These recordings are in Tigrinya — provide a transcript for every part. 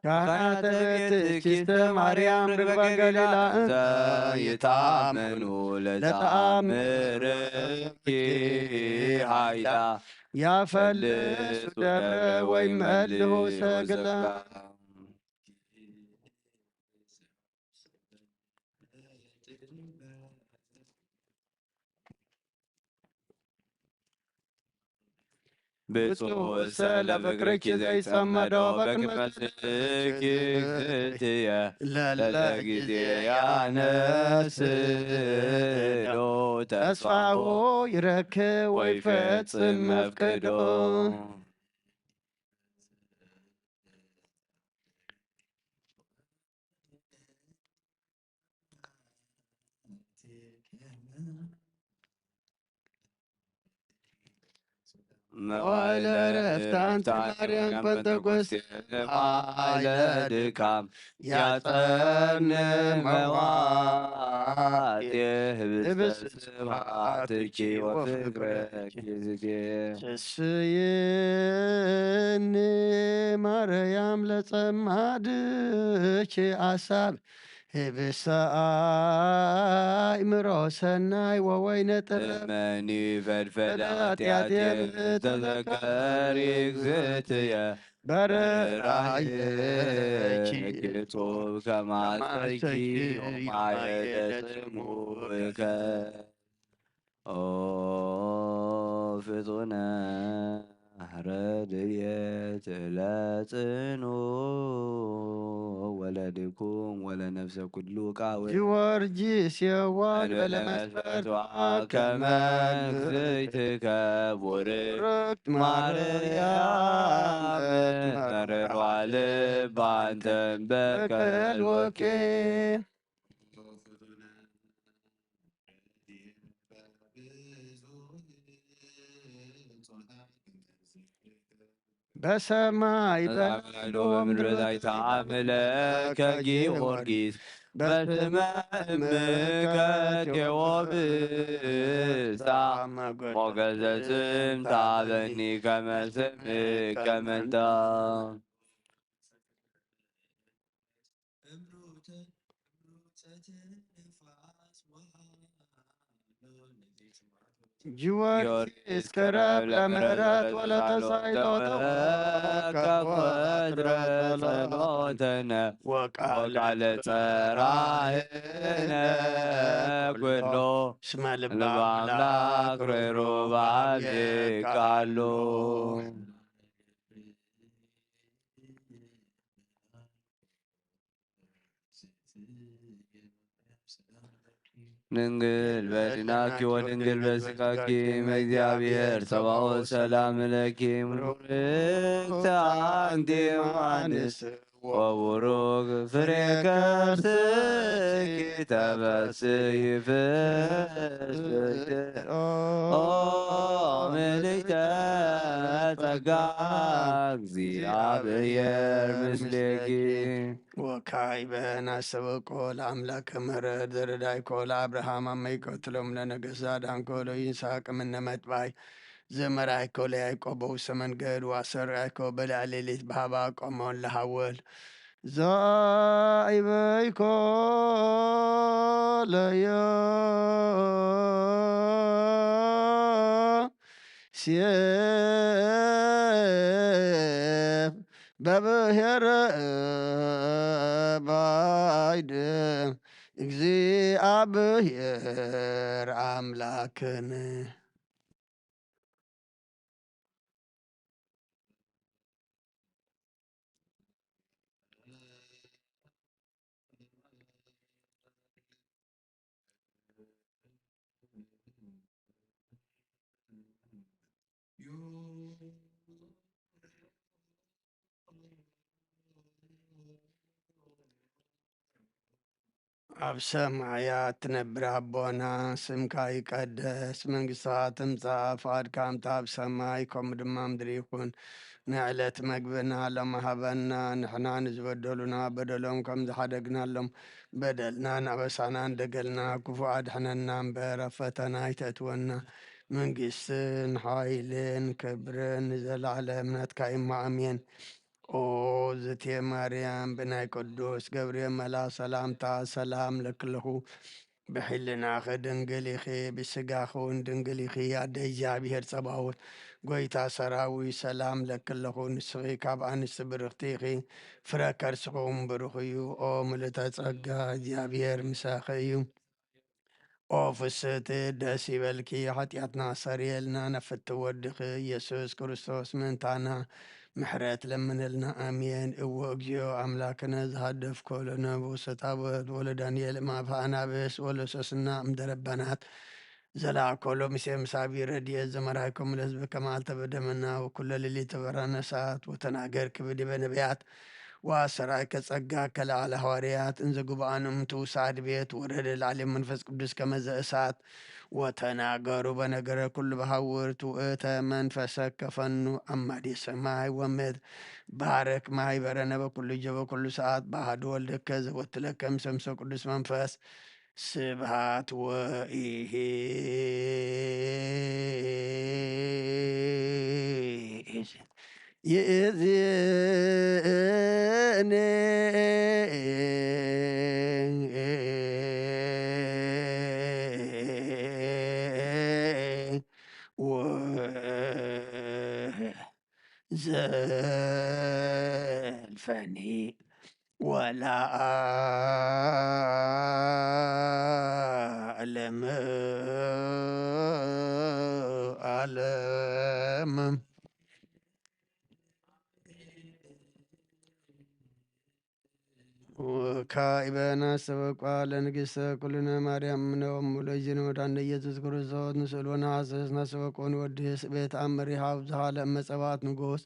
ካህናተ ቤትኪ ማርያም ርግበ ገሊላ እንዘ ይታመኑ ለተኣምርኪ ኃይላ ያፈልሱ ደብረ ወይ መልሁ ሰግላ። ብፁዕ ሰለ ፍቅርኪ ዘይጸመዶ በቅድመ ስልኪ ክትየ ለለ ጊዜ ያነስዶ ተስፋሁ ይረክብ ወይ ፈጽም መፍቅዶ። መዋዕለ ዕረፍታ ኣንቲ ማርያም ጴንጠቆስቴ ኃይለ ድካም ያጸን መዋዕል ህብስተ ስብሐትኪ ወፍቅረኪ ዝጌ። ስስይኒ ማርያም ለጸማድኪ አሳብ ህብስተ አእምሮ ሰናይ ወወይነ ጥበብ። እመኒ ፈድፈድ ኃጢአቴ ተዘከሪ እግዝእትየ በርራይኪ ጡብ ከማሰኪ ማየደ ስሙከ። ኦ ፍጡነ ረድኤት ለጽኑ ወለድኩም ወለነፍሰ ኩሉ ቃወ። ጊዮርጊስ የዋህ እንበለ መስፈርት ከመ እግዝእትከ ቡርክት ማርያም መርዋ ልባ እንተ እምበከ ወኬ። በሰማይ በምድር በምድር ላይ ተአምለከ ጊዮርጊስ በስመ እምከ ቴዎብሳ ሞገሰ ስም ታበኒ ከመ ስምከ መንታ። ጊዮርጊስ ቅረብ ለምህረት ወለተሳይጦ ተወከብ ወትረ ጸሎተነ ወቃለ ጸራህነ ኩሎ እስመ ልበ አምላክ ርሩ ባልካሉ። ድንግል በድናኪ ወድንግል በስጋኪ እመ እግዚአብሔር ጸባኦት ሰላም ለኪ። ብሩክት አንቲ እም አንስት ወቡሩክ ፍሬ ከርስኪ ተፈስሒ ፍስሕት ኦ ምልዕተ ጸጋ እግዚአብሔር ምስሌኪ። ወካዕበ ናስተበቆ ለአምላከ ምሕረት ዘረዳይኮ ለአብርሃም አመ ይቀትሎም ለነገሳ ዳንኮ ለይስሐቅ እምነ መጥባይ ዘመራይኮ ለያዕቆብ በውስተ መንገድ ወአስተርአይኮ በልዐ ሌሊት በሀባ ቆሞን ለሐወል ዘአይበይኮ ለዮሴፍ በብሔረ ባይድ እግዚአብሔር አምላክን። ኣብ ሰማያት ትነብር ኣቦና፣ ስምካ ይቀደስ፣ መንግስትኻ ትምጻእ፣ ፍቓድካ ከም ኣብ ሰማይ ከምኡ ድማ ምድሪ ይኹን። ንዕለት መግብና ሎሚ ሃበና፣ ንሕና ንዝበደሉና በደሎም ከም ዝሓደግናሎም በደልናን ኣበሳናን ደገልና፣ ክፉእ ኣድሕነና እምበር፣ ኣብ ፈተና ኣይተእትወና። መንግስትን ሓይልን ክብርን ንዘለዓለም ናትካ እዩ እሞ፣ ኣሜን። ኦ እቴ ማርያም፣ ብናይ ቅዱስ ገብርኤል መልኣኽ ሰላምታ ሰላም ለክለኹ። ብሕልናኺ ድንግል ኢኺ፣ ብስጋኺ እውን ድንግል ኢኺ። ኣደ እግዚኣብሔር ጸባኦት፣ ጐይታ ሰራዊት፣ ሰላም ለክለኹ። ንስኺ ካብ ኣንስቲ ብርኽቲ ኢኺ፣ ፍረ ከርስኺ እውን ብሩኽ እዩ። ኦ ምልእተ ጸጋ፣ እግዚኣብሔር ምሳኺ እዩ። ኦ ፍስህቲ፣ ደስ ይበልኪ፣ ሓጢኣትና ኣስተሰርየልና፣ ነፍቲ ወድኺ ኢየሱስ ክርስቶስ ምእንታና ምሕረት ለምንልና። ኣሜን። እወ እግዚኦ ኣምላክነ፣ ዘሃደፍኮ ለነብኡ ሰታወት፣ ወለዳንኤል እም አፍአ አናብስት፣ ወለሶስና እምደረባናት፣ ዘላእኮ ሎምሴ ምሳቢ ረድኤት ዘመራይኮም ለህዝብ ከማልተ በደመና፣ ወኩለ ሌሊት ተበራነሳት፣ ወተናገር ክብድ በነቢያት፣ ወአሰራይከ ጸጋከ ለዓለ ሐዋርያት፣ እንዘ ጉብአን እምቱ ሳዕድ ቤት ወረደ ለዓሌም መንፈስ ቅዱስ ከመዘ እሳት፣ ወተናገሩ በነገረ ኩሉ በሐውርት ውእተ መንፈሰከ ፈኑ አማዴ ሰማይ ወምድር። ባርክ ማህበረነ በኩሉ ጊዜ በኩሉ ሰዓት በአሐዱ ወልድከ ዘወትለከ ምሰምሰ ቅዱስ መንፈስ ስብሐት ወኢሂ ይእዜኒ ወዘልፈኒ ወለዓለም ዓለም። ወካዕበ ናስተበቋ ለንግሥተ ኩልነ ማርያም እምነ ወሙ ለእግዚእነ ወዳነ ኢየሱስ ክርስቶስ ንስእል ወነሐስስ ናስተበቆ ንወድስ ቤት አመሪሃ አብዝሃ ለእመ ጸባኦት ንጉሥ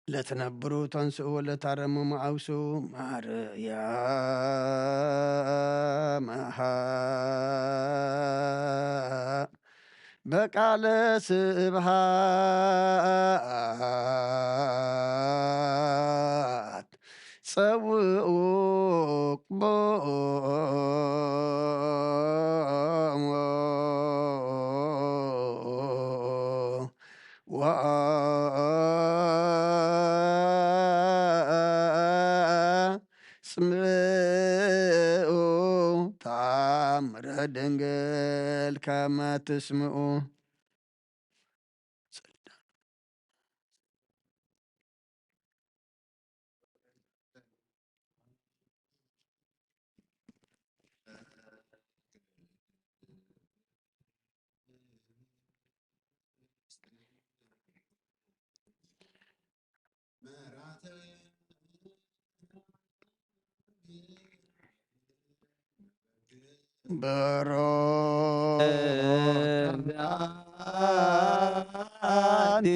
ለትነብሩ ተንስኡ ወለታረሙ መዓውሱ ማርያም አሃ በቃለ ስብሃት ጸውኡ ቅቦሙ ወአጽምዑ ተአምረ ድንግል ከመ ትስምዑ። በሮዳንቲ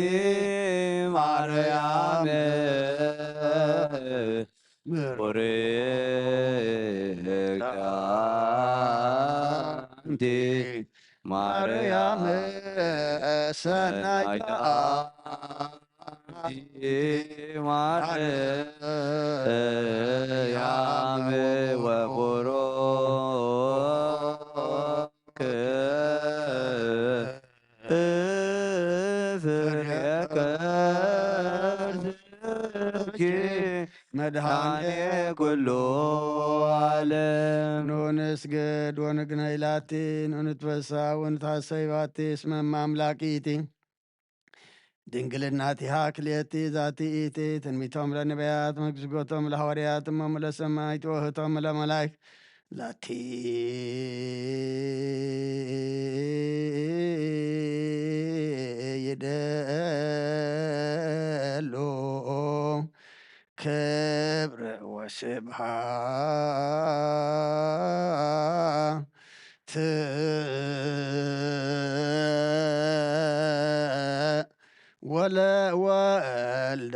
ማርያም ብሩክ አንቲ ማርያም ሰናይት አንቲ ማርያም ወቡሩክ ፍሬ ከርሥኪ መድኃኔ ኩሉ ዓለም። ንንስግድ ወንግነይ ላቲ፣ ንንትበሳ ወንትሐሰይ ባቲ፣ እስመ እመ አምላክ ይእቲ። ድንግልናቲሃ ክልኤቲ ዛቲ ይእቲ። ትንቢቶም ለነቢያት፣ መግዝጎቶም ለሐዋርያት፣ እሞም ለሰማዕት፣ ወህቶም ለመላእክት ላቲ ይደሉ ክብር ወስብሐት ወለወልዳ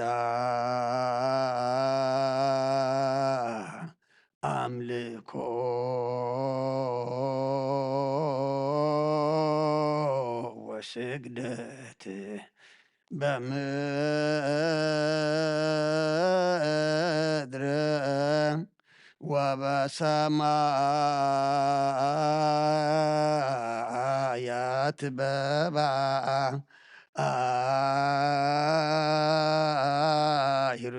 አምልኮ ወስግደት በምድር ወበሰማያት በባሕር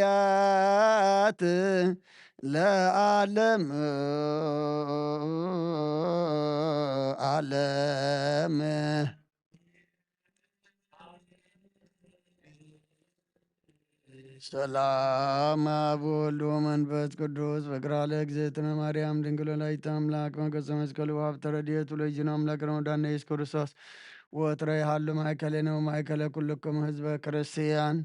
ወበቀላያት ለዓለም ዓለም። ሰላም አብ ወልድ ወመንፈስ ቅዱስ ፍቅራ ለእግዝእትነ ማርያም ድንግል ወላዲተ አምላክ መገሰ መስቀሉ ሀብተ ረድኤቱ ለእግዚእነ አምላክ ረመዳን ኢየሱስ ክርስቶስ ወትረ ይሃሉ ማእከሌነ ወማእከለ ኩልኩም ህዝበ ክርስቲያን።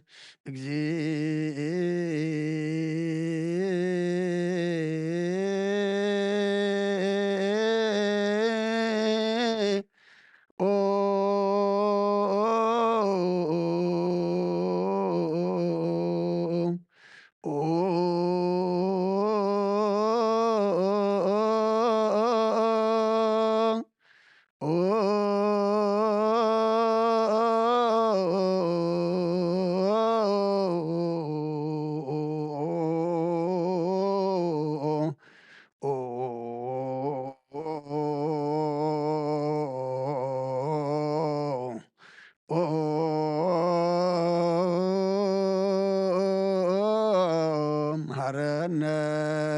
መሐረነ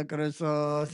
ክርስቶስ።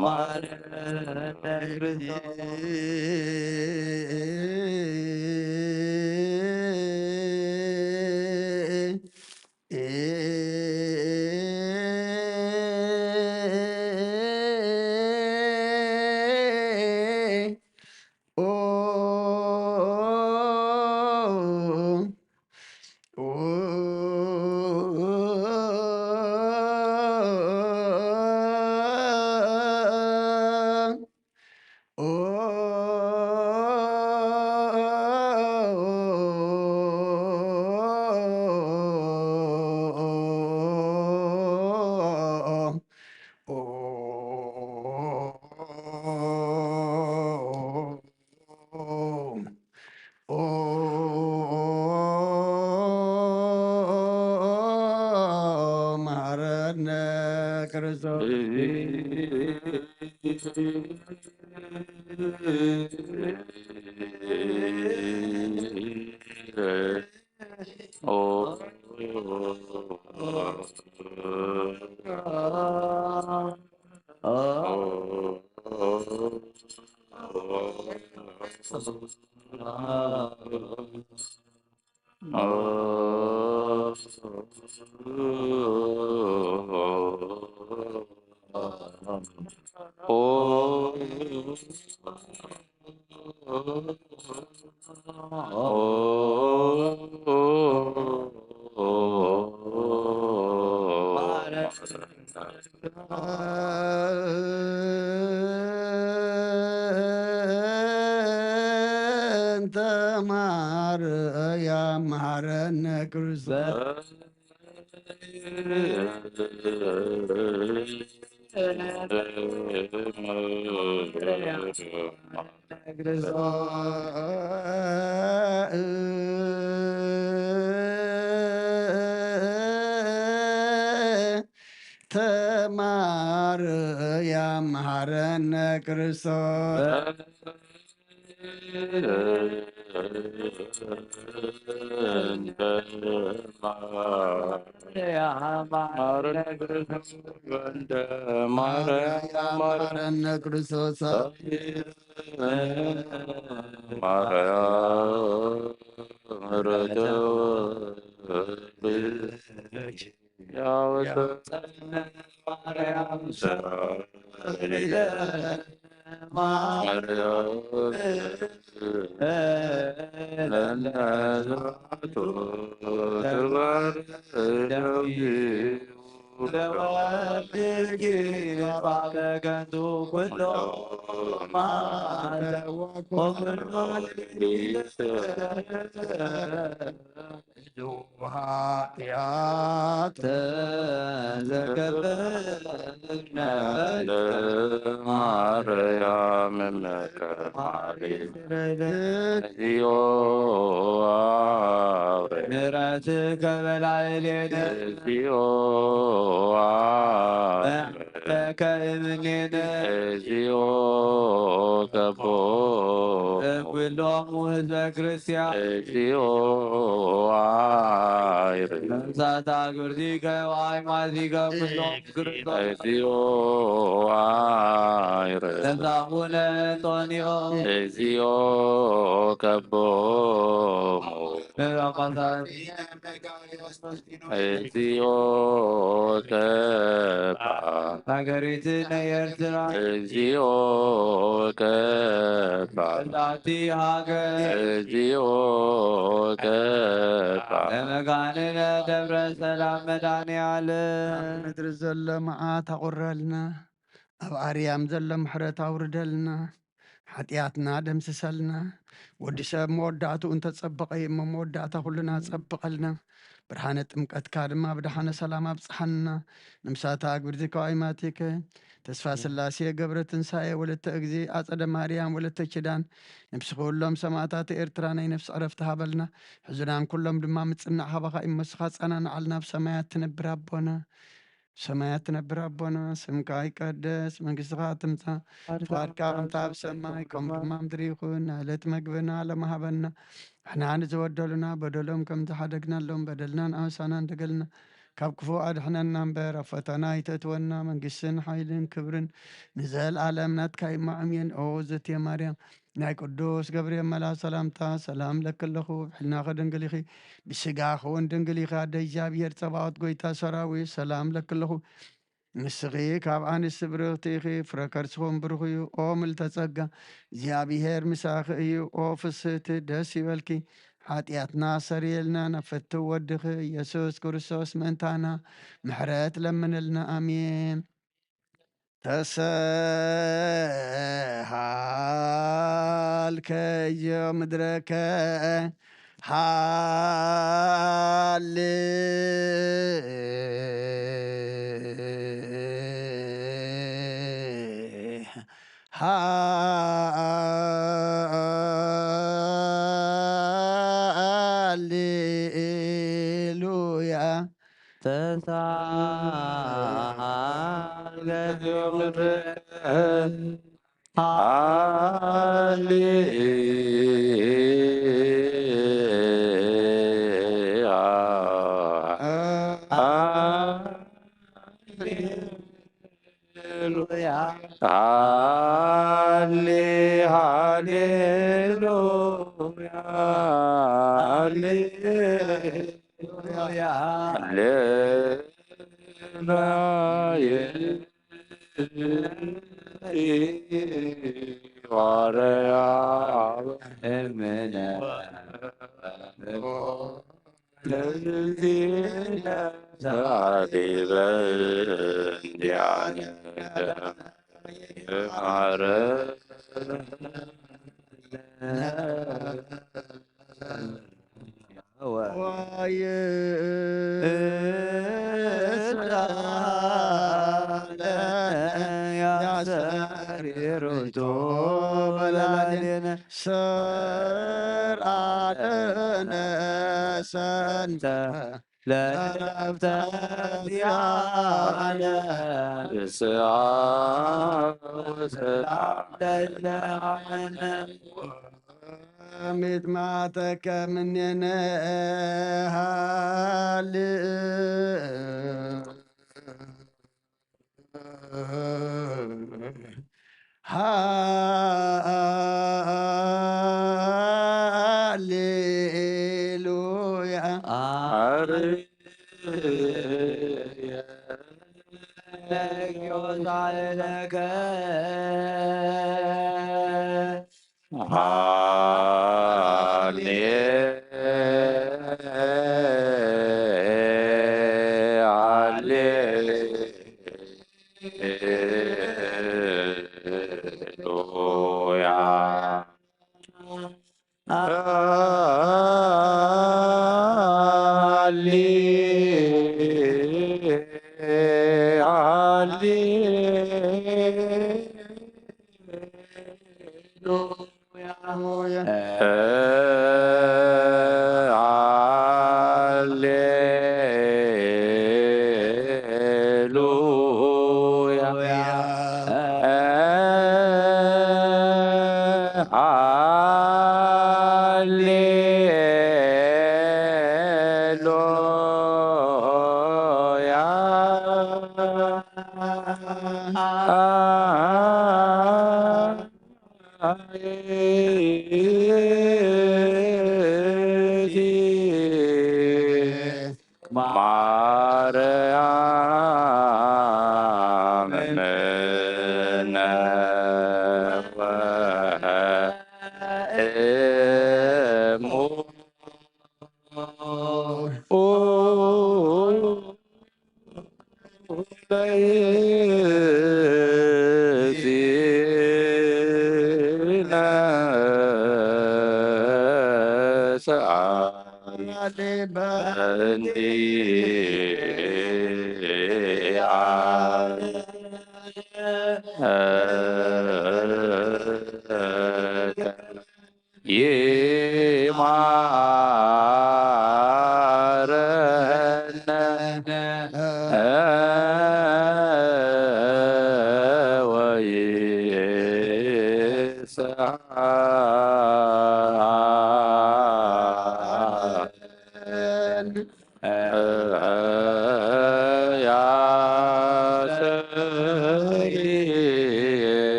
መሐረነ ክርስቶስ። መሐረነ ክርስቶስ። እንተ ማርያም መሐረነ ክርስቶስ። ተማርያም መሐረነ ክርስቶስ። ማርያም መሐረነ ክርስቶስ። ማርያም ያወሰነ ማርያም ሰሪለ ማርያም ለነሳቱ ተግባር ደውዩ ለወልድኪ ጻፈ ከንቱ ኩሎ ማተወ ኩሎ ኃጢአት ተዘከፈነ ማርያም እመከ ማሌት እግዚኦ አውረ ምሕረትከ በላዕሌነ እግዚኦ አውረ ተከእምኔነ እግዚኦ ከቦ እምኩሎሙ ህዝበ ክርስቲያን እግዚኦ አይር ነፍሳት አግብርቲከ ወአዕማዲከ ኩሎም ክርስቶስ እግዚኦ አይር ነፍሳሙነ እንጦንዮ እግዚኦ ከቦሙ መራፋሳት እግዚኦ ከባ ሃገሪትነ ኤርትራ እግዚኦ ከባ እዛቲ ሃገር እግዚኦ ከባ ለመጋንነ ደብረ ሰላም መድኃኔ ዓለም ምድሪ ዘሎ መዓት ኣቑረልና፣ ኣብ ኣርያም ዘሎ ምሕረት ኣውርደልና። ሓጢኣትና ደምስሰልና። ወዲ ሰብ መወዳእትኡ እንተጸበቐ እዩ እሞ፣ መወዳእታ ኩልና ጸብቐልና። ብርሃነ ጥምቀትካ ድማ ብደሓነ ሰላም ኣብጽሓና። ንምሳታ ኣግብርቲከ ወኣይማቲከ፣ ተስፋ ስላሴ፣ ገብረ ትንሳኤ፣ ወለተ እግዚ፣ ኣጸደ ማርያም፣ ወለተ ኪዳን፣ ነፍሲ ኩሎም ሰማእታት ኤርትራ ናይ ነፍሲ ዕረፍቲ ሃበልና። ሕዙናን ኩሎም ድማ ምጽናዕ ሃባኻ እሞ፣ ንስኻ ኣጸናንዓልና። ኣብ ሰማያት ትነብር ኣቦና፣ ሰማያት ትነብር ኣቦና፣ ስምካ ይቀደስ፣ መንግስትኻ ትምጻእ፣ ፍቓድካ ከምታ ኣብ ሰማይ፣ ከምኡ ድማ ኣብ ምድሪ ይኹን። ናዕለት መግብና ሎሚ ሃበና፣ ንሕና ንዝበደሉና በደሎም ከም ዝሓደግናሎም በደልናን ኣበሳናን ደገልና፣ ካብ ክፉእ ኣድሕነና እምበር፣ ኣብ ፈተና ኣይተእትወና፣ መንግስትን ሓይልን ክብርን ንዘለኣለም ናትካ እዩ። እሞ ኣሜን። ኦ ዘትየ ማርያም፣ ናይ ቅዱስ ገብርኤል መልኣክ ሰላምታ ሰላም ለኪ ኣለኹ፣ ብሕልናኺ ድንግል ኢኺ፣ ብስጋኺ እውን ድንግል ኢኺ። ኣደ እግዚኣብሔር ጸባኦት፣ ጎይታ ሰራዊት፣ ሰላም ለኪ ኣለኹ። ንስኺ ካብ ኣንስቲ ብርኽቲ ኢኺ፣ ፍረ ከርስኺ እውን ብሩኽ እዩ። ኦ ምልዕተ ጸጋ፣ እግዚኣብሔር ምሳኺ እዩ። ኦ ፍስህቲ፣ ደስ ይበልኪ፣ ሓጢኣትና ኣሰርየልና፣ ናብ ፍትው ወድኺ ኢየሱስ ክርስቶስ ምእንታና ምሕረት ለምንልና። ኣሜን። ተሰሃልከዮ ምድረከ ሃሌ ሃሌሉያ። ተሳል ገጽ ምድር ሃሌ ሃሌ ሃሌሉያ፣ ሃሌ ሃሌሉያ።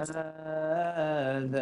ኣለነ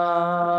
ሰንበት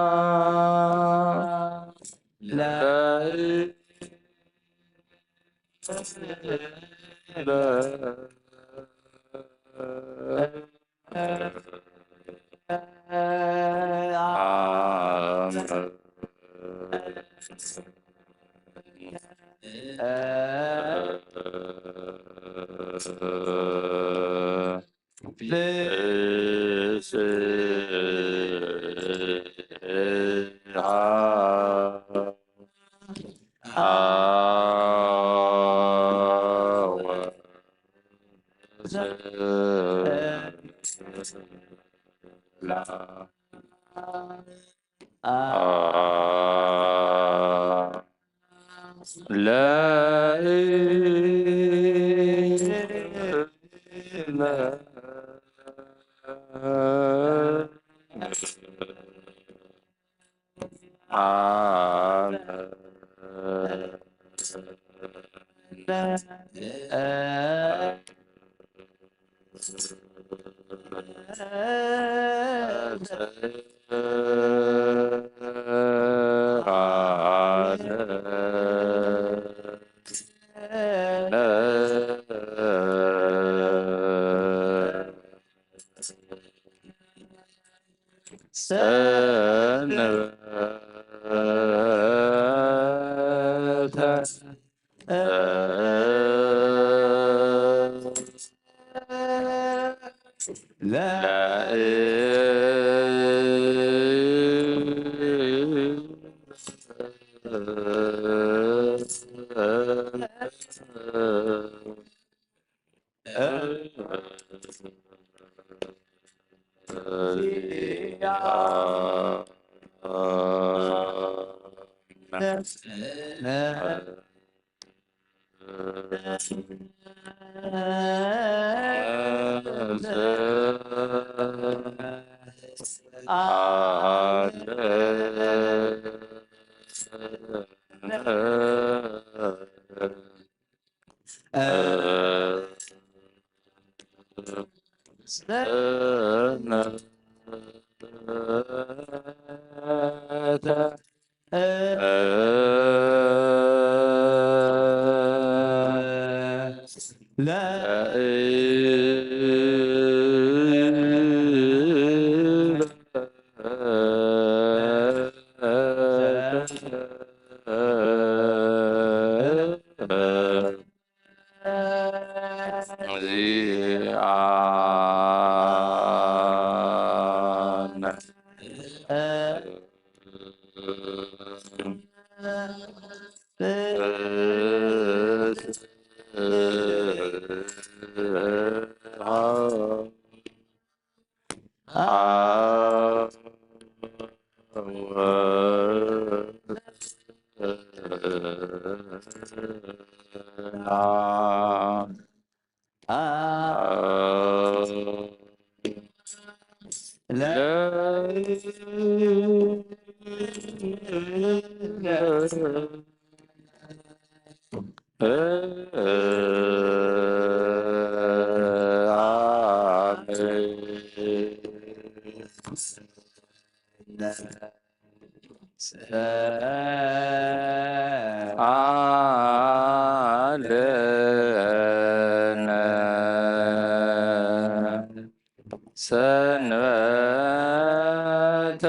ሰንበተ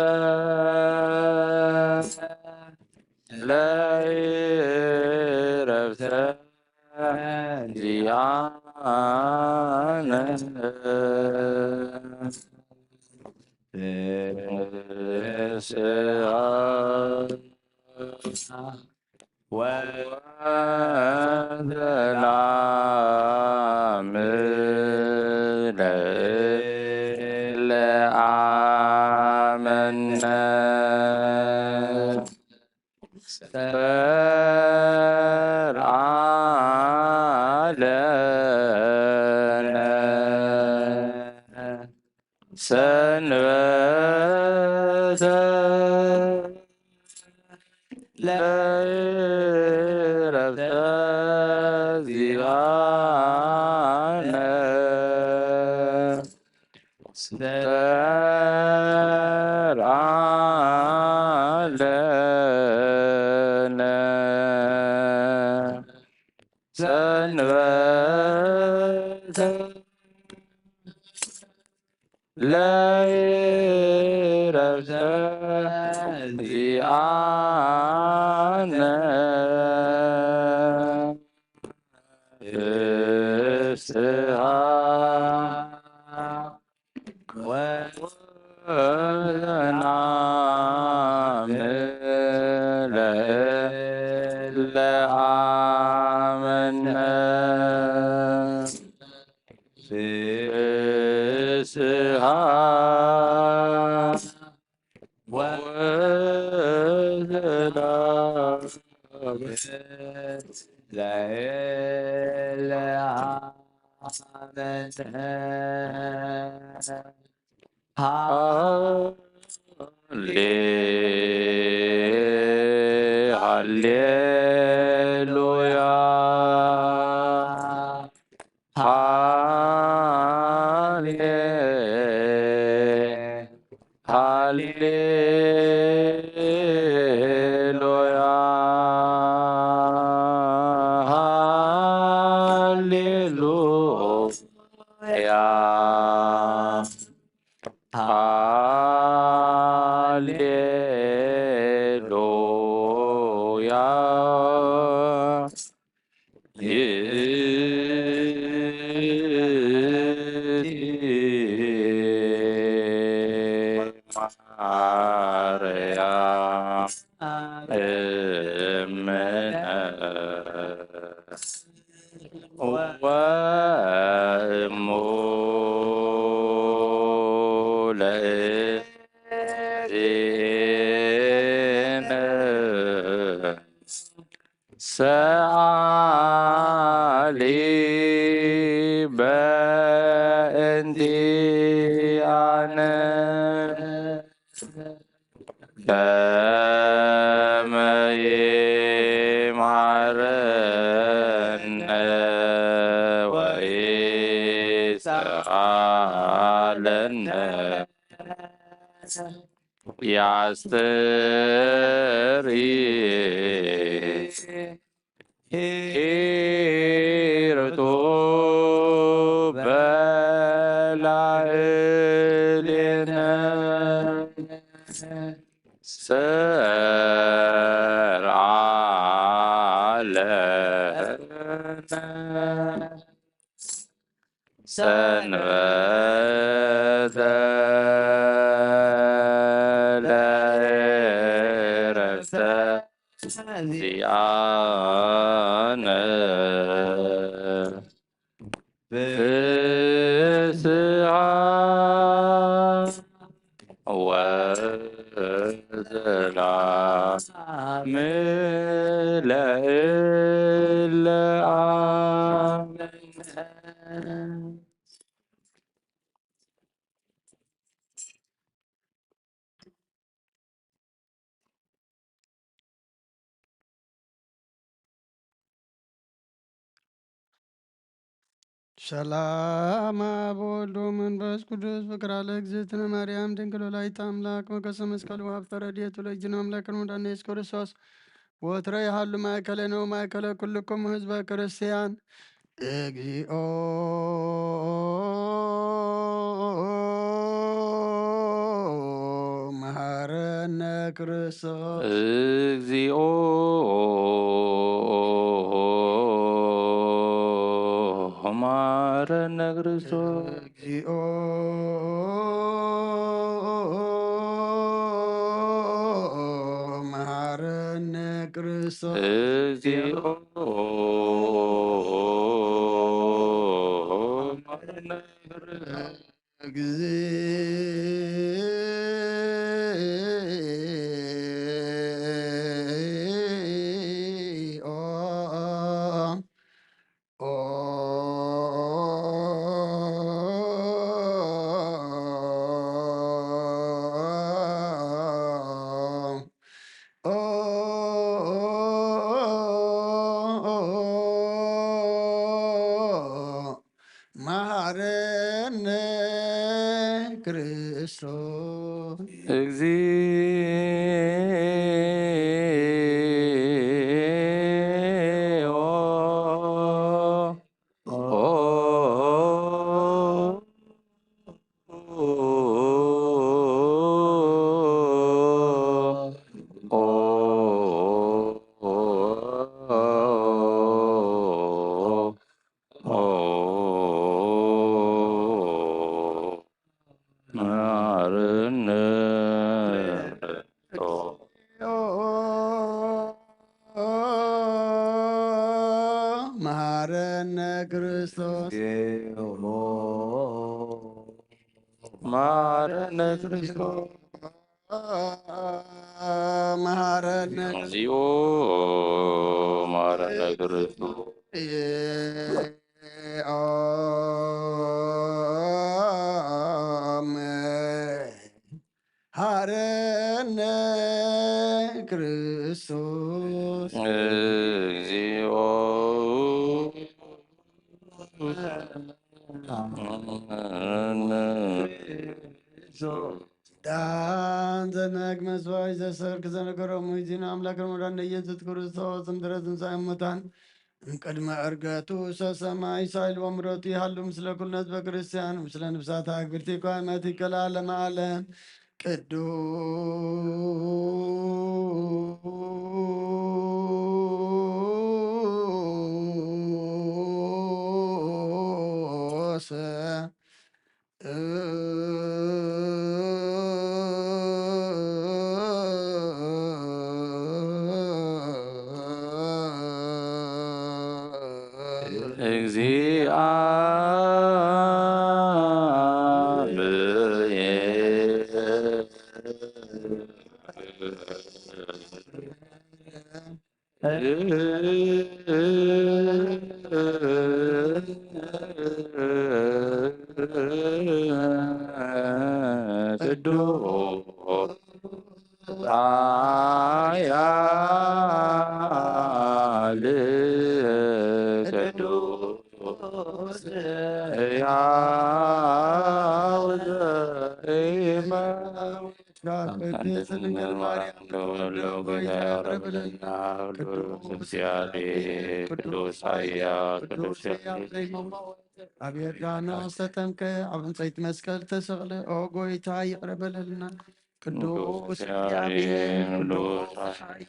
ለይረፍተ ዚኣነ ንስኣ ወሰላም ለዓመነ ሰርዓ ለነ ሰንበተ ለረፍተ ዚኣነ ሰርዓ ለነ ሰንበተ ለይረፍተ ዚኣነ ፍስሃ ወሰላም ለእለ አመነ። ፍስሃ ወሰላም ለእለ አመነ። ሃሌ ሃሌሉያ። ሃሌ ሃሌሉያ። ሃሌሉያ። ሃሌሉያ። ይእቲ ማርያም እምነ ወእሙ ለእግዚእነ ሰአሊ በእንቲአነ ከመ ይምሃረነ ወይስአለነ። ያስተሪ ሂርቱ በላዕሌነ ሰርዓ ለነ ሰንበተ ለእረፍተ ዚአነ ፍስሃ ወሰላም ለእለ አመነ። ሰላም አብ ወልድ ወመንፈስ ቅዱስ ፍቅራ ለእግዝእትነ ማርያም ድንግል ወላዲተ አምላክ ሞገሰ መስቀሉ ሀብተ ረድኤቱ ለእግዚእነ አምላክነ ወመድኃኒነ ኢየሱስ ክርስቶስ ወትረ ይሃሉ ማእከሌነ ወማእከለ ኩልክሙ ህዝበ ክርስቲያን። እግዚኦ መሐረነ ክርስቶስ። እግዚኦ መሐረነ ክርስቶስ። እግዚኦ መሐረነ ክርስቶስ። እግዚኦ መሐረነ ክርስቶስ። እግዚኦ። መሐረነ ክርስቶስ። እግዚኦ። መሃረነ ክርስቶስ። መሃረነ ክርስቶስ። መሃረነ እግዚኦ መሃረነ ክርስቶስ። ኦም ሃረነ ክርስቶስ። እግዚኦ ዳን ዘነግ መስዋይ ዘሰርክ ዘነገሮም ይዚን ኣምላክ ረመዳን ኢየሱስ ክርስቶስ እምድረ ትንሳኤ ሙታን እምቅድመ ዕርገቱ ሰሰማይ ሳይል ወምረቱ ይሃሉ ምስለ ኩልነ ህዝበ ክርስቲያን ምስለ ንብሳት ኣግብርቲ ኳመት ይከላለ ማለም ቅዱስ እግዚአብሔር ቅዱስ ኃያል ቅዱስ ሕያው ዘኢይመውት ቅድስት ድንግል ማርያም ተወልዶ ጌታ ያቅርብልና። ቅዱስ እግዚአብሔር ቅዱስ ኃያል ቅዱስ ሕያው ዘይመውት ኣብ የርዳኖስ ተጠምቀ ኣብ ዕንፀይቲ መስቀል ተሰቕለ። ኦ ጎይታ ይቅረ በለልና። ቅዱስ እግዚአብሔር ቅዱስ ኃያል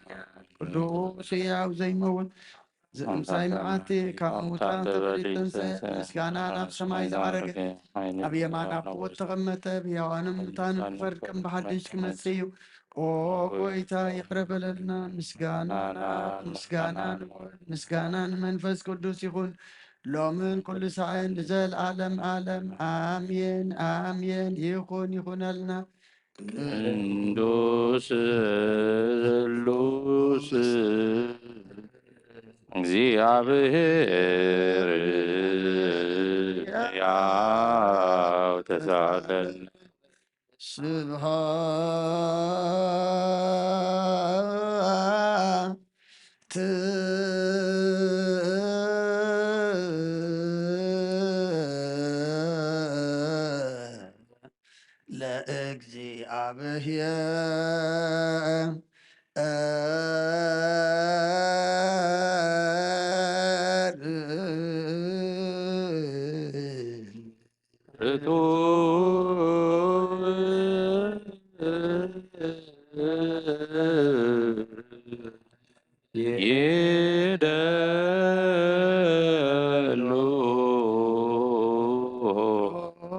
ቅዱስ ሕያው ዘይመውት ዘእምሳይ መዓልቲ ካብ ሙታን ተበሊተንሰ ምስጋና ናብ ሰማይ ዝዓረገ ኣብ የማን ኣቦት ተቐመጠ። ብሕያዋንን ሙታንን ክፈርድ ከም ብሓድሽ ክመጽእ እዩ። ኦ ጎይታ ይቕረ በለልና። ምስጋና ናብ ምስጋና ንውዕል ምስጋና ንመንፈስ ቅዱስ ይኹን ሎምን ኩሉ ሳዕን ንዘለዓለም ዓለም ኣሜን ኣሜን። ይኹን ይኹነልና። ቅዱስ ስሉስ እግዚአብሔር ሕያው ተሳለን ስብሐት ለእግዚአብሔር ርቱ ይደሉ ኦ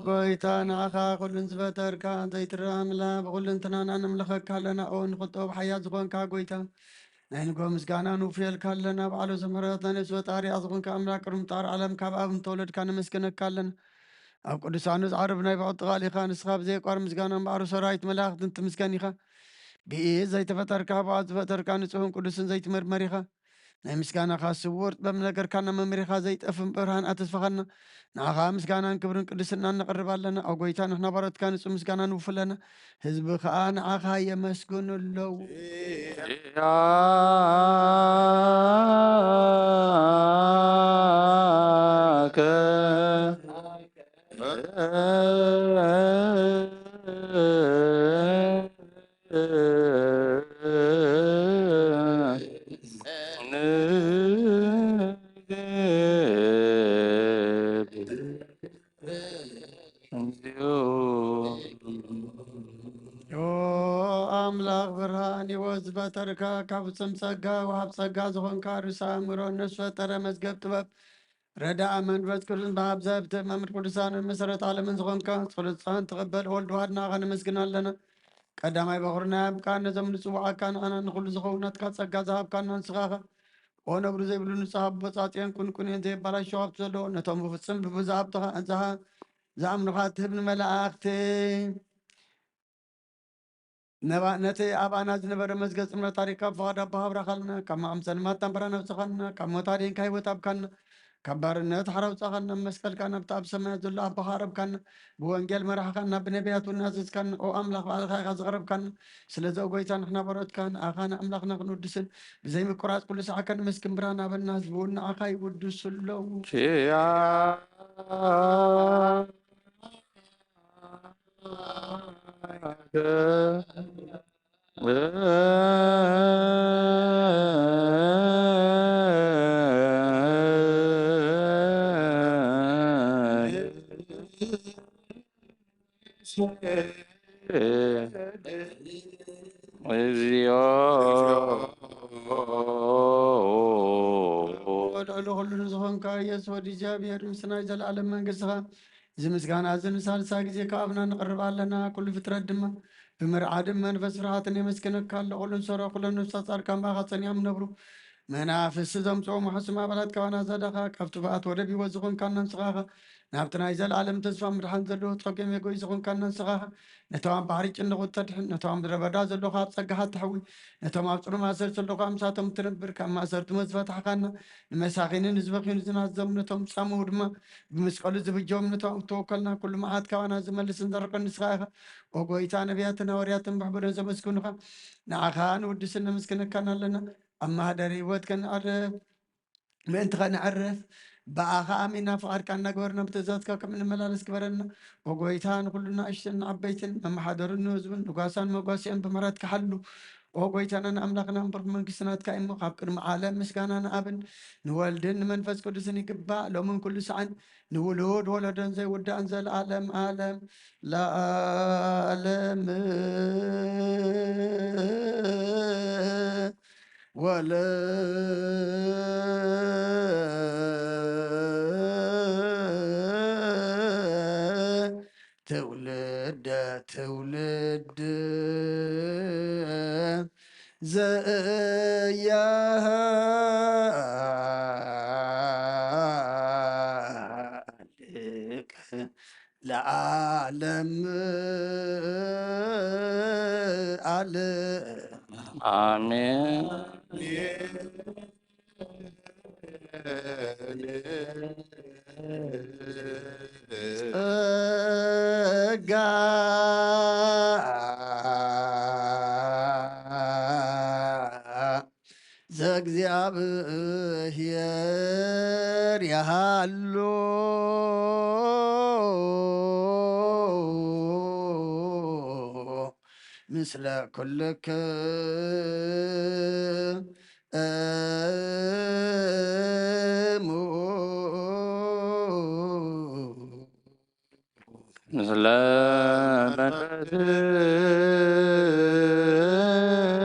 ጎይታ ንዓኻ ኩሉን ዝፈጠርካ ዘይትረኣ ኣምላኽ ብኩልንትናና ንምልኸካ ኣለና። ኦ ንኽልጦ ብሓያል ዝኾንካ ጎይታ ናይ ንጎ ምስጋና ንውፍየልካ ኣለና። በዓሉ ምሕረት ናይ ነፍሲ ወጣሪያ ዝኾንካ ኣምላኽ ቅድሚ ምጣር ዓለም ካብ ኣብ እንተወለድካ ነመስግነካ ኣለና። ኣብ ቅዱሳኑ ዝዓርብ ናይ ብዕጥቓል ኢኻ። ንስኻ ብዘየቋር ምስጋና እምበኣር ሰራዊት መላእኽትን ትምስገን ኢኻ። ብኢድ ዘይተፈጠርካ ብኣብ ዝፈጠርካ ንጹሕን ቅዱስን ዘይትመርመር ኢኻ። ናይ ምስጋናኻ ስውር ጥበብ ነገርካና መምሪኻ ዘይጠፍእ ብርሃን ኣተስፋኻና። ንዓኻ ምስጋናን ክብርን ቅድስናን ነቕርብ ኣለና። ኣብ ጎይታ ንሕና ባሮትካ ንጹህ ምስጋና ንውፍለና። ህዝቢ ኸኣ ንዓኻ የመስግኑ ኣለዉ። ያከ ንገብር። ኦ ኣምላኽ ብርሃን ህይወት ዝፈጠርካ ካብ ፍጹም ጸጋ ወሃብ ጸጋ ዝኾንካ ርእሰ ኣእምሮ ነፍሲ ፈጠረ መዝገብ ጥበብ ረዳኣ መንፈስ ቅዱስ ብሃብ ዘህብቲ መምህር ቅዱሳንን መሰረት ዓለምን ዝኾንካ ጸሎትካን ተቐበል ወልድ ዋህድና ኸነመስግን ኣለና። ቀዳማይ በኹርና ያብቃን ነዞም ንጽውዓካ ንዓና ንኹሉ ዝኸውን ናትካ ጸጋ ዝሃብካና ንስኻ ኢኻ። ኦ ነብሪ ዘይብሉ ንስኻ ብቦጻጽዮን ቁንቁንዮን ዘየባላሸው ሃብቲ ዘለዎ ነቶም ብፍጽም ብብዙ ሃብትኻ እንስኻ ዝኣምኑኻ እትህብ ንመላእኽቲ ነባ ነቲ ኣባና ዝነበረ መዝገብ ጽምረ ታሪኽ ካብ ፍቓድ ኣቦኻ ኣብራኻልና፣ ካብ መቓም ጸልማት ኣንበራ ነብስኻልና፣ ካብ ሞት ኣድሒንካ ህይወት ኣብካና፣ ካብ ባርነት ሓራ ኣውጻኻና፣ ብመስቀልካ ናብቲ ኣብ ሰማያት ዘሎ ኣቦኻ ኣቕረብካና፣ ብወንጌል መራሕኻና፣ ብነቢያት እውን ኣዘዝካና። ኦ ኣምላኽ ባዕልኻ ኢኻ ዘቕረብካና። ስለዚ ኦ ጎይታ ንሕና በሮትካ ንኣኻ ንኣምላኽና ክንውድስን ብዘይምቁራጽ ኩሉ ሰዓት ከነመስግን ብርሃን ሃበና። ህዝቢ እውን ንኣኻ ይውድሱ ኣለዉ። ኪያ እግዚኦ። ልዕሊ ኩሉ ንዝኾንካ ኢየሱስ ወዲ እግዚኣብሔር፣ ምስ ናይ ዘለኣለም መንግስትኻ እዚ ምስጋና እዚ ንሳልሳይ ግዜ ካብ ኣብና ንቕርብ ኣለና። ኩሉ ፍጥረት ድማ ብምርዓድን መንፈስ ፍርሃትን የመስግነካ ኣሎ። ኩሉ እንሰሮ ኩሎም ነፍሳት ጻድቃን ብኣኻ ጸኒዖም ነብሩ። መናፍስቲ ዘምጽኦም ሕሱም ኣባላት ካባና ዘዳኻ፣ ካብ ጥፍኣት ወደብ ህይወት ዝኾንካና ንስኻ ኢኻ። ናብቲ ናይ ዘለኣለም ተስፋ ምድሓን ዘለዎ ጸገም የጎይ ዝኾንካና ንስኻ ኢኻ። ነቶም ኣብ ባሕሪ ጭንቑ እተድሕን፣ ነቶም ኣብ ምድረ በዳ ዘለኹ ኣብ ጸጋኻ እተሕዊ፣ ነቶም ኣብ ጽኑዕ ማእሰርቲ ዘለኹ ምሳቶም እትነብር፣ ካብ ማእሰርቲ ሞት ዝፈታሕካና፣ ንመሳኺንን ንዝበኽዩን ዝናዘሙ ነቶም ዝጻምኡ ድማ ብመስቀሉ ዝብጀዎም ነቶም እተወከልና፣ ኩሉ መዓት ካባና ዝመልስን ዘርቅን ንስኻ ኢኻ። ኦ ጎይታ፣ ነቢያትን ሃዋርያትን ብሕቡርን ዘመስግኑኻ፣ ንዓኻ ንውድስን ነመስግነካን ኣለና። ኣብ ማህደር ህይወት ከነዕርፍ ምእንቲ ኸነዕርፍ፣ ብኣኻ ኣሚና ፍቓድካ እናገበርና ብትእዛዝካ ከም እንመላለስ ግበረና። ኦ ጎይታ፣ ንኹሉ ንኣሽቱን ንዓበይትን፣ መመሓደሩን ንህዝቡን፣ ንጓሳን መጓስያን ብምሕረትካ ሓሉ። ኦ ጎይታናን ኣምላኽናን፣ ብሩኽ መንግስቲ ናትካ እዩ እሞ፣ ካብ ቅድሚ ዓለም ምስጋና ንኣብን ንወልድን ንመንፈስ ቅዱስን ይግባእ፣ ሎምን ኩሉ ሰዓን፣ ንውሉድ ወለዶን ዘይውዳእን፣ ዘለኣለም ዓለም ለዓለም። ወለ ትውልደ ትውልድ ዘያሃልቅ ለዓለም ዓለም። ኣሜን። ጸጋ ዘእግዚኣብሔር ይሃሉ ምስለ ኩልክሙ። ምስለ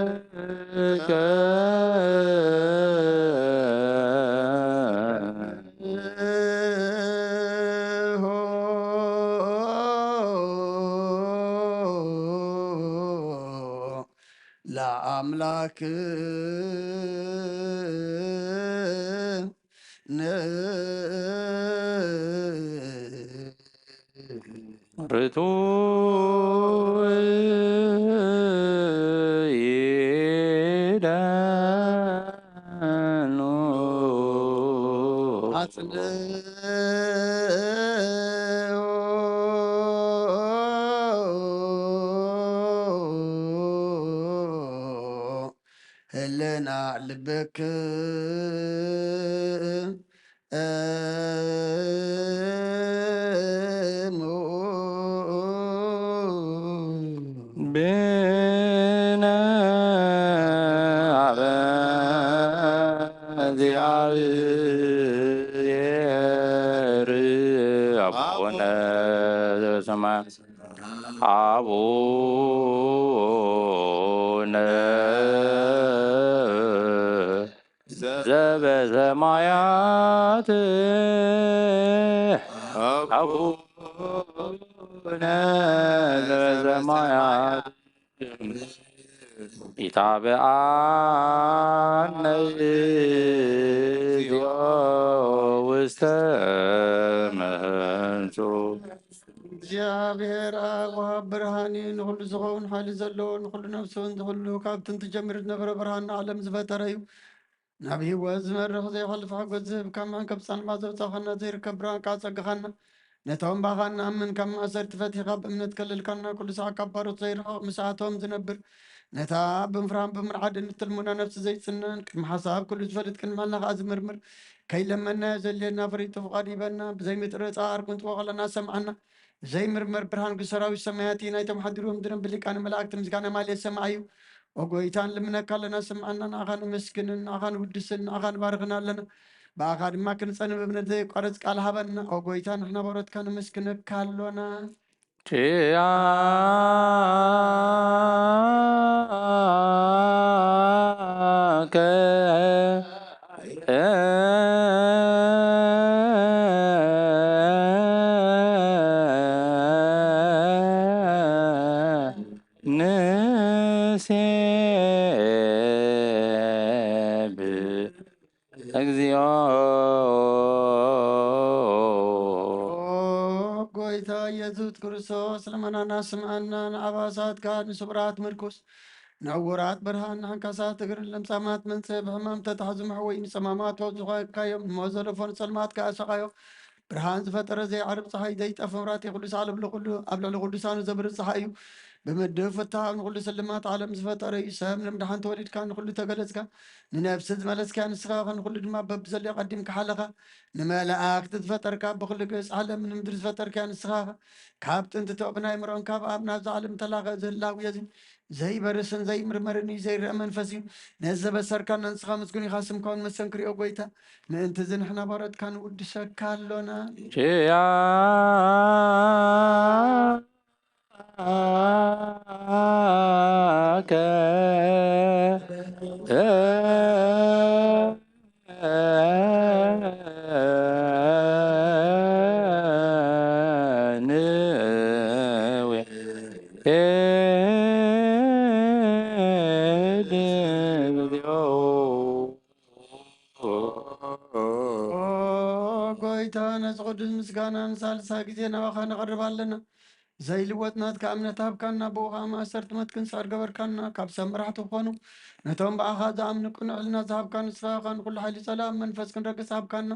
መንፈስከ። ለአምላክ ነ ርቱዕ ይደኑ። አጽንኦ ህልና ልብክ እሙ። ብነ አበ እግዚአብሔር አቡነ ዘበሰማያት። አቡነ ዘበሰማያት። አቡነ ዘበሰማያት። ኢታብአነ እግዚኣብሔር ኣብ ወሃብ ብርሃን እዩ። ንኹሉ ዝኸውን ሓይሊ ዘለዎ፣ ንኹሉ ነፍሲ እውን ዝኹሉ ካብ ጥንቲ ጀሚሩ ዝነበረ ብርሃን ንዓለም ዝፈጠረ እዩ። ናብ ህይወት ዝመርሕ ዘይሓልፍ ሓጎስ ዝህብ ካብ መዕንቀብ ጻልማ ዘውጻኻና ዘይርከብ ብርሃን ከዓ ጸግኻና። ነቶም ብኣኻ እንኣምን ካብ ማእሰርቲ ፈቲኻ ብእምነት ከለልካና ኩሉ ሰዓት ካብ ባሮት ዘይርሕቕ ምስኣቶም ዝነብር ነታ ብምፍራም ብምርዓድ እንትልሙና ነፍሲ ዘይጽነን ቅድሚ ሓሳብ ኩሉ ዝፈልጥ ቅድሚ ዕልና ከዓ ዝምርምር ከይለመናዮ ዘድልየና ፍሪጡ ፍቓድ ይበና ብዘይምጥርጻር ቁንጥቦ ቃልና ሰምዓና። ዘይምርመር ብርሃን ሰራዊት ሰማያት እዩ። ናይቶም ሓዲሮም ዝነብር ሊቃነ መላእክቲ ምስጋና ማልየ ሰማዕ እዩ። ኦ ጎይታ ንልምነካ ኣለና፣ ስምዓና። ንኣኻ ነመስግንን ንኣኻ ንውድስን ንኣኻ ንባርኽን ኣለና። ብኣኻ ድማ ክንጸንብ እምነት ዘየቋርጽ ቃል ሃበና። ኦ ጎይታ ንሕና ባሮትካ ነመስግነካ ኣሎና። ኪያከ ንሴብሕ እግዚኦ። ኦ ጎይታ ኢየሱስ ክርስቶስ፣ ልመናና ስምዓና፣ ንኣባሳትካ ንስውራት ምርኩስ፣ ንዕውራት ብርሃን፣ ንዓንካሳት እግርን ለምጻማት መንጽህ፣ ብሕማም ተታሕዙ መሕወይ፣ ንጸማማት ወብ ዝኾንካዮም፣ ንሞት ዘለፎ ንጸልማት ከኣ ሰቓዮ፣ ብርሃን ዝፈጠረ ዘይዓርብ ጸሓይ፣ ዘይጠፍ መብራህቲ፣ ኩሉ ሳዕ ልዕሊ ኩሉ፣ ኣብ ልዕሊ ቅዱሳኑ ዘብርህ ጸሓይ እዩ። ብምድብ ፍትሃ ንኹሉ ስልማት ዓለም ዝፈጠረ እዩ። ሰብ ንምድሓን ተወሊድካ፣ ንኹሉ ተገለጽካ፣ ንነፍሲ ዝመለስካያ ንስኻ ኢኻ፣ ንኹሉ ድማ በብዘድልዮ ቀዲምካ ሓለኻ። ንመላእክቲ ዝፈጠርካ፣ ብኹሉ ገጽ ዓለም ንምድሪ ዝፈጠርካያ ንስኻ ኢኻ። ካብ ጥንቲ ተኦ ብናይ ምርዖን ካብ ኣብ ናብዛ ዓለም ተላኸ፣ እዚ ህላዌ እዚ ዘይበርስን ዘይምርመርን እዩ፣ ዘይረአ መንፈስ እዩ። ነዚ ዘበሰርካና ንስኻ ምስጉን ኢኻ፣ ስምካ እውን መሰንክር እዩ፣ ኦ ጎይታ። ምእንቲ እዚ ንሕና ባሮትካ ንውድሰካ ኣሎና። ኪያከ ኦ ጎይታ፣ ነዚ ቅዱስ ምስጋና ንሳልሳይ ግዜ ናባኻ ነቐርብ ኣለና። ዘይልወጥ ናትካ እምነት ሃብካና፣ ብኡ ኸኣ ማእሰርቲ ሞት ክንስዕር ገበርካና። ካብ ሰብ መራሕቲ ክኾኑ ነቶም ብኣኻ ዝኣምኑ ቅኑዕ ሕልና ዝሃብካ ንስኻ ኢኻ። ንኹሉ ሓይሊ ጸላእ መንፈስ ክንረግጽ ሃብካና።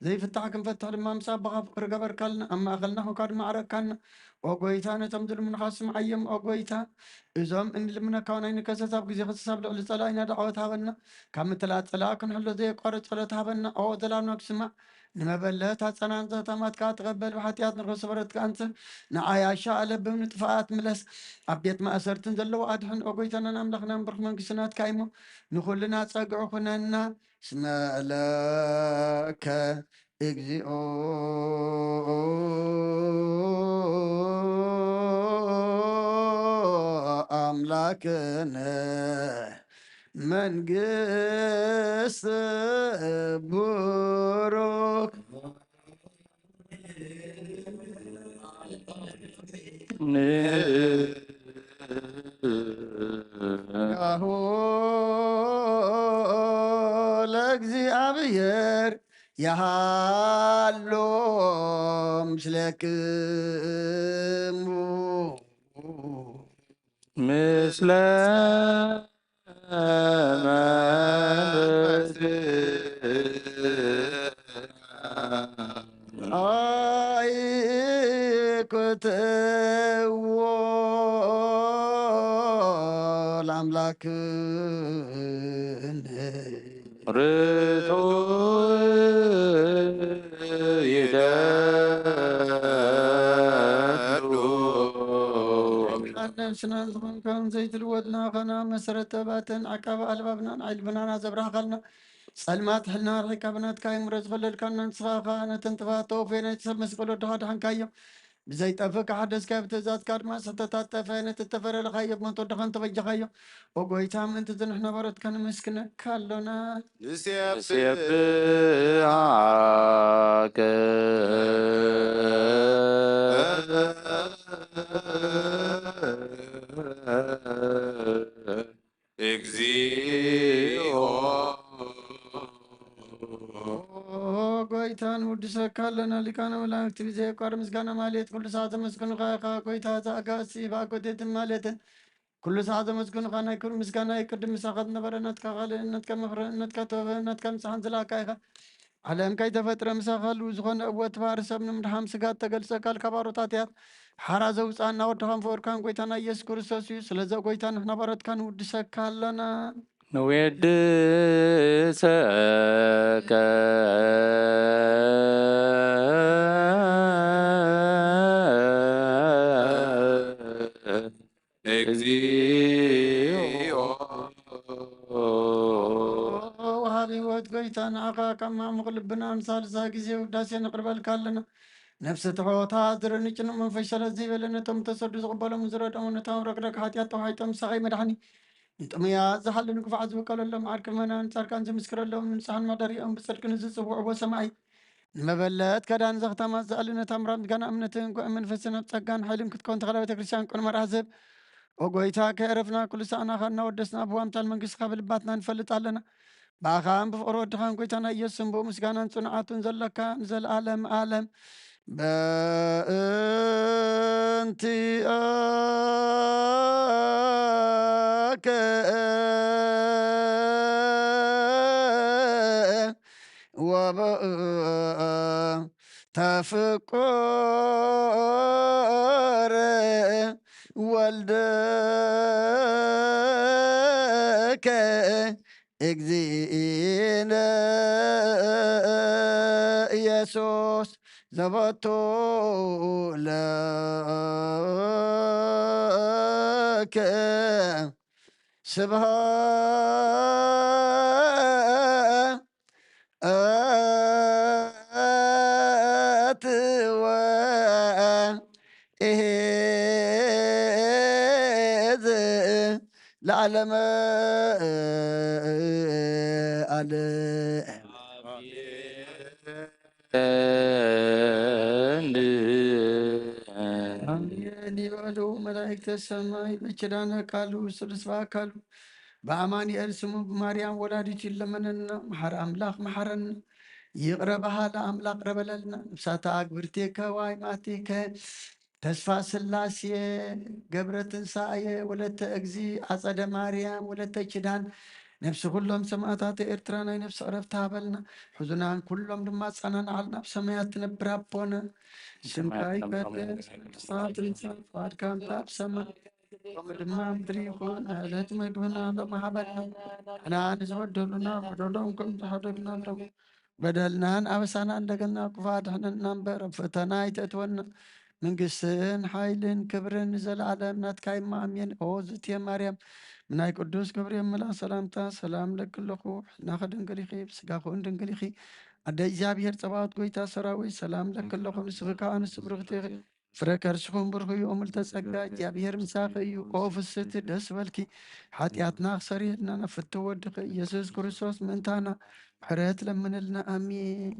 ዘይፍታሕ ክንፈትሕ ድማ ምስ ኣቦኻ ፍቕሪ ገበርካልና። ኣብ ማእከልና ኮንካ ድማ ኣዕረግካና። ኦ ጎይታ፣ ነቶም ዝልምኑኻ ስምዓዮም። ኦ ጎይታ፣ እዞም እንልምነካ እውን ኣይንከሰስ። ኣብ ግዜ ክሰስ ኣብ ልዕሊ ጸላኢና ደዓወት ሃበና። ካብ ምትላእ ጸላእ ክንሕሎ ዘየቋርጽ ጸሎት ሃበና። ኦ ዘላብና ክስማዕ ንመበለት ኣጸናንጸ ተማት ከኣ ተቐበል፣ ብሓጢኣት ንረኽሶ በረት ከኣ ኣንጽህ። ንዓያሻ ኣለብም ንጥፍኣት ምለስ። ኣብ ቤት ማእሰርትን ዘለዉ ኣድሕን። ኦ ጎይታናን ኣምላኽናን ብሩኽ መንግስቲ ናትካ እሞ ንኹልና ጸግዒ ኩነና። እስመ ለከ እግዚኦ ኣምላክነ መንግስት ብሩክ ንጋሁ ለእግዚኣብሔር የሃሎ ምስሌክሙ። ምስለ መንፈስከ። ኣይኩትዎ ለኣምላክነ። ርቱዕ ይደሉ። ቃል ነፍስና ዝኾንካን ዘይትልወጥ ናኸና መሰረት ተባተን ዓቃቢ ኣልባብናን ዓይልብናና ዘብራህካልና ጸልማት ሕልና ርሒካ ብናትካ ይምረ ዝኸለልካና ንስኻ ኢኻ። ነተን ጥፋት ተወፍዮ ናይቲ ሰብ መስቀል ወድኻ ድሓንካዮ። ብዘይጠፍእ ከሓደስካዮ ብትእዛዝካ ድማ ስሕተታት ጠፍአ ነቲ እተፈረድኻዮ ብሞት ወድኻን ተበጀኻዮ። ኦ ጎይታ ምእንቲ እዚ ንሕና ባሮትካ ነመስግነካ ኣሎና። ንሴብሖከ እግዚኦ። ጎይታ ንውድሰካ ኣለና፣ ሊቃነ መላእክት ብዘየቋርጽ ምስጋና ማሌት፣ ኩሉ ሰዓት ዘመስግኑኻ ኢኻ። ጎይታ ዘኣጋእዝቲ ብኣኮቴትን ማሌትን ኩሉ ሰዓት ዘመስግኑኻ፣ ናይ ክብሪ ምስጋና ይቅድም። ምሳኻ ዝነበረ ናትካ ካልእነትካ መፍረነትካ ተወበነትካ ምሳሕን ዝለኣካ ኢኻ። ዓለም ከይተፈጥረ ምሳኻ ህልው ዝኾነ እወ እቲ ባህሪ ሰብ ንምድሓን ስጋ እተገልጸ ቃል ካብ ኣሮታት እያት ሓራ ዘውፅኣና ወድኻን ፍቕርካን ጎይታና ኢየሱስ ክርስቶስ እዩ። ስለዚ ጎይታ ንሕና ባሮትካ ንውድሰካ ኣለና። ንዌድሰከ እግዚኦ። ወሃቢ ህይወት ጎይታ ንዓኻ ካብ ማዕሙቕ ልብና ንሳልሳ ግዜ ውዳሴ ነቕርበልካ ኣለና። ነፍሲ ትሑታ ዝርንጭ መንፈስ ሰለዚ በለ ነቶም ተሰዱ ዝቕበሎም ዝረድኦም ነቶም ረግረግ ሓጢኣት ተዋሒጦም ሰቓይ መድሓኒ ንጥሙያት ዝሓልን ግፋዕ ዝውከለሎም ዓርኪ መናን ጻድቃን ዝምስክረሎም ንንጹሓን መሕደሪኦም ብጽድቂ ንዝጽውዕዎ ሰማይ ንመበለት ከዳን ዘኽታማት ዘዕሊ ነታ ምራም ጋና እምነትን ጉዕ መንፈስን ኣብ ጸጋን ሓይልን ክትከውን ተኸላ ቤተ ክርስቲያን ቅኑዕ መርዓ ዝህብ ኦ ጎይታ ከየረፍና ኩሉ ሳዕናኻ እናወደስና ኣብዋ ምሳል መንግስትኻ ብልባትና ንፈልጥ ኣለና። ብኣኻን ብፍቕሪ ወድኻን ጎይታና ኢየሱስን ብኡ ምስጋናን ጽንዓቱን ዘለካ ንዘለኣለም ኣለም በእንቲኣከ ወበእንተ ፍቁር ወልድከ እግዚእነ ኢየሱስ ዘበቱ ለከ ስብሐት ወእዝ ለዓለመ ዓለም። ኣሜን ይበሉ መላእክተ ሰማይ። በኪዳነ ቃሉ ስሉስ በአካሉ በአማኑኤል ስሙ ብማርያም ወላዲቱ ይለመነና። መሓር ኣምላኽ መሓረና። ይቕረ በሃሊ ኣምላኽ ቅረ በለልና። ነፍሳተ ኣግብርቲከ ወአይማቲከ ተስፋ ስላሴ ገብረ ትንሳኤ ወለተ እግዚ ኣጸደ ማርያም ወለተ ኪዳን ነፍሲ ኩሎም ሰማእታተ ኤርትራ ናይ ነፍሲ ዕረፍቲ ሃበልና። ሕዙናን ኩሎም ድማ ኣጸናንዓልና። ኣብ ሰማያት ትነብር ኣቦና ስምካ ይቀደስ፣ መንግስትኻ ትምጻእ፣ ፍቓድካ ከምቲ ኣብ ሰማይ ከምኡ ድማ ኣብ ምድሪ ይኹን። ዕለት መግብና ሎሚ ሃበና። ንሕና ንዝበደሉና በደሎም ከም ዝሓደጉና ኣለዉ። በደልናን ኣበሳና እንደገና ክፉእ ኣድሕነና እምበር፣ ኣብ ፈተና ኣይተእትወና። መንግስትን ሓይልን ክብርን ንዘለኣለም ናትካ እማ ኣሜን። ኦ ዝትየ ማርያም፣ ብናይ ቅዱስ ገብርኤል መልኣክ ሰላምታ ሰላም ለኪ ኣለኹ። ሕልናኺ ድንግል ኢኺ፣ ብስጋኽውን ድንግል ኢኺ። ኣደ እግዚኣብሔር ጸባኦት ጎይታ ሰራዊት፣ ሰላም ለኪ ኣለኹ። ንስኺ ከኣ ንስብርኽቲ ኢኺ። ፍረ ከርስኹም ብሩኽ እዩ። እምልተ ጸጋ እግዚኣብሔር ምሳኺ እዩ። ኦ ፍስቲ ደስ በልኪ፣ ሓጢኣትና ክሰሪልና ናብ ፍትው ወድኺ ኢየሱስ ክርስቶስ ምእንታና ምሕረት ለምንልና። ኣሜን።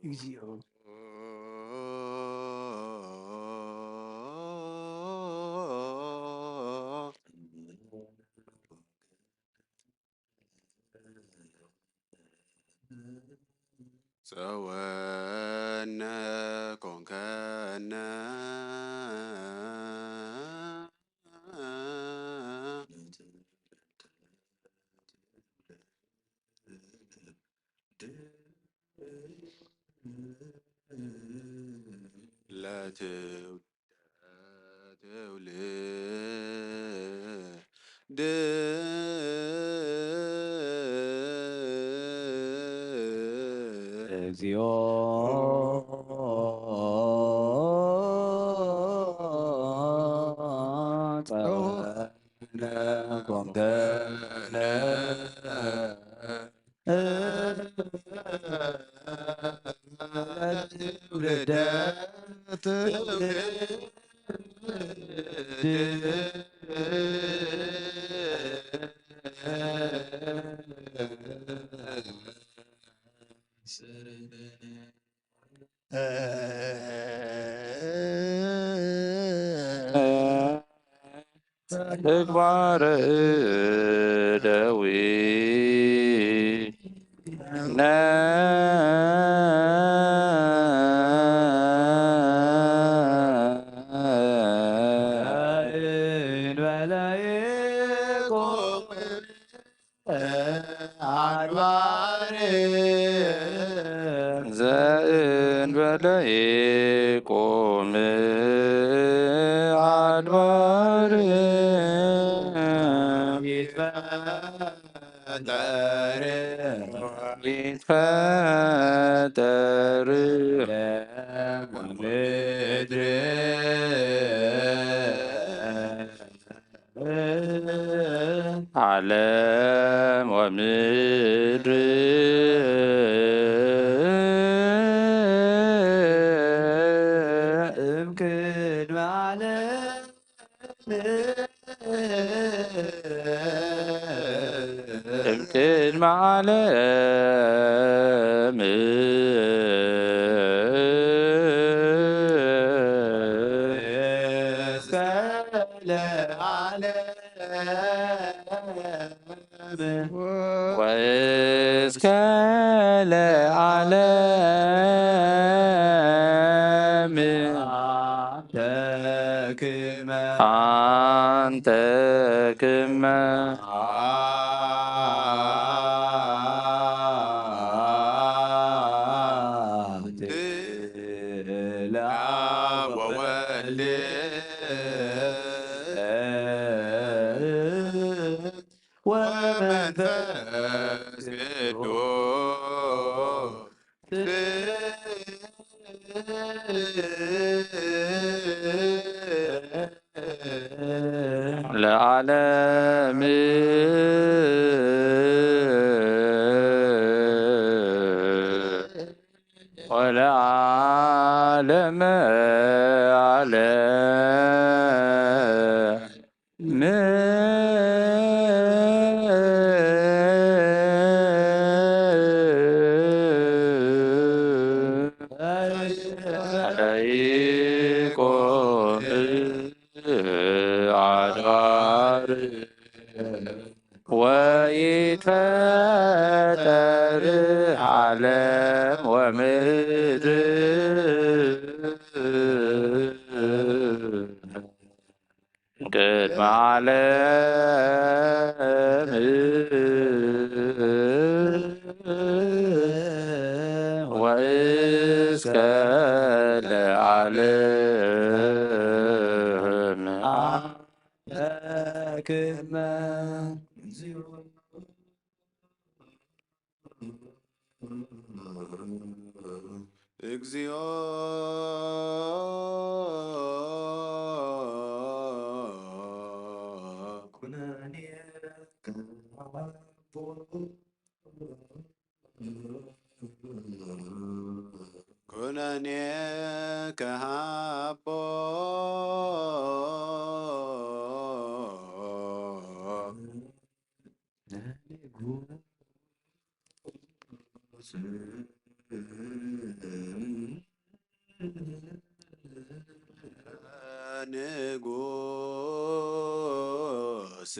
እግዚኦ። ጸወነ ኮንከነ። ለትው-፣ ለትውልድ እግዚኦ ጸወነ ኮንከነ። ተግባረ እደዊነ። አድባር ዘእንበለ ይቁም አድባር ይትፈጠር ይትፈጠር ምድር ዓለም ወምድር እምቅድመ ዓለም እምቅድመ ዓለም እስከ ለዓለም ወእስከ ለዓለም አንተ ክመ አንተ ክመ ወወልድ ወመንፈስ ቅዱስ ለዓለም ወለዓለመ ዓለም። ለይቆም አድባር ወይትፈጠር ዓለም ወምድር። ቅድመ ዓለም ወእስከ ለዓለም። ክመ እግዚኦ። ኩነኔ ኩነኔ ከሃቦ። ንጉስ።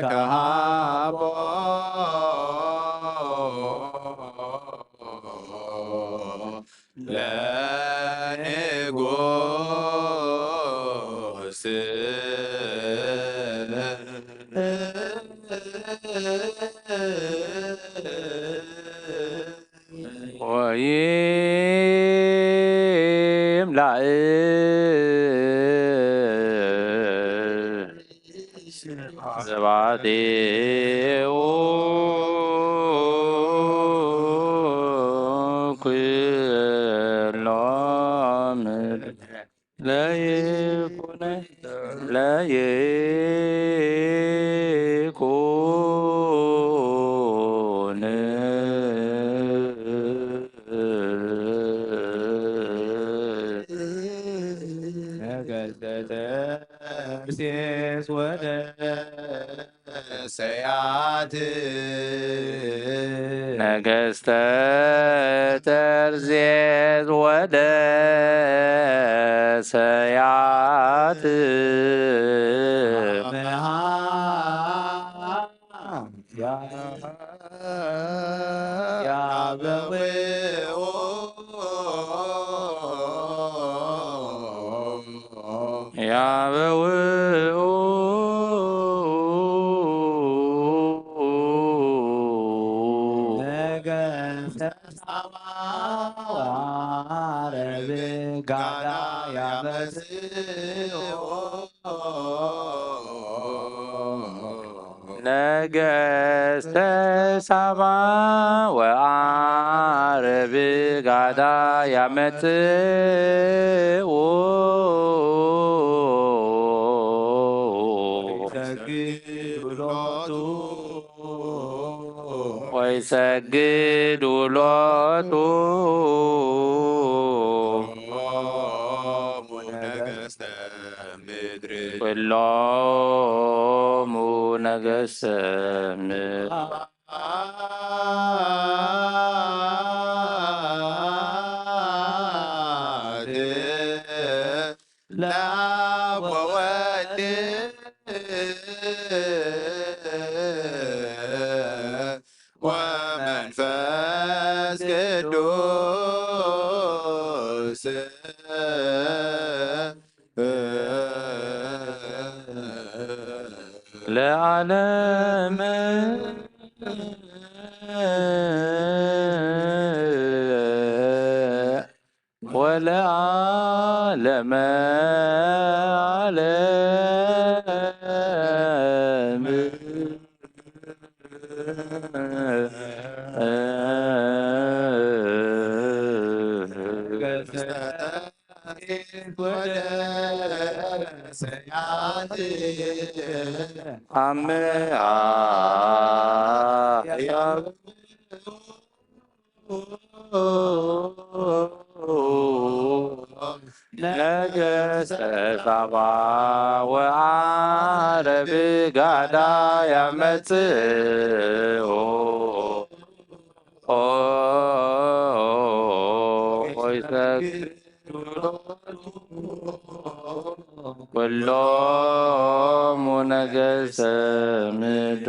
ከሃቦ ለንጉስ ወይም ላእ ዘባዴኡ ኩሎም ለይኩነ ለይኩን ነገስተ ተርሴስ ወደ ሰያት ነገስተ ተርሴስ ወደ ሰያት ያበው ያበው ነገስተ ሳባ ወአረብ ጋዳ ያመጽኦ ነገስተ ሳባ ወአረብ ጋዳ ያመጽኡ ሰግዱ ሎቱ ወይሰግዱ ሎቱ ኩሎሙ ነገስተ ምድር ኩሎሙ ነገስተ ምድር ለአብ ወወልድ ወመንፈስ ቅዱስ ለዓለመ ወለዓለመ ዓለም። አምሃ ነገስተ ሳባ ወዓረብ ጋዳ ያመጽኡ ሆይ ሰግዱ ሎቱ ኩሎሙ ነገስተ ምድር።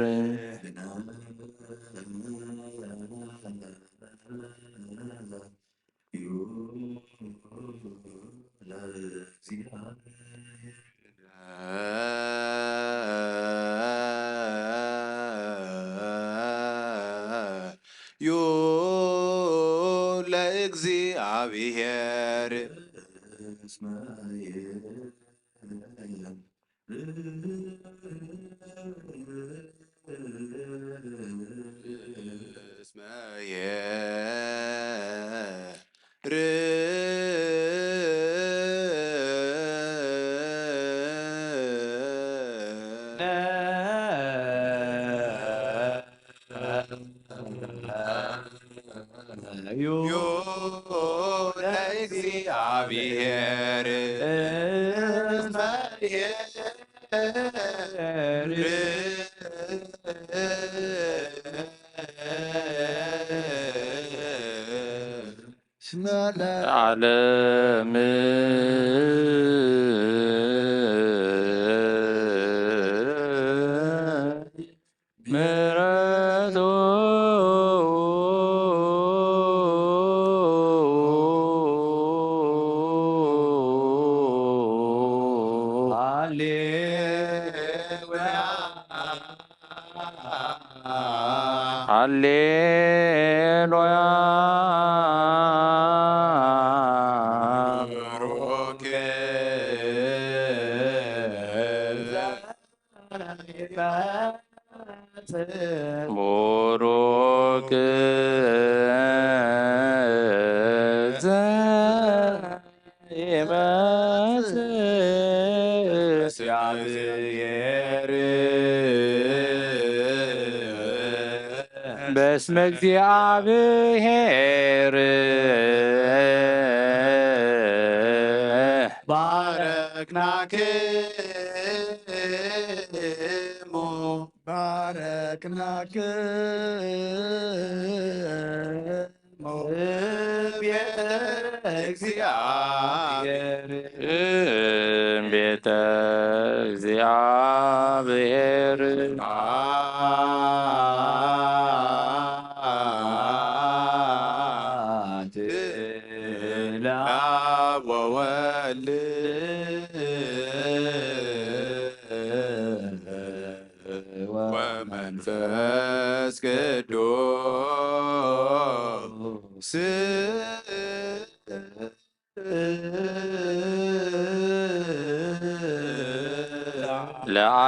ዩ ለእግዚአብሔር እስመ ዩ ለእግዚአብሔር እስመ ዓለም። ምሕረቱ ሃሌሉያ። ሃሌሉያ። ብሩክ ቡሩክ ዘኢይመጽእ እግዚአብሔር። በስመ እግዚአብሔር ባረክናክሙ። ባረክናክሙ። ቤተ እግዚአብሔር። ቤተ እግዚአብሔር። ለአብ ወወልድ ወመንፈስ ቅዱስ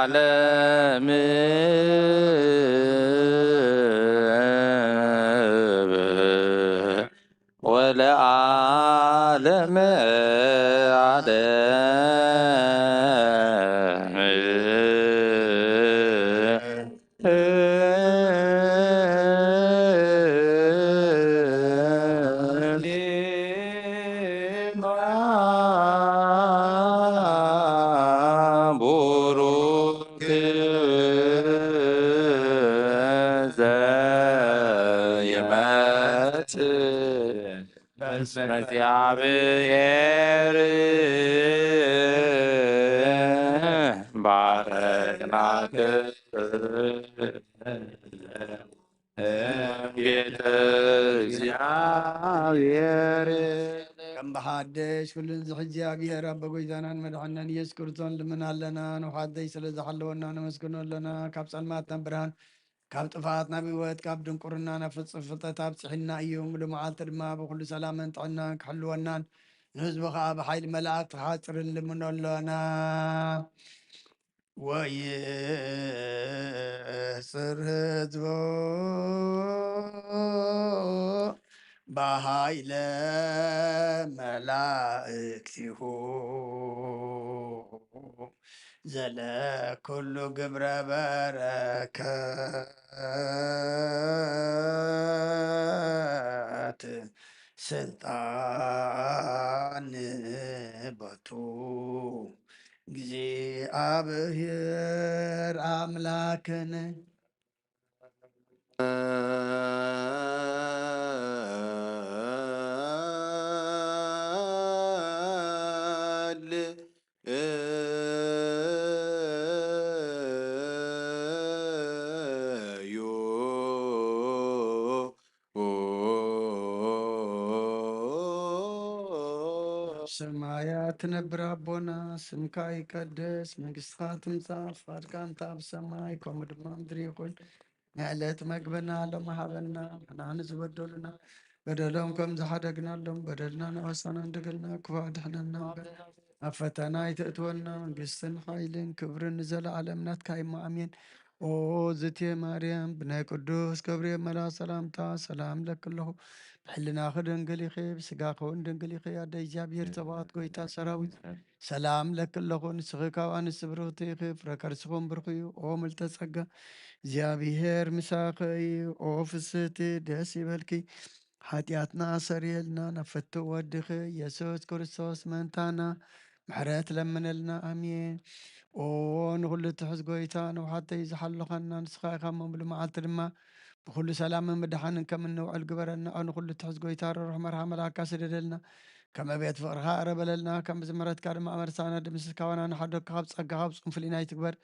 ለዓለም ወለዓለመ ዓለም። ቡሩክ ዘኢይመጽእ በስመ እግዚአብሔር ባረክናክ። ቤተ እግዚአብሔር። ከም ብሓደሽ ኩሉን ዝሕዚ እግዚኣብሔር ኣቦ ጎይታናን መድሓናን ኢየሱስ ክርስቶስ ልምን ኣለና። ንውሓተይ ስለ ዝሓለወና ነመስግኖ ኣለና። ካብ ጸልማት ናብ ብርሃን፣ ካብ ጥፍኣት ናብ ህይወት፣ ካብ ድንቁርና ናብ ፍጹም ፍልጠት ኣብጽሒና እዩ። ሙሉ መዓልቲ ድማ ብኹሉ ሰላምን ጥዕናን ክሕልወናን ንህዝቡ ኸኣ ብሓይሊ መላእክቲ ክሓጽርን ልምኖ ኣሎና። ወይጽር ህዝቡ ብሃይለ መላእክቲሁ ዘለኩሉ ግብረ በረከት ስልጣን ቦቱ እግዚኣብሔር ኣምላክን። ሰማያት ትነብር ኣቦና፣ ስምካ ይቀደስ፣ መንግስትኻ ትምጻእ፣ ፍቓድካ እንተ ኣብ ሰማይ ከምኡ ድማ ምድሪ ይኹን። ንዕለት መግብና ሎም ሃበና፣ ንሕና ንዝበደሉና በደሎም ከም ዝሓደግናሎም በደልና ንወሰና እንድግልና፣ ክፉ ኣድሕነና እምበር፣ ኣብ ፈተና ኣይተእትወና፣ መንግስትን ሓይልን ክብርን ንዘለኣለም ናትካ እሞ ኣሜን። ኦ ዝቴ ማርያም፣ ብናይ ቅዱስ ገብርኤል መልኣክ ሰላምታ ሰላም ለኪ ኣለኹ። ብሕልናኺ ድንግል ኢኺ፣ ብስጋኺ እውን ድንግል ኢኺ። ኣደ እግዚኣብሔር ጸባኦት፣ ጎይታ ሰራዊት፣ ሰላም ለኪ ኣለኹ። ንስኺ ካብ ኣንስቲ ብርኽቲ ኢኺ፣ ፍረ ከርስኺ እውን ብሩኽ እዩ። ኦ ምልተ ጸጋ፣ እግዚኣብሔር ምሳኺ እዩ። ኦ ፍስህቲ፣ ደስ ይበልኪ፣ ሓጢኣትና ኣሰርየልና፣ ናብ ፍትው ወድኺ ኢየሱስ ክርስቶስ መእንታና ምሕረት ለምነልና። ኣሜን። ኦ ንኹሉ ትሕዝ ጎይታ፣ ንውሓተይ ዝሓለኻና ንስኻ ኢኻ እሞ፣ ሙሉ መዓልቲ ድማ ብኹሉ ሰላምን ምድሓንን ከም እንውዕል ግበረና። ኦ ንኹሉ ትሕዝ ጎይታ፣ ርሩህ መርሓ መልኣካ ስደደልና፣ ከም ኣቤት ፍቕርኻ ቅረ በለልና፣ ከም ምሕረትካ ድማ ኣመርሳና፣ ድምስስካ ዋና ንሓደግካ፣ ካብ ጸጋኻ ብጹም ፍልይና ይትግበር።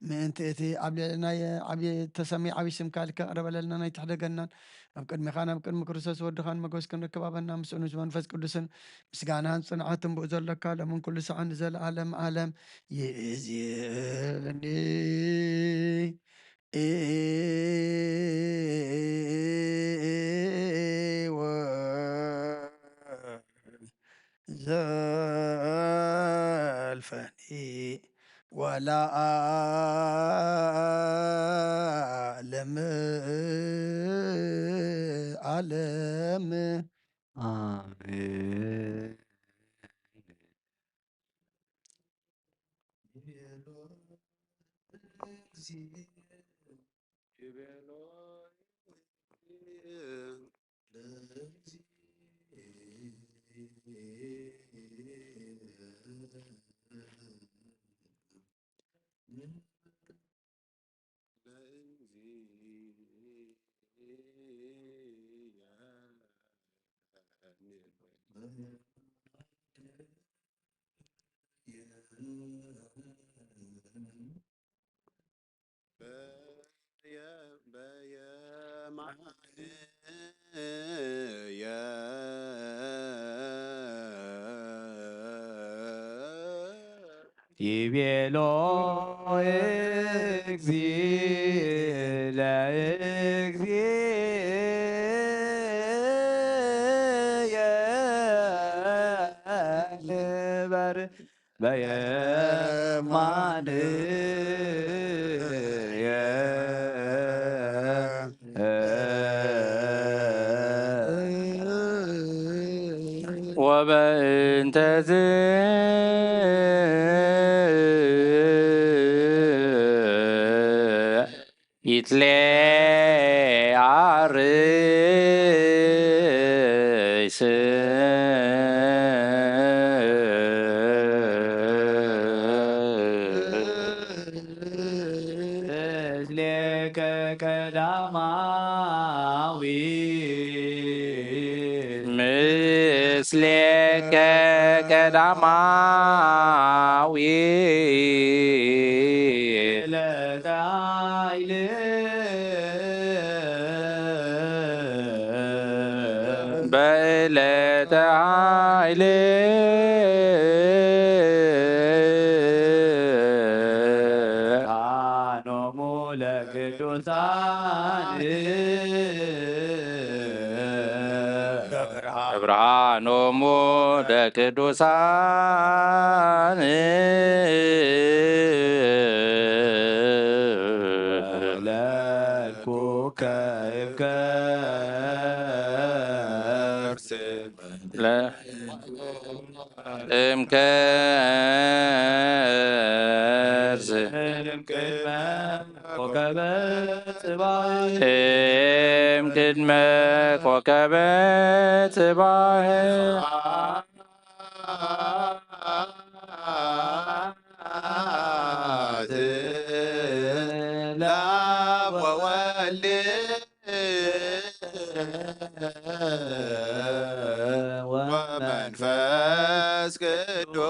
ምእንቲ እቲ ኣብ ልዕልናየ ዓብዪ ተሰሚ ዓብዪ ስምካ ልካ ቅረበለልና ናይ ትሕደገናን ኣብ ቅድሚኻን ኣብ ቅድሚ ክርስቶስ ወድኻን መጎስ ክንረክብ ኣበና ምስኡን ምስ መንፈስ ቅዱስን ምስጋናን ጽንዓትን ብኡ ዘለካ ሎምን ኩሉ ሰዓን ንዘለኣለም ዓለም ይእዝየኒ። ወዘልፈኒ ወለዓለመ ዓለም። ኣሜን። ይቤሎ እግዚእ ለእግዚእየ ንበር በየማንየ። ወበእንተዝ ይትሌ ኣርእስ ምስሌከ ቀዳማዊ ምስሌከ ቀዳማዊ ዕለተ ኃይል በዕለተ ኃይል ካኖሙ ለቅዱሳን ብርሃኖሙ ለቅዱሳን ለኩከ እምከርስ ለ እምከርስ እምቅድመ ኮከበ ጽባሕ እምቅድመ ኮከበ ጽባሕ ለአብ ወወልድ ወመንፈስ ቅዱስ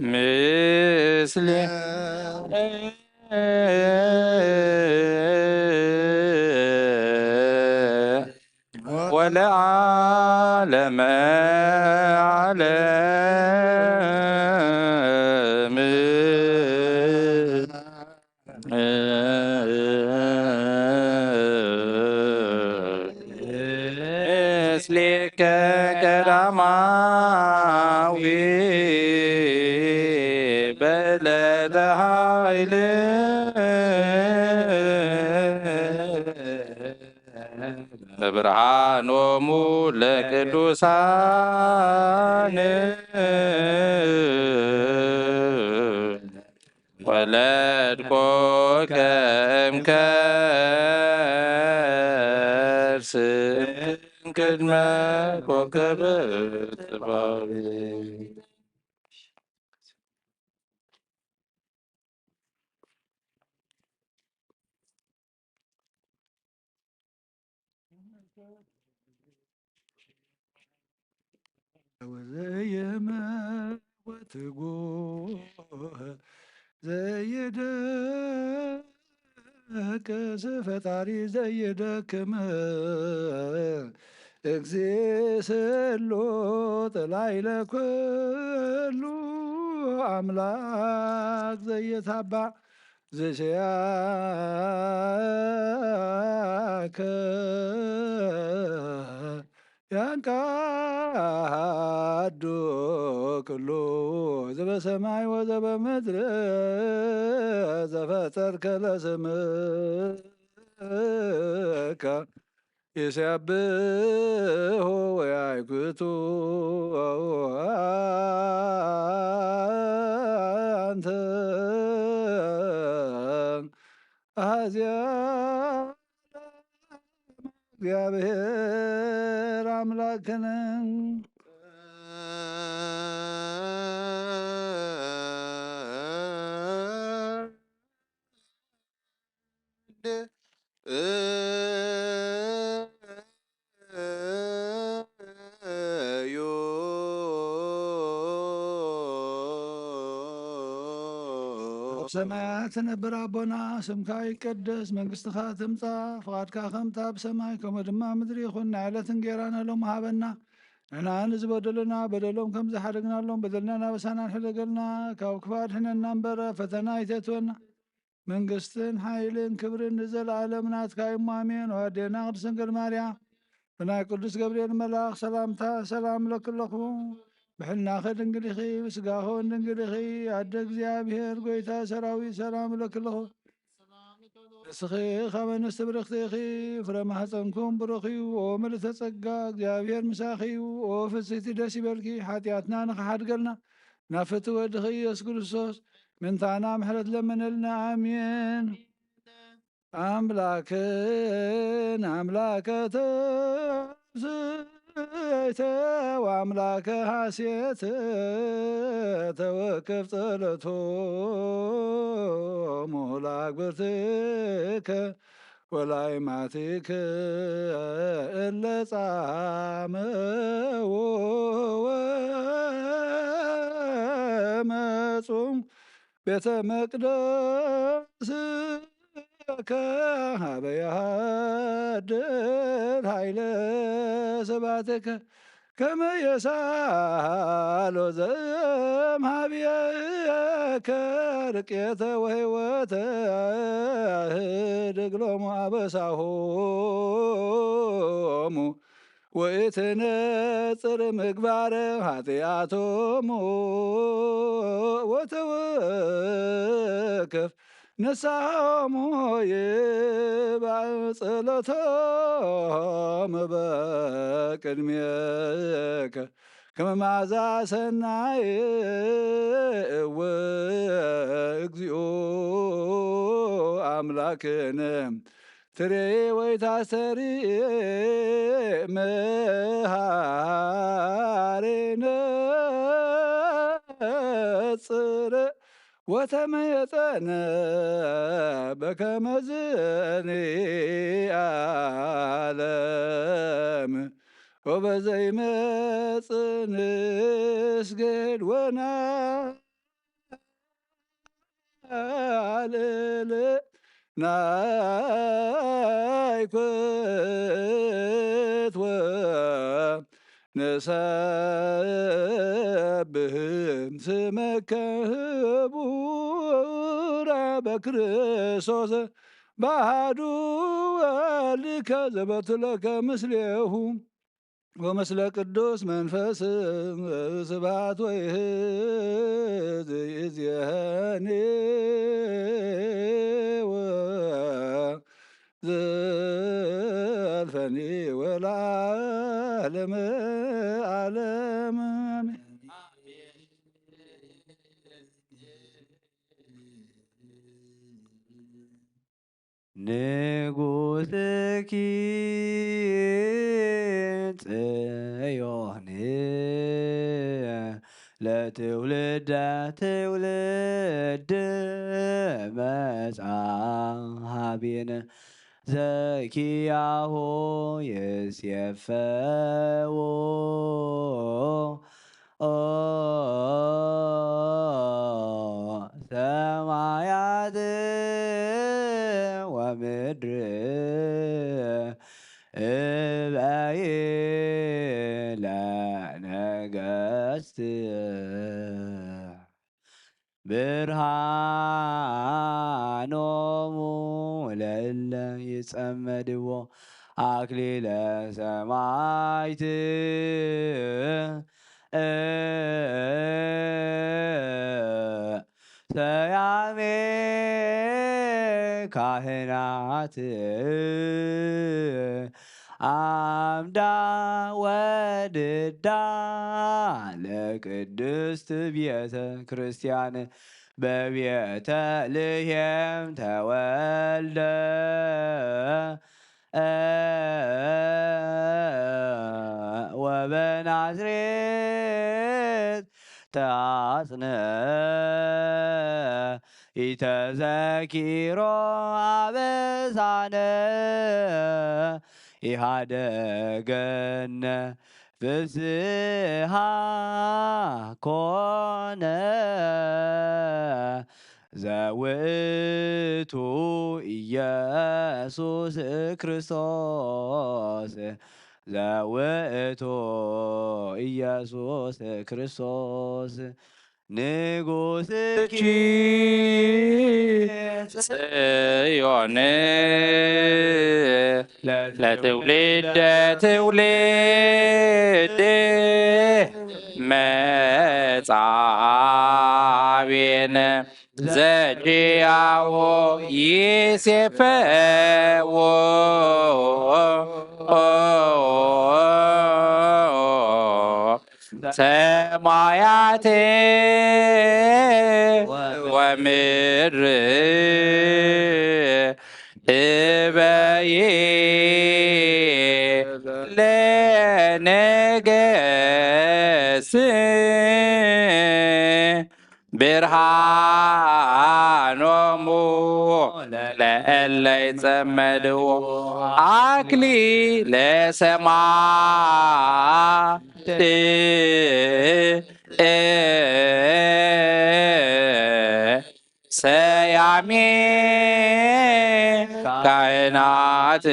ምስሌ ወለዓለመ ዓለም። ምስሌከ ቀዳማዊ በዕለተ ኃይል ብርሃኖሙ ለቅዱሳን ወለድኮከ እምከርስ እምቅድመ ኮከበ ጽባሕ። ወዘየመ ወትጉህ ዘይደቅስ ፈጣሪ ዘይደክም እግዚእ ስሉጥ ላዕለ ኩሉ ኣምላክ ዘይታባእ ዝስያከ ያንቃዱ ኩሉ ዘበሰማይ ወዘበምድር ዘፈጠርከ ለስምከ ይሰብሑ ወያይክቱ አንተ አዝያ እግዚአብሔር አምላክነ። ኣብ ሰማያት ትነብር ኣቦና፣ ስምካ ይቀደስ፣ መንግስትኻ ትምጻእ፣ ፍቓድካ ከምታ ኣብ ሰማይ ከምኡ ድማ ምድሪ ይኹን። ናይ ዕለት እንጌራና ሎሚ ሃበና። ንሕና ንዝበደሉና በደሎም ከም ዝሓደግናሎም በደልና ናበሳና ንሕደገልና፣ ካብ ክፉእ ኣድሕነና እምበር ፈተና ኣይተእትወና። መንግስትን ሓይልን ክብርን ንዘለኣለም ናትካ እዩ፣ ኣሜን። ወኣዴና ቅድስት ድንግል ማርያም ብናይ ቅዱስ ገብርኤል መልኣኽ ሰላምታ ሰላም እለኪ ኣለኹ። ብሕልናኺ ድንግል ኢኺ፣ ብስጋኺ እውን ድንግል ኢኺ። ኣደ እግዚኣብሔር ጎይታ ሰራዊት ሰላም እለኪ ኣለኹ። ንስኺ ካብ ኣንስቲ ብርኽቲ ኢኺ፣ ፍረ ማህፀንኩም ብሩኽ እዩ። ኦ ምልእተ ጸጋ፣ እግዚኣብሔር ምሳኺ እዩ። ኦ ፍስሕቲ ደስ ይበልኪ፣ ሓጢኣትና ንኽሓድገልና ናብ ፍትዊ ወድኺ ኢየሱስ ክርስቶስ ምንታና ምሕረት ለምነልና። ኣሜን። ኣምላክን ኣምላከ ተስእተ ወኣምላከ ሐሴት ተወከፍ ጸሎቶሙ ለአግብርትከ ወላይማቲከ እለ ጻመዎ ወመጹ ቤተ መቅደስከ ሀበ የሃድር ኃይለ ስብሐትከ ከመ የሳሎ ዘእምሃብየከ ርቄተ ወሕይወተ ህድግ ሎሙ አበሳሆሙ ወኢትነጽር ምግባረ ኃጢአቶሙ ወተወከፍ ንስሐሙ ይባእ ጸሎቶም በቅድሜከ ከመ መዓዛ ሰናይ እወ እግዚኦ አምላክነ ትሬ ወይ ታስተሪ መሃሬነ ጽረ ወተመየጠነ በከመዝኒ ዓለም ወበዘይመጽ ንስገድ ወና ኣልል ናይ ክትወ ንሰብህም ስመከ ህቡራ በክርስቶስ ባህዱ ወልከ ዘበትለከ ምስሌሁ ወምስለ ቅዱስ መንፈስ ስብሐት ወይህዝ ይእዜኒ ወዘልፈኒ ወለዓለመ ዓለም። ንጉስኪ ጽዮን ለትውልደ ትውልድ መጻ ሀቤነ ዘኪያሆ የስየፈዎ ብርሃኖሙ ለእለ ይጸመድዎ ኣክሊለ ሰማዕት ሰያሜ ካህናት ዓምዳ ወድዳ ለቅድስት ቤተ ክርስቲያን በቤተ ልሔም ተወልደ ወበናዝሬት ተአጽነ ኢተዘኪሮ አበሳነ ኢሃደገነ ፍስሃ ኮነ ዘውእቱ ኢየሱስ ክርስቶስ ዘውእቱ ኢየሱስ ክርስቶስ ንጉስኪ ጽዮን ለትውልደ ትውልድ መጻቤነ ዘጅያዎ ይሴፈዎ ሰማያት ወምድር እበይ ለነገስ ብርሃኖሙ ለእለ ይጸመድዎ አክሊለ ሰማዕት ሰያሜ ካህናት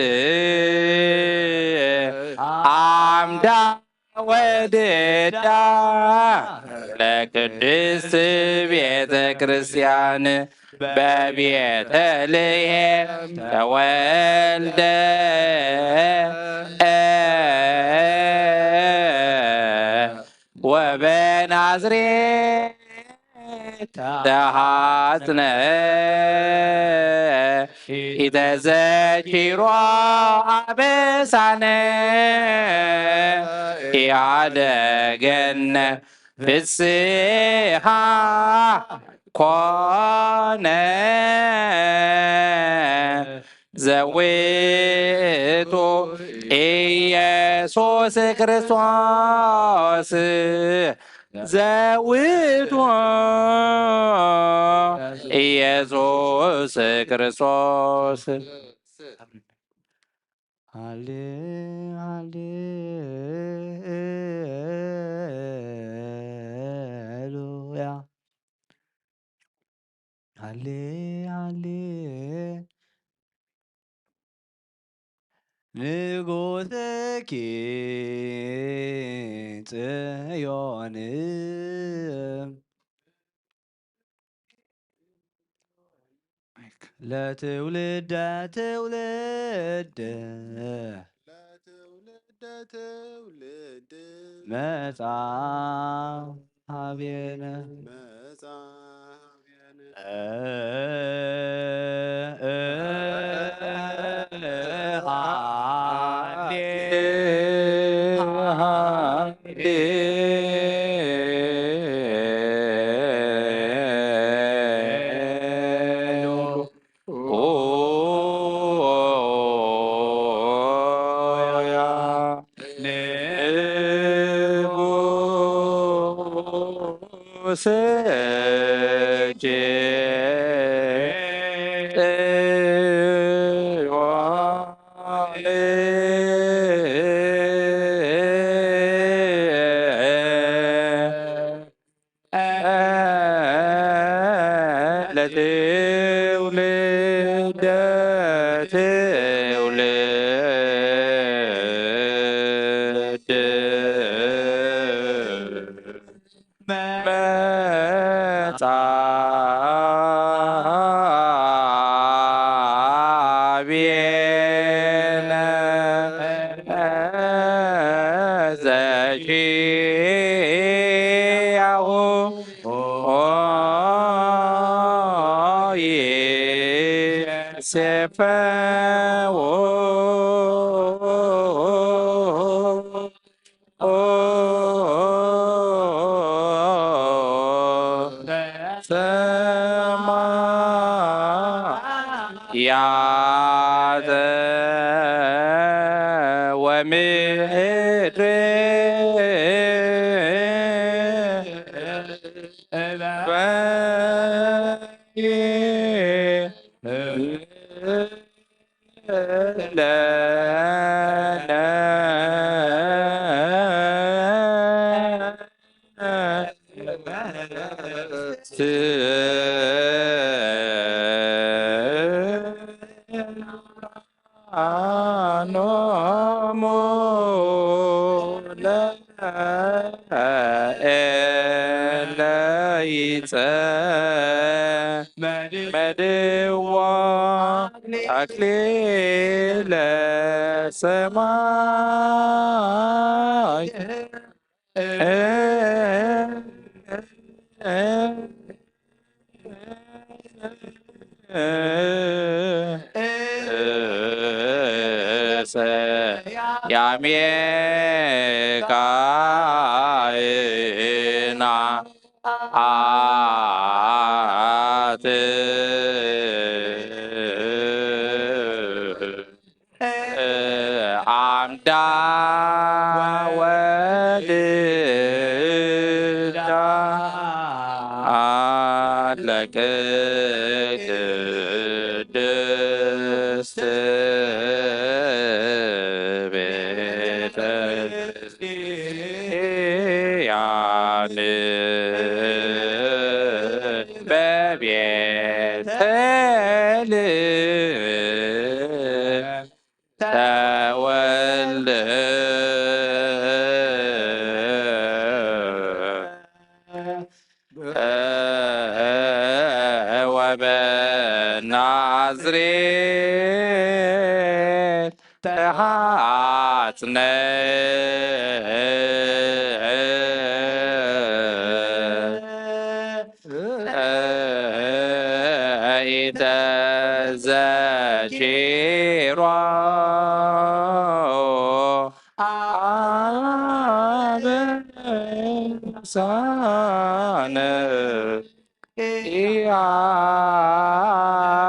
አምዳ ወድዳ ለቅድስት ቤተ ክርስቲያን በቤተልሔም ተወልደ ወበናዝሬት ተሃጽነ ኢተዘኪሮ አበሳነ ኢሃደገነ ፍስሃ ኮነ ዘውእቱ ኢየሱስ ክርስቶስ ዘውእቱ ኢየሱስ ክርስቶስ ሃሌ ሃሌሉያ ሃሌ ሃሌ ንጉስኪ ጽዮን ለትውልደ ትውልድ ለትውልደ ትውልድ መጻ ሀቤነ መጻ ሀቤነ ለትውልደ ትውልድ መጻብየነ ዘኪያሁ ይሴፈዎ። ሰማያተ ወምድር ኖሙ ለእለ ይጸመድዎ አክሊለ ሰማይ። ሰያሜ ካህናት አምዳ ወልዳ ለቅድስት ቤተ ክርስቲያን በቤተልሔም ተወልደ ወበናዝሬት ተሃጽነ። ኢተዘኪሮ አበሳነ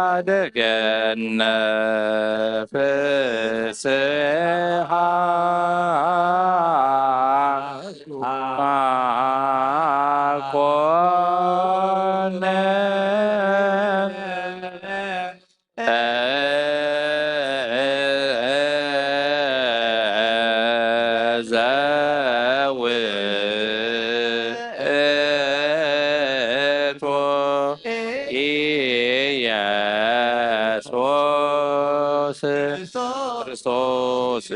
ኢሃድገነ ፍስሓ ኮነ። ዘውእቱ ኢየሱስ ክርስቶስ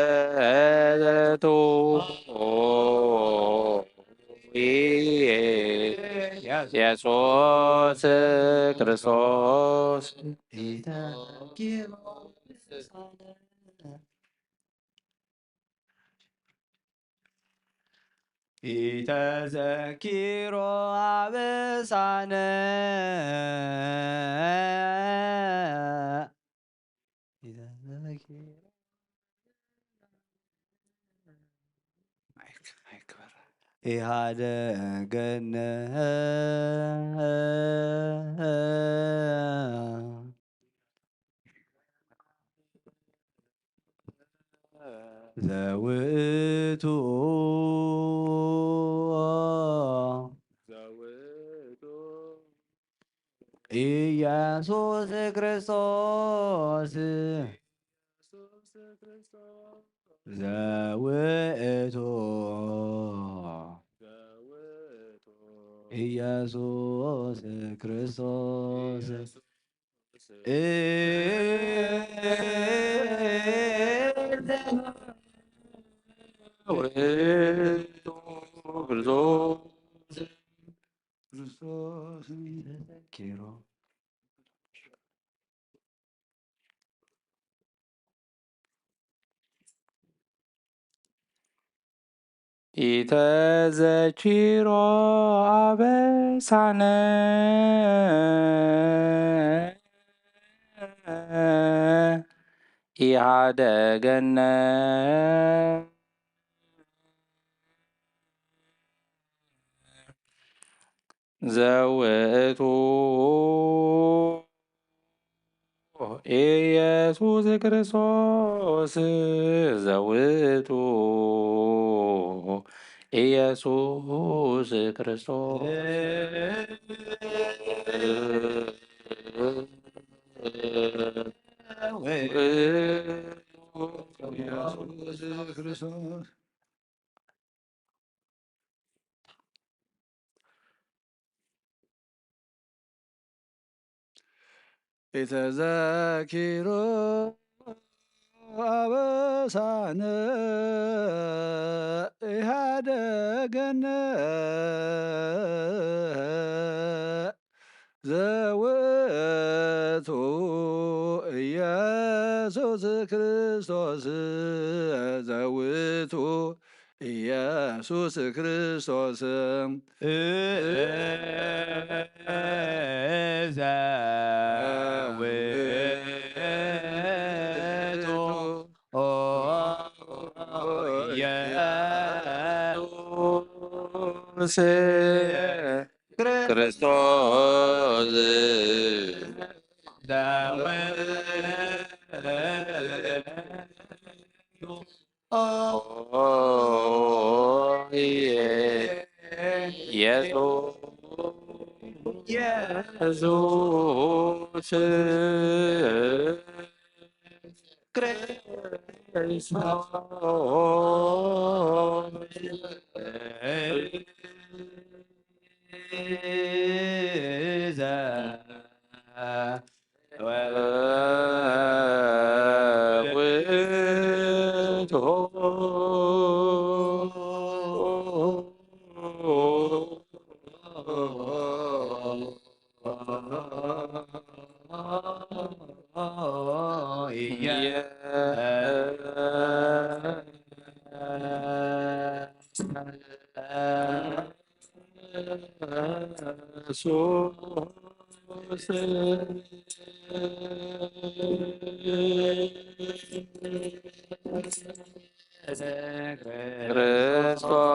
ዘውእቱ ኢየሱስ ክርስቶስ። ኢተዘኪሮ አበሳነ። ኢሃደገነ ዘውእቱ ኢየሱስ ክርስቶስ ዘውእቱ ኢየሱስ ክርስቶስ። ውእቱ ክርስቶስ። ክርስቶስ ተዘኪሮ። ኢተዘኪሮ አበሳነ ኢሃደገነ ዘውእቱ ኢየሱስ ክርስቶስ ዘውእቱ ኢየሱስ ክርስቶስ ኢየሱስ ክርስቶስ። ኢተዘኪሮ አበሳነ ኢሃደገነ ዘውእቱ ኢየሱስ ክርስቶስ ዘውእቱ ኢየሱስ ክርስቶስ እዘ ውእቱ ኢየሱስ ክርስቶስ ኢየሱስ ክርስቶስ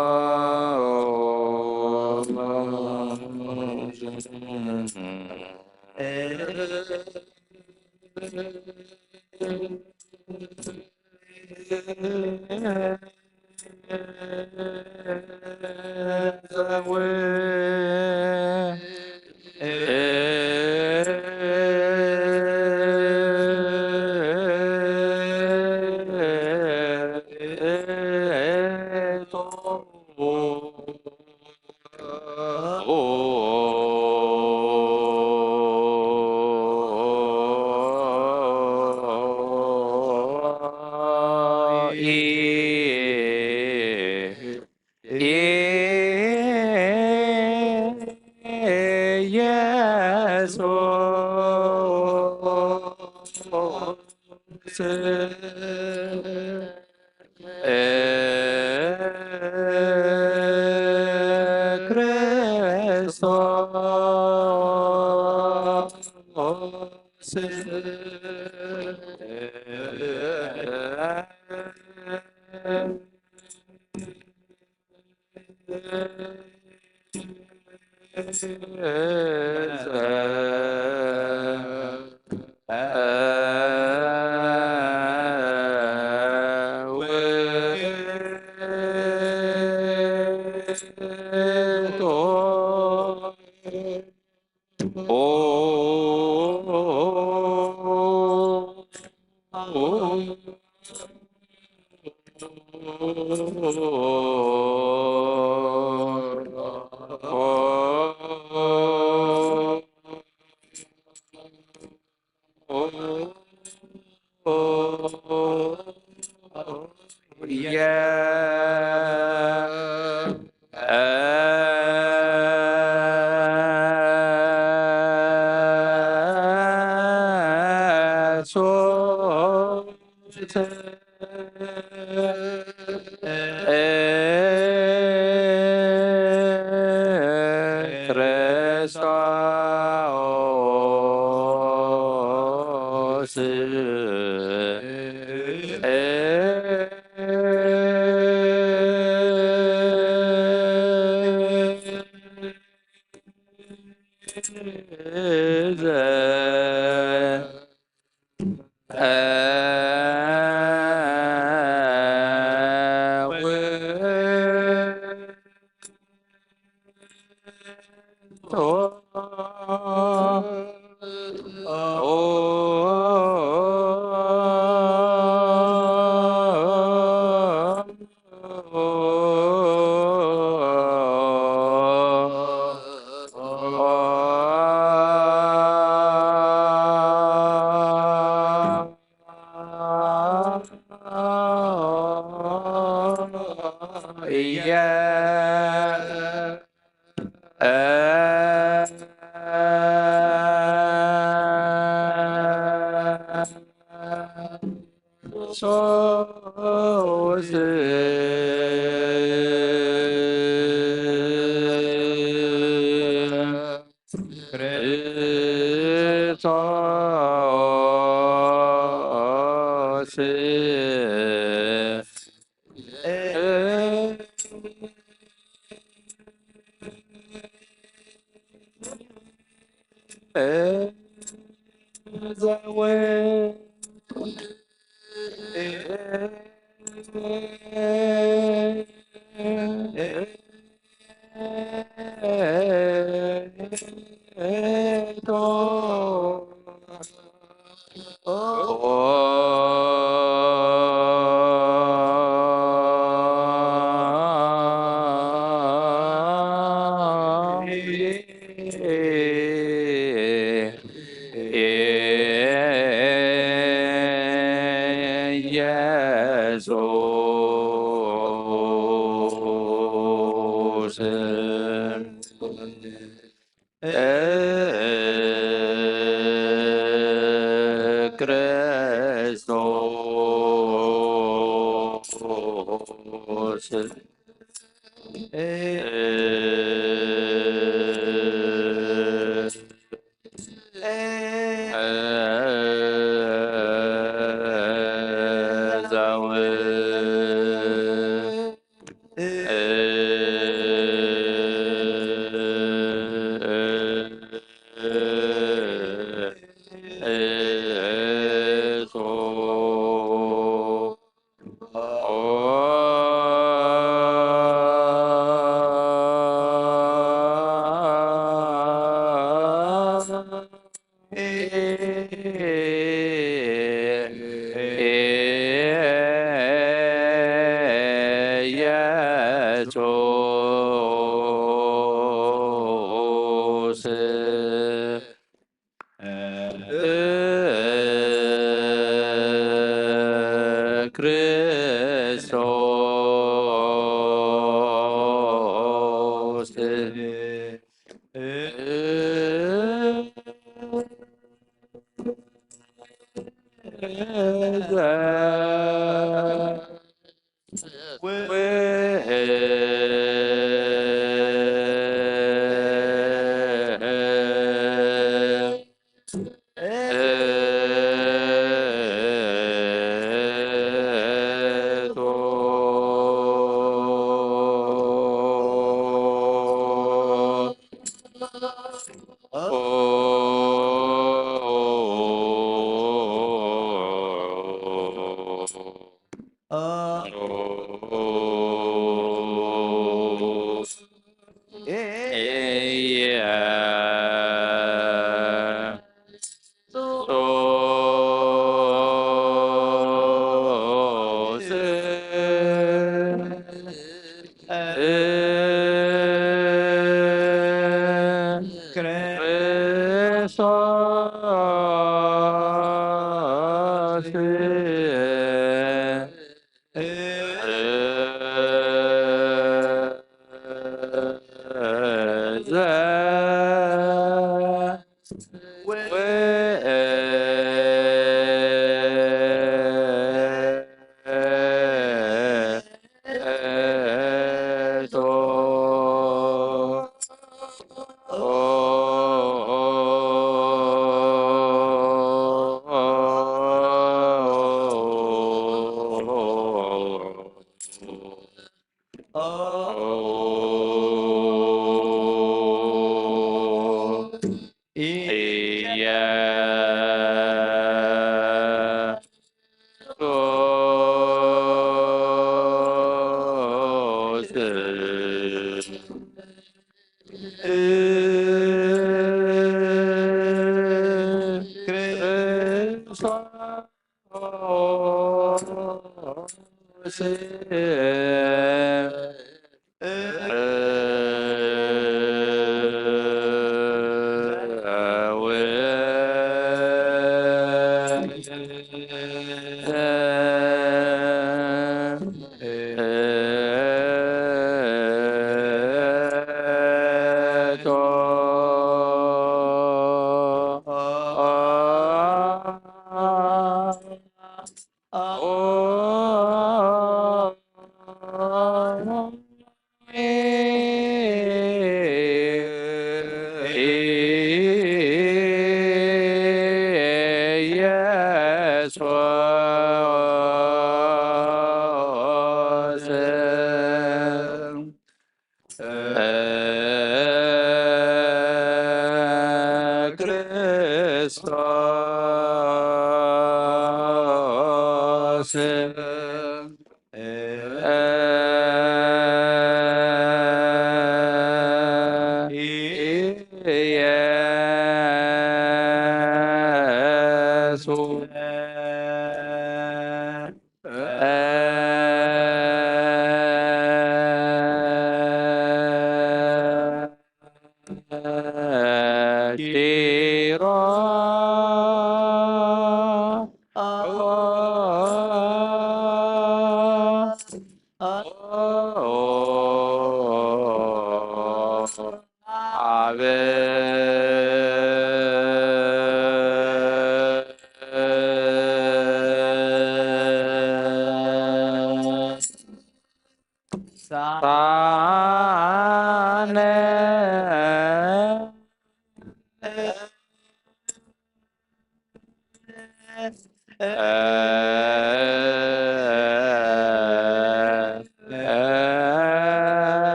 ክርስቶስ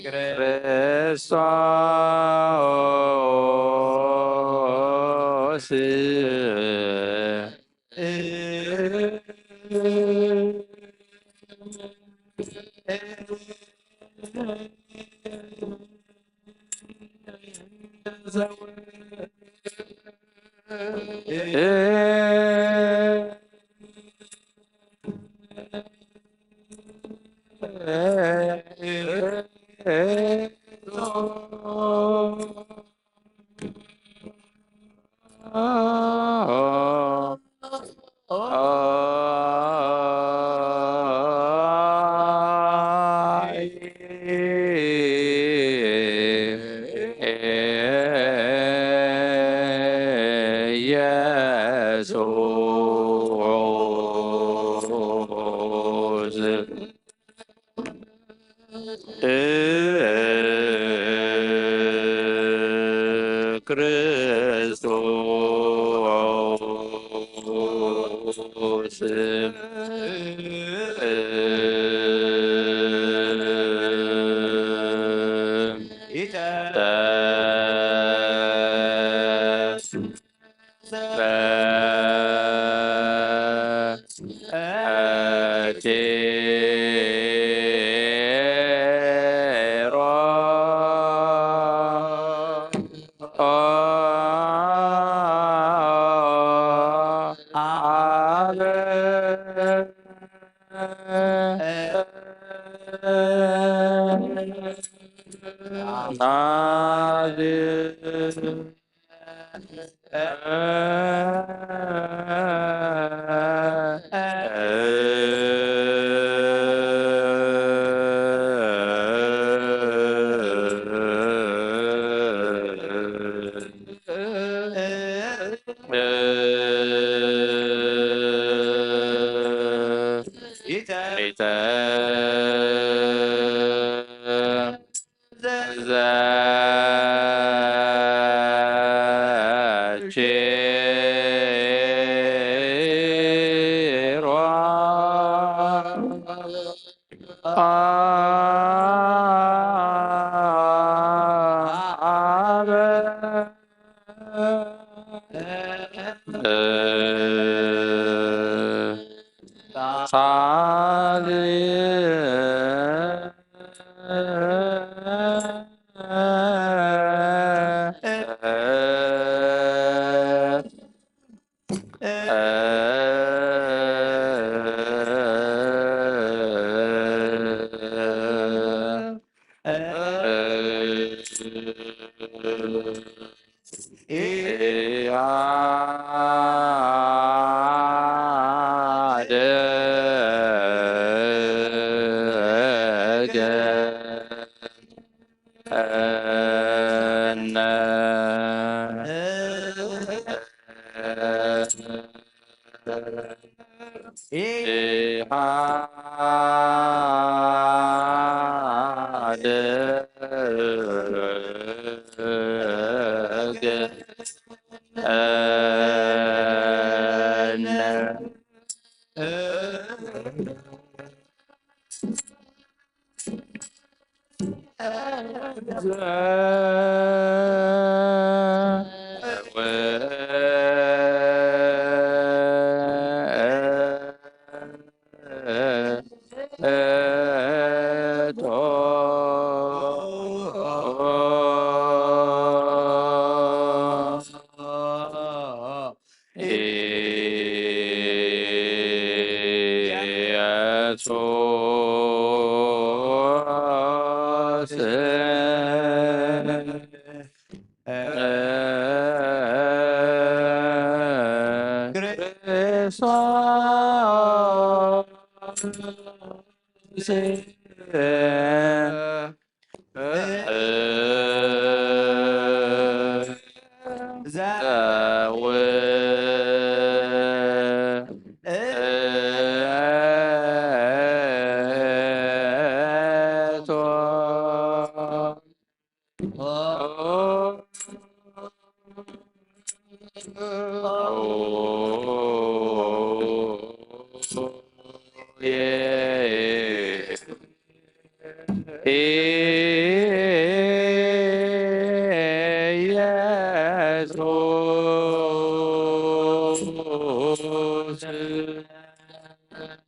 ክርስቶስ ክርስቶስ ክርስቶስ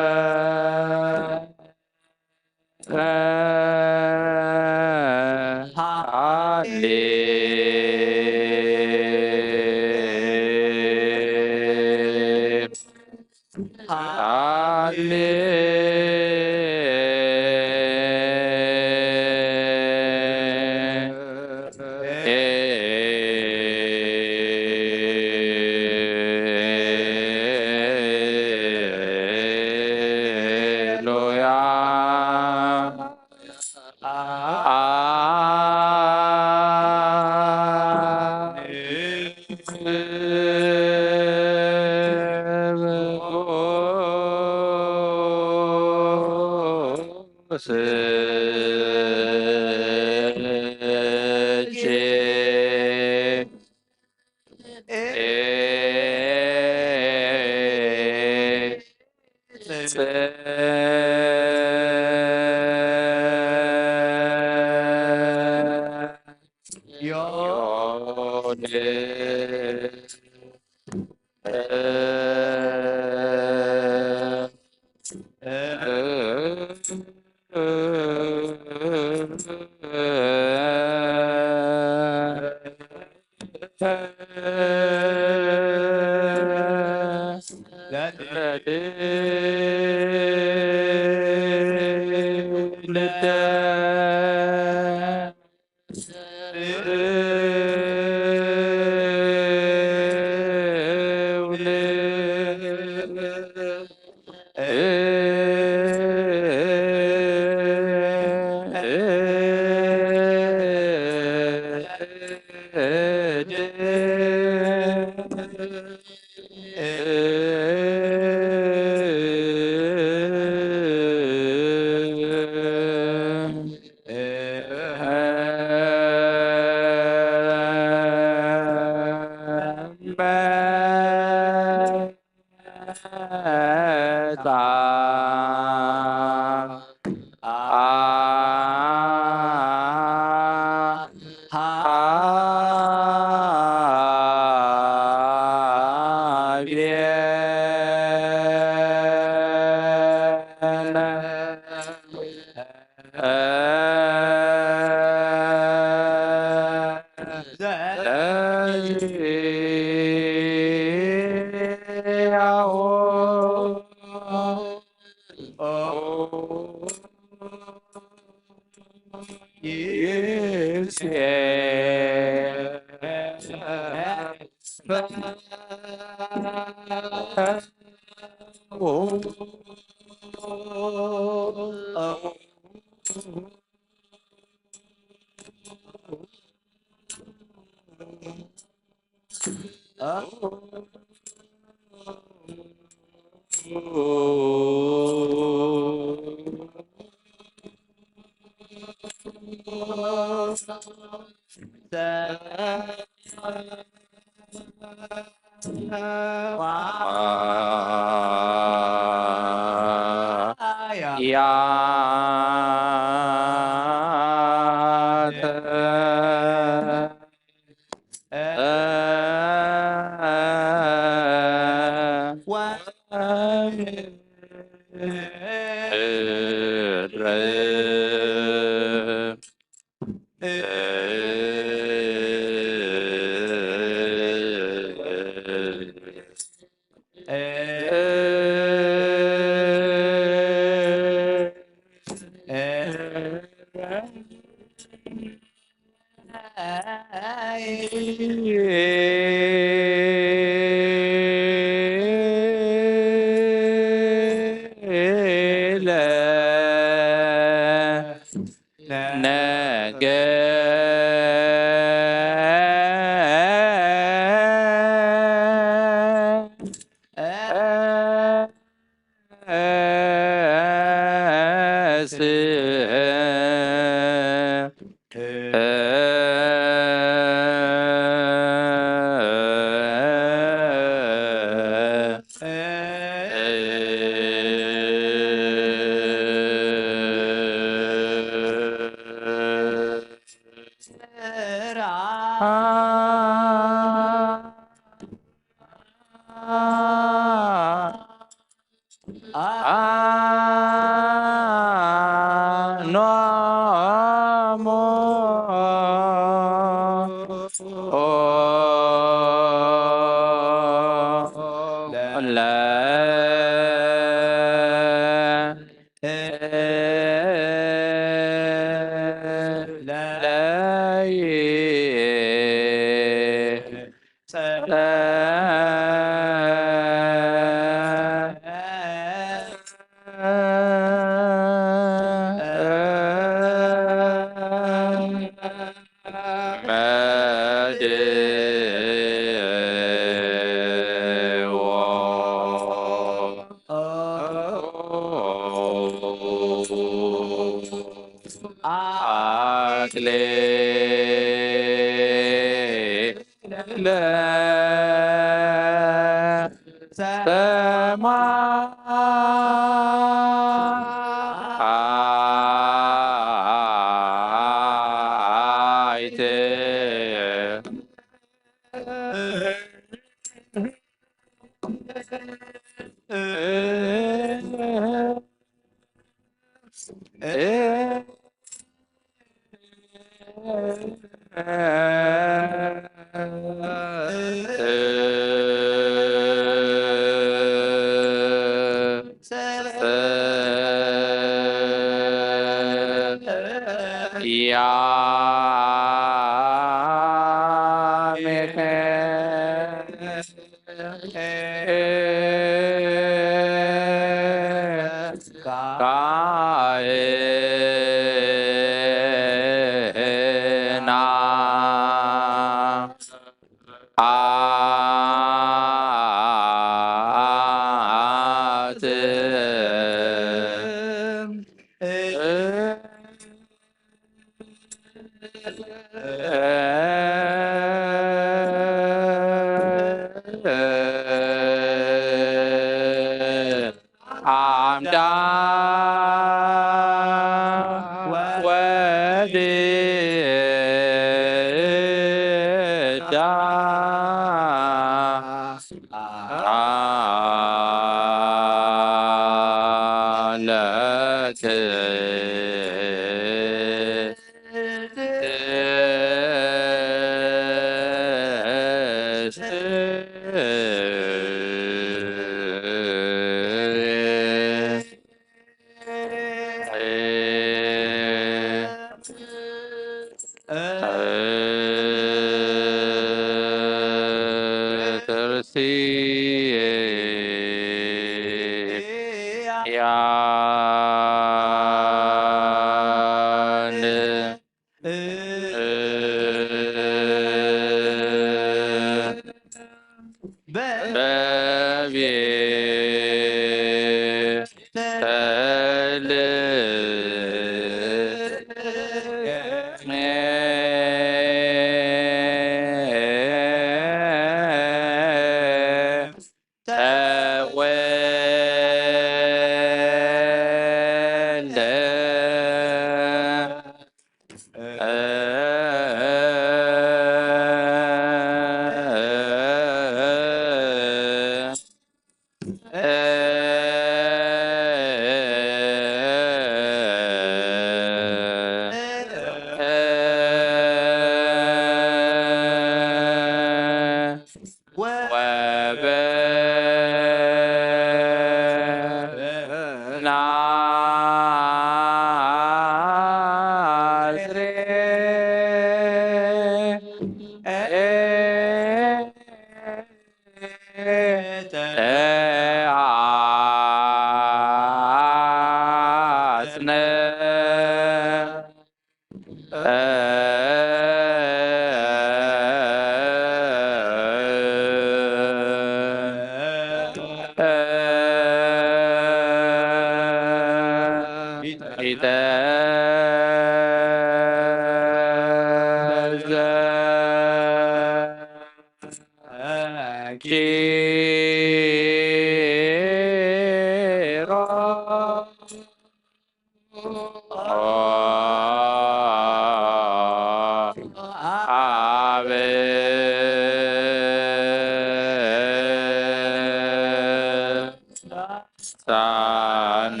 ሳነ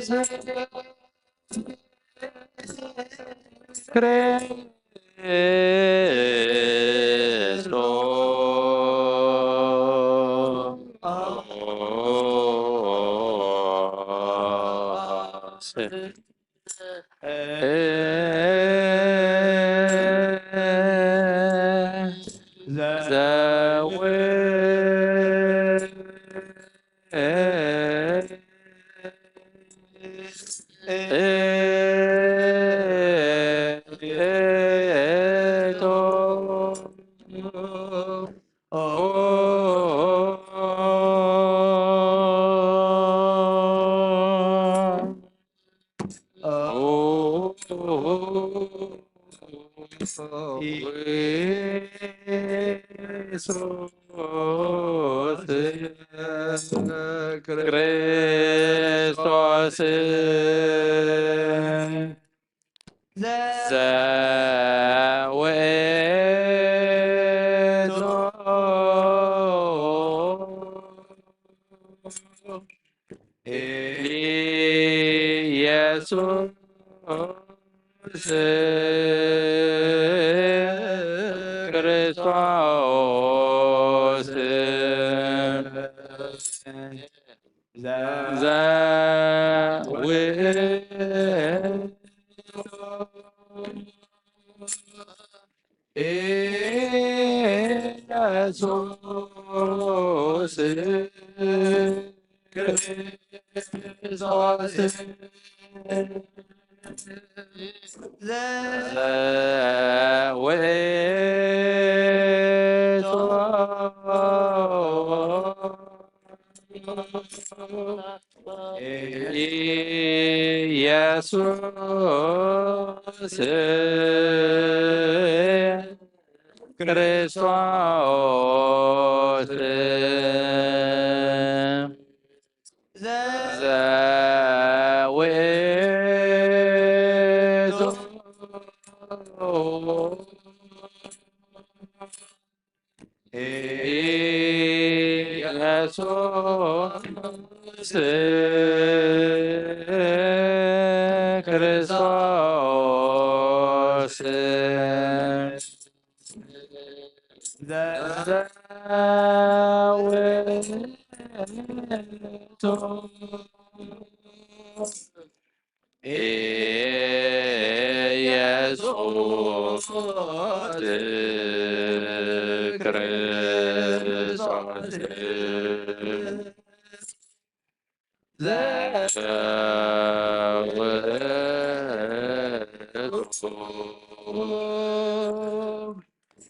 ኢየሱስ ክርስቶስ ዘውእቱ ኢየሱስ ክርስቶስ ዘውእቱ ኢየሱስ ክርስቶስ ዘውእቱ ኢየሱስ ክርስቶስ ዘውእቱ ኢየሱስ ክርስቶስ ዘውእቱ ኢየሱስ ክርስቶስ ዘውእቱ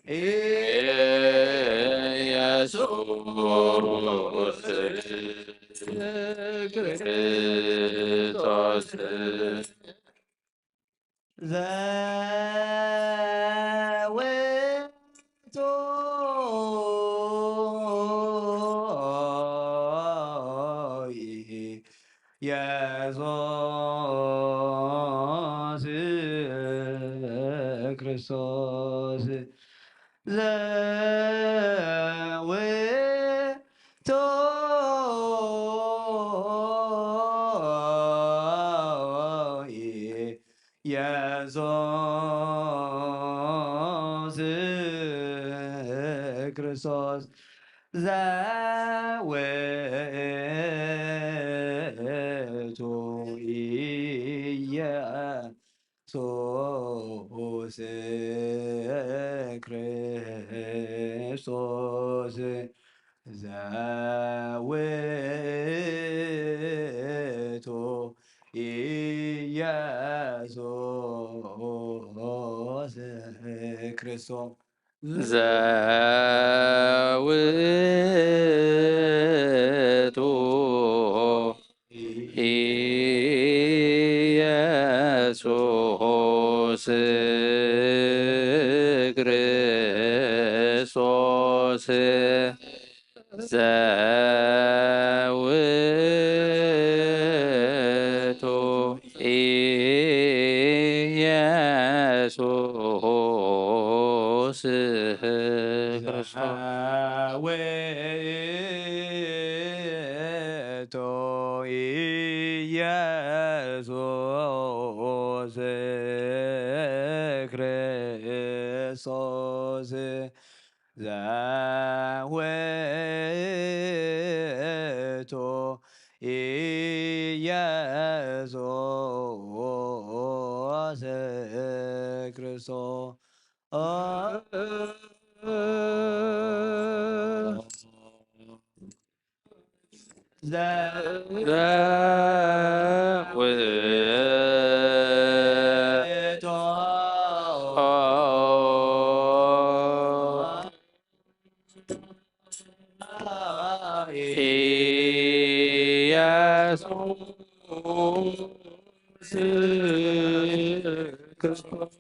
ኢየሱስ ክርስቶስ ዘውቱ ኢየሱስ ክርስቶስ ዘውቱ ኢየሱስ ክርስቶስ ዘውቱ ኢየሱስ ክርስቶስ ዘውቱ ኢየሱስ ክርስቶስ ዘውቱ ኢየሱስ ክርስቶስ ዘውቱ ኢየሱስ ክርስቶስ ዘውቱ ኢየሱስ ክርስቶስ ዘውቱ ኢየሱስ ክርስቶስ ዘውቱ ኢየሱስ ክርስቶስ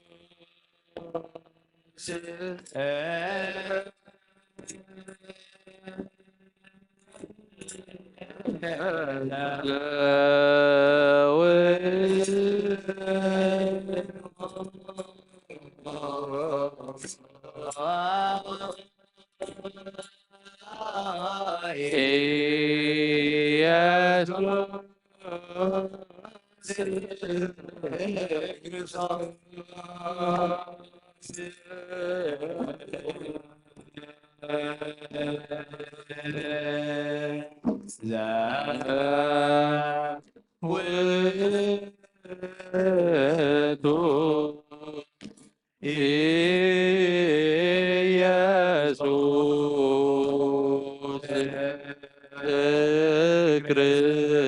ኢየሱስ ዘውቱ ኢየሱስ ክርስቶስ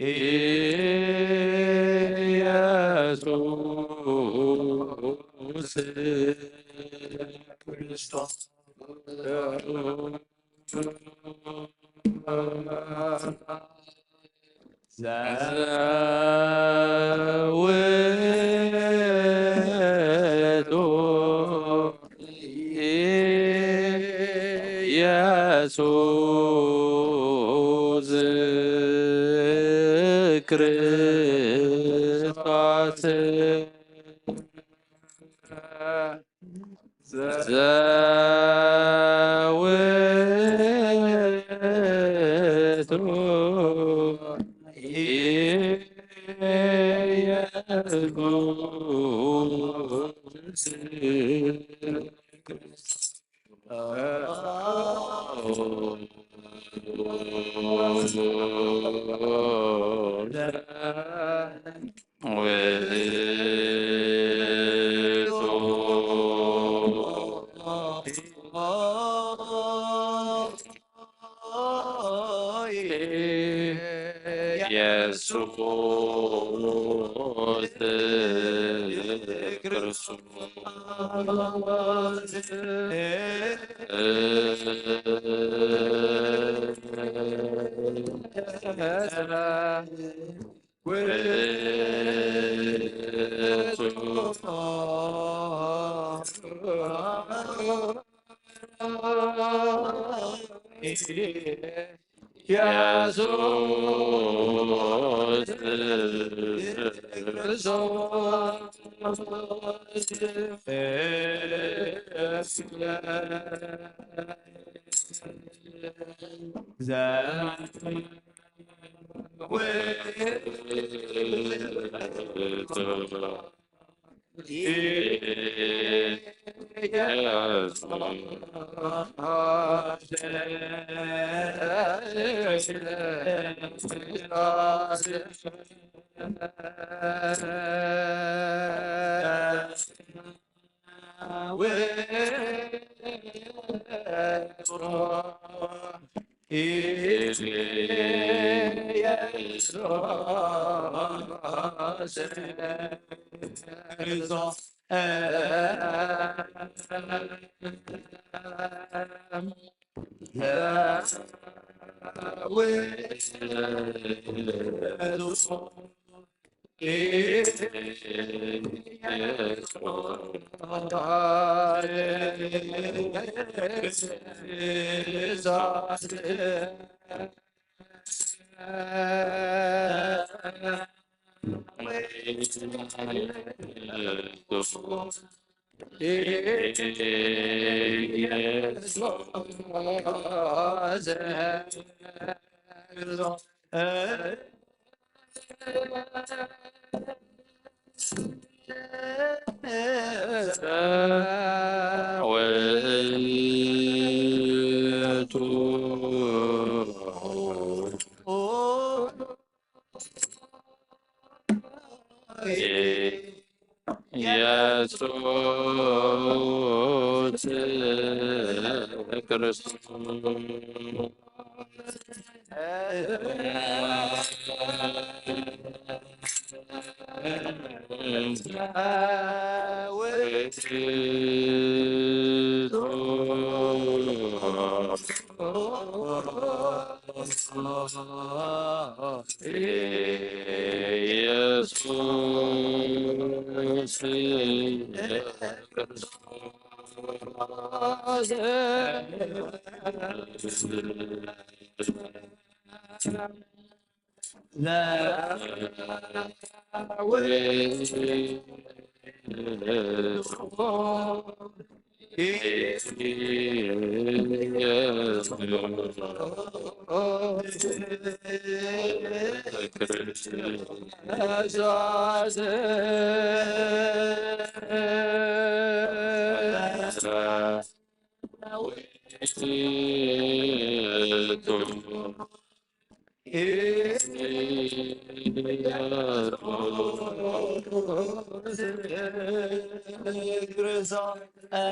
ኢየሱስ ክርስቶስ ዘውቱ ኢየሱስ ክርስቶስ ዘውቱ ኢየሱስ ኢየሱስ ክርስቶስ። ኢየሱስ ክርስቶስ። ኢየሱስ ክርስቶስ። ኢየሱስ ክርስቶስ። ኢየሱስ ክርስቶስ። ኢየሱስ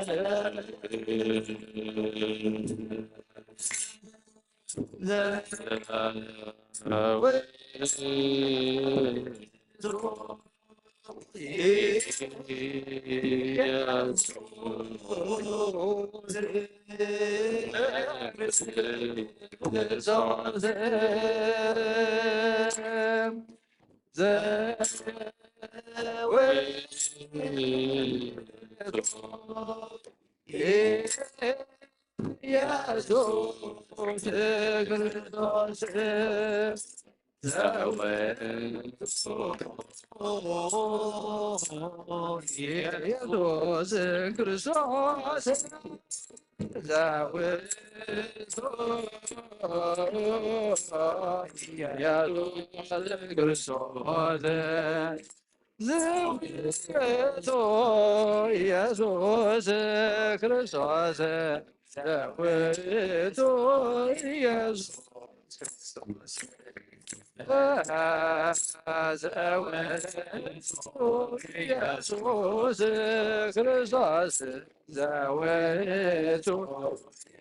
ክርስቶስ። ዘውእቱ ኢየሱስ ክርስቶስ። ዘውእቱ ኢየሱስ ክርስቶስ። ዘውእቱ ኢየሱስ ክርስቶስ። ዘውእቱ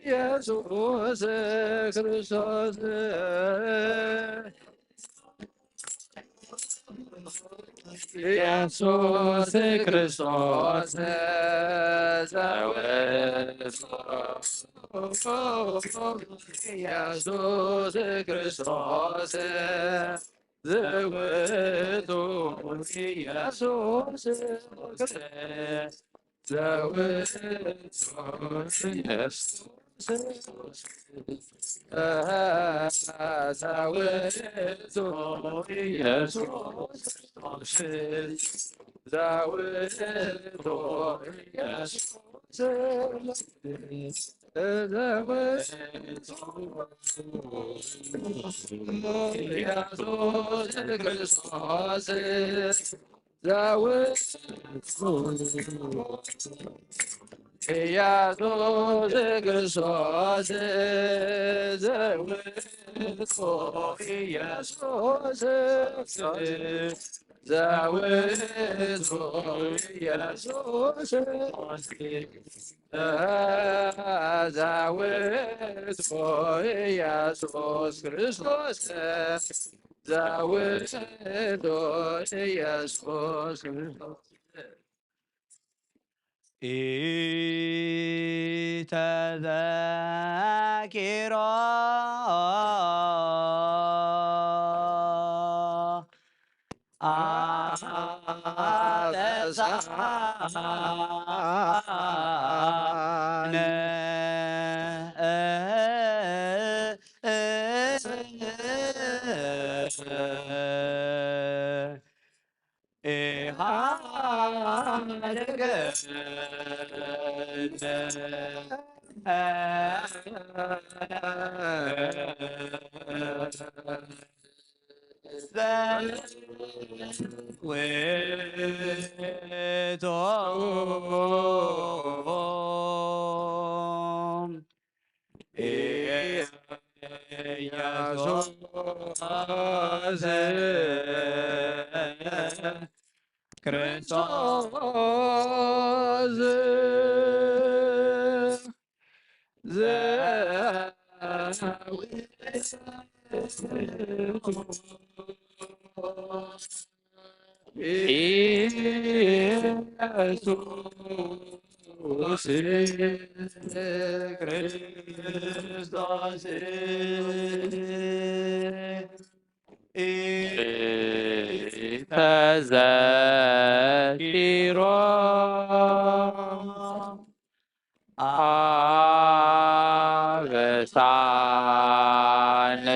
ኢየሱስ ክርስቶስ። ኢየሱስ ክርስቶስ ዘውእቱ ኢየሱስ ክርስቶስ ዘውእቱ ኢየሱስ ዘውእቱ ኢየሱስ ዘውእቱ ኢየሱስ ዘውእቱ ኢየሱስ ኢየሱስ ክርስቶስ ዘውእቱ ኢየሱስ ክርስቶስ ዘውእቱ ኢየሱስ ዘውእቱ ኢየሱስ ዘውእቱ ኢየሱስ ክርስቶስ ዘውእቱ ኢየሱስ ክርስቶስ ኢተዘኪሮ አበሳነ ኢየሱስ ክርስቶስ ዘውእቱ ኢየሱስ ክርስቶስ ኢተዘኪሮ አበሳነ ኢተዘኪሮ አበሳነ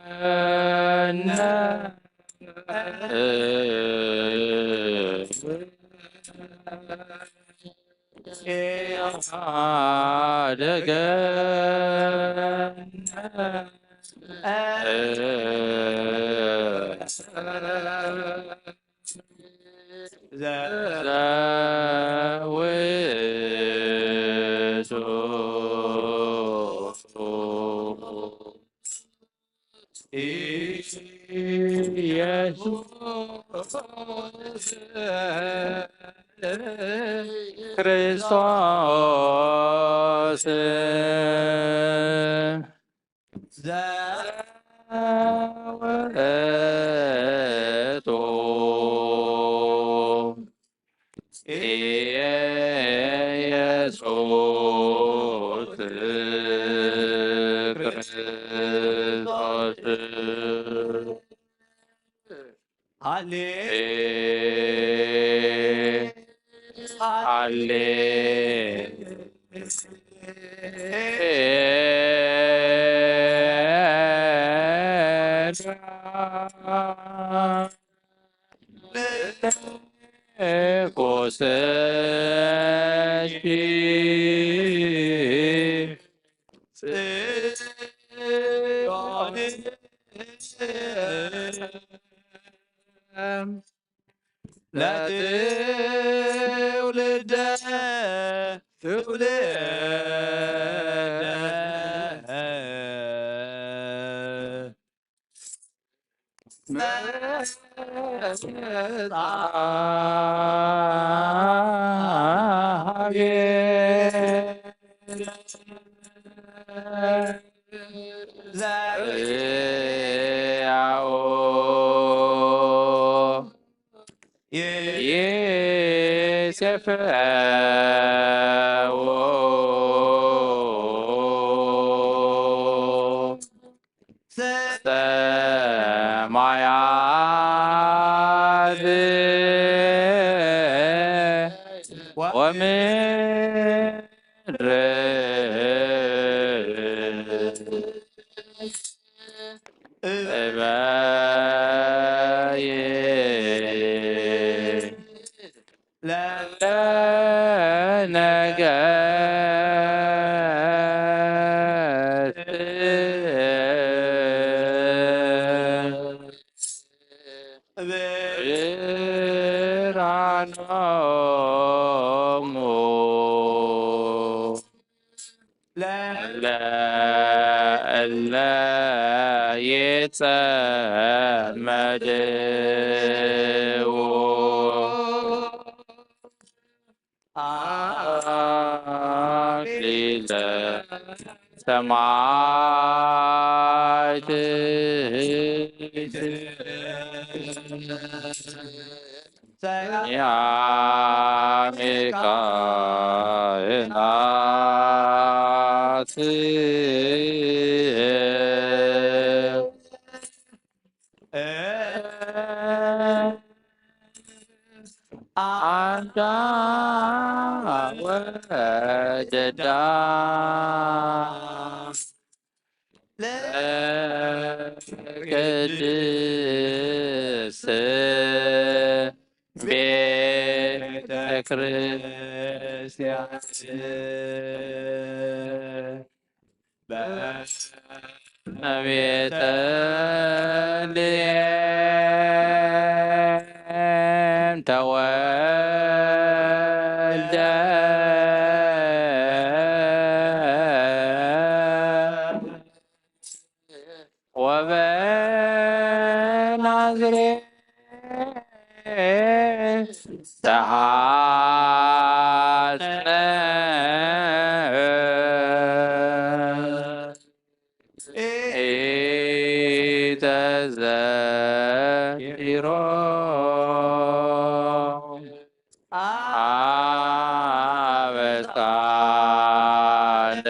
ኢሃደገነ ኢሃደገነ ዘውእቱ ኢየሱስ ክርስቶስ ዘውእቱ ኢየሱስ ክርስቶስ ሃሌ ሃሌ ትውልደ ሰማያት ወምድር እበይ ለነገስ ብርሃኖሙ ለእለ ይጸመድዎ አክሊለ ሰማዕት ሰያሜ ካህናት አንዳ ወደዳ ለቅድስት ቤተ ክርስቲያን በቤተልሔም ተወልደ ወበናዝሬት ተሐጽነ ኢተዘኪሮ አበሳነ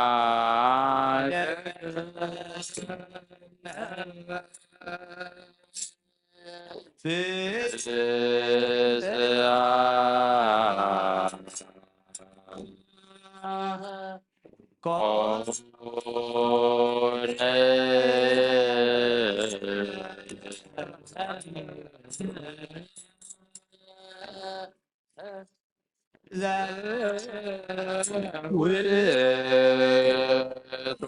እያነ ፍስሐ ኮነ። ለውእቱ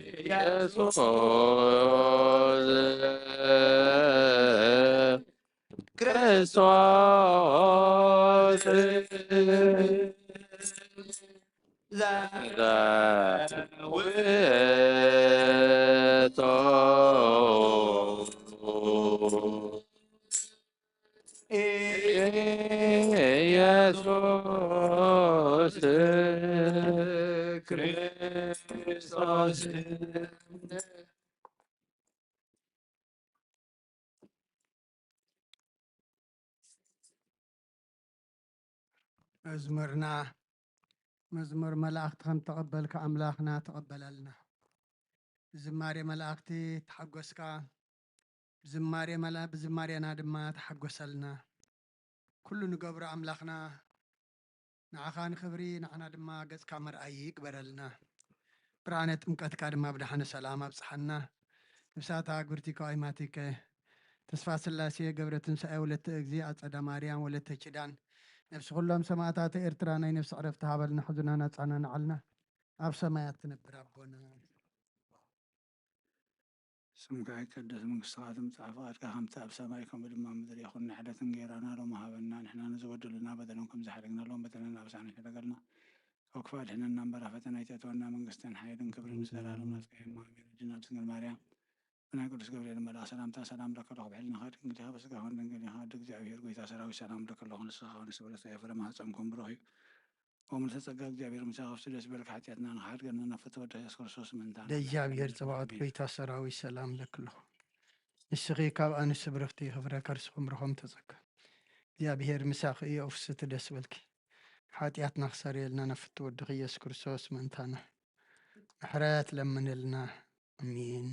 ኢየሱስ ክርስቶስ ለውእቱ ኢየሱስ ክርስቶስ። መዝሙርና፣ መዝሙር መላእኽቲ ከም ተቐበልካ ኣምላኽና ተቐበለልና። ብዝማሬ መላእኽቲ ተሓጎስካ፣ ብዝማሬ መላ-፣ ብዝማሬና ድማ ተሓጎሰልና። ኩሉ ንገብሮ ኣምላኽና ንዓኻ ንኽብሪ፣ ንዓና ድማ ገጽካ መርኣዪ ይግበረልና። ብርሃነ ጥምቀትካ ድማ ብደሓነ ሰላም ኣብጽሓና። ንብሳታ ጉርቲከ ኣይማቲከ ተስፋ ስላሴ ገብረ ትንሳኤ ወለተ እግዚ ኣጸዳ ማርያም ወለተ ኪዳን ነፍሲ ኩሎም ሰማእታት ኤርትራ ናይ ነፍሲ ዕረፍቲ ሃበልና። ሕዙናን ኣጻናንዓልና። ኣብ ሰማያት ትነብር ኣቦና ስምካ ይቀደስ፣ መንግስትኻ ትምጻእ፣ ፍቓድካ ከምቲ ኣብ ሰማይ ከምኡ ድማ ኣብ ምድሪ ይኹን። ንዕለት እንጌራና ሎሚ ሃበና፣ ንሕና ንዝበደሉና በደሎም ከም ዝሓደግናሎም በደልና ኣበሳና ይሕደገልና፣ ካብ ክፉእ ኣድሕነና እምበር፣ ኣብ ፈተና ኣይተእትወና፣ መንግስትን ሓይልን ክብርን ንዘለኣለም ናትካ እዮም። ኣሜን። ኣዴና ድንግል ማርያም፣ ብናይ ቅዱስ ገብርኤል መልኣኽ ሰላምታ ሰላም እብለኪ ኣለኹ፣ ብሕልናኺ ድንግል ኢኺ፣ ብስጋኺ እውን ድንግል ኢኻ። ኣደ እግዚኣብሔር፣ ጎይታ ሰራዊት፣ ሰላም እብለኪ ኣለኹ። ንስኺ ከኣ ንስብረት ፍረ ማህፀንኩም ብሩኽ እዩ። ወምልእተ ጸጋ እግዚኣብሔር ምሳኺ፣ ደስ ይበልኪ፣ ሓጢኣትና ንኽሓድገና ናብ ፍትወት ወድኻ ኢየሱስ ክርስቶስ ምእንታና። ደእግዚኣብሔር ጸባኦት፣ ኣሜን። ጎይታ ሰራዊት፣ ሰላም እብለኪ ኣለኹ። ንስኺ ካብ ኣንስቲ ብርኽቲ፣ ክብረ ከርስኹም ብሩኽ እምተ ጸጋ። እግዚኣብሔር ምሳኺ እዩ፣ ኣውፍስቲ ደስ በልኪ። ሓጢኣትና ክሰርየልና ናብ ፍትወት ወድኺ ኢየሱስ ክርስቶስ ምእንታና ምሕረት ለምንልና። ኣሜን።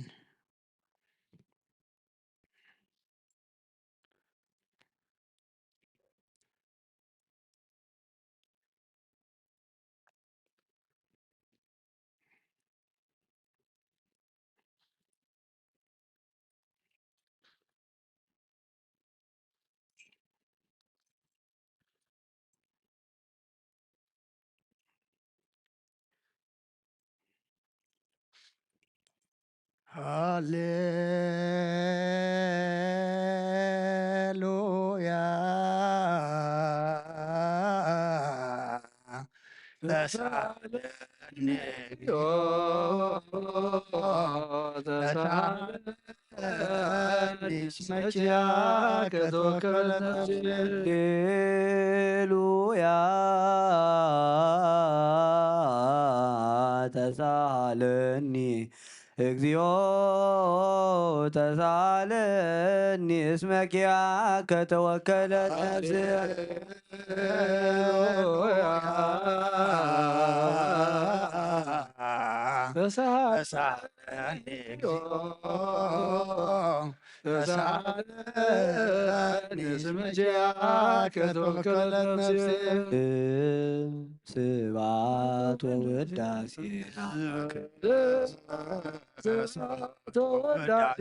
ሃሌሉያ ተሳለኒ፣ ተሳለኒ፣ እስመ ኪያከ ተወከለት ነፍሴ። ሃሌሉያ ተሳለኒ፣ እግዚኦ ተሳለኒ፣ እስመ ኪያከ ተወከለት ነፍሴ። ተሳለኒ፣ ተሳለኒ፣ እስመ ኪያከ ተወከለት ነፍሴ። ስብሐት ወውዳሴ ለአምላክ። ስብሐት ወውዳሴ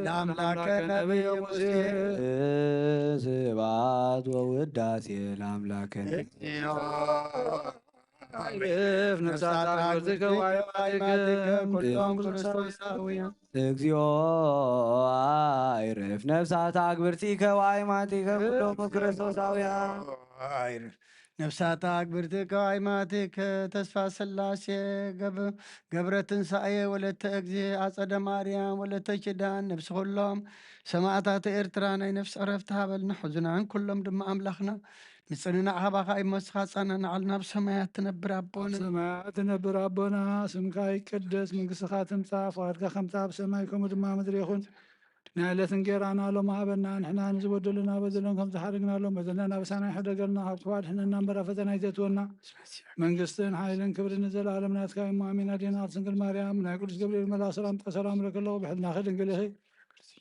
ለአምላከ ነቢይ ሙሴ። ስብሐት ወውዳሴ ለአምላከ ነቢይ። እግዚኦ፣ አዕርፍ ነፍሳት አግብርቲከ ወአዕማዲከ ኩሎም ክርስቶሳውያን። እግዚኦ፣ አዕርፍ ነፍሳት አግብርቲከ ወአዕማዲከ ኩሎም ክርስቶሳውያን። አዕርፍ ነፍሳት አግብርቲከ ወአዕማዲከ። ተስፋ ስላሴ ገብ-፣ ገብረ ትንሳኤ ወለተ እግዚእ፣ አጸደ ማርያም ወለተ ኪዳን፣ ነፍሲ ኩሎም ሰማዕታት ኤርትራ ናይ ነፍሲ ዕረፍቲ ሃበልና። ሕዙናን ኩሎም ድማ ኣምላኽና ንጽንናዕ ካባኻ እሞ ንስኻ ጻናናዓልና። ኣብ ሰማያት ትነብር ኣቦና። ኣብ ሰማያት ትነብር ኣቦና፣ ስምካ ይቀደስ፣ መንግስትኻ ትምጻእ፣ ፍቓድካ ከምቲ ኣብ ሰማይ ከምኡ ድማ ኣብ ምድሪ ይኹን። ናይ ዕለት እንጌራና ሎሚ ሃበና፣ ንሕና ንዝበደሉና በደሎም ከም ዝሓደግናሎም በደልና ኣበሳና ይሕደገልና፣ ካብ ክፉእ ኣድሕነና እምበር ኣብ ፈተና ኣይተእትወና። መንግስትን ሓይልን ክብርን ንዘለኣለም ናትካ እሞ ኣሜን። ኣዴና ቅድስት ድንግል ማርያም፣ ናይ ቅዱስ ገብርኤል መልኣኽ ሰላምታ ሰላም እብለኪ ኣለኹ፣ ብሕልናኺ ድንግል ኢኺ፣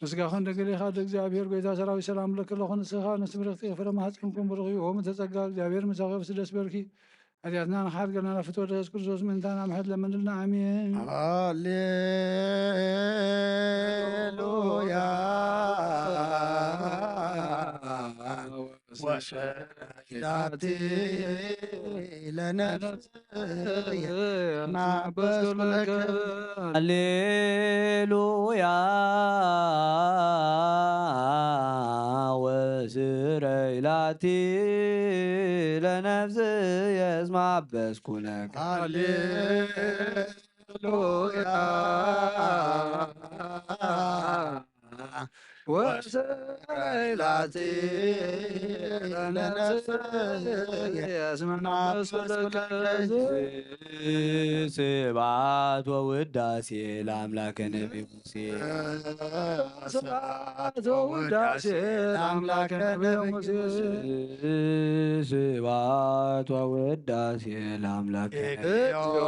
ብስጋኽን ድንግል ኢኺ። ኣደ እግዚኣብሔር ጎይታ ሰራዊት ሰላም እብለኪ ኣለኹ፣ ንስኺ ከኣ ኣንስቲ ብርኽቲ ኢኺ፣ ፍረ ማህፀንኩም ብሩኽ እዩ። ኦም ተጸጋ እግዚኣብሔር ምሳኺ፣ ኣውፍስቲ ደስ በልኪ፣ ሓጢኣትና ንኽሓድገልና ናብ ፍትወት ኢየሱስ ክርስቶስ ምእንታና ምሕረት ለምንልና። ኣሜን። ሃሌሉያ ወሰላቲ ለነፍስየ ማበስኩለከ። ሃሌሉያ ወስረይ ላቲ ለነፍስየ እስመ አበስኩለከ። ሃሌሉያ ወሰይላቲ ለነፍስየ እስመ አበስኩለከ። ስብሐት ወውዳሴ ለአምላከ ነቢይ ሙሴ። ስብሐት ወውዳሴ ለአምላከ ነቢይ ሙሴ። ስብሐት ወውዳሴ ለአምላከ ነቢይ ሙሴ።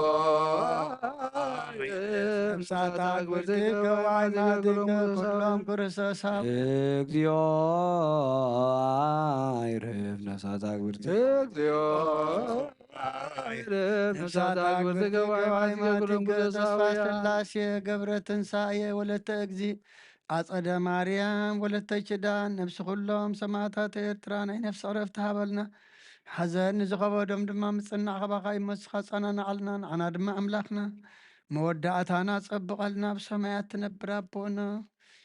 ነፍሳት አግብርቲከ ወአዕማዲከ ኩሎም ክርስቶሳውያን። እግዚኦ አይርፍ ነፍሳት አግብርቲ። እግዚኦ አይርፍ ነፍሳት አግብርቲከ ወአዕማዲከ ኩሎም ተስፋ ክርስቶሳውያን። ስላሴ ገብረ ትንሳኤ ወለተ እግዚእ አጸደ ማርያም ወለተ ኪዳን ነፍሲ ኩሎም ሰማዕታት ኤርትራ ናይ ነፍሲ ዕረፍቲ ሃበልና። ሓዘን ንዝኸበዶም ድማ ምጽናዕ ካባኻ ይመስኻ ጸናናዓልና። ንዓና ድማ ኣምላኽና መወዳእታና ጸብቐልና። ኣብ ሰማያት ትነብር ኣቦና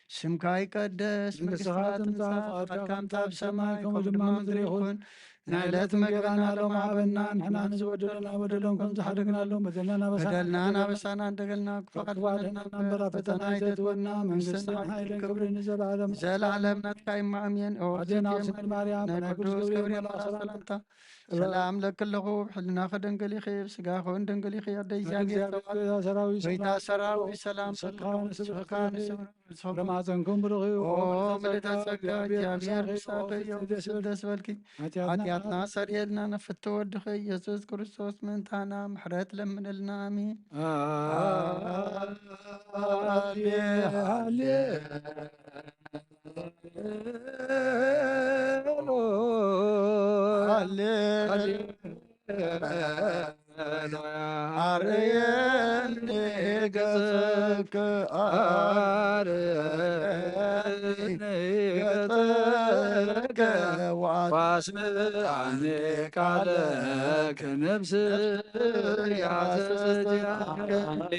ስምካ ይቀደስ፣ መንግስትኻ ትምጻእ፣ ፍቓድካ ከምቲ ኣብ ሰማይ ከምኡ ድማ ምድሪ ይኹን። ናይ ዕለት መግብና ሎም ሃበና፣ ንሕና ንዝበደሉና በደሎም ከም ዝሓደግናሎም በደልና ናበሳና፣ በደልና ናበሳና እንደገልና ክፉእ ኣድሕነና እምበር፣ ኣብ ፈተና ኣይተእትወና፣ መንግስትን ሓይልን ክብርን ንዘለዓለም። ዘላለም ናትካ እሞ ኣሜን። ኦ ኣዴና ኣክሱማይት ማርያም፣ ናይ ቅዱስ ገብርኤል መልኣኽ ሰላምታ ሰላም ለኪ ኣለኹ፣ ብሕልናኺ ድንግል ኢኺ፣ ብስጋኺ እውን ድንግል ኢኺ። ኣደ እግዚኣብሔር፣ ሰራዊት፣ ጎይታ ሰራዊት፣ ሰላም ንስኻ ንስብሐኪ፣ ፍረ ማህፀንኩም ብሩኽ እዩ። ኦ ምልዕተ ጸጋ፣ እግዚኣብሔር ምሳኺ እዩ፣ ደስ በልኪ። ሓጢኣትና ሰሪየልና፣ ንፍትው ወድኺ ኢየሱስ ክርስቶስ ምእንታና ምሕረት ለምንልና። ኣሜን። ሃሌ፣ ሃሌ፣ ሃሌ፣ ሃሌ። ኣርእየኒ ገጽከ፣ ኣርእየኒ ገጽከ፣ ወኣስምዓኒ ቃለከ፣ ነፍስያ ሰስያኒ።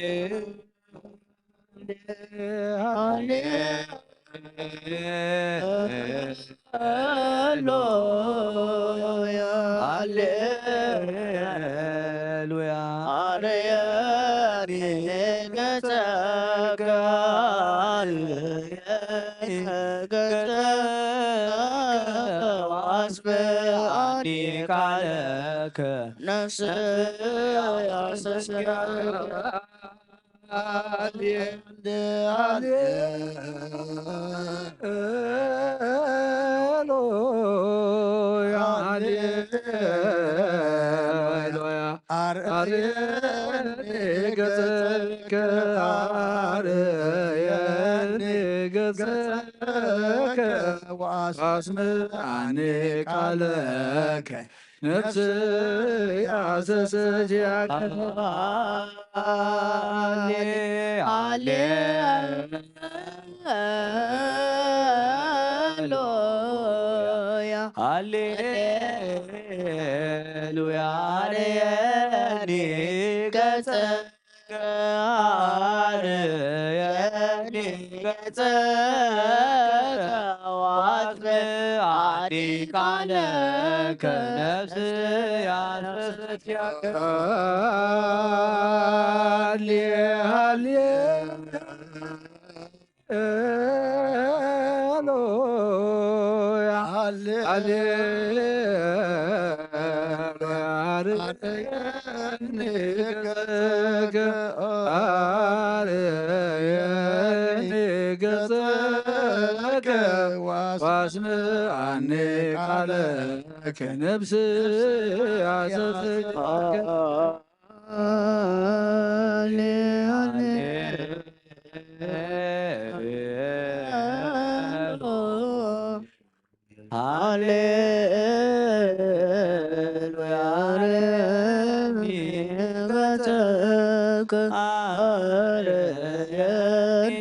ሃሌሉያ፣ ሃሌሉያ። ኣርእየኒ ገጸከ፣ ኣርእየኒ ገጸከ፣ ወኣስምዓኒ ቃለከ፣ ነፍስያ ሰስያኒ። ሃሌሉያ፣ ሃሌሉያ። ኣርእየኒ ገጸከ፣ ኣርእየኒ ገጸከ፣ ወኣስምዓኒ ቃለከ፣ ነፍስያ ሰስያከ። ሃሌ፣ ሃሌ፣ ሃሌሉያ፣ ሃሌሉያ። ኣርእየኒ ገጸ ኣርእየኒ ገጸከ፣ ወኣስምዓኒ ቃለከ፣ ነፍስያ ሰስያከ። ሃሌ፣ ሃሌ፣ ሃሌሉያ፣ ሃሌ፣ ሃሌሉያ። ኣርእየኒ ገጸከ፣ ኣርእየኒ ገጸከ፣ ወኣስምዓኒ ቃለከ፣ ነፍስያ ሰስያከ። ሃሌ፣ ሃሌ፣ ሃሌ፣ ሃሌሉያ። ኣርእየኒ ገጸከ፣ ኣርእየኒ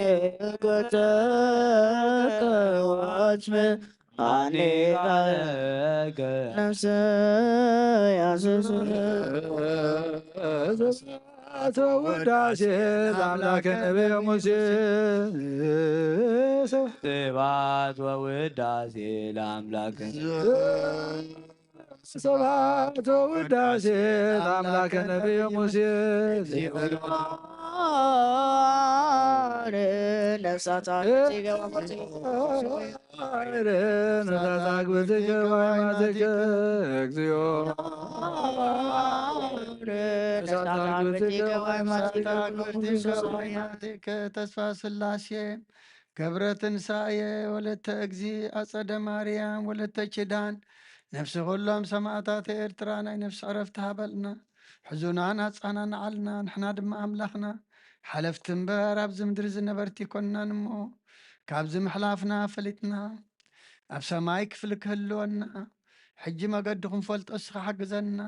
ገጸከ፣ ወኣስምዓኒ ቃለከ፣ ነፍስያ ሰስያከ። ስብሐት ወውዳሴ ለአምላከ ነቢየ ሙሴ። ስብሐት ወውዳሴ ለአምላከ። ስብሐት ወውዳሴ ለአምላከ ነቢየ ሙሴ። ነፍሳት አግብትከ ወአይማትከ እግዚኦ። ተስፋ ስላሴ ገብረ ትንሳኤ ወለተ እግዚ፣ ኣጸደ ማርያም ወለተ ኪዳን፣ ነፍሲ ኩሎም ሰማእታት ኤርትራ ናይ ነፍሲ ዕረፍቲ ሃበልና። ሕዙናን ኣጻናንዓልና። ንሕና ድማ ኣምላኽና ሓለፍቲ እምበር ኣብዚ ምድሪ ዝነበርቲ ኣይኮንናን እሞ፣ ካብዚ ምሕላፍና ፈሊጥና ኣብ ሰማይ ክፍሊ ክህልወና፣ ሕጂ መገዲ ክንፈልጦ እስኻ ሓግዘና።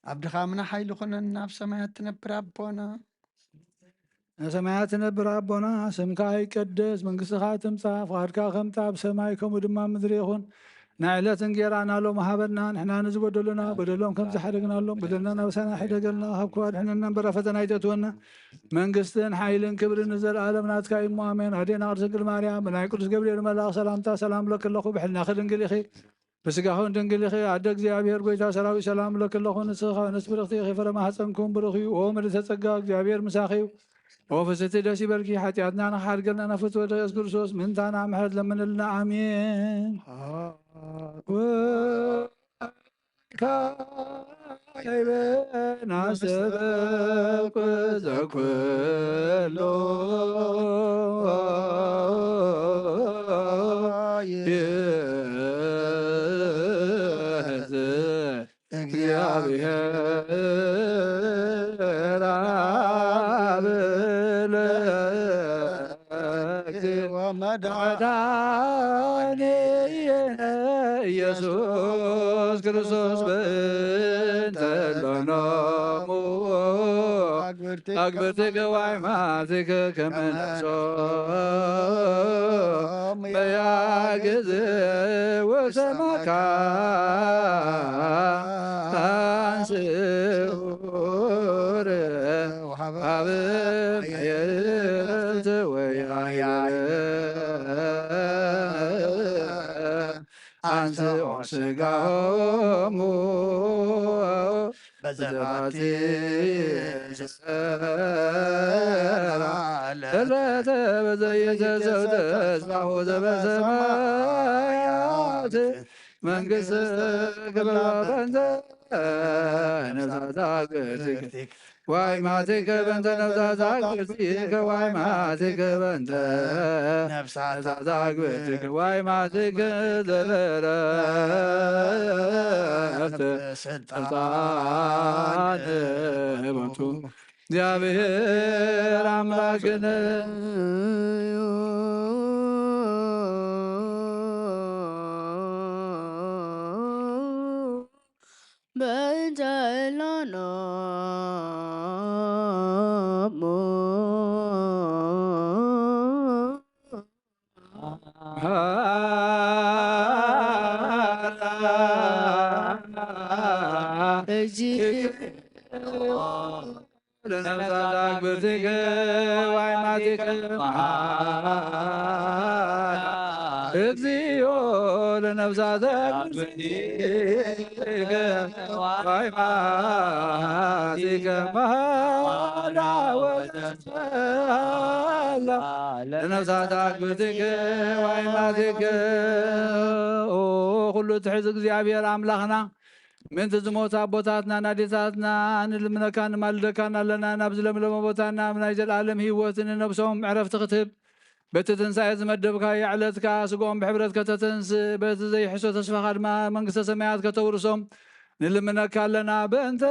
ኣብ ድኻምና ሓይሊ ኩነና፣ ኣብ ሰማያት ትነብር ኣቦና። ኣብ ሰማያት ትነብር ኣቦና፣ ስምካ ይቀደስ፣ መንግስትኻ ትምጻእ፣ ፍቓድካ ከምቲ ኣብ ሰማይ ከምኡ ድማ ኣብ ምድሪ ይኹን። ናይ ዕለት እንጌራና ሎም ሃበና። ንሕና ንዝበደሉና በደሎም ከም ዝሓደግናሎም በደልና ናብሳና ሕደገልና፣ ካብ ክፉእ ኣድሕነና እምበር ኣብ ፈተና ኣይተእትወና። መንግስትን ሓይልን ክብርን ንዘለኣለም ናትካ እዩ እሞ ኣሜን። ኣዴና ቅድስት ድንግል ማርያም ብናይ ቅዱስ ገብርኤል መልኣኽ ሰላምታ ሰላም እብለኪ ኣለኹ። ብሕልናኺ ድንግል ኢኺ፣ ብስጋኽን ድንግል ኢኺ። ኣደ እግዚኣብሔር ጎይታ ሰራዊት ሰላም እብለኪ ኣለኹ። ንስኺ ከበነት ብርኽቲ ኢኺ፣ ፍረ ማህፀንኩም ብሩኽ እዩ። ኦ ምልዕተ ጸጋ እግዚኣብሔር ምሳኺ እዩ። ኦ ፍስቲ ደስ ይበልኪ፣ ሓጢኣትና ንኽሓድገልና ናብ ፍትወ ደቂ የሱስ ክርስቶስ ምእንታና ምሕረት ለምንልና። ኣሜን። ካይበ ናሰበኩ ዘኩሎ ይእዝ እግዚአብሔር አብ ለእግዚእ ወመድኃኒነ ኢየሱስ ክርስቶስ በእንተ ሎኖሙ አግብርቲከ ዋይማቲከ ከመ ነፍሶም በያ ጊዜ ወሰማካ አንስኡር ሀበ ምሕረት ወያዕር አንስኦ ስጋሆሙ በዘባቲ ዕለተ በዘይተሰብተ ስማሁ ዘበሰማያት መንግስት ክብራ በንተ ነፍሳት አግብርቲከ ዋይ ማቲከ በንተ ነፍሳት አግብርቲከ ዋይ ማቲከ በንተ ነፍሳት አግብርቲከ ዋይ ማቲከ ዘለረፍት ስልጣን ቦቱ እግዚአብሔር አምላክነ በእንተ እላኖ ለነፍሳት አግብርቲከ ዋይማቲከ መሓራ እግዚኦ ለነፍሳት አግብርቲከ ዋይማቲከ መሓራ ወተስፈላ ለነፍሳት አግብርቲከ ዋይማቲከ ኦ ኩሉ ትሕዝ እግዚኣብሔር ኣምላኽና ምእንቲ ዝሞቱ ኣቦታትና ናዴታትና ንልምነካ ንማልደካን ኣለና። ናብ ዝለምለመ ቦታና ኣብ ናይ ዘለኣለም ህይወት ንነብሶም ዕረፍቲ ክትህብ በቲ ትንሳኤ ዝመደብካዮ ዕለት ከኣ ስግኦም ብሕብረት ከተተንስእ በቲ ዘይሕሶ ተስፋኻ ድማ መንግስተ ሰማያት ከተውርሶም ንልምነካ ኣለና። በእንተ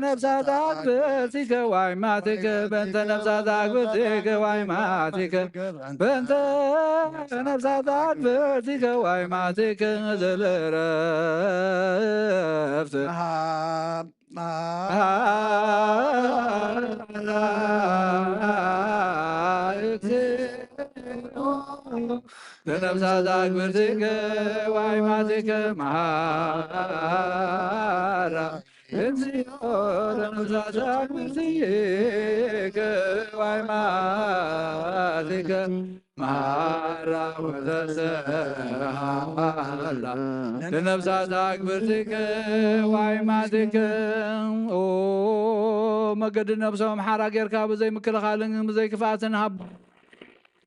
ነፍሳት አግብርቲከ ዋይማቲከ በእንተ ነፍሳት አግብርቲከ ዋይማቲከ በእንተ ነፍሳት አግብርቲከ ዋይማቲከ ዘለረፍት ለነፍሳት አግብርቲከ ዋይማቲከ መሓራ እግዚኦ ለነፍሳት አግብርቲከ ዋይማቲከ መሓራ ወተስሃላ ለነፍሳት አግብርቲከ ዋይማቲከ ኦ መገዲ ነብሶም ሓራ ጌርካ ብዘይ ምክልኻልን ብዘይ ክፍኣትን ሃብ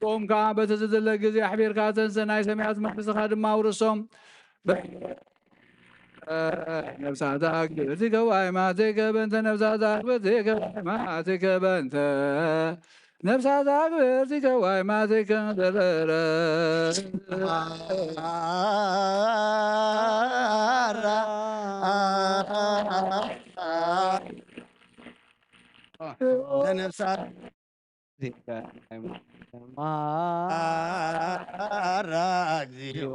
ኦም ከዓ በቲ ዝድለ ግዜ ኣሕቢርካ ተንስ ናይ ሰማያት መንግስትኻ ድማ ኣውርሶም። ነፍሳት አግብርቲከ ዋይማቲከ በእንተ ነፍሳት አግብርቲከ ዋይማቲከ በእንተ ነፍሳት አግብርቲከ ዋይማቲከ ዘለረ ለነፍሳት ማራ እግዚኦ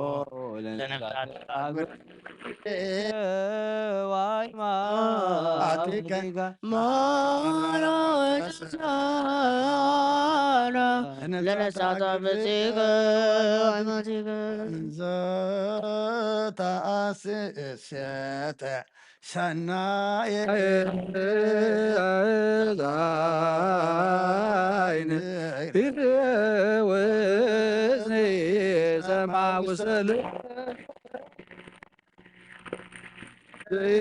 ለነፍሳት ዋይ ማቲከ ማራ ለነሳቶ ብጽሕከ ወመሲከ። እንዘ ተአስእሴተ ሰናየ ዛይን ቢርወዝኒ ሰማ ውሰል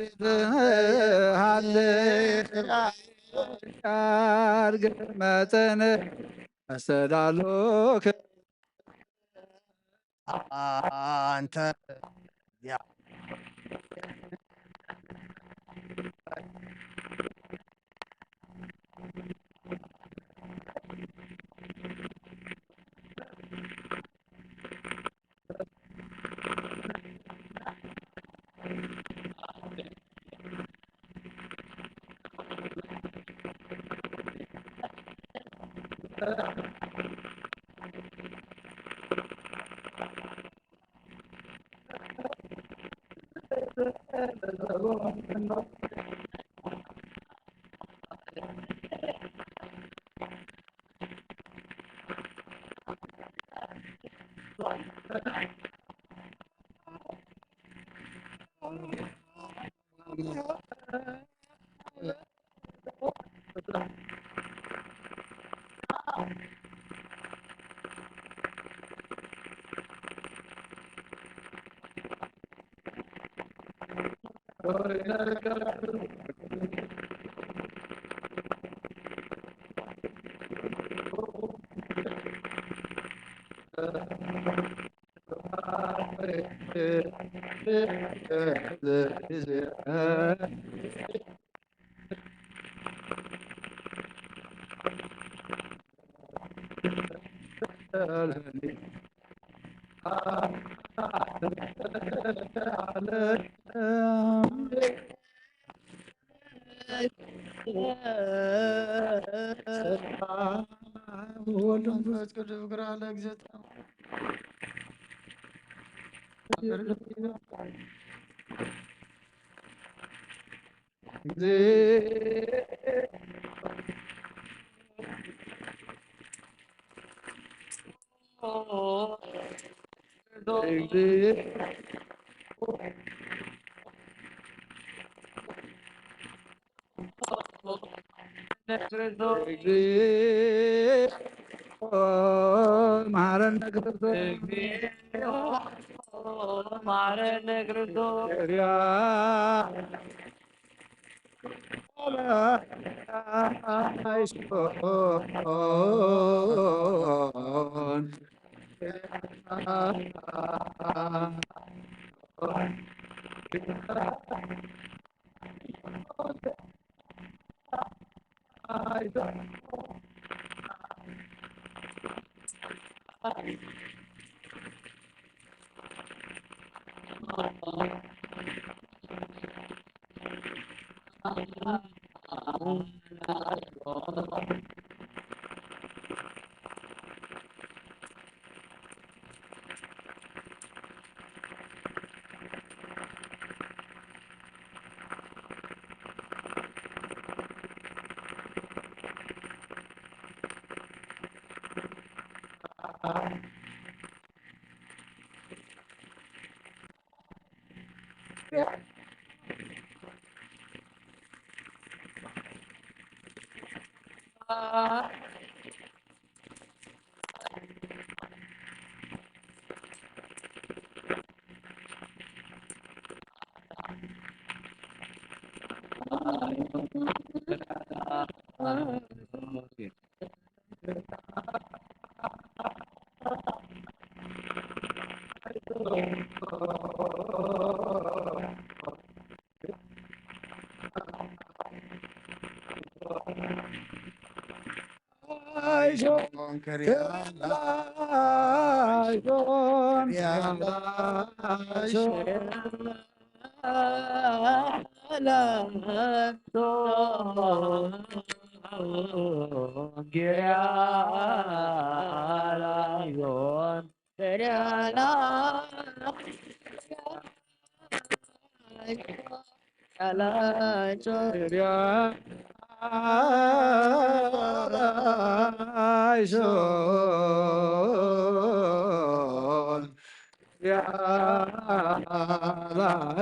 ዘይትሃለ ያርግ መጠን አስተዳሎከ አንተ ያ ወወልድ ወመንፈስ ቅዱስ። መሐረነ ክርስቶስ። መሐረነ ክርስቶስ።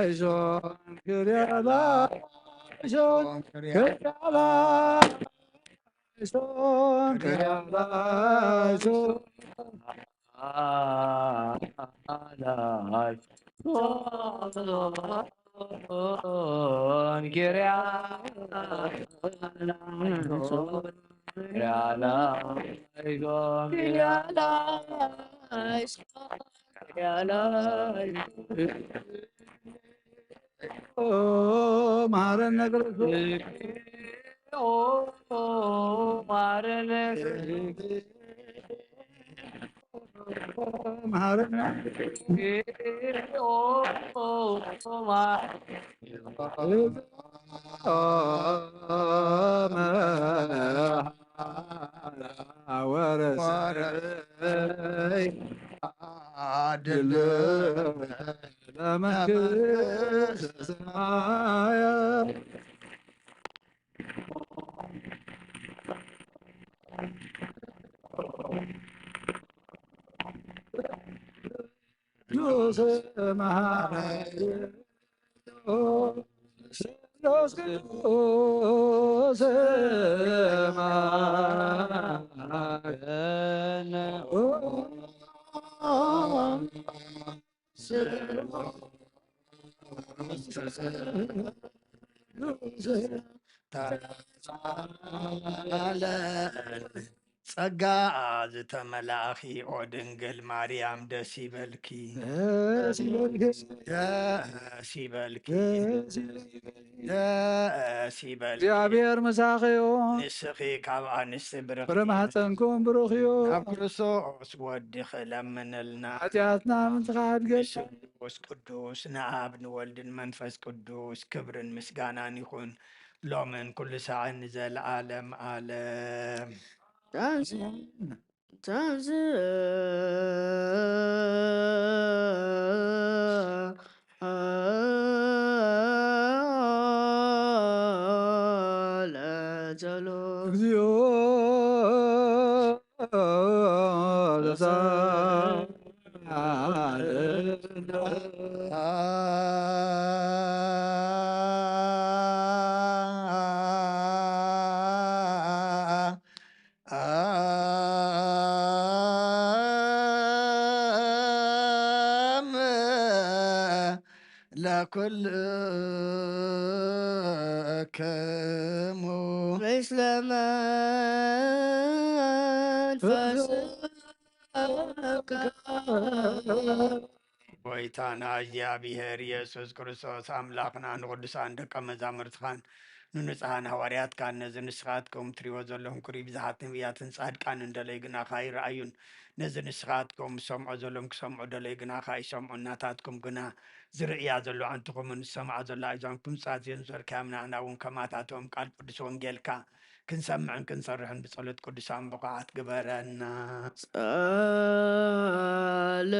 ላይሶን ክሪያ ላይሶን ክሪያ ላይሶን ክሪያ ላይሶን መሐረነ ክርስቶስ። መሐረነ። ወረሰይ አድል ለመንግስት ሰማያት። ቅዱስ መሐረነ ስሉስ ቅዱስ መሐረነ ጸጋ ዝተመላእኺ ኦ ድንግል ማርያም ደስ ይበልኪ፣ ደስ ይበልኪ፣ ደስ ይበልኪ፣ ደስ ይበልኪ። ደስ ይበልኪ። እግዚኣብሔር ምሳኺ እዩ። ንስኺ ካብ ኣንስቲ ብርኽቲ ፍረ ማሕፀንኩም ብሩኽ እዩ። ናብ ክርስቶስ ወድኺ ለምንልና። ሓጢኣትና ምንጽኻ ኣድገ ስሉስ ቅዱስ ንኣብ ንወልድን መንፈስ ቅዱስ ክብርን ምስጋናን ይኹን ሎምን ኩሉ ሳዕን ንዘለዓለም ዓለም። ታንስ ታንስ ለጸሎት እግዚኦ ለኩልክሙ ምስለ መንፈስከ ጎይታና እግዚኣብሔር ኢየሱስ ክርስቶስ ኣምላኽና ንቅዱሳን ደቀ መዛሙርትኻን ንንጹሓን ሃዋርያትካን ነዚ ንስኻትኩም ትሪእዎ ዘለኹም ክሩይ ብዝሓት ነቢያትን ጻድቃንን ደለዩ ግናኻ ይረኣዩን። ነዚ ንስኻትኩም ዝሰምዖ ዘለኹም ክሰምዑ ደለዩ ግናኻ ይሰምዑ። እናታትኩም ግና ዝርእያ ዘሎ ኣዕንትኹምን ዝሰምዓ ዘሎ ኣእዛንኩም ጻዝየን ዘርካዮም ንዓና እውን ከማታቶም ቃል ቅዱስ ወንጌልካ ክንሰምዕን ክንሰርሕን ብጸሎት ቅዱሳን ብቑዓት ግበረና። ጸለ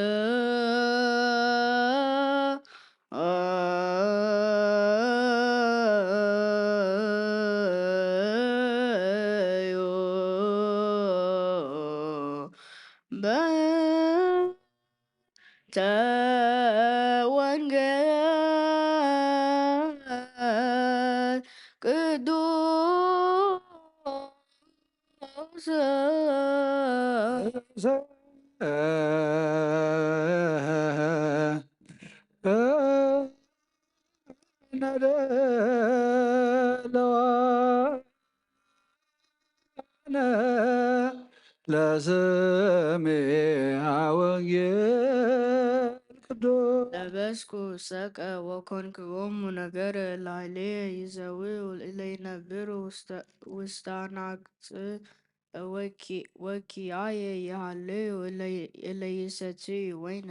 ለሰሚዐ ወንጌል ቅዱስ ለበስኩ ሰቀ ወኮንክዎሙ ነገረ ላዕሌ ይዘውር እለ ይነብር ውስተ አናቅጽ ወኪአየ ይሃልዩ እለ ይሰትዩ ወይነ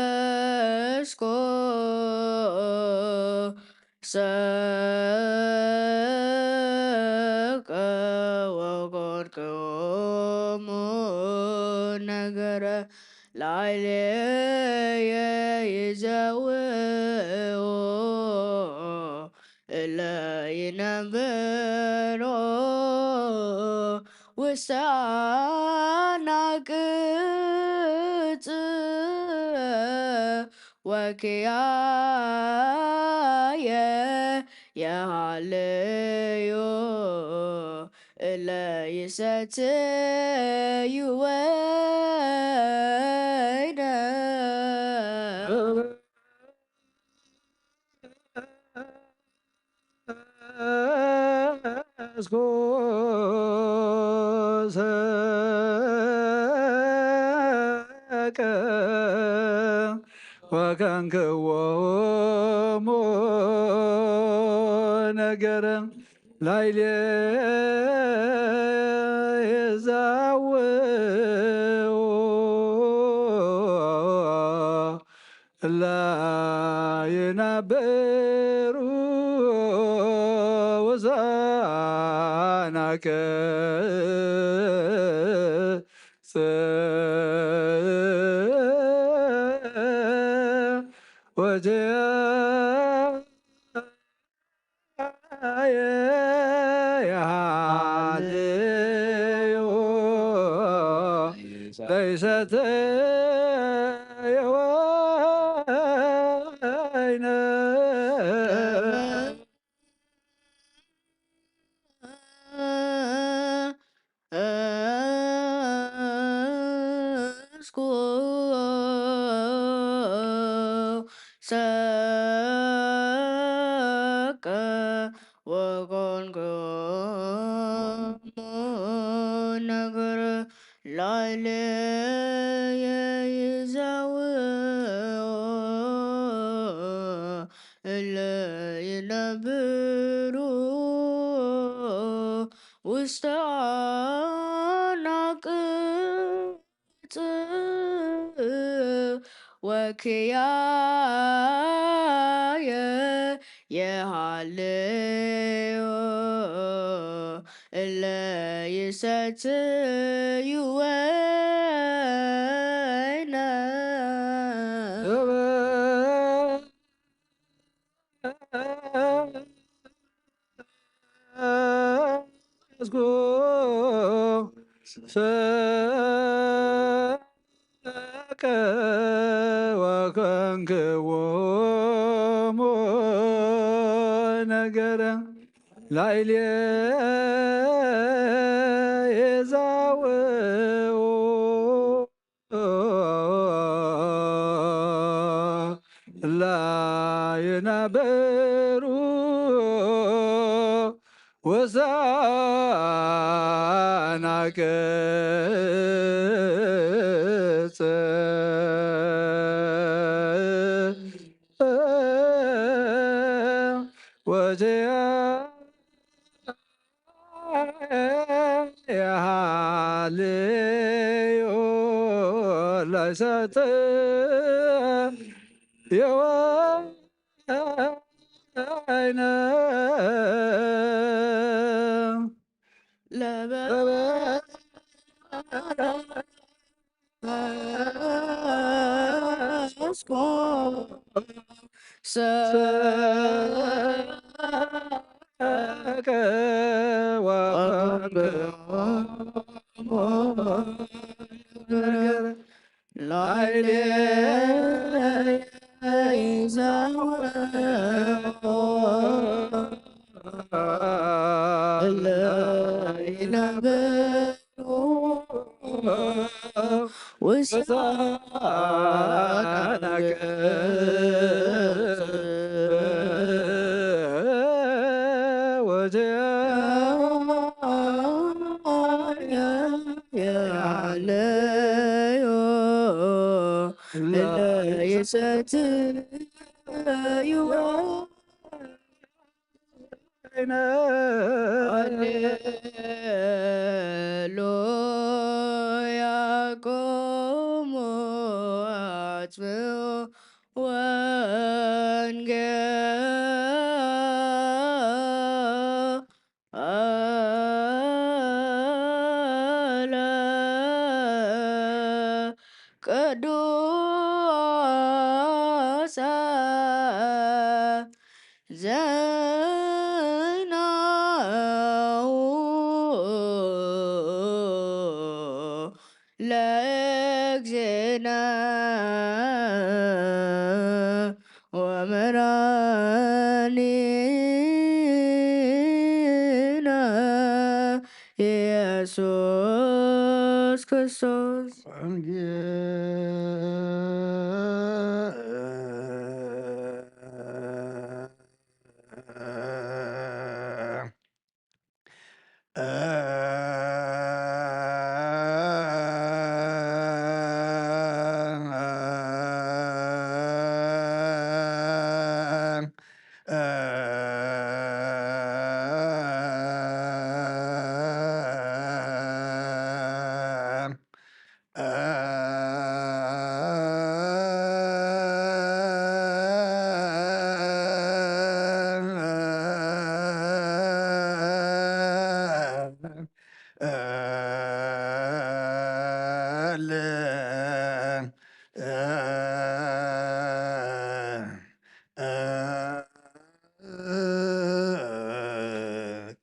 ለበስኮ ሰቀ ወኮንክዎሙ ነገረ ላዕሌየ ይዘውኡ እለ ይነብሩ ውስተ ኣናቅጽ ወኪያየ የሃልዮ እለ ይሰትዩ ወይነ። እስኩ ሰቀ ወከንክዎሙ ነገረ ላይሌ የዛውኡ እለ ይነብሩ ውሳናከ ጽ ወጀ የሃልዩ ለይሰትዩ ወይነ። እስኩ ሰቀ ወኮንኩ ነገር ላይሌ የይዛውኦ እለ ይነብሩ ውስተ ኣናቅጽ ወኪያየ የሃልዮ እለ ይሰትዩ ወይነ። እስኩ ሰቀ ወከንክዎሙ ነገረ ላይሌ የዛውኡ እለ ይነብሩ ውሳናቅጽ ወጀያ የሃልዩ ለይሰትዩ ወይነ። ለበ እስኩ ሰቀ ወቀንክዎሙ ላይሌ ይዛወ እለ ይነብሩ ውሳነ ገጽ ወጀ ያለዮ እለ ይሰትዩ ሃሌሉያ ቆሙ አጽብዑ ወንጌለ ቅዱሳን ዜናሁ መድኃኒነ ኢየሱስ ክርስቶስ።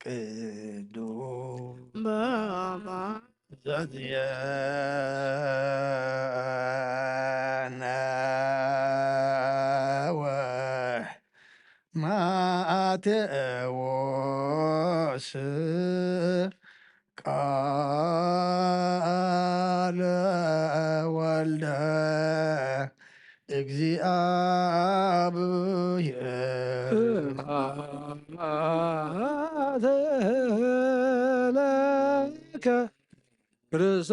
ቅዱስ በባ ዘዝየነ ወማቴዎስ ቃለ ወልደ እግዚአብሔር። ስብሐት ለከ ክርስቶስ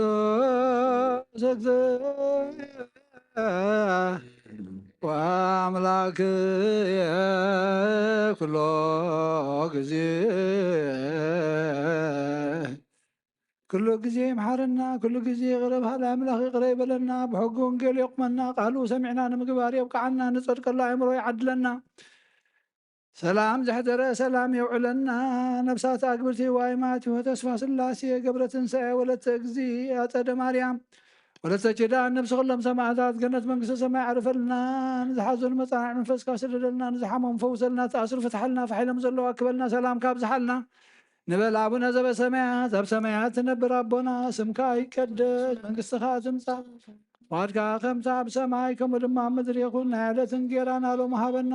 እግዚእ ወአምላክየ ኩሎ ጊዜ። ኩሉ ግዜ ይምሓረና፣ ኩሉ ግዜ ይቕረ በሃሊ ኣምላኽ ይቕረ ይበለና፣ ብሕጊ ወንጌል የቑመና፣ ቃሉ ሰሚዕና ንምግባር የብቅዓና፣ ንጸድቀሉ ኣእምሮ ይዓድለና። ሰላም ዘሕደረ ሰላም የውዕለና። ነፍሳት ኣግብርቲ ዋይ ማቴዎ ተስፋ ስላሴ ገብረ ትንሳኤ ወለተ እግዚ ኣጸደ ማርያም ወለተ ኪዳን ነፍሲ ኩሎም ሰማዕታት ገነት መንግስተ ሰማይ ኣዕርፈልና። ንዝሓዘኑ መጻንዕ መንፈስካ ስደደልና፣ ንዝሓመሙ ፈውሰልና፣ ተኣስሩ ፍትሓልና፣ ፋሕ ኢሎም ዘለዉ ኣክበልና፣ ሰላምካ ኣብዝሓልና። ንበል ኣቡነ ዘበሰማያት፣ ኣብ ሰማያት ትነብር ኣቦና፣ ስምካ ይቀደስ፣ መንግስትኻ ትምጻእ፣ ፍቓድካ ከምቲ ኣብ ሰማይ ከምኡ ድማ ኣብ ምድሪ ይኹን። ናይ ዕለት እንጌራና ሎሚ ሃበና፣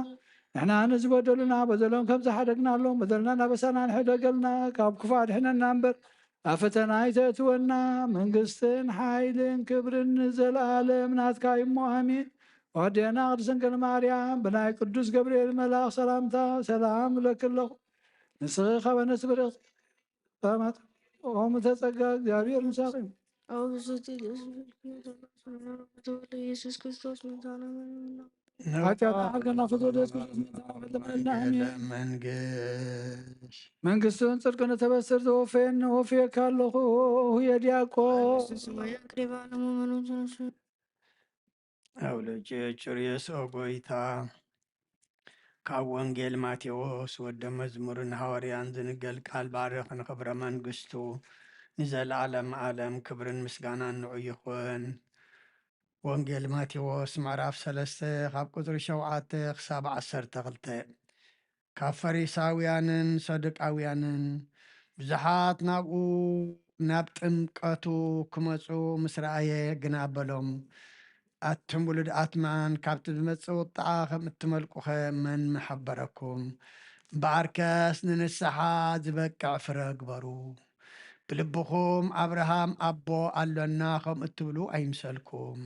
ንሕና ንዝበደሉና በደሎም ከም ዝሓደግናሎም በደልና ናበሳና ንሕደገልና፣ ካብ ክፉ ኣድሕነና እምበር ኣብ ፈተና ኣይተእትወና። መንግስትን ሓይልን ክብርን ንዘለኣለም ናትካ እዩ እሞ ኣሜን። ወዴና ቅድስት ድንግል ማርያም ብናይ ቅዱስ ገብርኤል መልኣኽ ሰላምታ ሰላም እለኪ ኣለኹ። ንስኺ ካብ ኣንስቲ ብርኽቲ፣ ጸማት ኦም ተጸጋ እግዚኣብሔር ምሳኺ። ኣብ ብዝቲ ደስ ዝብል ኩነታት ተወልደ ኢየሱስ ክርስቶስ ምሳና መለመና። ሓጢኣትና ሓልገና ፍትወደ ኢየሱስ ክርስቶስ ምሳና መለመና። ኣሜን። መንግስት መንግስትን ጽድቅን ተበስር ዘወፈየን ወፍየካ ኣለኹ። ሁየ ዲያቆን። ሰማያ ክሬባ ለመመኑን ተነሱ። ኣውለጭ ጭርየስ ኦ ጎይታ፣ ካብ ወንጌል ማቴዎስ ወደ መዝሙርን ሃዋርያን ዝንገል ቃል ባርኽ፣ ንኽብረ መንግስቱ ንዘለዓለም ዓለም ክብርን ምስጋናን ንዑ ይኹን። ወንጌል ማቴዎስ ምዕራፍ ሰለስተ ካብ ቁጽሪ ሸውዓተ ክሳብ ዓሰርተ ክልተ። ካብ ፈሪሳውያንን ሰዱቃውያንን ብዙሓት ናብኡ፣ ናብ ጥምቀቱ ክመጹ ምስ ረኣየ ግና በሎም፣ ኣቱም ውሉድ ኣትማን፣ ካብቲ ዝመጽእ ቁጥዓ ከም እትመልቁኸ መን ምሓበረኩም? እምበኣርከስ ንንስሓ ዝበቅዕ ፍረ ግበሩ። ብልብኹም፣ "ኣብርሃም ኣቦ ኣሎና" ከም እትብሉ ኣይምሰልኩም።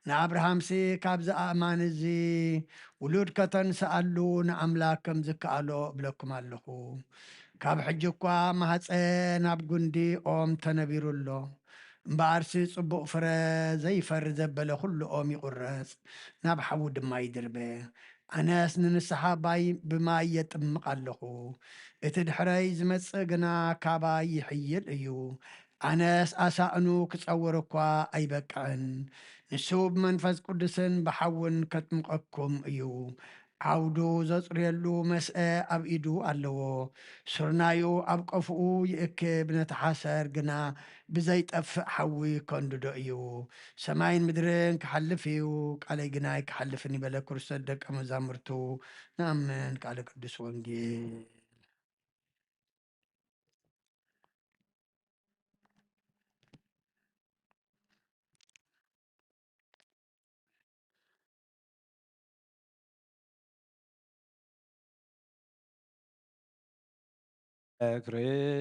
ንኣብርሃምሲ ካብዚ ኣእማን እዚ ውሉድ ከተንስኣሉ ንኣምላክ ከም ዝከኣሎ እብለኩም ኣለኹ። ካብ ሕጂ እኳ ማህፀን ኣብ ጉንዲ ኦም ተነቢሩ ኣሎ። እምበኣርሲ ጽቡቕ ፍረ ዘይፈሪ ዘበለ ኩሉ ኦም ይቑረጽ፣ ናብ ሓዊ ድማ ይድርበ። ኣነስ ንንስሓ ባይ-፣ ብማይ የጥምቕ ኣለኹ፣ እቲ ድሕረይ ዝመጽእ ግና ካባይ ይሕይል እዩ። ኣነስ ኣሳእኑ ክጸውር እኳ ኣይበቅዕን። ንሱ ብመንፈስ ቅዱስን ብሓውን ከጥምቐኩም እዩ። ዓውዱ ዘጽርየሉ መስአ ኣብ ኢዱ ኣለዎ። ሱርናዩ ኣብ ቀፍኡ ይእክብ፣ ነቲ ሓሰር ግና ብዘይጠፍእ ሓዊ ከንድዶ እዩ። ሰማይን ምድርን ክሓልፍ እዩ፣ ቃለይ ግና ኣይክሓልፍን እዩ በለ። ክርስቶስ ደቀ መዛሙርቱ ንኣምን። ቃለ ቅዱስ ወንጌል።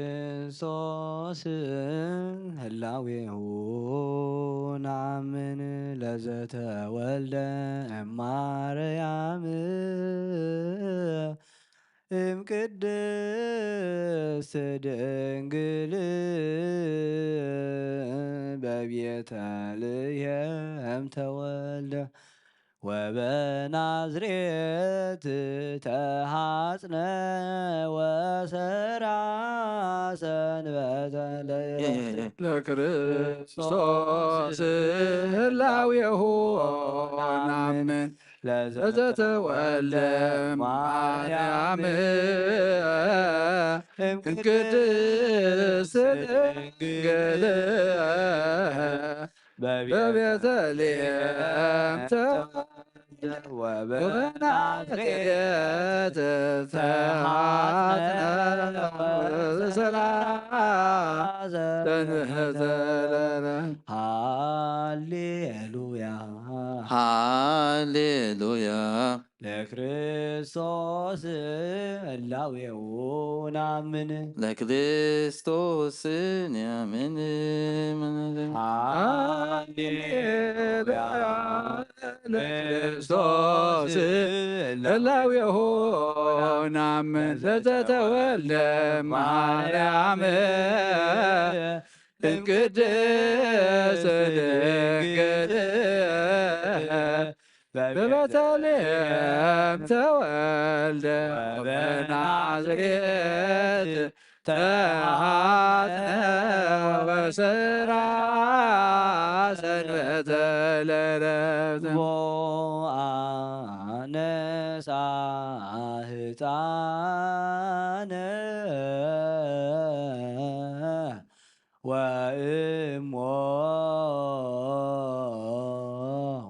ለክርስቶስ ህላዌሁ ነአምን ለዘተወልደ እማርያም እምቅድስት ድንግል በቤተልሔም ተወልደ ወበናዝሬት ተሃጽነ ወሰራ ሰንበተ ለክርስቶስ ህላዌሁ ናምን ለዘተወልደ ማርያም እምቅድስት ድንግል በቤተልሔም ተወልደ ወበናዝሬት ተሃጽነ ወሰራ ሰንበተ ለለ። ሃሌሉያ። ሃሌሉያ። ለክርስቶስ ህላዌሁ ናምን። ለክርስቶስ ንያምን። ሃሌሉያ። ለክርስቶስ ህላዌሁ ናምን ለዘተወልደ ማርያም እምቅድስት ድንግል በቤተልሔም ተወልደ በናዝሬት ተሃጽነ ወሰራ ሰንበተ ለረብት ቦአ ነሳ ህፃነ ወእሞ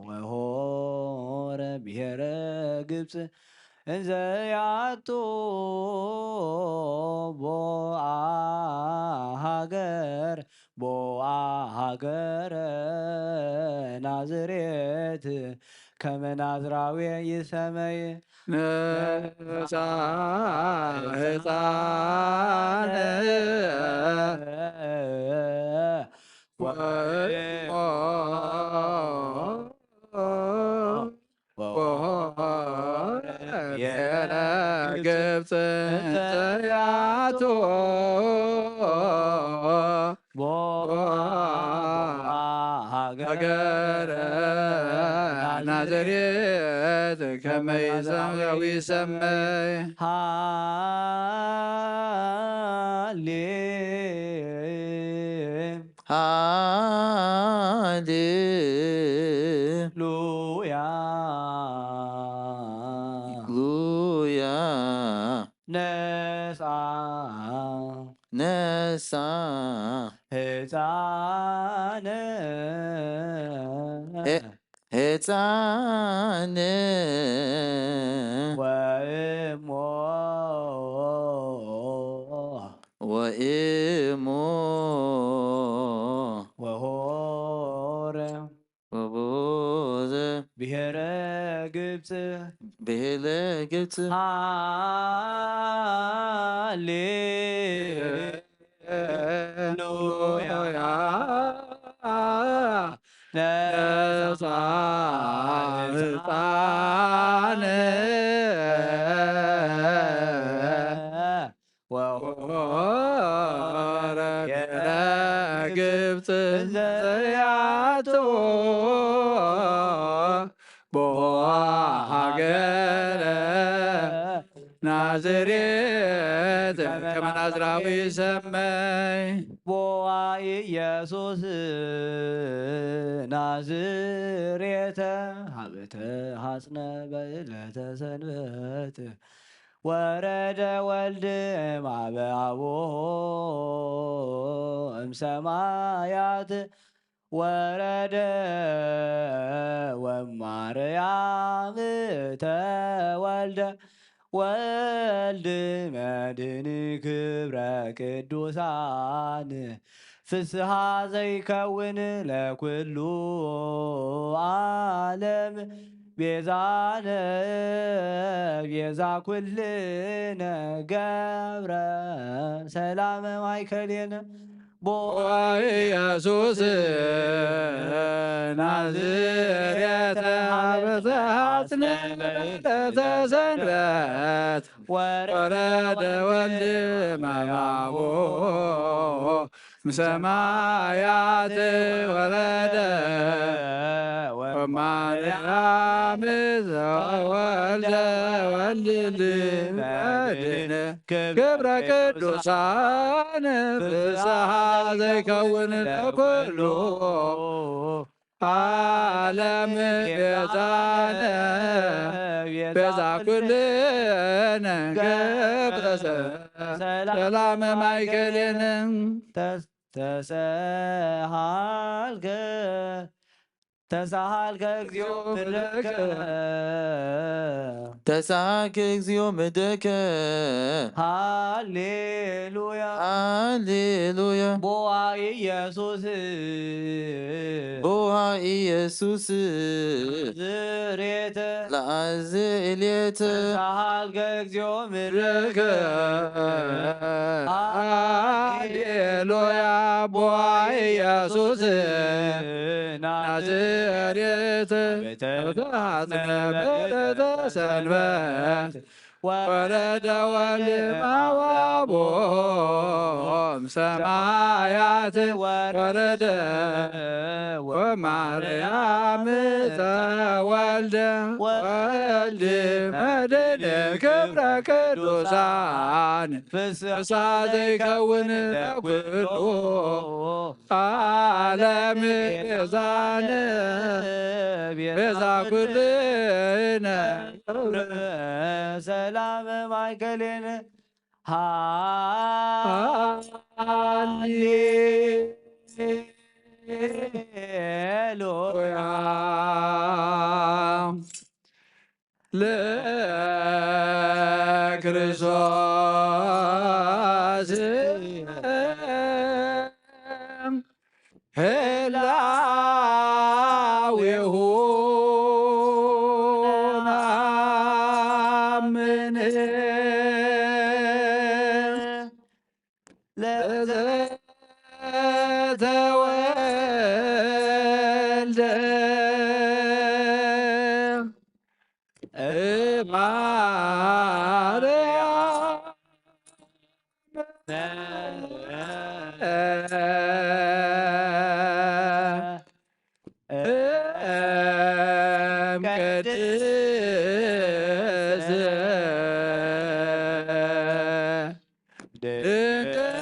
ወሆረ ብሔረ ግብፅ እንዘ ያቱ ቦአ ሃገር ቦአ ሃገረ ናዝሬት ከመ ናዝራዊ ይሰመይ ነሳ ህፃነ ወእሞ ወሆረ ብሔረ ግብፅ እንዘ ያቱ ሃገረ ናዝሬት ከመ ናዝራዊ ይሰመይ። ሃሌ ሃሌ ሉያ ሉያ ነሳ ነሳ ህፃነ ሄ- ህፃነ ወእሞ ወእሞ ወሆረ ወቦዘ ብሔረ ግብፅ ብሔረ ግብፅ ሃሌ ሉያ ነሳ ህፃነ ወሆረ ብሔረ ግብፅ እንዘ ያቱ ቦአ ሃገረ ናዝሬት ከመ ናዝራዊ ይሰመይ። ቦአ ኢየሱስ ናዝሬተ ሀበ ተሃጽነ በዕለተ ሰንበት ወረደ ወልድ እምአበ አቦ እምሰማያት ወረደ ወማርያም ተወልደ ወልድ መድን ክብረ ቅዱሳን ፍስሃ ዘይከውን ለኩሉ ዓለም ቤዛነ ቤዛ ኩልነ ገብረ ሰላመ ማእከሌነ። ቦአ ኢየሱስ ናዝሬተ ሀበ ተሐጽነ ተሰንበት ወረደ ወልድ እመአብ እምሰማያት ወረደ ወማርያም ዘወልደ ወልድ መድን ክብረ ቅዱሳን ፍስሐ ዘይከውን ለኩሉ ዓለም ቤዛነ ቤዛ ኩልነ ገብረ ሰላመ ማእከሌነ። ተስ- ተሰሃልከ ተሰሃልከ እግዚኦ ምድከ። ተሰሃልከ እግዚኦ ምድከ። ሃሌሉያ። ሃሌሉያ። ቦአ ኢየሱስ። ቦአ ኢየሱስ። ዝሬተ። ለአዝሌተ። ተሰሃልከ እግዚኦ ምድከ። ሃሌሉያ። ቦአ ኢየሱስ ናዝሬት ተሐጽነ በዕለተ ሰንበት ወረደ ወልድ እመአብ እምሰማያት ወረደ ወማርያም ዘወልደ ወልድ መድን ክብረ ቅዱሳን ፍስሐ ዘይከውን ለኩሉ ዓለም ቤዛነ ቤዛ ኩልነ ሰላም ማእከሌነ። ሃሌሉያ። ለክርስቶስ ህላዌሁ ነአምን። ለዘተወልደ እማርያም እምቅድስት ድንግል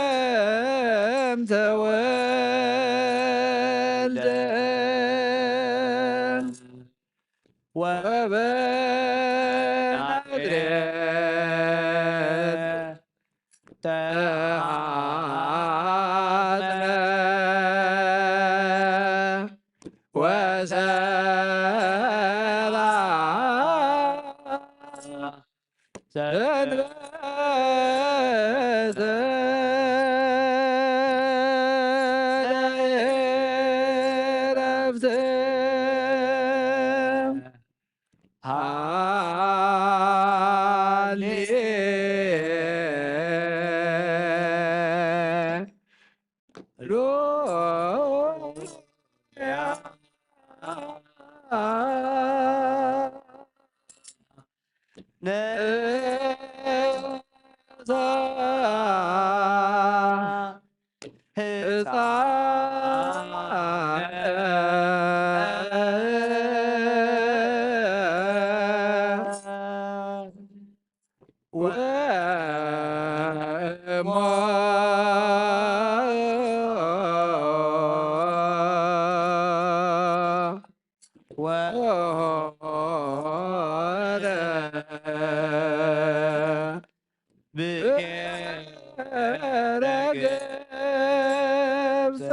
በቤተልሔም ተወልደ ወበናዝሬት ተሐጽነ ወሰራ ሰንበተ ዕረፍት። ሃሌ ሉያ። ነሳ ህፃን ወእሞ ወሆረ ብሔረ ግብፅ።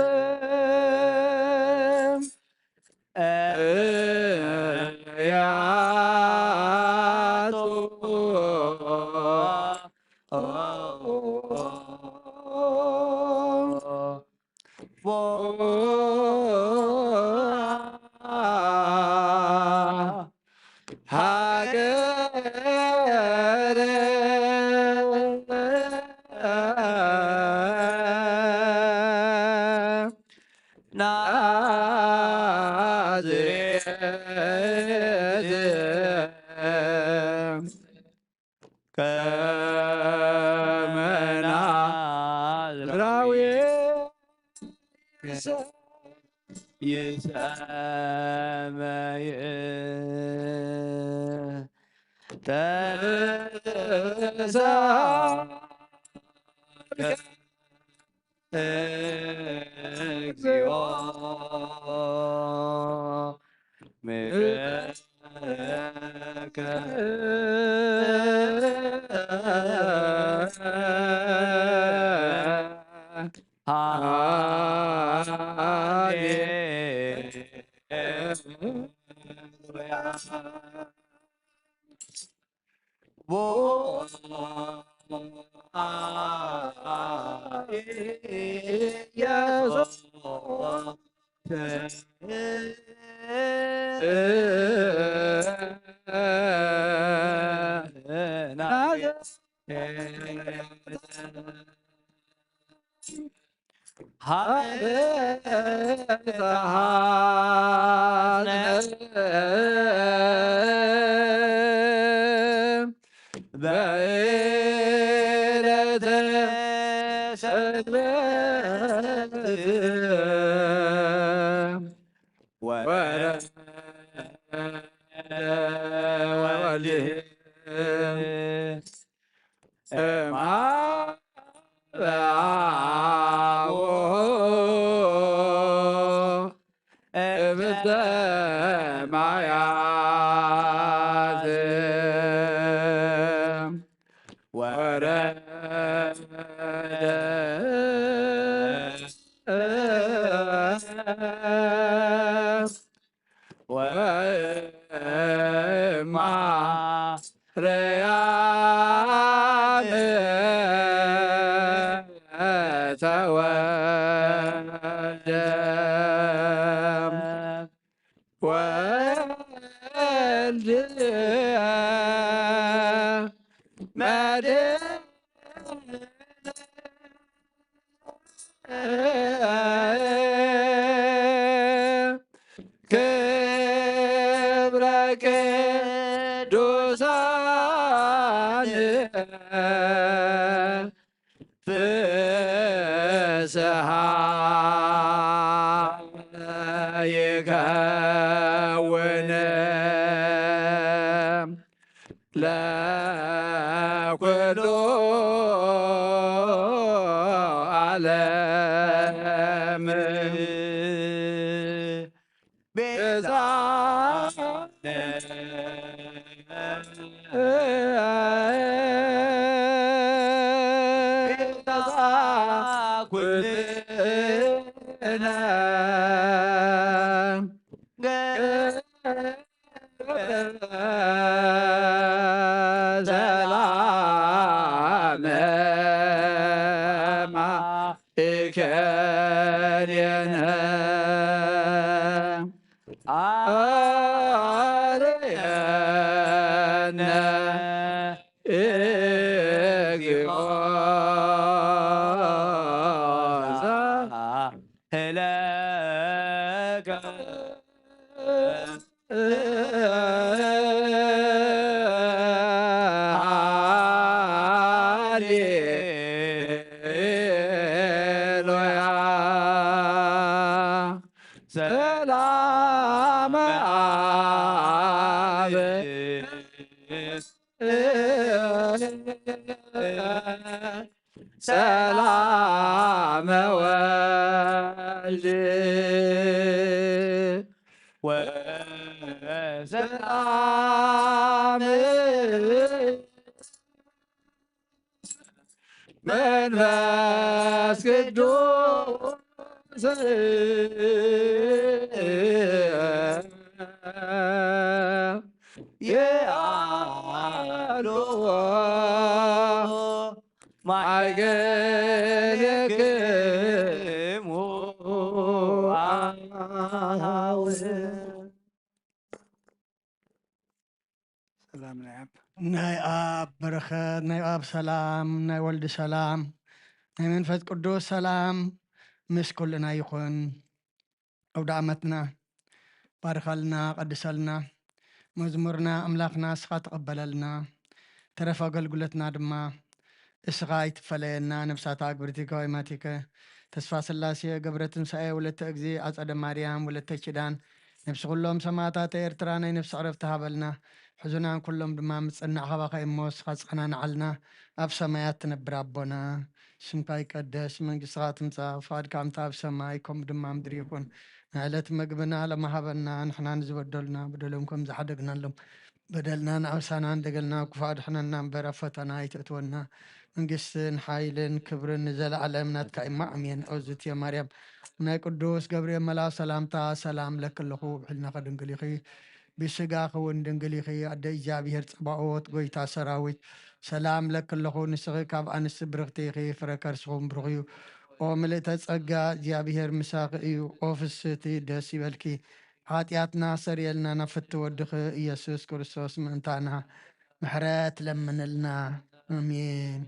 ገረ ናዝሬት ከመ ናዝራዊ ይሰመይ ተንሳ እግዚኦ ምሕረከ ሃሌሉያ። በዕለተ ሰንበት ወረደ ወልድ እምአብ አቡሁ እምሰማያት ወረደ ወእምአርያም ተወልደ ወልድ መድኃኒነ ክብረ ቅዱሳን ፍስሃ ይከውን ለኩሉ ዓለም። ቤዛ ቤዛ ኩልነ ሰላመ ማእከሌነ አርየነ እግዚኦ ሳህለከ ሃሌሉያ። ሰላም አብ ሰላም ወልድ ወሰላም መንፈስ ቅዱስ የአሐዱ ማእከሌክሙ አብ ናይ ኣብ በረኸት፣ ናይ ኣብ ሰላም፣ ናይ ወልድ ሰላም፣ ናይ መንፈስ ቅዱስ ሰላም ምስ ኩልና ይኹን። ኣውደ ዓመትና ባርኸልና፣ ቀድሰልና። መዝሙርና ኣምላኽና እስኻ ተቐበለልና። ተረፈ ኣገልግሎትና ድማ እስኻ ኣይትፈለየና። ነብሳታ ኣግብርቲ ከወይማቲከ ተስፋ ስላሴ ገብረ ትንሳኤ ወለተ እግዚ ኣጸደ ማርያም ወለተ ኪዳን ነብሲ ኩሎም ሰማዕታት ኤርትራ ናይ ነብሲ ዕረፍቲ ሃበልና። ሕዙናን ኩሎም ድማ ምጽናዕ ካባኻ እሞ እስኻ ጽናንዓልና። ኣብ ሰማያት ትነብር ኣቦና፣ ስምካ ይቀደስ፣ መንግስትኻ ትምጻእ፣ ፍቓድካ ከምታ ኣብ ሰማይ ከምኡ ድማ ምድሪ ይኹን። ንዕለት መግብና ለማሃበና፣ ንሕና ንዝበደሉና በደሎም ከም ዝሓደግናሎም በደልና ንዓብሳና እንደገልና ክፉእ ኣድሕነና እምበር ኣብ ፈተና ኣይተእትወና። መንግስትን ሓይልን ክብርን ንዘለዓለም ናትካ እማ ኣሜን። ኦዝትየ ማርያም ናይ ቅዱስ ገብርኤል መልኣክ ሰላምታ ሰላም ለኪ ኣለኹ፣ ብሕልናኺ ድንግል ኢኺ፣ ብስጋኺ እውን ድንግል ኢኺ። ኣደ እግዚኣብሔር ጸባኦት፣ ጎይታ ሰራዊት፣ ሰላም ለኪ ኣለኹ፣ ንስኺ ካብ ኣንስቲ ብርኽቲ ኢኺ፣ ፍረ ከርስኹም ብሩኽ እዩ። ኦ ምልእተ ጸጋ፣ እግዚኣብሔር ምሳኺ እዩ። ኦ ፍስህቲ፣ ደስ ይበልኪ፣ ሓጢኣትና ሰርየልና፣ ናብ ፍቲ ወድኺ ኢየሱስ ክርስቶስ ምእንታና ምሕረት ለምንልና። ኣሜን።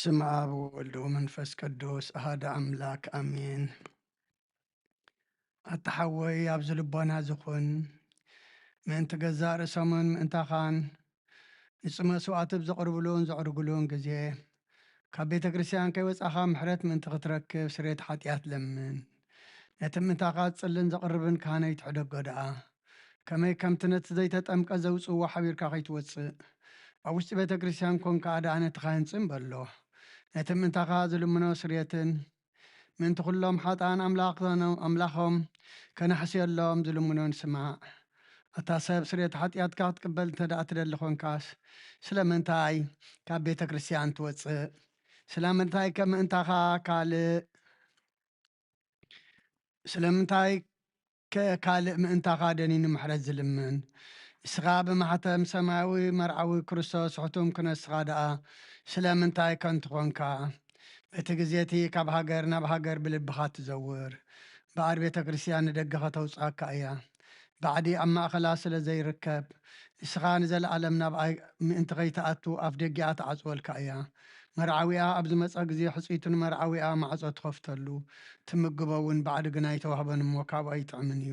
ስም ኣብ ወወልድ ወመንፈስ ቅዱስ ኣሃደ ኣምላክ ኣሜን። ኣታ ሓወይ ኣብዚ ልቦና ዝኹን ምእንቲ ገዛእ ርእሶምን ምእንታኻን ንጽመ ስዋእቲ ኣብ ዘቕርብሉን ዘዕርግሉን ግዜ ካብ ቤተ ክርስቲያን ከይወጻኻ ምሕረት ምእንቲ ክትረክብ ስሬት ሓጢኣት ለምን። ነቲ ምእንታኻ ዝጽልን ዘቕርብን ካህነይ ትሕደጎ ደኣ ከመይ ከምቲ ነቲ ዘይተጠምቀ ዘውጽእዎ ሓቢርካ ከይትወጽእ ኣብ ውሽጢ ቤተ ክርስቲያን ኮንካ ደኣ ነቲ ካህን ጽን በሎ። ነቲ ምእንታኻ ዝልምኖ ስርየትን ምእንቲ ኩሎም ሓጥኣን ኣምላኾም ከነሕስየሎም ዝልምኖን ስማዕ። ኣታ ሰብ ስርየት ሓጢኣትካ ክትቅበል እንተ ደኣ ትደሊ ኾንካስ ስለምንታይ ካብ ቤተ ክርስቲያን ትወጽእ? ስለምንታይ ከምእንታኻ ካልእ ስለምንታይ ከ ካልእ ምእንታኻ ደኒኑ ምሕረት ዝልምን? ንስኻ ብማሕተም ሰማያዊ መርዓዊ ክርስቶስ ሕቱም ክነስኻ ደኣ ስለምንታይ ከንቱ ኾንካ? በቲ ግዜ እቲ ካብ ሃገር ናብ ሃገር ብልብኻ ትዘውር፣ እምበኣር ቤተ ክርስቲያን ንደገ ከተውጽኣካ እያ። ባዕዲ ኣብ ማእከላ ስለ ዘይርከብ፣ ንስኻ ንዘለኣለም ናብኣ ምእንቲ ከይትኣቱ ኣፍ ደጊኣ ትዓጽወልካ እያ። መርዓዊኣ ኣብ ዝመጸ ግዜ ሕጽይቱ ንመርዓዊኣ ማዕጾ ትኸፍተሉ፣ ትምግቦ እውን ባዕዲ ግና ኣይተዋህቦን እሞ ካብኣ ኣይጥዕምን እዩ።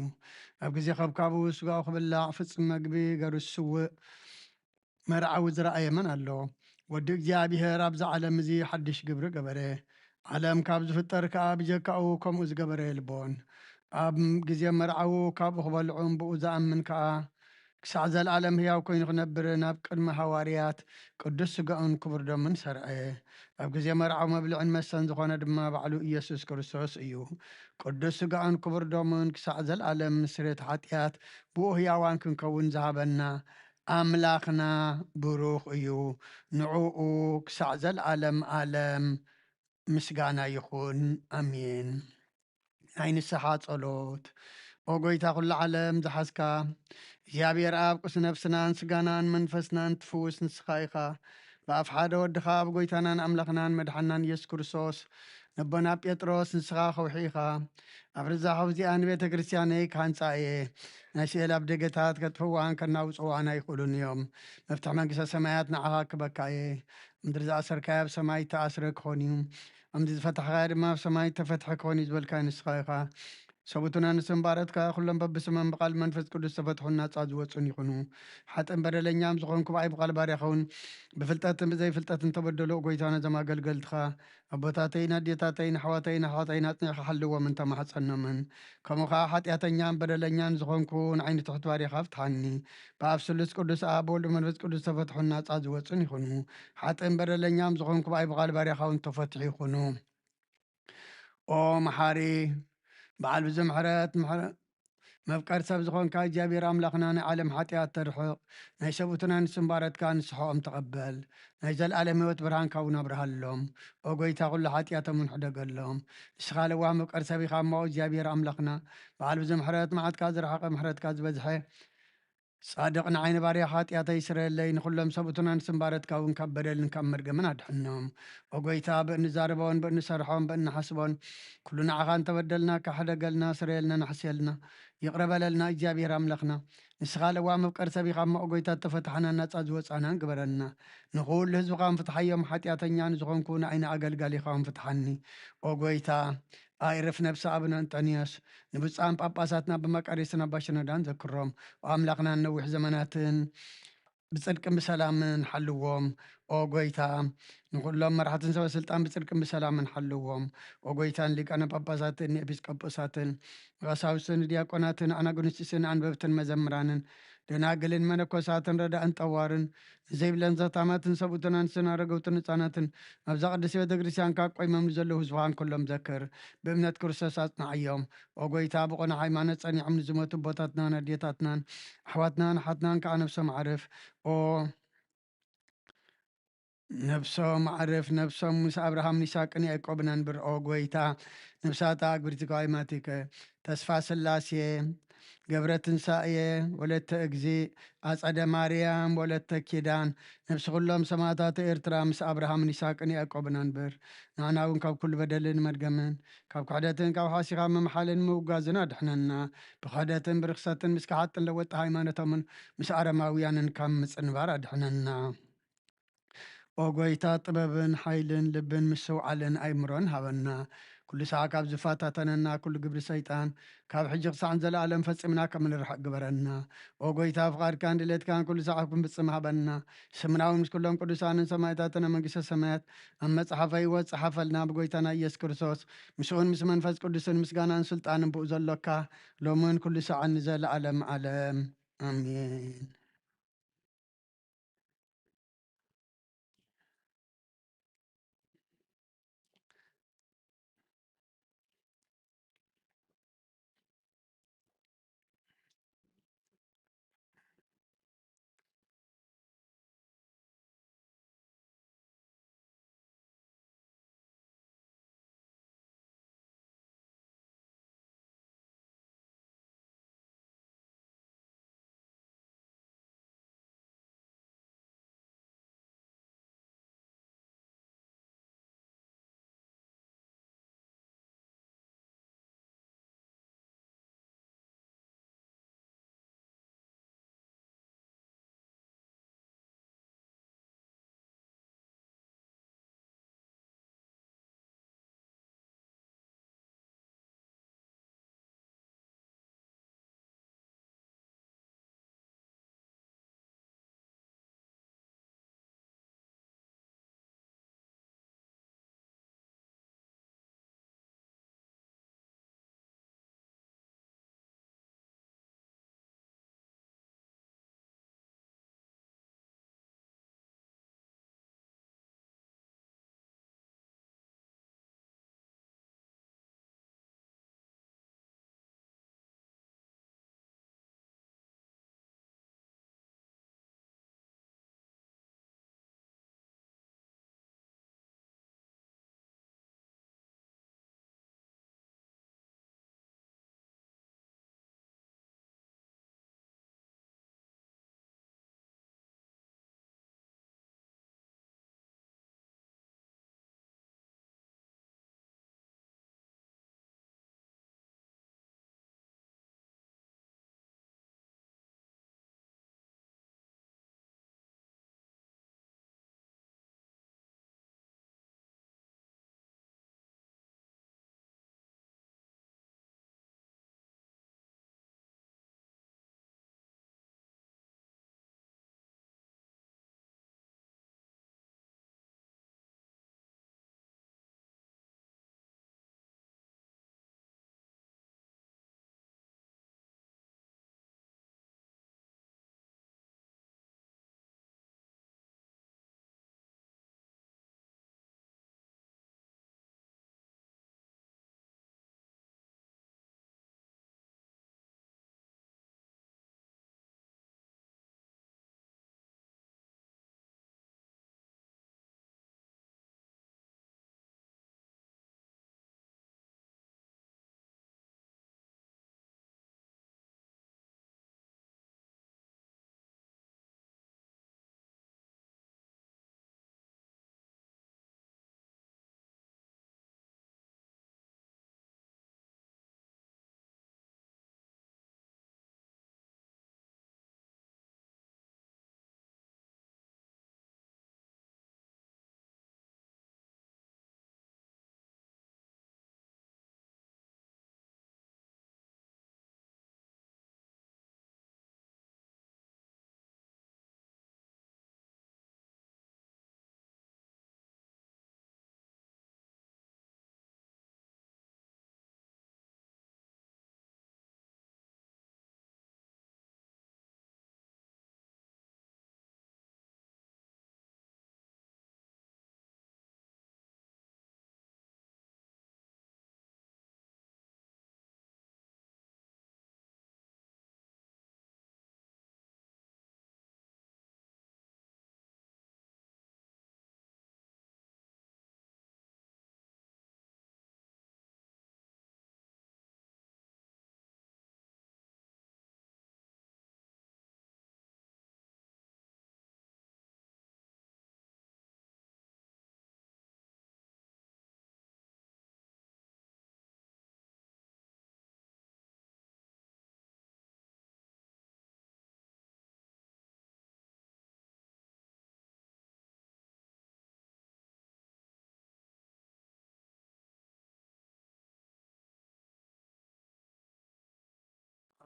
ኣብ ግዜ ከብካቡ ስጋኡ ክብላዕ ፍጽም መግቢ ገሩ ዝስውእ መርዓዊ ዝረኣየ መን ኣሎ? ወዲ እግዚኣብሔር ኣብዚ ዓለም እዚ ሓድሽ ግብሪ ገበረ። ዓለም ካብ ዝፍጠር ከኣ ብጀካኡ ከምኡ ዝገበረ የልቦን። ኣብ ግዜ መርዓዊ ካብኡ ክበልዑን ብኡ ዝኣምን ከኣ ክሳዕ ዘለኣለም ህያው ኮይኑ ክነብር ናብ ቅድሚ ሃዋርያት ቅዱስ ስጋኡን ክቡር ደሙን ሰርዐ። ኣብ ግዜ መርዓዊ መብልዕን መስተን ዝኾነ ድማ ባዕሉ ኢየሱስ ክርስቶስ እዩ። ቅዱስ ስጋኡን ክቡር ደሙን ክሳዕ ዘለኣለም ንስርየት ሓጢኣት ብኡ ህያዋን ክንከውን ዝሃበና ኣምላኽና ብሩኽ እዩ። ንዕኡ ክሳዕ ዘለኣለም ኣለም ምስጋና ይኹን። ኣሜን። ናይ ንስሓ ጸሎት። ኦ ጎይታ ኩሉ ዓለም ዝሓዝካ እግዚኣብሔር ኣብ ቅዱስ ነፍስናን ስጋናን መንፈስናን ትፍውስ ንስኻ ኢኻ። ብኣፍ ሓደ ወድኻ ኣብ ጎይታናን ኣምላኽናን መድሓናን ኢየሱስ ክርስቶስ ነቦና ጴጥሮስ ንስኻ ከውሒ ኢኻ። ኣብ ርዛ ኸብዚኣ ንቤተ ክርስቲያነይ ክሃንጻ እየ። ናይ ስኤል ኣብ ደገታት ከጥፍዋን ከናውጽዋን ኣይኽእሉን እዮም። መፍትሕ መንግስተ ሰማያት ንዓኻ ክበካ እየ። ምድሪ ዝኣሰርካያ ኣብ ሰማይ ተኣስረ ክኾን እዩ። ከምዚ ዝፈታሕካዮ ድማ ኣብ ሰማይ ተፈትሐ ክኾን እዩ ዝበልካዮ ንስኻ ኢኻ። ሰቡትና ንስም ባረትካ ኩሎም በብስመም ብቓል መንፈስ ቅዱስ ተፈትሑን ናጻ ዝወጹን ይኹኑ። ሓጥን በደለኛም ዝኾንኩ ብኣይ ብቓል ባርያኻ እውን ብፍልጠትን ብዘይፍልጠትን ተበደሉ። ጎይታ ነዞም ኣገልገልትኻ ኣቦታተይን ኣዴታተይን ኣሕዋተይን ኣሕዋተይን ኣጽኒዕካ ሓልዎም እንተማሕጸኖምን ከምኡ ከዓ ሓጢኣተኛን በደለኛን ዝኾንኩ ንዓይኒ ትሕት ባርያኻ ፍትሓኒ። ብኣብ ስሉስ ቅዱስ ኣብ ወልድ መንፈስ ቅዱስ ተፈትሑን ናጻ ዝወጹን ይኹኑ። ሓጥን በደለኛም ዝኾንኩ ብኣይ ብቓል ባርያኻ እውን ተፈትሑ ይኹኑ። ኦ መሓሪ በዓል ብዙ ምሕረት መፍቀር ሰብ ዝኾንካ እግዚኣብሔር ኣምላኽና ናይ ዓለም ሓጢኣት ተርሕቕ ናይ ሰብኡትና ንስምባረትካ ንስሐኦም ተቐበል። ናይ ዘለኣለም ህይወት ብርሃንካ እውን ኣብርሃሎም። ኦ ጎይታ ኩሉ ሓጢኣቶም እውን ሕደገሎም። ንስኻ ለዋህ መፍቀር ሰብ ኢኻ እሞ እግዚኣብሔር ኣምላኽና በዓል ብዙ ምሕረት መዓትካ ዝረሓቐ ምሕረትካ ዝበዝሐ ጻድቕ ንዓይ ንባርያ ሓጢኣተይ ስረየለይ፣ ንኹሎም ሰብኡትና ንስምባረትካ እውን ካብ በደልን ካብ መርገምን ኣድሕኖም። ኦ ጎይታ ብእንዛረቦን ብእንሰርሖን ብእንሓስቦን ኩሉ ንዓኻ እንተበደልና ካሕደገልና ስረየልና ናሕስየልና ይቕረ በለልና እግዚኣብሔር ኣምላኽና። ንስኻ ለዋ መፍቀር ሰብ ኢኻ እሞ ኦ ጎይታ እተፈታሕናን ናጻ ዝወጻናን ግበረልና። ንኹሉ ህዝብኻ ፍትሓዮም ሓጢኣተኛ ንዝኾንኩ ንዓይኒ ኣገልጋሊኻ ፍትሓኒ። ኦ ጎይታ ኣይርፍ ነብሲ ኣቡነ እንጠንዮስ ንብፁዓን ጳጳሳትና ብመቃርዮስን ኣባ ሽኖዳን ዘክሮም። ኣምላኽና ነዊሕ ዘመናትን ብጽድቅን ብሰላምን ሓልዎም። ኦ ጎይታ ንኹሎም መራሕትን ሰበ ስልጣን ብጽድቅን ብሰላምን ሓልዎም። ኦ ጎይታ ንሊቃነ ጳጳሳትን ንኤጲስቆጶሳትን ንቀሳውስትን ንዲያቆናትን ኣናጉንስጢስን ኣንበብትን መዘምራንን ደናግልን መነኮሳትን ረዳእን ጠዋርን ንዘይብለን ዘታማትን ሰብኡትን ኣንስትን ኣረገውትን ህፃናትን ኣብዛ ቅድስቲ ቤተ ክርስቲያን ካብ ቆይሞም ንዘለዉ ህዝብኻን ኩሎም ዘክር። ብእምነት ክርስቶስ ኣጽናዓዮም። ኦ ጎይታ ብቕኑዕ ሃይማኖት ጸኒዖም ንዝሞቱ ኣቦታትናን ኣዴታትናን ኣሕዋትናን ኣሓትናን ከዓ ነብሶም ዓርፍ። ኦ ነብሶም ዓርፍ፣ ነብሶም ምስ ኣብርሃምን ይስሐቅን ያዕቆብን ኣንብር። ኦ ጎይታ ነብሳታ ኣግብርቲ ከዋይማቲከ ተስፋ ስላሴ ገብረ ትንሳኤ ወለተ እግዚእ ኣጸደ ማርያም ወለተ ኪዳን ነብሲ ኩሎም ሰማእታት ኤርትራ ምስ ኣብርሃምን ይስሐቅን ያዕቆብን ኣንብር። ንዓና እውን ካብ ኩሉ በደልን መርገምን ካብ ክሕደትን ካብ ሓሲኻ ምምሓልን ምውጋዝን ኣድሕነና። ብክሕደትን ብርክሰትን ምስ ከሓጥን ለወጢ ሃይማኖቶምን ምስ ኣረማውያንን ካብ ምጽንባር ኣድሕነና። ኦ ጎይታ፣ ጥበብን ሓይልን ልብን ምስትውዓልን ኣይምሮን ሃበና። ኩሉ ሳዕ ካብ ዝፈታተነና ኩሉ ግብሪ ሰይጣን፣ ካብ ሕጂ ክሳዕ ንዘለኣለም ፈጺምና ከም ንርሕቕ ግበረና። ኦ ጎይታ፣ ፍቓድካን ድሌትካን ኩሉ ሳዕ ክንፍጽም ሃበና። ስምና እውን ምስ ኩሎም ቅዱሳንን ሰማዕታትን ኣብ መንግስተ ሰማያት ኣብ መጽሓፈ ህይወት ጸሓፈልና። ብጎይታና ኢየሱስ ክርስቶስ፣ ምስኡን ምስ መንፈስ ቅዱስን ምስጋናን ስልጣንን ብኡ ዘሎካ፣ ሎምን ኩሉ ሳዕን ንዘለኣለም ዓለም። ኣሜን።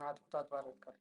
ሓትኩታት ማለት ቀር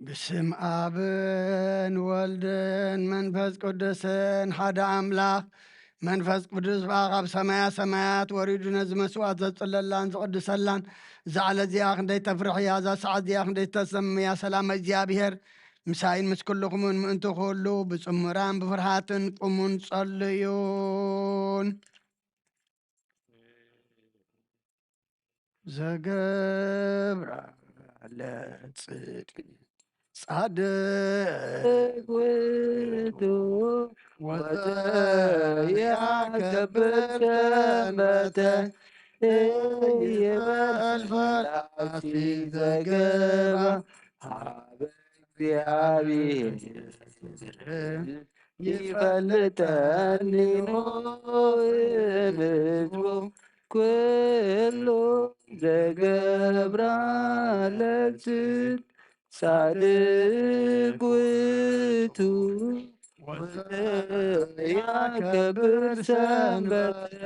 ብስም ኣብን ወልድን መንፈስ ቅዱስን ሓደ ኣምላኽ። መንፈስ ቅዱስ ብኣ ካብ ሰማያ ሰማያት ወሪዱ ነዚ መስዋዕት ዘጽለላን ዝቕድሰላን፣ እዛ ዕለት እዚኣ ክንደይ ተፍርሕ እያ፣ እዛ ሰዓት እዚኣ ክንደይ ተሰምያ። ሰላም እግዚኣብሔር ምሳይን ምስ ኩልኹምን ምእንቲ ኩሉ ብጽሙራን ብፍርሃትን ቁሙን ጸልዩን። ዘገብራ ለጽድቂ ጻድቅ ውእቱ ወዘያከብር ሰንበተ ይበል ፈላሲ ዘገብራ ሀበ እግዚኣብሔር ይፈልጠኒ ኖ ህዝቡ ኩሉ ዘገብራ ለጽድቅ ጻድቅ ውእቱ ወዘያከብር ሰንበተ።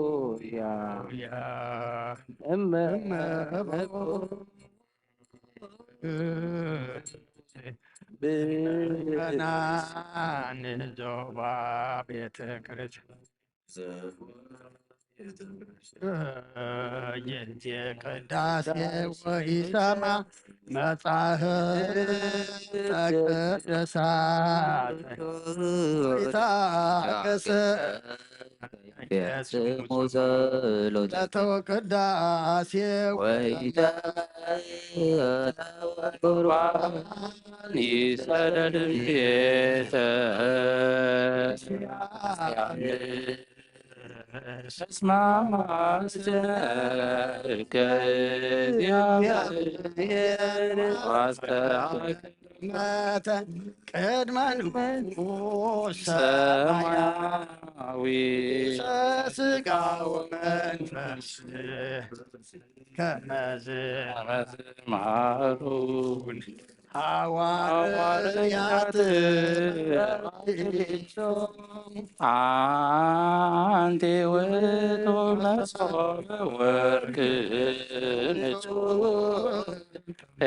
ሃሌሉያ። እመ ምእመናን ዞባ ቤተ ክርስቲያን ይእቲ ቅዳሴ ወይሰማ መጻሕፍተ ቅዱሳት ወይታገሰ ስሙ ጸሎተ ቅዳሴ ወይተ ቁርባን ይሰደድ ቤተ እስማ ማስተርከ እግዚአብሔር ዋስተአክ መተ ቅድመ ንጉሥ ሰማያዊ ስጋ ወመንፈስ ከመዝ መሃሩን ሐዋርያት አንቲ ውእቱ መሶበ ወርቅ ንጹሕ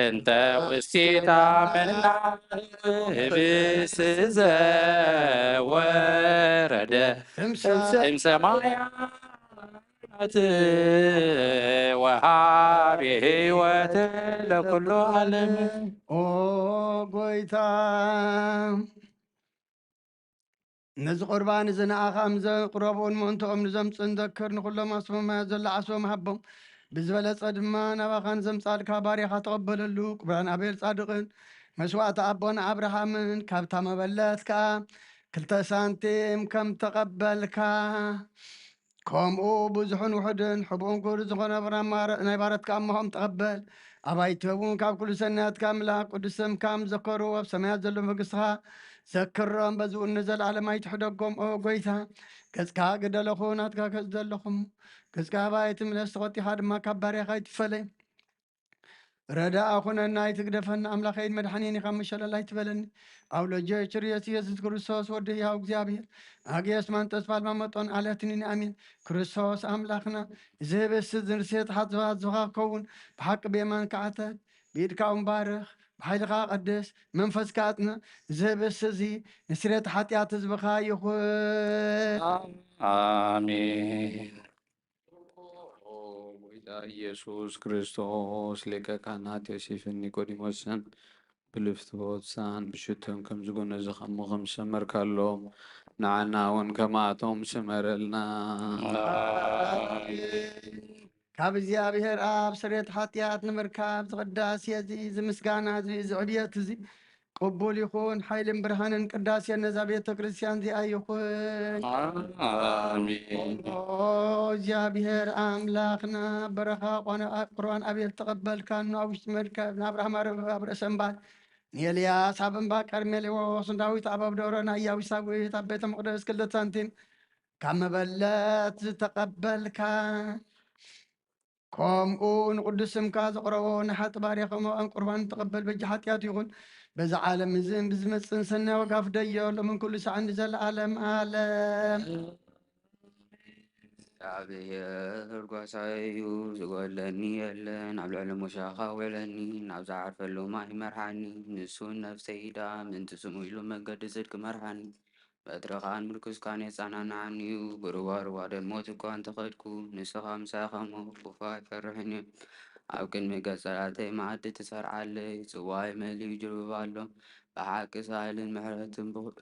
እንተ ውስቴታ መና ህብስት ዘወረደ እምሰማያ ወሃቢ ሕይወት ለኩሉ ዓለም። ኦ ጎይታ፣ ነዚ ቁርባን እዚ ንኣኻ ምስ ዘቕረቡን ምእንትኦም ንዘምጽኡን ዘክር። ንኹሎም ኣስማማያት ዘሎ ዓስቦም ሃቦም። ብዝበለጸ ድማ ናባኻ ንዘምጻልካ ባርያኻ ተቐበለሉ። ቁርባን ኣቤል ጻድቕን መስዋእቲ ኣቦና ኣብርሃምን ካብታ መበለት ከኣ ክልተ ሳንቲም ከም ተቐበልካ፣ ከምኡ ብዙሕን ውሑድን ሕቡእን ክቡር ዝኾነ ናይ ባረትካ ኣምሆም ተቐበል። ኣባይቲ እውን ካብ ኩሉ ሰናያትካ ኣምላኽ ቅዱስ ስምካ ምስ ዘከሩ ኣብ ሰማያት ዘሎ መንግስትኻ ዘክሮም። በዚ እውን ንዘለዓለም ኣይትሕደጎም። ኦ ጎይታ፣ ገጽካ ግደለኹ፣ ናትካ ገጽ ዘለኹም። ገጽካ ኣባይ ትምለስ፣ ተቖጢኻ ድማ ካብ ባርያኻ ኣይትፈለይ። ረዳኣ ኩነና፣ ኣይትግደፈና። ኣምላኸይን መድሓኒን ኢኻ፣ መሸለል ኣይትበለኒ። ኣውሎጆ ችርዮስ ኢየሱስ ክርስቶስ ወዲ ህያው እግዚኣብሔር፣ ኣግዮስ ማንጦስ ፓልማ መጦን ኣለትኒን ኣሚን። ክርስቶስ ኣምላኽና፣ እዚ ህብስቲ እዚ ንስርየት ሓጢኣት ዝኻ ክኸውን ብሓቂ ብየማንካ ዓተት፣ ብኢድካ እውን ባርኽ፣ ብሓይልኻ ቀድስ፣ መንፈስካ ኣጽንዕ። እዚ ህብስቲ እዚ ንስርየት ሓጢኣት ህዝብኻ ይኹን። ኣሜን። ኦ ጎይታ ኢየሱስ ክርስቶስ፣ ሊቀ ካህናት ዮሴፍን ኒቆዲሞስን ብልፍትወትሳን ብሽቶም ከም ዝጎነዙኻ እሞ ከም ዝሰመርካሎም፣ ንዓና እውን ከማቶም ስመረልና። ካብ እግዚኣብሔር ኣብ ስርየት ሓጢኣት ንምርካብ ዝቕዳሴ እዚ፣ እዚ ምስጋና እዚ፣ እዚ ዕብየት እዚ ቅቡል ይኹን። ሓይልን ብርሃንን ቅዳሴን ነዛ ቤተ ክርስቲያን እዚኣ ይኹን። ኣሜን። ኦ እግዚኣብሔር ኣምላኽና፣ በረኻ ቋነ-፣ ቁርባን ኣቤል ተቐበልካኑ፣ ኣብ ውሽጢ መርከብ ንኣብርሃም ኣብ ርእሰ እምባ፣ ንኤልያስ ኣብ እምባ ቀርሜሌዎስ፣ ንዳዊት ኣብ ኣብደሮ፣ ንኢያቡስ ኣብ ቤተ መቕደስ ክልተ ሳንቲም ካብ መበለት ዝተቐበልካ፣ ከምኡ ንቅዱስ ስምካ ዘቕረቦ ንሓጢ ባርያ ከማን ቁርባን ተቐበል። በጃ ሓጢኣት ይኹን፣ በዚ ዓለም እዝን ብዝመጽእን ሰናይ ዋጋ ፍደዮ፣ ሎምን ኩሉ ሳዕን ንዘለዓለም ዓለም። እግዚኣብሔር ጓሳይ እዩ፣ ዝጎድለኒ የለን። ኣብ ልዕሊ ሙሻኻ ውዕለኒ፣ ናብ ዝዓርፈሉ ማይ መርሓኒ። ንሱ ነፍሰይ ዳ ምእንቲ ስሙ ኢሉ መንገዲ ጽድቂ መርሓኒ። በትርኻን ምርኩስካን የጸናንዓኒ እዩ። ብሩባ ሩባ ደልሞት እኳ እንተኸድኩ፣ ንስኻ ምሳይ ኸሞ ክፉእ ኣይፈርሕን እየ። ኣብ ቅድሚ ገጽ ጸላእተይ መኣዲ ትሰርዓለይ፣ ጽዋይ መሊኡ ይጅርብብ ኣሎ። ብሓቂ ሳህልን ምሕረትን ብኹ-፣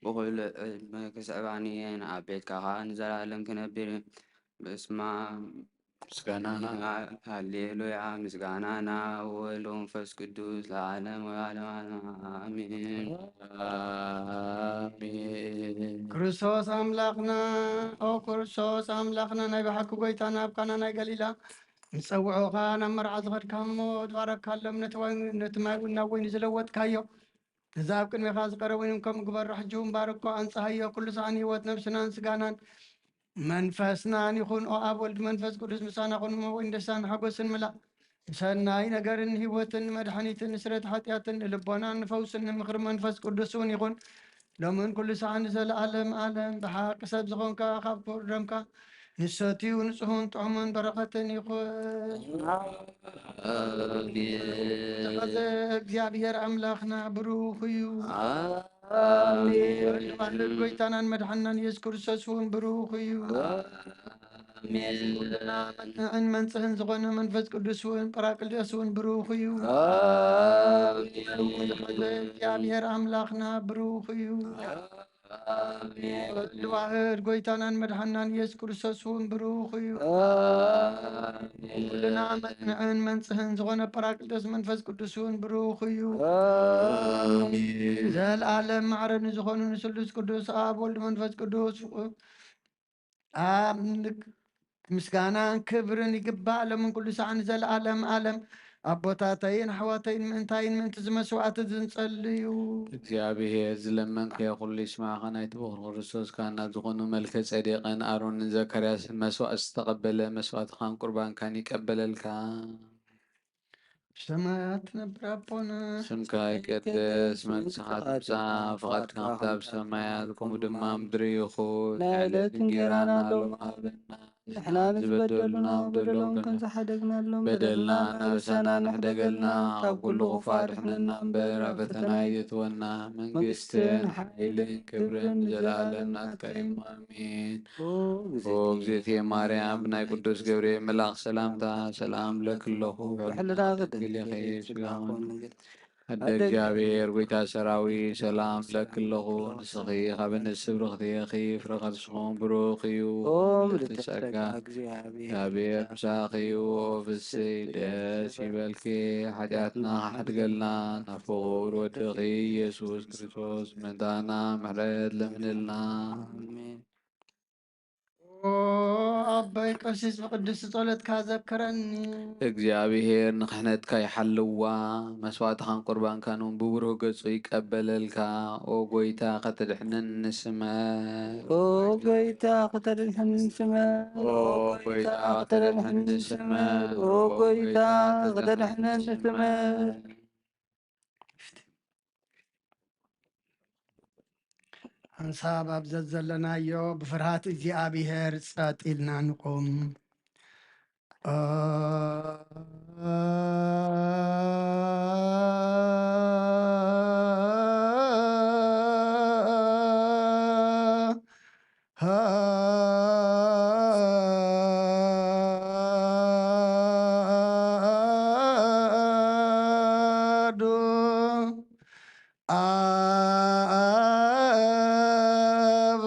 ብኹሉ ዕድመ ክስዕባኒ እየን፣ ኣብ ቤትካ ኸኣ ንዘለኣለም ክነብር እየ። በስመ ኣብ። ምስጋና ና-፣ ሃሌሉያ፣ ምስጋና ናብ ወወልድ ወመንፈስ ቅዱስ ለዓለም ወለዓለም ዓለም፣ ኣሜን። ኣሜን። ክርስቶስ ኣምላኽና፣ ኦ ክርስቶስ ኣምላኽና፣ ናይ ብሓቂ ጎይታና፣ ኣብ ካና ናይ ገሊላ ንጸውዖኻ ናብ መርዓ ዝኸድካ እሞ፣ ዝባረካሎም ነቲ ወይን፣ ነቲ ማይ እውን ናብ ወይኒ ዝለወጥካዮ፣ ነዚ ኣብ ቅድሜኻ ዝቐረበ ወይን ከም ግበሮ፣ ሕጂ እውን ባርኮ፣ ኣንጽሃዮ፣ ኩሉ ሳዕን ህይወት ነብስናን ስጋናን መንፈስናን ይኹን። ኦ ኣብ ወልድ መንፈስ ቅዱስ ምሳና ኩን፣ እሞ ወይን ደስታን ሓጎስን ምላእ፣ ንሰናይ ነገርን ህይወትን፣ ንመድሓኒትን፣ ንስረት ሓጢኣትን፣ ንልቦናን ንፈውስን፣ ንምኽሪ መንፈስ ቅዱስ እውን ይኹን። ሎምን ኩሉ ሳዕን ንዘለዓለም ዓለም። ብሓቂ ሰብ ዝኾንካ፣ ካብ ክቡር ደምካ ንሰትዩ ንጹህን ጥዑምን በረኸትን ይኹን። ኣሜን። ዝሓዘ እግዚኣብሔር ኣምላኽና ብሩኽ እዩ። ኣሜን። ወልድ ዋሕድ ጎይታናን መድሓንናን ኢየሱስ ክርስቶስ እውን ብሩኽ እዩ። ኣሜን። ኩልና መጽንዕን መንጽህን ዝኾነ መንፈስ ቅዱስ እውን ጳራቅሊጦስ እውን ብሩኽ እዩ። ኣሜን። ዝሓዘ እግዚኣብሔር ኣምላኽና ብሩኽ እዩ። ኣሜን። ወልድ ዋሕድ ጎይታናን መድሓንናን ኢየሱስ ክርስቶስ እውን ብሩኽ እዩ። ኣሜን። ኩልና መጽንዕን መንጽህን ዝኾነ ጳራቅሊጦስ መንፈስ ቅዱስ እውን ብሩኽ እዩ። ኣሜን። ዘለዓለም ማዕረ ንዝኾኑ ንስሉስ ቅዱስ ኣብ ወልድ መንፈስ ቅዱስ ኣብ ንግ-፣ ምስጋናን ክብርን ይግባእ፣ ሎምን ኩሉ ሳዕ ንዘለዓለም ዓለም። ኣቦታተይን ኣሕዋተይን ምእንታይን ምእንቲ እዚ መስዋዕቲ እዚ ንጸልዩ። እግዚኣብሔር ዝለመንካዮ ኩሉ ይስማዕኻ። ናይቲ ብኹር ክርስቶስ ካህናት ዝኾኑ መልከ ጼዴቅን ኣሮንን ዘካርያስን መስዋዕቲ ዝተቐበለ መስዋዕትኻን ቁርባንካን ይቀበለልካ። ሰማያት ትነብር ኣቦና፣ ስምካ ይቀደስ፣ መንግስኻ ትምጻእ፣ ፍቓድካ ከምቲ ኣብ ሰማያት ከምኡ ድማ ኣብ ምድሪ ይኹን። ናይ ዕለት እንጌራና ሎሚ ሃበና። ንሕና ንዝበደሉና በደሎም ከም ዝሓደግናሎም በደልና እናበሳና ንሕደገልና፣ ካብ ኩሉ ክፉእ ኣድሕነና እምበር፣ ኣብ ፈተና ኣይእትወና። መንግስትን ሓይልን ክብርን ንዘለኣለም ናትካ እዩ። ኣሜን። ኦ እግዝእትየ ማርያም፣ ብናይ ቅዱስ ገብርኤል መልኣኽ ሰላምታ ሰላም እብለኪ ኣለኹ። ብሕልና ክትድንግል ኢኺ፣ ስጋኹን ኣደ እግዚኣብሔር፣ ጎይታ ሰራዊት፣ ሰላም እብለኪ ኣለኹ። ንስኺ ካብ ኣንስቲ ብርኽቲ ኢኺ፣ ፍረ ከርስኹም ብሩኽ እዩ። ኦ ምልዕቲ ጸጋ፣ እግዚኣብሔር ምሳኺ እዩ። ኦ ፍስይ ደስ ይበልኪ፣ ሓጢኣትና ክሓድገልና ናብ ፍቑር ወድኺ ኢየሱስ ክርስቶስ መታና ምሕረት ለምንልና። ኣሜን። ኦ ኣቦይ ቀሲስ፣ ብቅድስቲ ጸሎትካ ዘክረኒ። እግዚኣብሔር ንክሕነትካ ይሓልዋ፣ መስዋዕትኻን ቁርባንካን እውን ብብሩህ ገጹ ይቀበለልካ። ኦ ጎይታ፣ ከተድሕነኒ ስመር። ኦ ጎይታ፣ ከተድሕነኒ ስመር። ኦ ጎይታ፣ ከተድሕነኒ ስመር። ኦ ጎይታ፣ ከተድሕነኒ ስመር። ሓንሳብ ኣብ ዘዘለናዮ ብፍርሃት እግዚኣብሔር ጸጥ ኢልና ንቁም። ኣሐዱ ኣብ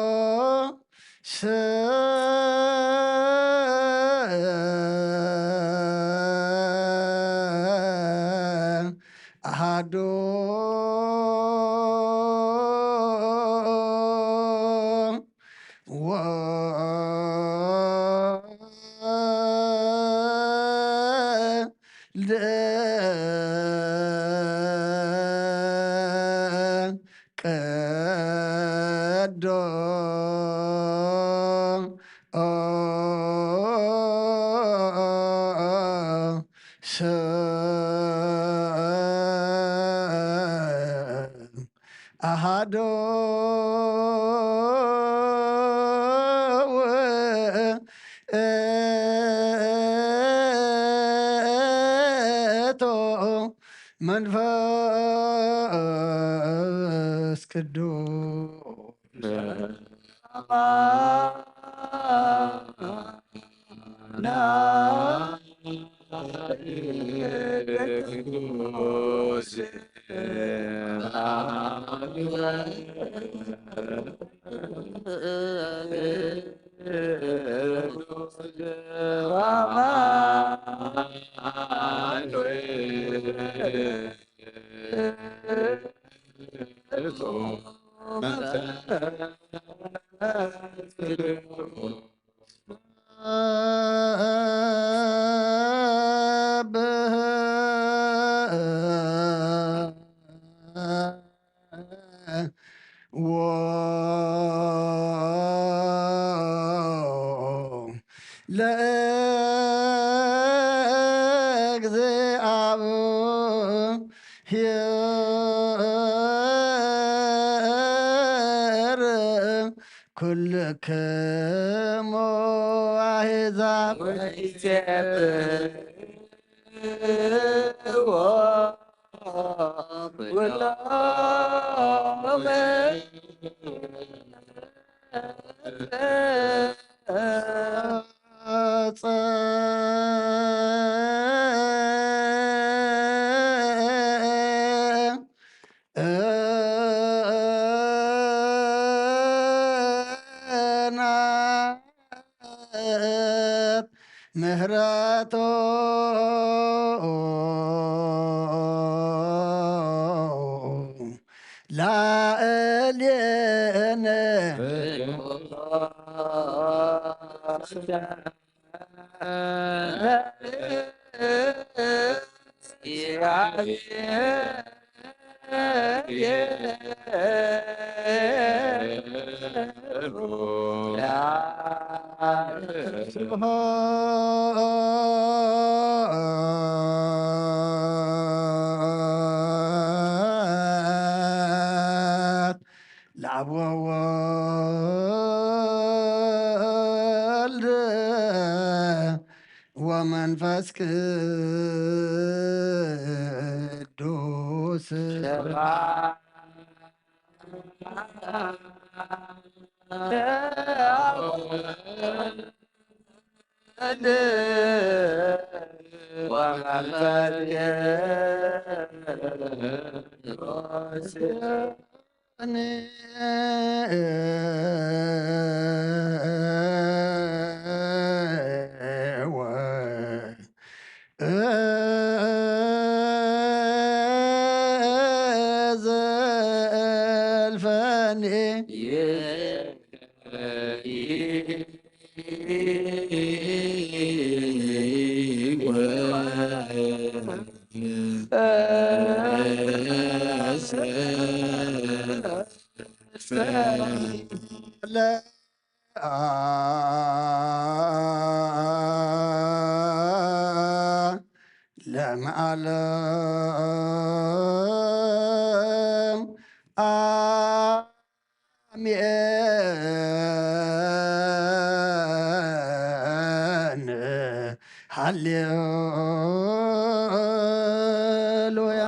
ቅዱስ ኣሐዱ ወወልድ ሰብ ኣሃዶ ውእቱ መንፈስ ቅዱስ። ለእግዚኣብሔር ኩልክሙ ኣሕዛብ ወይጼእዎ ኩሎም ምህረቱ ላዕሌነ ለአብ ወወልድ ወመንፈስ ቅዱስ። ለዓለም አሜን። ሃሌሉያ።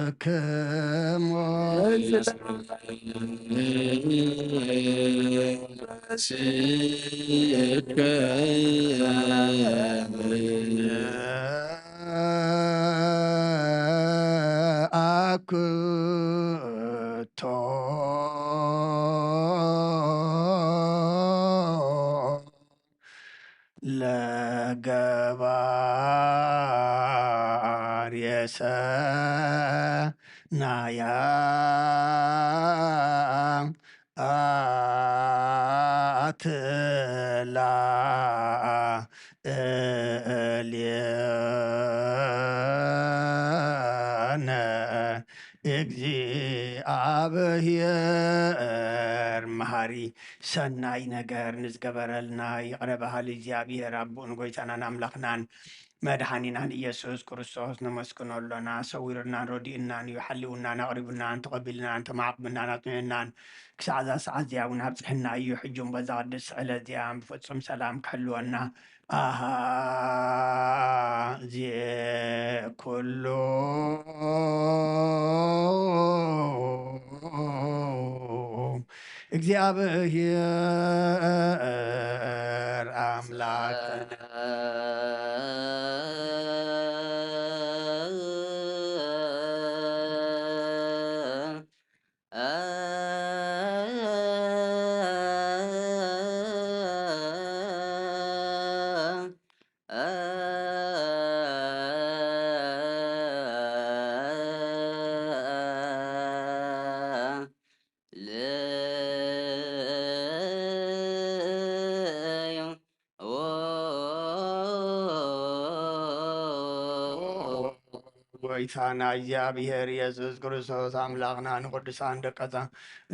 ለኩልክሙ አኩቶ ለገባርየ ሰናያ አትላ እልየነ እግዚኣብሔር መሃሪ ሰናይ ነገር ንዝገበረልና ይቕረ በሃሊ እግዚኣብሔር ኣቦን ጎይታናን ኣምላኽናን መድሓኒናን ኢየሱስ ክርስቶስ ነመስግኖ ኣሎና። ሰዊሩናን ረዲኡናን እዩ፣ ሓሊውናን ኣቕሪቡናን ተቐቢልናን ተማዕቕብናን ኣጽኒዑናን ክሳዕ እዛ ሰዓት እዚኣ እውን ኣብጽሕና እዩ። ሕጂ እውን በዛ ቅድስቲ ዕለት እዚኣ ብፍጹም ሰላም ክሕልወና ኣሃ ዜ ኩሉ እግዚኣብሔር ኣምላክ ጎይታና እግዚኣብሔር ኢየሱስ ክርስቶስ ኣምላኽና ንቅዱሳን ደቀዛ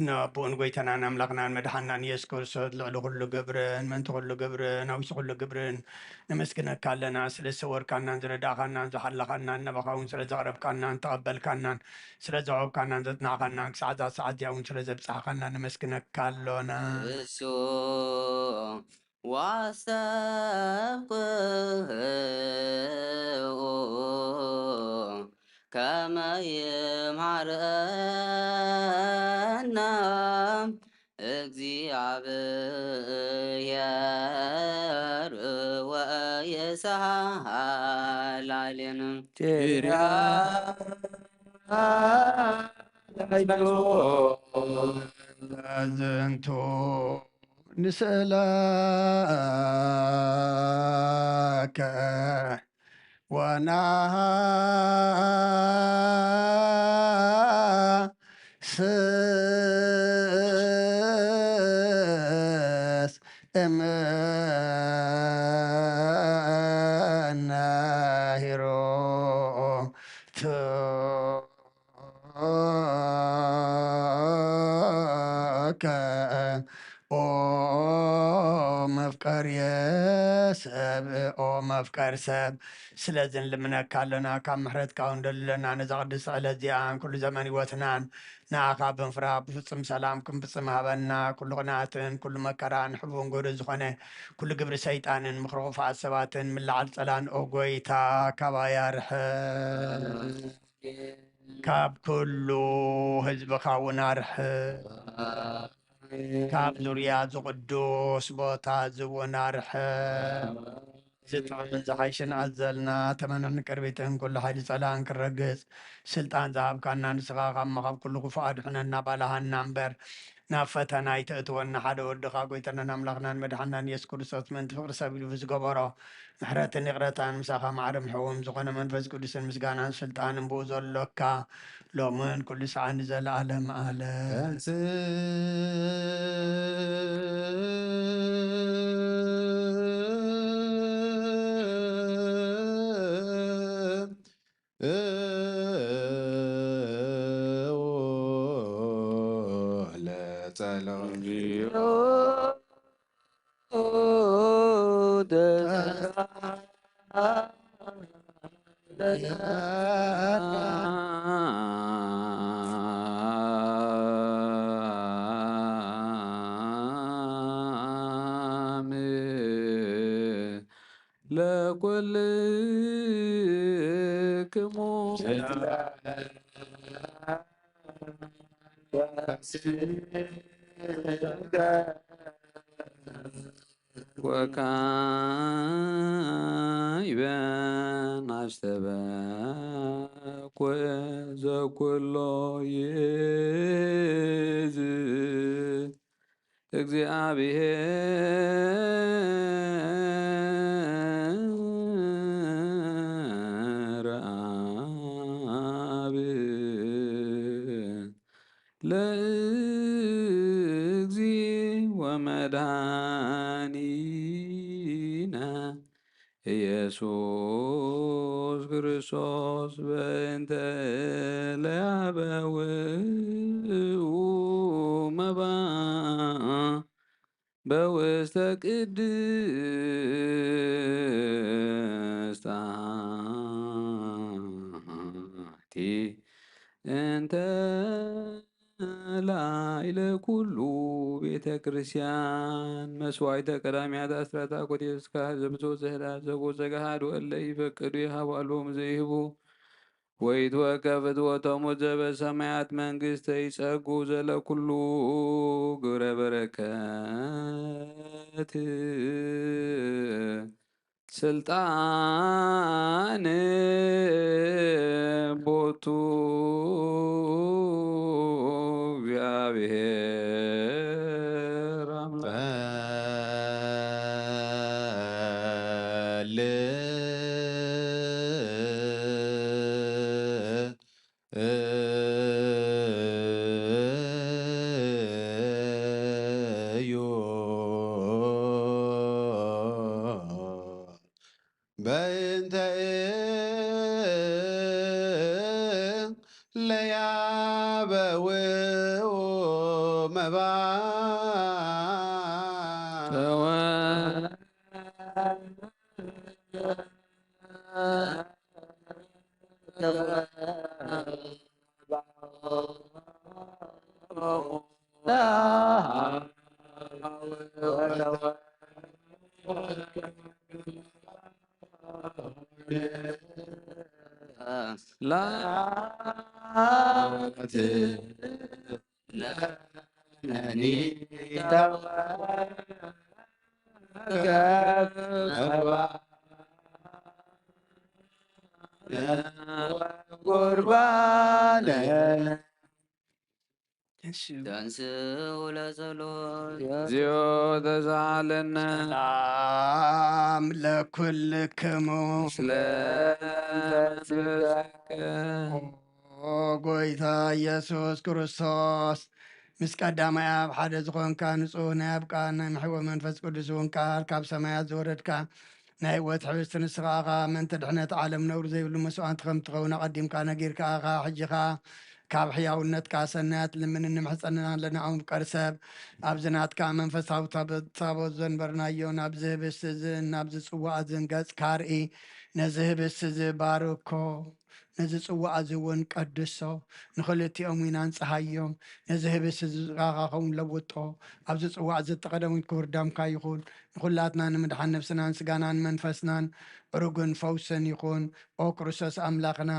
ንኣቦን ጎይታናን ኣምላኽናን መድሓናን ኢየሱስ ክርስቶስ ልዕሊ ኩሉ ግብርን ምእንቲ ኩሉ ግብርን ኣውሲ ኩሉ ግብርን ነመስግነካ ኣለና። ስለ ዝሰወርካናን ዝረዳእካናን ዝሓለኻናን ናባኻ እውን ስለ ዘቕረብካናን ተቐበልካናን ስለ ዘዕቆብካናን ዘጽናዕካናን ክሳዕ እዛ ሰዓት እዚኣ እውን ስለ ዘብጻሕካና ነመስግነካ ኣሎና። እሱ ዋስተብቅኡ ከመ ይምሃረና እግዚኣብሔር ወየሰሃላልን። ዝንቱ ንስእለከ ወናሃስስ እምነ ሂሩቱ ኦከ ኦ መፍቀርየ ሰብ ኦ መፍቀር ሰብ። ስለዚ ንልምነካ ኣለና ካብ ምሕረትካ እውን ደልለና ነዛ ቅድስቲ ዕለት እዚኣን ኩሉ ዘመን ህይወትናን ንኣኻ ብምፍራህ ብፍጹም ሰላም ክንፍጽም ሃበና። ኩሉ ቅንኣትን ኩሉ መከራን ሕቡን ግብሪ ዝኾነ ኩሉ ግብሪ ሰይጣንን ምኽሪ ክፉኣት ሰባትን ምልዓል ጸላን ኦ ጎይታ ካባይ ኣርሕቕ። ካብ ኩሉ ህዝብኻ እውን ኣርሕቕ። ካብ ዙርያ እዚ ቅዱስ ቦታ እዚ እውን ኣርሕቕ። ዝጥዕምን ዝሓይሽን ኣዘልና ተመንን ቅርቢትን ኩሉ ሓይሊ ጸላእን ክረግጽ ስልጣን ዝሃብካና ንስኻ ካብ መኻብ ኩሉ ክፉእ ኣድሕነና ባልሃና እምበር ናብ ፈተና ኣይተእትወና። ሓደ ወድኻ ጎይታናን ኣምላኽናን መድሓናን ኢየሱስ ክርስቶስ ምእንቲ ፍቕሪ ሰብ ኢሉ ብዝገበሮ ምሕረትን ይቕረታን ምሳኻ ማዕረ ምሕውም ዝኾነ መንፈስ ቅዱስን ምስጋናን ስልጣንን ብኡ ዘሎካ ሎምን ኩሉ ሰዓት ንዘለዓለም ዓለም። ለኩልክሙ ወካዕበ ናስተበኩ ዘኩሎ ይእዝ እግዚአብሔር አብ ለእግዚእ ወመድኃኒነ ኢየሱስ ክርስቶስ በእንተ ለያበውኡ መባ በውስተ ቅድስት አቲ እንተ ላዕለ ኩሉ ቤተ ክርስቲያን መስዋዕተ ቀዳሚያት አስራት አኮቴ እስከ ዘብጾ ዘህዳ ዘቦ ዘገሃድ ወእለ ይፈቅዱ ይሃቡ አልቦሙ ዘይህቡ ወይትወከፍ እትወቶሙ ዘበሰማያት መንግስተ ይጸጉ ዘለኩሉ ግብረ በረከት ስልጣን ቦቱ እግዚአብሔር አምላክ። በእንተ ለያበውኡ መባ ተንስኡ ለጸሎት። እግዚኦ ተሳሃለነ። ሰላም ለኩልክሙ። ምስለ መንፈስከ። ኦ ጎይታ ኢየሱስ ክርስቶስ፣ ምስ ቀዳማይ ኣብ ሓደ ዝኾንካ ንጹህ ናይ ኣብ ቃል ናይ ምሕዎ መንፈስ ቅዱስ እውን ቃል ካብ ሰማያት ዝወረድካ ናይ ህይወት ሕብስቲ ንስኻ ኢኻ። ምእንቲ ድሕነት ዓለም ነውሪ ዘይብሉ መስዋእቲ ከም ትኸውን ኣቐዲምካ ነጊርካ ኢኻ። ሕጂ ኸኣ ካብ ሕያውነትካ ሰናያት ልምን ንምሕጸንና ኣለና። እም ፍቀር ሰብ፣ ኣብዚ ናትካ መንፈሳዊ ታቦ-፣ ታቦት ዘንበርናዮ ናብዚ ህብስቲ እዝን ናብዚ ጽዋእ እዝን ገጽካ ኣርኢ። ነዚ ህብስቲ እዚ ባርኮ፣ ነዚ ጽዋእ እዚ እውን ቀድሶ፣ ንኽልቲኦም እውን ኣንጽሃዮም። ነዚ ህብስቲ እዚ ጽጋኻ ኸም ለውጦ፣ ኣብዚ ጽዋእ እዚ እተቐደሙት ክቡር ደምካ ይኹን። ንኹላትና ንምድሓን ነፍስናን ስጋናን መንፈስናን ዕሩግን ፈውስን ይኹን። ኦ ክርስቶስ ኣምላኽና፣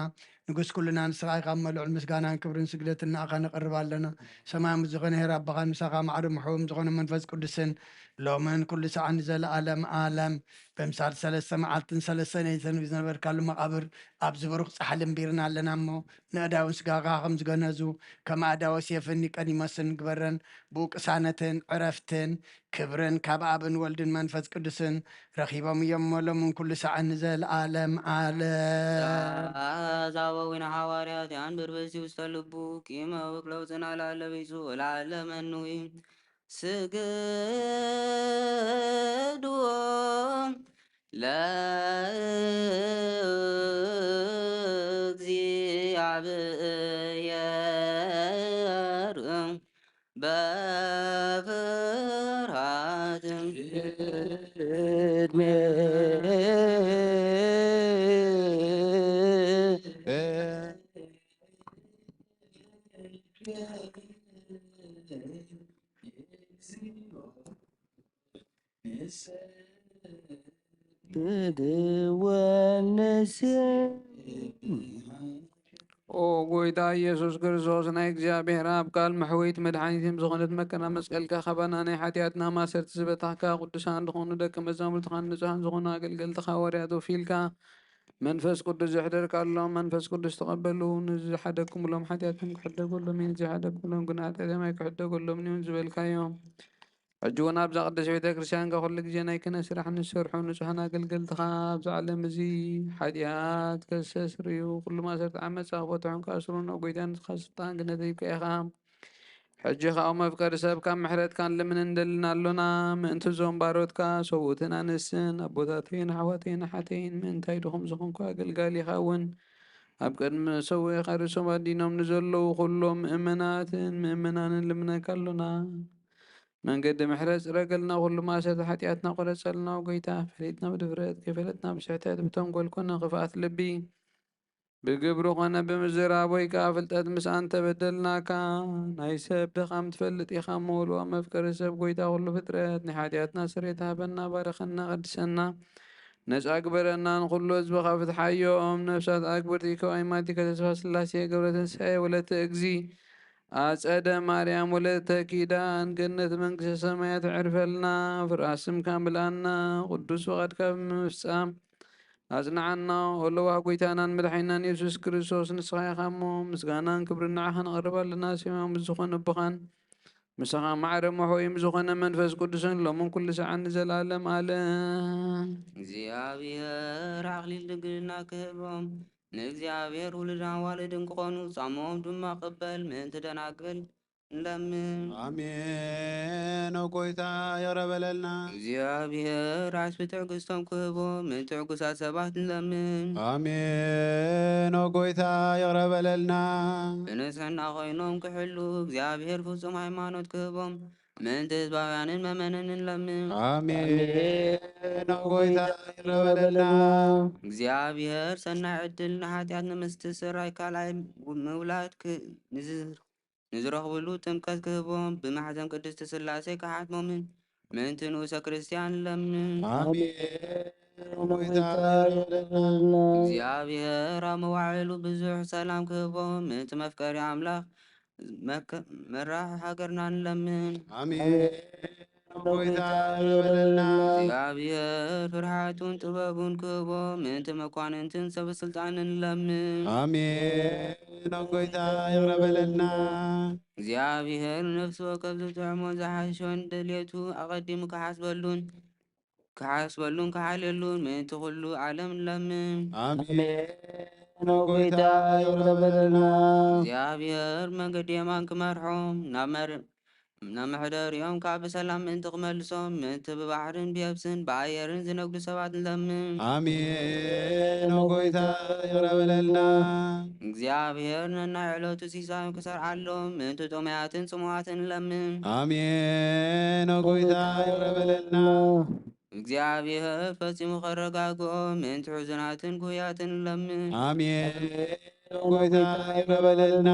ንጉስ ኩልና ንስኻ ኢኻ እሞ ልዑል ምስጋናን ክብርን ስግደትን ንኣኻ ነቕርብ ኣለና። ሰማያዊ ዝኾነ ኄር ኣቦኻን ምሳኻ ማዕረ ምሕዎም ዝኾነ መንፈስ ቅዱስን ሎምን ኩሉ ሰዓን ንዘለኣለም ኣለም በምሳል ሰለስተ መዓልትን ሰለስተ ለይትን ዝነበርካሉ መቓብር ኣብዚ ብሩኽ ጻሕሊ እምቢርና ኣለና እሞ፣ ንኣእዳውን ስጋኻ ከም ዝገነዙ፣ ከም ኣእዳወ ሴፍን ኒቆዲሞስን ግበረን። ብኡ ቅሳነትን ዕረፍትን ክብርን ካብ ኣብን ወልድን መንፈስ ቅዱስን ረኺቦም እዮም እሞ፣ ሎምን ኩሉ ሰዓን ንዘለኣለም ኣለም። ዛበዊነ ሓዋርያት ያንብር በዚ ውስተ ልቡ ቂመ ውክለ ውፅና ላለ ቤቱ ወላለ መኑ ስግዱ ለእግዚአብሔር በፍርሃት። ትድወል ንስም። ኦ ጎይታ ኢየሱስ ክርስቶስ፣ ናይ እግዚኣብሔር ኣብ ቃል መሕወይት መድሓኒትን ዝኾነት መከራ መስቀልካ፣ ካባና ናይ ሓጢኣትና ማሰርት ዝበታሕካ፣ ቅዱሳን ዝኾኑ ደቂ መዛሙርትኻን ንጹሓን ዝኾኑ ኣገልገልትኻ ሃዋርያት ወፊልካ፣ መንፈስ ቅዱስ ዘሕደርካሎም፣ መንፈስ ቅዱስ ተቐበሉ። ንዝሓደግኩምሎም ሓጢኣቶም ክሕደገሎም እዩ፣ ንዝሓደግኩምሎም ግን ሓጢኣቶም ኣይክሕደገሎምን እዮም ዝበልካዮም። ሕጂ እውን ኣብዛ ቅድስት ቤተ ክርስቲያን ካብ ኩሉ ግዜ ናይ ክህነት ስራሕ ንሰርሑ ንጹሓን ኣገልገልትኻ፣ ኣብዚ ዓለም እዚ ሓጢኣት ከስተስርዩ፣ ኩሉ ማሰርት ዓመጻ ክፈትሑን ክኣስሩን፣ ኦ ጎይታ፣ ንስኻ ስልጣን ክህነት ሂብካ ኢኻ። ሕጂ ኸኣ መፍቀሪ ሰብ ካብ ምሕረትካ ንልምን እንደልን ኣሎና። ምእንቲ እዞም ባሮትካ ሰብኡትን ኣንስትን፣ ኣቦታተይን ኣሕዋተይን ኣሓተይን፣ ምእንታይ ድኹም ዝኾንኩ ኣገልጋሊኻ እውን ኣብ ቅድሚ ሰዊእኻ ርእሶም ኣዲኖም ንዘለዉ ኩሎም ምእመናትን ምእመናንን ልምነካ ኣሎና። መንገዲ ምሕረት ጽረገልና፣ ኩሉ ማእሰርቲ ሓጢኣትና ቁረጸልና። ጎይታ፣ ፈሊጥና ብድፍረት፣ ከይፈለጥና ብስሕተት፣ ብተንኮል ኮነ ክፍኣት ልቢ፣ ብግብሪ ኮነ ብምዝራብ ወይ ከኣ ፍልጠት ምስ ኣንተበደልናካ፣ ናይ ሰብ ድኻም ትፈልጥ ኢኻ እሞ፣ ልዋ መፍቀሪ ሰብ፣ ጎይታ ኩሉ ፍጥረት፣ ናይ ሓጢኣትና ስርየት ሃበና፣ ባርኸና፣ ቀድሰና፣ ነጻ ግበረና። ንኹሉ ህዝብኻ ፍትሓዮም። ነፍሳት ኣክብርቲ ከዋይ ማቲከ ተስፋ ስላሴ፣ ገብረ ትንሳኤ፣ ወለተ እግዚ፣ ኣጸደ ማርያም፣ ወለተ ኪዳን፣ ገነት መንግስተ ሰማያት ዕርፈልና። ፍርሃት ስምካ ምልኣና። ቅዱስ ፍቓድካ ብምፍጻም ኣጽንዓና። ኦ ለዋህ ጎይታናን መድሓኒናን የሱስ ክርስቶስ፣ ንስኻ ኢኻ እሞ፣ ምስጋናን ክብርን ንዓኻ ነቕርብ ኣለና። ሰማያዊ ምስ ዝኾነ ኣቦኻን ምሳኻ ማዕረ መሕወይም ዝኾነ መንፈስ ቅዱስን፣ ሎምን ኩሉ ሰዓን ንዘለኣለም ኣለም። እግዚኣብሔር ኣኽሊል ድንግልና ክህቦም፣ ንእግዚኣብሔር ውሉድን ኣዋልድን ክኾኑ፣ ጻምኦም ድማ ቅበል፣ ምእንቲ ደናግል ንለምን። ኣሜን። ኦ ጎይታ፣ ይቕረ በለልና። እግዚኣብሔር ዓስቢ ትዕግስቶም ክህቦም፣ ምእንቲ ዕጉሳት ሰባት ንለምን። ኣሜን። ኦ ጎይታ፣ ይቕረ በለልና። ብንጽሕና ኮይኖም ክሕሉ፣ እግዚኣብሔር ፍጹም ሃይማኖት ክህቦም፣ ምእንቲ ህዝባውያንን መመንን ንለምን። ኣሜን። ኦ ጎይታ፣ ይቕረ በለልና። እግዚኣብሔር ሰናይ ዕድል ንሓጢኣት ንምስትስራይ ካልኣይ ምውላድ ክ-፣ ንዝ-፣ ንዝረኽብሉ ጥምቀት ክህቦም፣ ብማሕተም ቅድስቲ ስላሴ ክሓትሞምን ምእንቲ ንኡሰ ክርስቲያን ንለምን። ኣሜን። ኦ ጎይታ፣ ይቕረ በለልና። እግዚኣብሔር ኣብ መዋዕሉ ብዙሕ ሰላም ክህቦም፣ ምእንቲ መፍቀሪ ኣምላኽ መከ-፣ መራሕ ሃገርና ንለምን። ኣሜን። ኦ ጎይታ፣ ይቕረ በለልና። እግዚኣብሔር ፍርሃቱን ጥበቡን ክህቦም፣ ምእንቲ መኳንንትን ሰበ ስልጣንን ንለምን። ኣሜን። ኦ ጎይታ፣ ይቕረ በለልና። እግዚኣብሔር ነፍሲ ወከፍ ዝጥዕሞን ዝሓሾን ድሌቱ ኣቐዲሙ ክሓስበሉን ክሓስበሉን ክሓልየሉን ምእንቲ ኩሉ ዓለም ንለምን። ኣሜን። ኦ ጎይታ፣ ይቕረ በለልና። እግዚኣብሔር መንገዲ የማን ክመርሖም፣ ናብ መር-፣ ናብ መሕደሪኦም ካብ ብሰላም ምእንቲ ክመልሶም፣ ምእንቲ ብባሕርን ብየብስን ብኣየርን ዝነግዱ ሰባት ንለምን። ኣሜን። ኦ ጎይታ፣ ይቕረ በለልና። እግዚኣብሔር ነናይ ዕለቱ ሲሳዮም ክሰርዓሎም፣ ምእንቲ ጥሙያትን ጽሙዋትን ንለምን። ኣሜን። ኦ ጎይታ፣ ይቕረ በለልና። እግዚኣብሔር ፈጺሙ ከረጋግኦም፣ ምእንቲ ሕዙናትን ጉህያትን ንለምን። ኣሜን። ኦ ጎይታ፣ ይቕረ በለልና።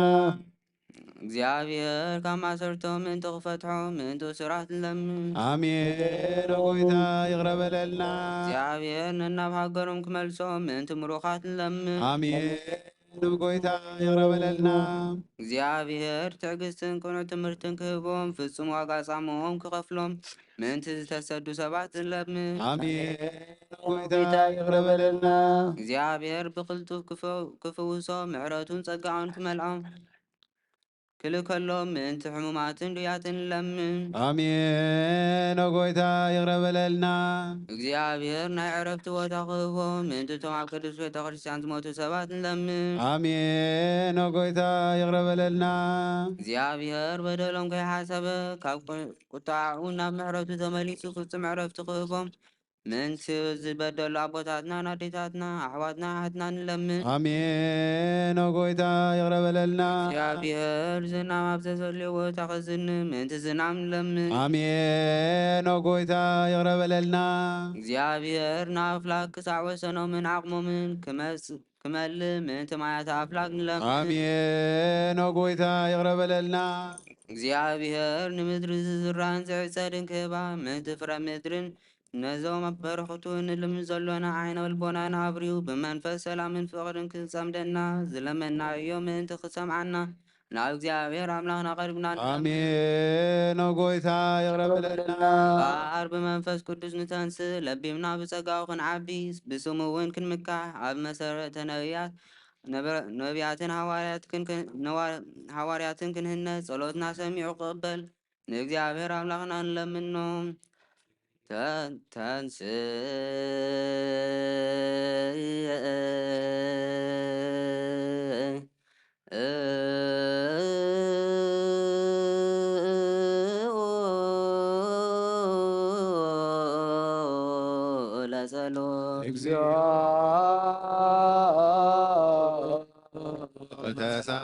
እግዚኣብሔር ካብ ማሰርቶም ምእንቲ ክፈትሖም፣ ምእንቲ እሱራት ንለምን። ኣሜን። ኦ ጎይታ፣ ይቕረ በለልና። እግዚኣብሔር ነናብ ሃገሮም ክመልሶም፣ ምእንቲ ምሩኻት ንለምን። ኣሜን። ኦ ጎይታ፣ ይቕረ በለልና። እግዚኣብሔር ትዕግስትን ቅኑዕ ትምህርትን ክህቦም፣ ፍጹም ዋጋ ጻምኦም ክኸፍሎም፣ ምእንቲ ዝተሰዱ ሰባት ንለምን። ኣሜን። ኦ ጎይታ፣ ይቕረ በለልና። እግዚኣብሔር ብቕልጡፍ ክፈ-፣ ክፍውሶም፣ ምሕረቱን ጸጋኡን ክመልኦም፣ ክልከሎም፣ ምእንቲ ሕሙማትን ድውያትን ንለምን። ኣሜን። ኦ ጎይታ፣ ይቕረ በለልና። እግዚኣብሔር ናይ ዕረፍቲ ቦታ ክህቦም፣ ምእንቲ እቶም ኣብ ቅድስት ቤተ ክርስቲያን ዝሞቱ ሰባት ንለምን። ኣሜን። ኦ ጎይታ፣ ይቕረ በለልና። እግዚኣብሔር በደሎም ከይሓሰበ፣ ካብ ቁ-፣ ቁጥዓኡ ናብ ምሕረቱ ተመሊሱ፣ ፍጹም ዕረፍቲ ክህቦም፣ ምእንቲ ዝበደሉ ኣቦታትናን ኣዴታትና፣ ኣሕዋትና ኣሓትና ንለምን። ኣሜን። ኦ ጎይታ፣ ይቕረ በለልና። እግዚኣብሔር ዝናም ኣብ ዘዘልዮ ቦታ ከዝንም፣ ምእንቲ ዝናም ንለምን። ኣሜን። ኦ ጎይታ፣ ይቕረ በለልና። እግዚኣብሔር ንኣፍላክ ክሳዕ ወሰኖምን ዓቕሞምን ክመጽ-፣ ክመልእ፣ ምእንቲ ማያት ኣፍላክ ንለምን። ኣሜን። ኦ ጎይታ፣ ይቕረ በለልና። እግዚኣብሔር ንምድሪ ዝዝራን ዝዕጸድን ክህባ፣ ምእንቲ ፍረ ምድርን ነዞም ኣብ በረኸቱ እንልምን ዘሎና ዓይነ ልቦናና ኣብሪሁ ብመንፈስ ሰላምን ፍቕርን ክጸምደና ዝለመናዮ ምእንቲ ክሰምዓና ናብ እግዚኣብሔር ኣምላኽና ቀሪብና ኣለና። ኣሜን። ኦ ጎይታ ይቕረ በለልና። እምበኣር ብመንፈስ ቅዱስ ንተንስእ፣ ለቢምና ብጸጋኡ ክንዓቢ፣ ብስሙ እውን ክንምካሕ፣ ኣብ መሰረተ ነቢያት፣ ነበ-፣ ነቢያትን ሃዋርያትን ክን-፣ ነዋ-፣ ሃዋርያትን ክንህነጽ፣ ጸሎትና ሰሚዑ ክቕበል፣ ንእግዚኣብሔር ኣምላኽና ንለምኖ። ተ-፣ ተንስእ ለጸሎት። እግዚኦ ተሳ-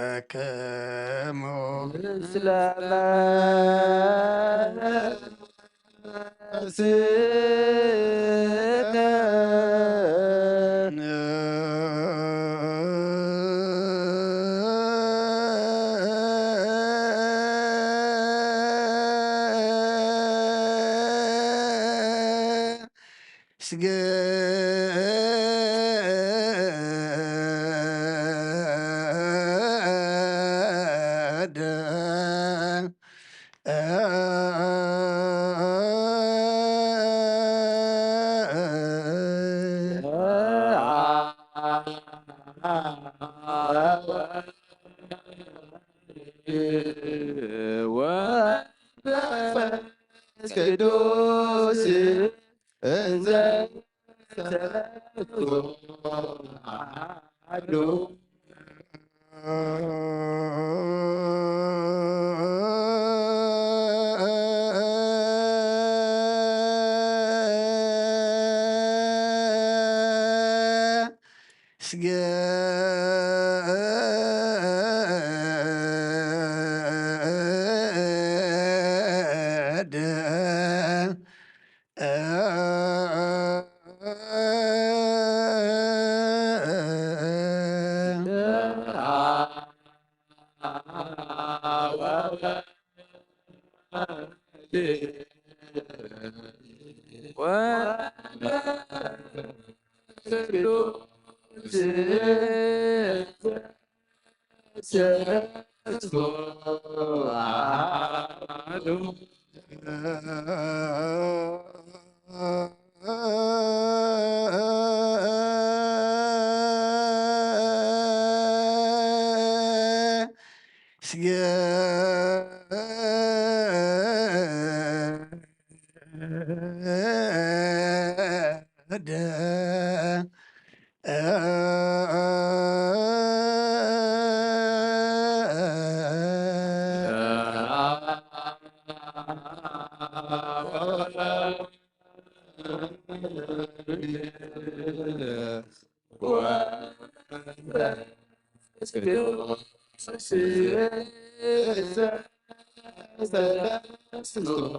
ለኩልክሙ ምስለ መንፈስከ። ስገደ። ወመንፈስ ቅዱስ እንዘ ሰለስቱ አሐዱ። ስገደ። ስገደ።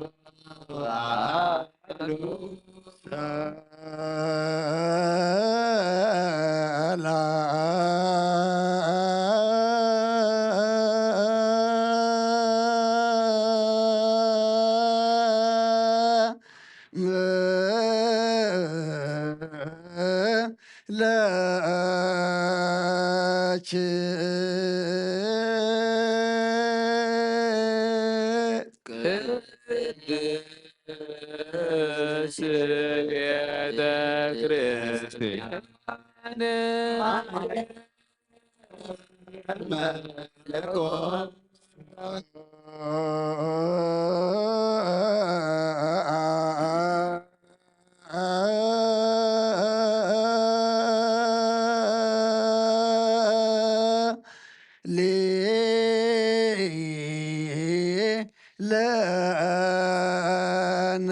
ለኪ ቅድስት ቤተ ክርስቲያን ለነ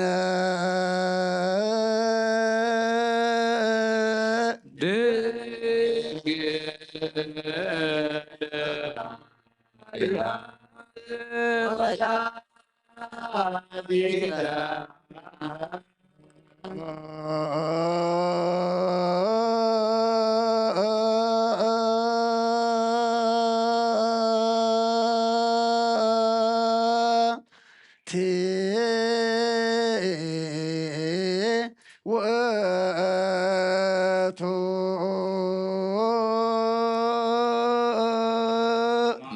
ቲ ውእቱ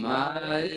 ማይ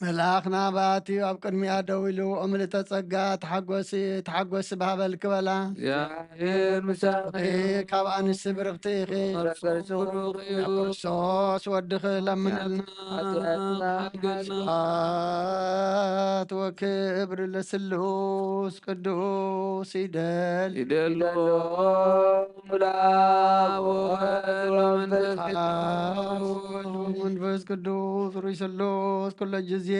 መልኣኽና በኣትዩ ኣብ ቅድሚኣ ደው ኢሉ፣ "ኦ ምልእተ ጸጋ፣ ተሓጎሲ፣ ተሓጎሲ፣ ብሃበልኪ" በላ። እግዚኣብሔር ምሳኺ፣ ካብ ኣንስቲ ብርኽቲ ኢኺ፣ ፍረ ከርስኺ ብሩኽ እዩ። ክርስቶስ ወድኺ ለምነልና። ሓጢኣትና ስብሐት ወክብር ለስሉስ ቅዱስ ይደል። ይደሎ ሙላ ወወልድ ወመንፈስ ቅዱስ። መንፈስ ቅዱስ ሩይ ስሉስ ኩሎ ጊዜ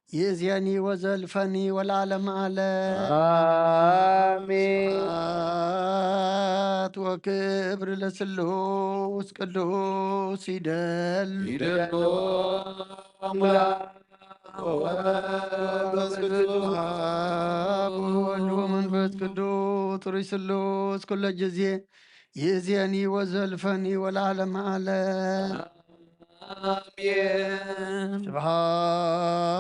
ይእዜኒ ወዘልፈኒ ወለዓለመ ዓለም። አሜን። ስብሐት ወክብር ለስሉስ ቅዱስ ይደል። ይደሎ ሙላ ወወልድ ወመንፈስ ቅዱስ። አብ ወወልድ ወመንፈስ ቅዱስ ሩይ ስሉስ ኩሎ ጊዜ ይእዜኒ ወዘልፈኒ ወለዓለመ ዓለም። አሜን።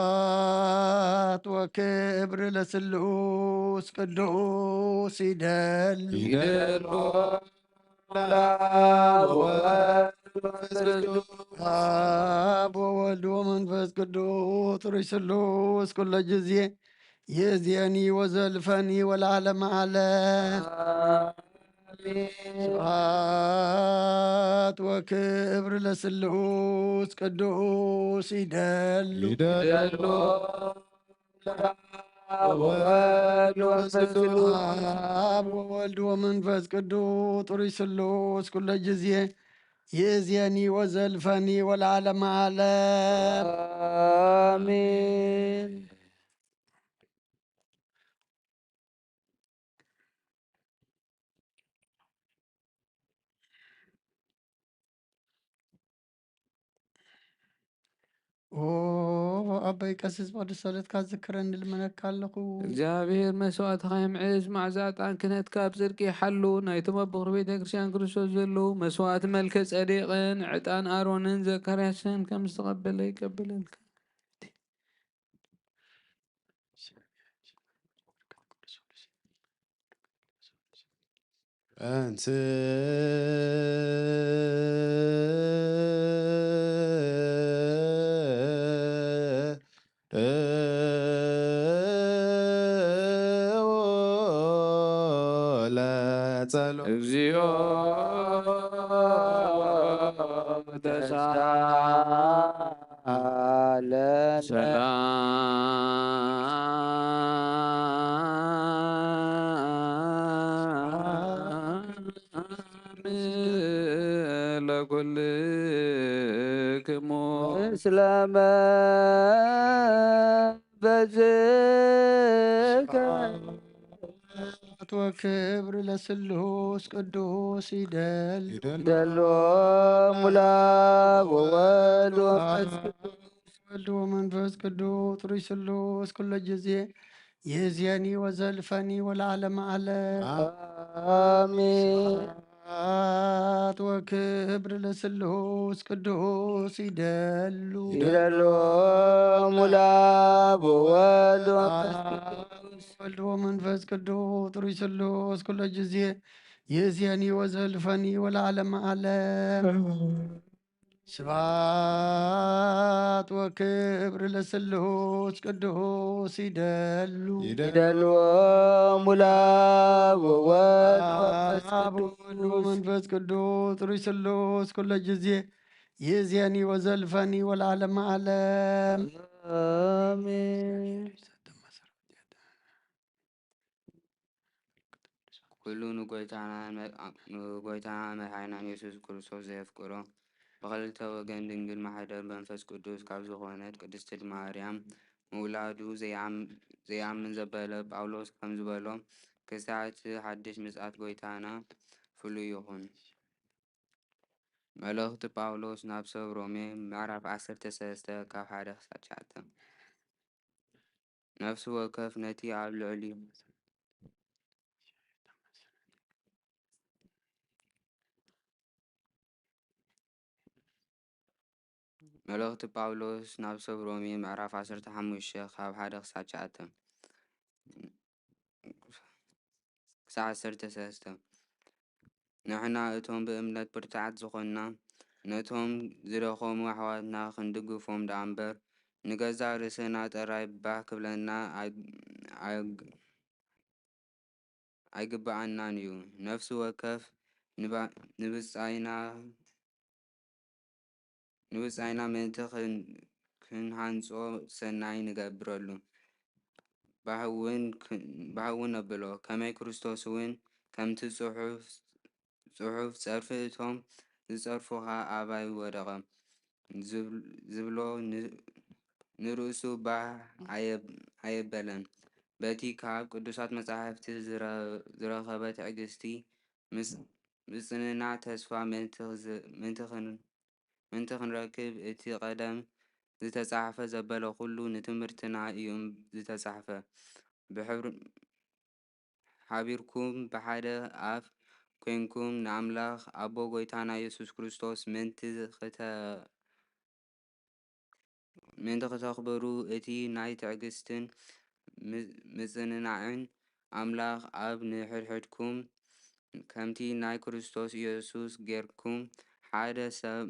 ስብሐት ወክብር ለስሉስ ቅዱስ ይደል። ይደል። አብ ወወልድ ወመንፈስ ቅዱስ። አብ ወወልድ ወመንፈስ ቅዱስ ሩይ ስሉስ ኩሎ ጊዜ ይእዜኒ ወዘልፈኒ ወለዓለመ ዓለም። አሜን። ስብሐት ወክብር ለስሉስ ቅዱስ ይደል። ይደል። ወወልድ ወመንፈስ ቅዱስ። አብ ወወልድ ወመንፈስ ቅዱስ ሩይ ስሉስ ኩሎ ጊዜ ይእዜኒ ወዘልፈኒ ወለዓለመ ዓለም። አሜን። ኦ ኣቦይ ቀሲስ ብቅዱስ ጸሎትካ ዝክረኒ ልመነካ ኣለኹ። እግዚኣብሔር መስዋእትኻ የምዕዝ፣ መዓዛ ዕጣን ክህነትካ ኣብ ጽድቂ ይሓሉ። ናይቶም ኣብ በኹሪ ቤተ ክርስቲያን ክርስቶስ ዘለዉ መስዋእቲ መልከ ጸዴቅን ዕጣን ኣሮንን ዘካርያስን ከም ዝተቐበለ ይቀበለልካ። እንስ ለጸሎ እግዚኦ ተሳለ ሰላም ኩልክሙ ምስለ መንፈስከ። ስብሐት ወክብር ለስሉስ ቅዱስ ይደል። ይደል። ይደልዎ ሙላ ወወልድ ወመንፈስ ቅዱስ። ወልድ ወመንፈስ ቅዱስ ጥሩይ ስሉስ ኩሎ ጊዜ ይእዜኒ ወዘልፈኒ ወለዓለመ ዓለም። አሜን። ስብሐት ወክብር ለስሉስ ቅዱስ ይደሉ። ይደሉ ሙላ ወወልድ ወመንፈስ ቅዱስ። ወልድ ወመንፈስ ቅዱስ ጥሩይ ስሉስ ኩሎ ጊዜ ይእዜኒ ወዘልፈኒ ወለዓለመ ዓለም። ስብሐት ወክብር ለስሉስ ቅዱስ ይደሉ። ይደልዎ ሙላ ወወልድ ወመንፈስ አብ ወወልድ ቅዱስ። ወመንፈስ ቅዱስ ጥሩይ ስሉስ ኩሎ ጊዜ ይእዜኒ ወዘልፈኒ ወለዓለመ ዓለም። አሜን። ኩሉ ንጎይታና መ-፣ ንጎይታና መድሓኒናን የሱስ ክርስቶስ ዘየፍቅሮ፣ ብኽልተ ወገን ድንግል ማሕደር መንፈስ ቅዱስ ካብ ዝኾነት ቅድስት ማርያም ምውላዱ ዘይኣም-፣ ዘይኣምን ዘበለ ጳውሎስ ከም ዝበሎ፣ ክሳዕ እቲ ሓድሽ ምጽኣት ጎይታና ፍሉይ ይኹን። መልእኽቲ ጳውሎስ ናብ ሰብ ሮሜ ምዕራፍ ዓሰርተ ሰለስተ ካብ ሓደ ክሳብ ትሽዓተ። ነፍሲ ወከፍ ነቲ ኣብ ልዕሊ መልእኽቲ ጳውሎስ ናብ ሰብ ሮሜ ምዕራፍ ዓሰርተ ሓሙሽተ ካብ ሓደ ክሳብ ትሽዓተ። ክሳብ ዓሰርተ ሰለስተ። ንሕና እቶም ብእምነት ብርቱዓት ዝኾንና፣ ነቶም ዝደኸሙ ኣሕዋትና ክንድግፎም ደኣ እምበር፣ ንገዛእ ርእስና ጥራይ ባህ ክብለና ኣግ-፣ ኣግ-፣ ኣይግብኣናን እዩ። ነፍሲ ወከፍ ንባ-፣ ንብጻይና፣ ንብጻይና ምእንቲ ክን-፣ ክንሃንጾ ሰናይ ንገብረሉ። ባህ እውን ክ-፣ ባህ እውን ነብሎ። ከመይ ክርስቶስ እውን ከምቲ ጽሑፍ፣ ጽሑፍ፣ "ጸርፊ እቶም ዝጸርፉኻ ኣባይ ወደቐ" ዝብ-፣ ዝብሎ ን-፣ ንርእሱ ባህ ኣየ-፣ ኣየበለን። በቲ ካብ ቅዱሳት መጻሕፍቲ ዝረ-፣ ዝረኸበ ትዕግስቲ፣ ምስ-፣ ምጽንናዕ፣ ተስፋ ምእንቲ ክዝ-፣ ምእንቲ ክን-፣ ምእንቲ ክንረክብ፣ እቲ ቀደም ዝተጻሕፈ ዘበለ ኩሉ ንትምህርትና እዩ እም-፣ ዝተጻሕፈ። ብሕብር-፣ ሓቢርኩም ብሓደ ኣፍ ኮይንኩም ንኣምላኽ ኣቦ ጎይታና የሱስ ክርስቶስ ምእንቲ ክተ-፣ ምእንቲ ክተኽብሩ፣ እቲ ናይ ትዕግስትን ም-፣ ምጽንናዕን ኣምላኽ ኣብ ንሕድሕድኩም ከምቲ ናይ ክርስቶስ ኢየሱስ ጌርኩም ሓደ ሰብ፣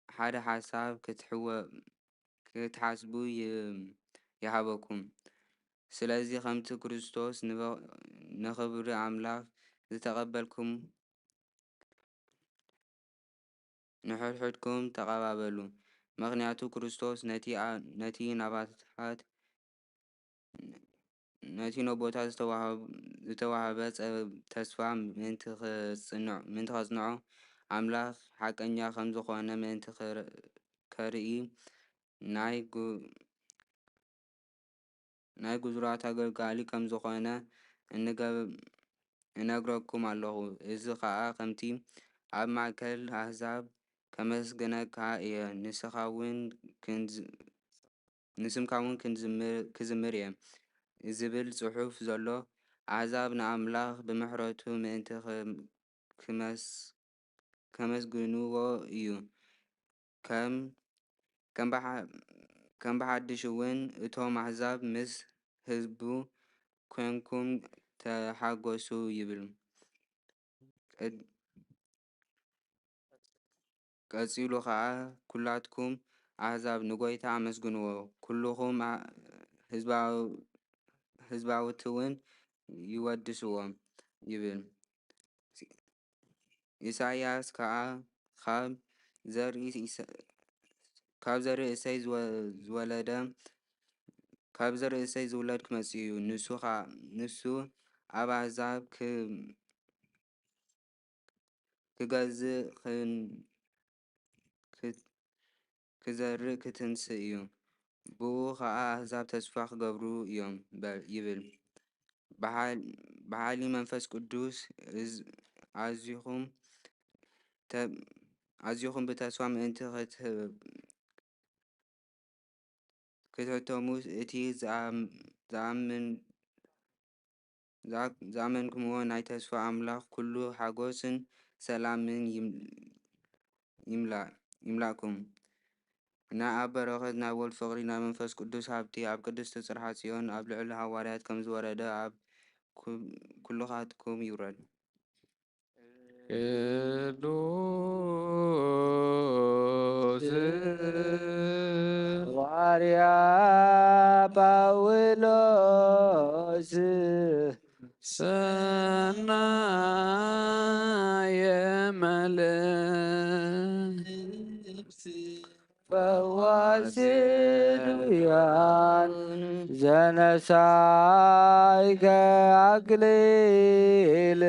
ሓደ ሓሳብ ክትሕወ-፣ ክትሓስቡ ይ-፣ ይሃበኩም። ስለዚ ከምቲ ክርስቶስ ንበ-፣ ንኽብሪ ኣምላኽ ዝተቐበልኩም ንሕድሕድኩም ተቐባበሉ። ምኽንያቱ ክርስቶስ ነቲ ኣ-፣ ነቲ ናባታት፣ ነቲ ነቦታት ዝተዋህብ-፣ ዝተዋህበ ጸ-፣ ተስፋ ምእንቲ ኽጽንዕ-፣ ምእንቲ ኸጽንዖ፣ ኣምላኽ ሓቀኛ ከም ዝኾነ ምእንቲ ኽር-፣ ከርኢ፣ ናይ ጉ-፣ ናይ ግዙራት ኣገልጋሊ ከም ዝኾነ እንገ-፣ እነግረኩም ኣለኹ። እዚ ኸኣ ከምቲ ኣብ ማእከል ኣህዛብ ከመስግነካ እየ፣ ንስኻ እውን ክንዝ-፣ ንስምካ እውን ክንዝምር-፣ ክዝምር እየ ዝብል ጽሑፍ ዘሎ፣ ኣህዛብ ንኣምላኽ ብምሕረቱ ምእንቲ ኸም-፣ ክመስ-፣ ከመስግንዎ እዩ። ከም፣ ከም ብሓ-፣ ከም ብሓድሽ እውን እቶም ኣህዛብ ምስ ህዝቡ ኮንኩም ተሓጎሱ ይብል። ቀድ-፣ ቀጺሉ ኸኣ፣ "ኩላትኩም ኣህዛብ ንጎይታ ኣመስግንዎ፣ ኩልኹም ኣ-፣ ህዝባው-፣ ህዝባውቲ እውን ይወድስዎ" ይብል። ኢሳይያስ ከኣ፣ "ካብ ዘርኢ ኢሳ-፣ ካብ ዘርኢ እሴይ ዝወ-፣ ዝወለደ፣ ካብ ዘርኢ እሴይ ዝውለድ ክመጽእ እዩ። ንሱ ኸ-፣ ንሱ ኣብ ኣህዛብ ክ-፣ ክገዝእ ክን-፣ ክት- ክዘርእ ክትንስእ እዩ። ብኡ ኸኣ ኣህዛብ ተስፋ ክገብሩ እዮም በ- ይብል። ብሓል- ብሓይሊ መንፈስ ቅዱስ እዝ- ኣዚኹም ተ- ኣዚኹም ብተስፋ ምእንቲ ክትህብ ክትሕተሙ እቲ ዝኣምን ዝኣመንኩምዎ ናይ ተስፋ ኣምላኽ ኩሉ ሓጎስን ሰላምን ይምላእኩም። ናይ ኣብ በረኸት ናይ ወልድ ፍቕሪ ናይ መንፈስ ቅዱስ ሃብቲ ኣብ ቅድስቲ ጽርሓ ጽዮን ኣብ ልዕሊ ሃዋርያት ከም ዝወረደ ኣብ ኩልኻትኩም ይውረድ። ቅዱስ ዋርያ ጳውሎስ ሰናየ መልእክት ፈዋሲ ድውያን ዘነሳይከ ኣክሊል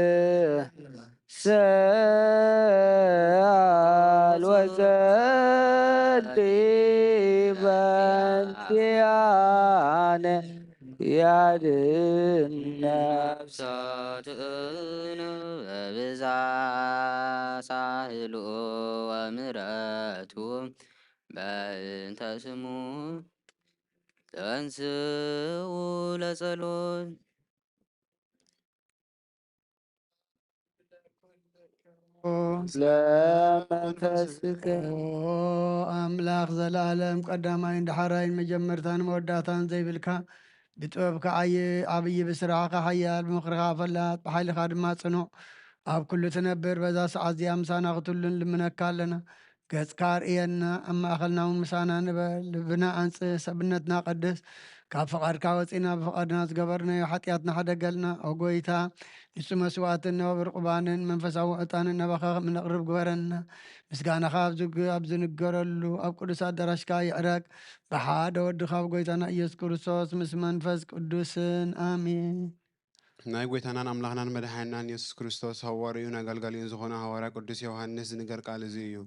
ሰኣል ወጸሊ በንቲኣነ ያድነ ነፍሳትነ በብዛ ሳህልኡ ወምሕረቱ በእንተ ስሙ ተንስኡ ለጸሎት። ለመንፈስከ። ኦ ኣምላኽ ዘለኣለም ቀዳማይን ዳሕራይን መጀመርታን መወዳእታን ዘይብልካ ብጥበብካ ዓይ ዓብዪ ብስራሕኻ ሓያል ብምኽርኻ ፈላጥ ብሓይልኻ ድማ ጽኑዕ ኣብ ኩሉ ትነብር በዛ ሰዓት እዚኣ ምሳና ክትህሉ ንልምነካ ኣለና። ገጽካ ኣርእየና፣ ኣብ ማእኸልና እውን ምሳና ንበር። ልብና ኣንጽህ፣ ሰብነትና ቀድስ። ካብ ፍቓድካ ወጺና ብፍቓድና ዝገበርናዮ ሓጢኣትና ሕደገልና። ኦ ጎይታ፣ ንጹህ መስዋእትን ነውር ቁርባንን መንፈሳዊ ዕጣንን ናባኻ ከም እነቕርብ ግበረና። ምስጋናኻ ኣብ ዝግ- ኣብ ዝንገረሉ ኣብ ቅዱስ ኣዳራሽካ ይዕረግ። ብሓደ ወድኻ ብጎይታና ኢየሱስ ክርስቶስ ምስ መንፈስ ቅዱስን ኣሜን። ናይ ጎይታናን ኣምላኽናን መድሓኒናን የሱስ ክርስቶስ ሃዋርዩን ኣገልጋሊኡን ዝኾነ ሃዋርያ ቅዱስ ዮሃንስ ዝንገር ቃል እዚ እዩ።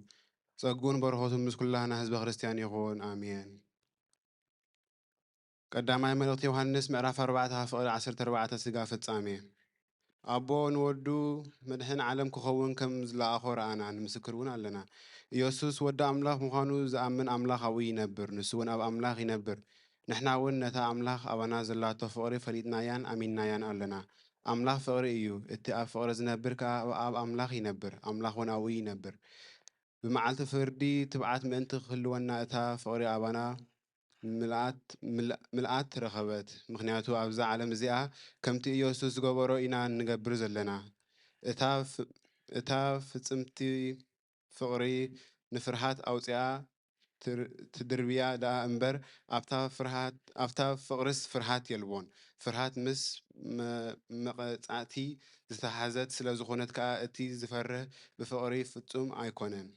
ጸጉን በረኸቱን ምስ ኩላህና ህዝበ ክርስትያን ይኹን። ኣሜን። ቀዳማይ መልእኽቲ ዮሃንስ ምዕራፍ ኣርባዕተ ካብ ፍቕሪ ዓሰርተ ኣርባዕተ ስጋ ፍጻሜ። ኣቦ ንወዱ መድሕን ዓለም ክኸውን ከም ዝለኣኾ ረኣና፣ ንምስክር እውን ኣለና። ኢየሱስ ወዲ ኣምላኽ ምዃኑ ዝኣምን ኣምላኽ ኣብኡ ይነብር፣ ንሱ እውን ኣብ ኣምላኽ ይነብር። ንሕና እውን ነታ ኣምላኽ ኣባና ዘላቶ ፍቕሪ ፈሊጥናያን ኣሚንናያን ኣለና። ኣምላኽ ፍቕሪ እዩ፣ እቲ ኣብ ፍቕሪ ዝነብር ከኣ ኣብ ኣምላኽ ይነብር፣ ኣምላኽ እውን ኣብኡ ይነብር። ብመዓልቲ ፍርዲ ትብዓት ምእንቲ ክህልወና እታ ፍቕሪ ኣባና ምልኣት ምል- ምልኣት ረኸበት። ምኽንያቱ ኣብዛ ዓለም እዚኣ ከምቲ ኢየሱስ ዝገበሮ ኢና እንገብር ዘለና። እታ ፍ- እታ ፍጽምቲ ፍቕሪ ንፍርሃት ኣውጺኣ ትር- ትድርብያ ደኣ እምበር ኣብታ ፍርሃት ኣብታ ፍቕርስ ፍርሃት የልቦን። ፍርሃት ምስ መ- መቐጻዕቲ ዝተሓዘት ስለ ዝኾነት ከኣ እቲ ዝፈርህ ብፍቕሪ ፍጹም ኣይኮነን።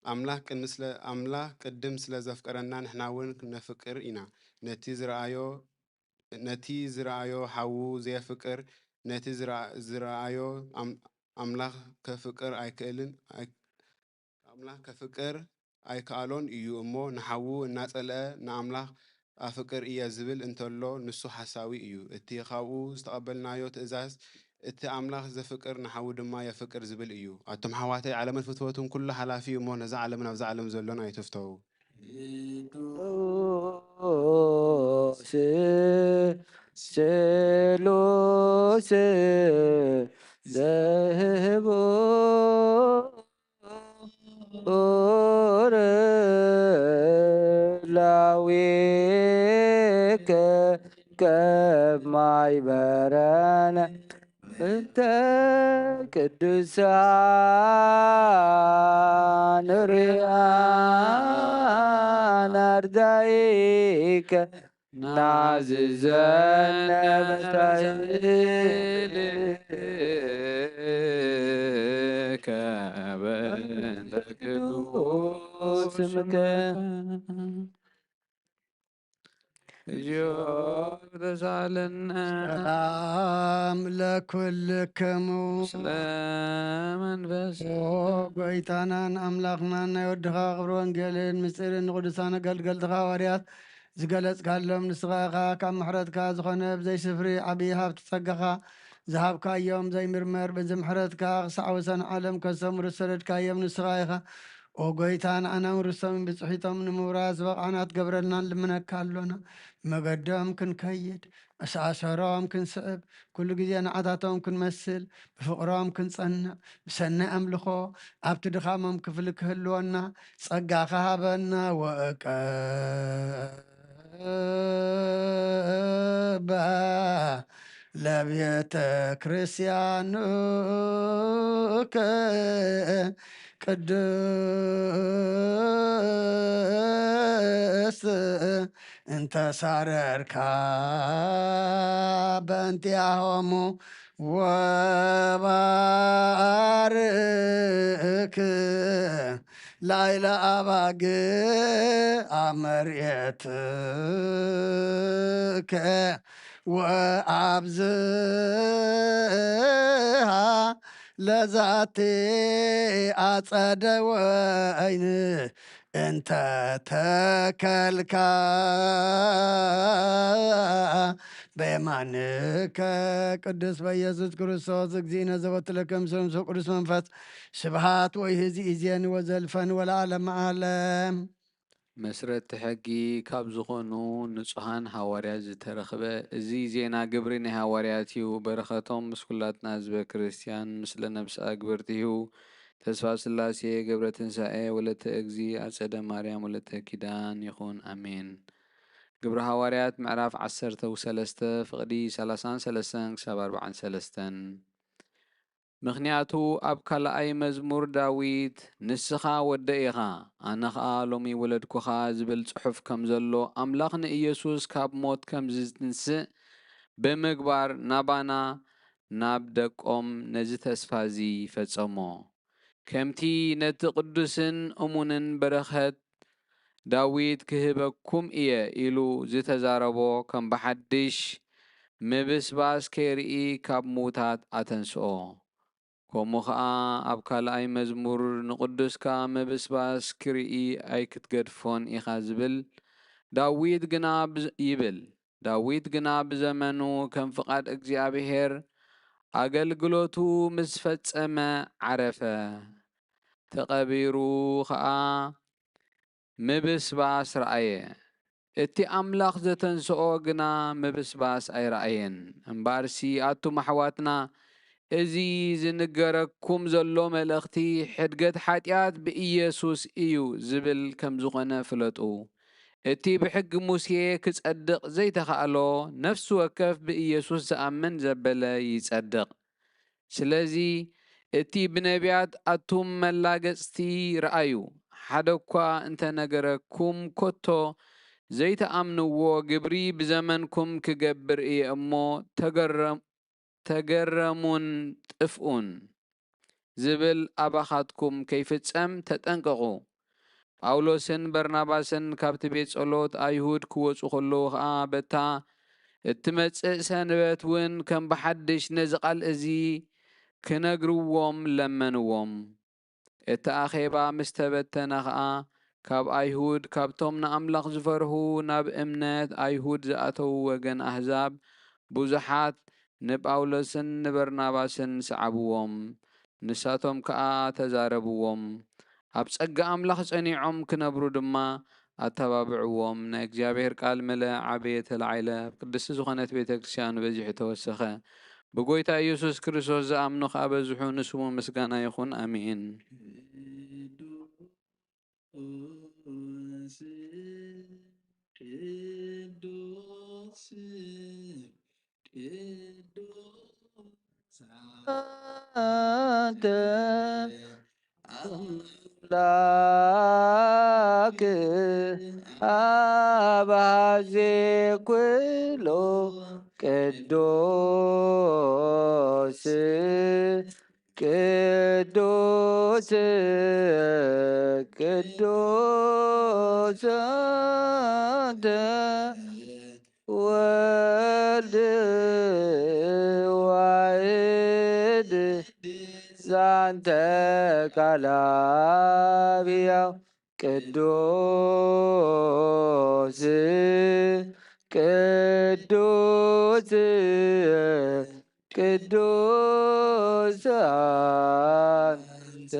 ኣምላኽ ቅድሚ ስለ ኣምላኽ ቅድም ስለ ዘፍቀረና ንሕና እውን ነፍቅር ኢና። ነቲ ዝረኣዮ ነቲ ዝረኣዮ ሓዉ ዘየፍቅር ነቲ ዝረኣ- ዝረኣዮ ኣም- ኣምላኽ ከፍቅር ኣይክእልን ኣይ- ኣምላኽ ከፍቅር ኣይከኣሎን እዩ እሞ ንሓዉ እናጸልአ ንኣምላኽ ኣፍቅር እየ ዝብል እንተሎ ንሱ ሓሳዊ እዩ። እቲ ካብኡ ዝተቐበልናዮ ትእዛዝ እቲ ኣምላኽ ዘፍቅር ንሓዉ ድማ የፍቅር ዝብል እዩ። ኣቱም ኣሕዋተይ፣ ዓለምን ፍትወቱን ኩሉ ሓላፊ እዩ እሞ፣ ነዛ ዓለምን ኣብዛ ዓለም ዘሎን ኣይትፍተዉ። ቅዱስ ስሉስ ዘህቡር ላዊከ ከማይ በረነ እንተ ቅዱሳን ርያን ኣርዳኢከ ናዝዘነ መሳይልከ በእንተ ቅዱስ ስምከ። እግዚኦ ተሳለነ። ሰላም ለኩልክሙ። ስለ መንፈስ ኦ ጎይታናን ኣምላኽናን ናይ ወድኻ ክብሪ ወንጌልን ምስጢርን ንቅዱሳን ኣገልገልትኻ ሃዋርያት ዝገለጽካሎም፣ ንስኻ ኢኻ ካብ ምሕረትካ ዝኾነ ብዘይ ስፍሪ ዓብዪ ሃብቲ ጸጋኻ ዝሃብካዮም ዘይምርመር፣ በዚ ምሕረትካ ክሳዕ ወሰን ዓለም ከሰምሩ ዝሰደድካዮም ንስኻ ኢኻ። ኦ ጎይታ፣ ንኣና ውርሶምን ብጽሒቶም ንምውራስ ዝበቕዓና ትገብረልና ንልምነካ ኣሎና። ብመገዶም ክንከይድ፣ መሰኣሰሮም ክንስዕብ፣ ኩሉ ግዜ ንዓታቶም ክንመስል፣ ብፍቕሮም ክንጸንዕ፣ ብሰናይ ኣምልኾ ኣብቲ ድኻሞም ክፍሊ ክህልወና ጸጋኻ ሃበና። ወእቀባ ለቤተ ክርስቲያንከ ቅድስት እንተሳረርካ በእንቲኣሆሙ ወባርክ ላይለ ኣባግ ኣመርየትከ ወኣብዝሃ ለዛቲ ኣጸደ ወይን እንተ ተከልካ በየማንከ ቅዱስ በኢየሱስ ክርስቶስ እግዚእነ ዘወትለከ ምስለ ቅዱስ መንፈስ ስብሃት ወይ ህዚ እዜን ወዘልፈን ወለዓለመ ዓለም። መስረቲ ሕጊ ካብ ዝኾኑ ንጹሃን ሃዋርያት ዝተረኽበ እዚ ዜና ግብሪ ናይ ሃዋርያት እዩ። በረኸቶም ምስ ኩላትና ህዝበ ክርስቲያን ምስለ ነብሲ ኣግብርቲ እዩ። ተስፋ ስላሴ ገብረ ትንሳኤ ወለተ እግዚ ኣጸደ ማርያም ወለተ ኪዳን ይኹን። ኣሜን። ግብሪ ሃዋርያት ምዕራፍ ዓሰርተ ወሰለስተ ፍቕዲ ሰላሳን ሰለስተን ክሳብ ኣርባዓን ሰለስተን። ምኽንያቱ ኣብ ካልኣይ መዝሙር ዳዊት ንስኻ ወደይ ኢኻ፣ ኣነ ኸኣ ሎሚ ወለድኩኻ ዝብል ጽሑፍ ከም ዘሎ፣ ኣምላኽ ንኢየሱስ ካብ ሞት ከም ዝትንስእ ብምግባር ናባና ናብ ደቆም ነዚ ተስፋ እዚ ፈጸሞ። ከምቲ ነቲ ቅዱስን እሙንን በረኸት ዳዊት ክህበኩም እየ ኢሉ ዝተዛረቦ ከም ብሓድሽ ምብስባስ ከይርኢ ካብ ምዉታት ኣተንስኦ። ከምኡ ኸኣ ኣብ ካልኣይ መዝሙር ንቕዱስካ ምብስባስ ክርኢ ኣይክትገድፎን ኢኻ ዝብል ዳዊት ግና ብዝ-፣ ይብል። ዳዊት ግና ብዘመኑ ከም ፍቓድ እግዚኣብሔር ኣገልግሎቱ ምስ ፈጸመ ዓረፈ። ተቐቢሩ ኸኣ ምብስባስ ረኣየ። እቲ ኣምላኽ ዘተንስኦ ግና ምብስባስ ኣይረኣየን። እምበኣርሲ ኣቱም ኣሕዋትና፣ እዚ ዝንገረኩም ዘሎ መልእኽቲ ሕድገት ሓጢኣት ብኢየሱስ እዩ ዝብል ከም ዝኾነ ፍለጡ። እቲ ብሕጊ ሙሴ ክጸድቕ ዘይተኻእሎ፣ ነፍሲ ወከፍ ብኢየሱስ ዝኣምን ዘበለ ይጸድቕ። ስለዚ እቲ ብነቢያት ኣቱም መላገጽቲ ረኣዩ፣ ሓደ እኳ እንተነገረኩም፣ ኮቶ ዘይተኣምንዎ ግብሪ ብዘመንኩም ክገብር እየ እሞ፣ ተገረም-፣ ተገረሙን ጥፍኡን ዝብል ኣባኻትኩም ከይፍጸም ተጠንቀቑ። ጳውሎስን በርናባስን ካብቲ ቤት ጸሎት ኣይሁድ ክወጹ ከለዉ ኸኣ፣ በታ እትመጽእ ሰንበት እውን ከም ብሓድሽ ነዚ ቃል እዚ ክነግርዎም ለመንዎም። እቲ ኣኼባ ምስ ተበተነ ኸኣ፣ ካብ ኣይሁድ፣ ካብቶም ንኣምላኽ ዝፈርሁ፣ ናብ እምነት ኣይሁድ ዝኣተዉ ወገን ኣህዛብ ብዙሓት ንጳውሎስን ንበርናባስን ሰዓብዎም። ንሳቶም ከኣ ተዛረብዎም። ኣብ ጸጋ ኣምላኽ ጸኒዖም ክነብሩ ድማ ኣተባብዕዎም። ናይ እግዚኣብሔር ቃል መለ ዓበየ ተላዒለ፣ ኣብ ቅድስቲ ዝኾነት ቤተ ክርስቲያን በዚሑ ተወሰኸ። ብጎይታ ኢየሱስ ክርስቶስ ዝኣምኑ ከኣ በዝሑ፣ ንስሙ ምስጋና ይኹን። ኣሜን። ቅዱስ፣ ቅዱስ፣ ቅዱስ ኣንተ ኣምላክ ኣብ ኣዜ ኩሉ ቅዱስ፣ ቅዱስ፣ ቅዱስ ኣንተ አንተ ቃል አብ ሕያው ቅዱስ ቅዱስ ቅዱስ አንተ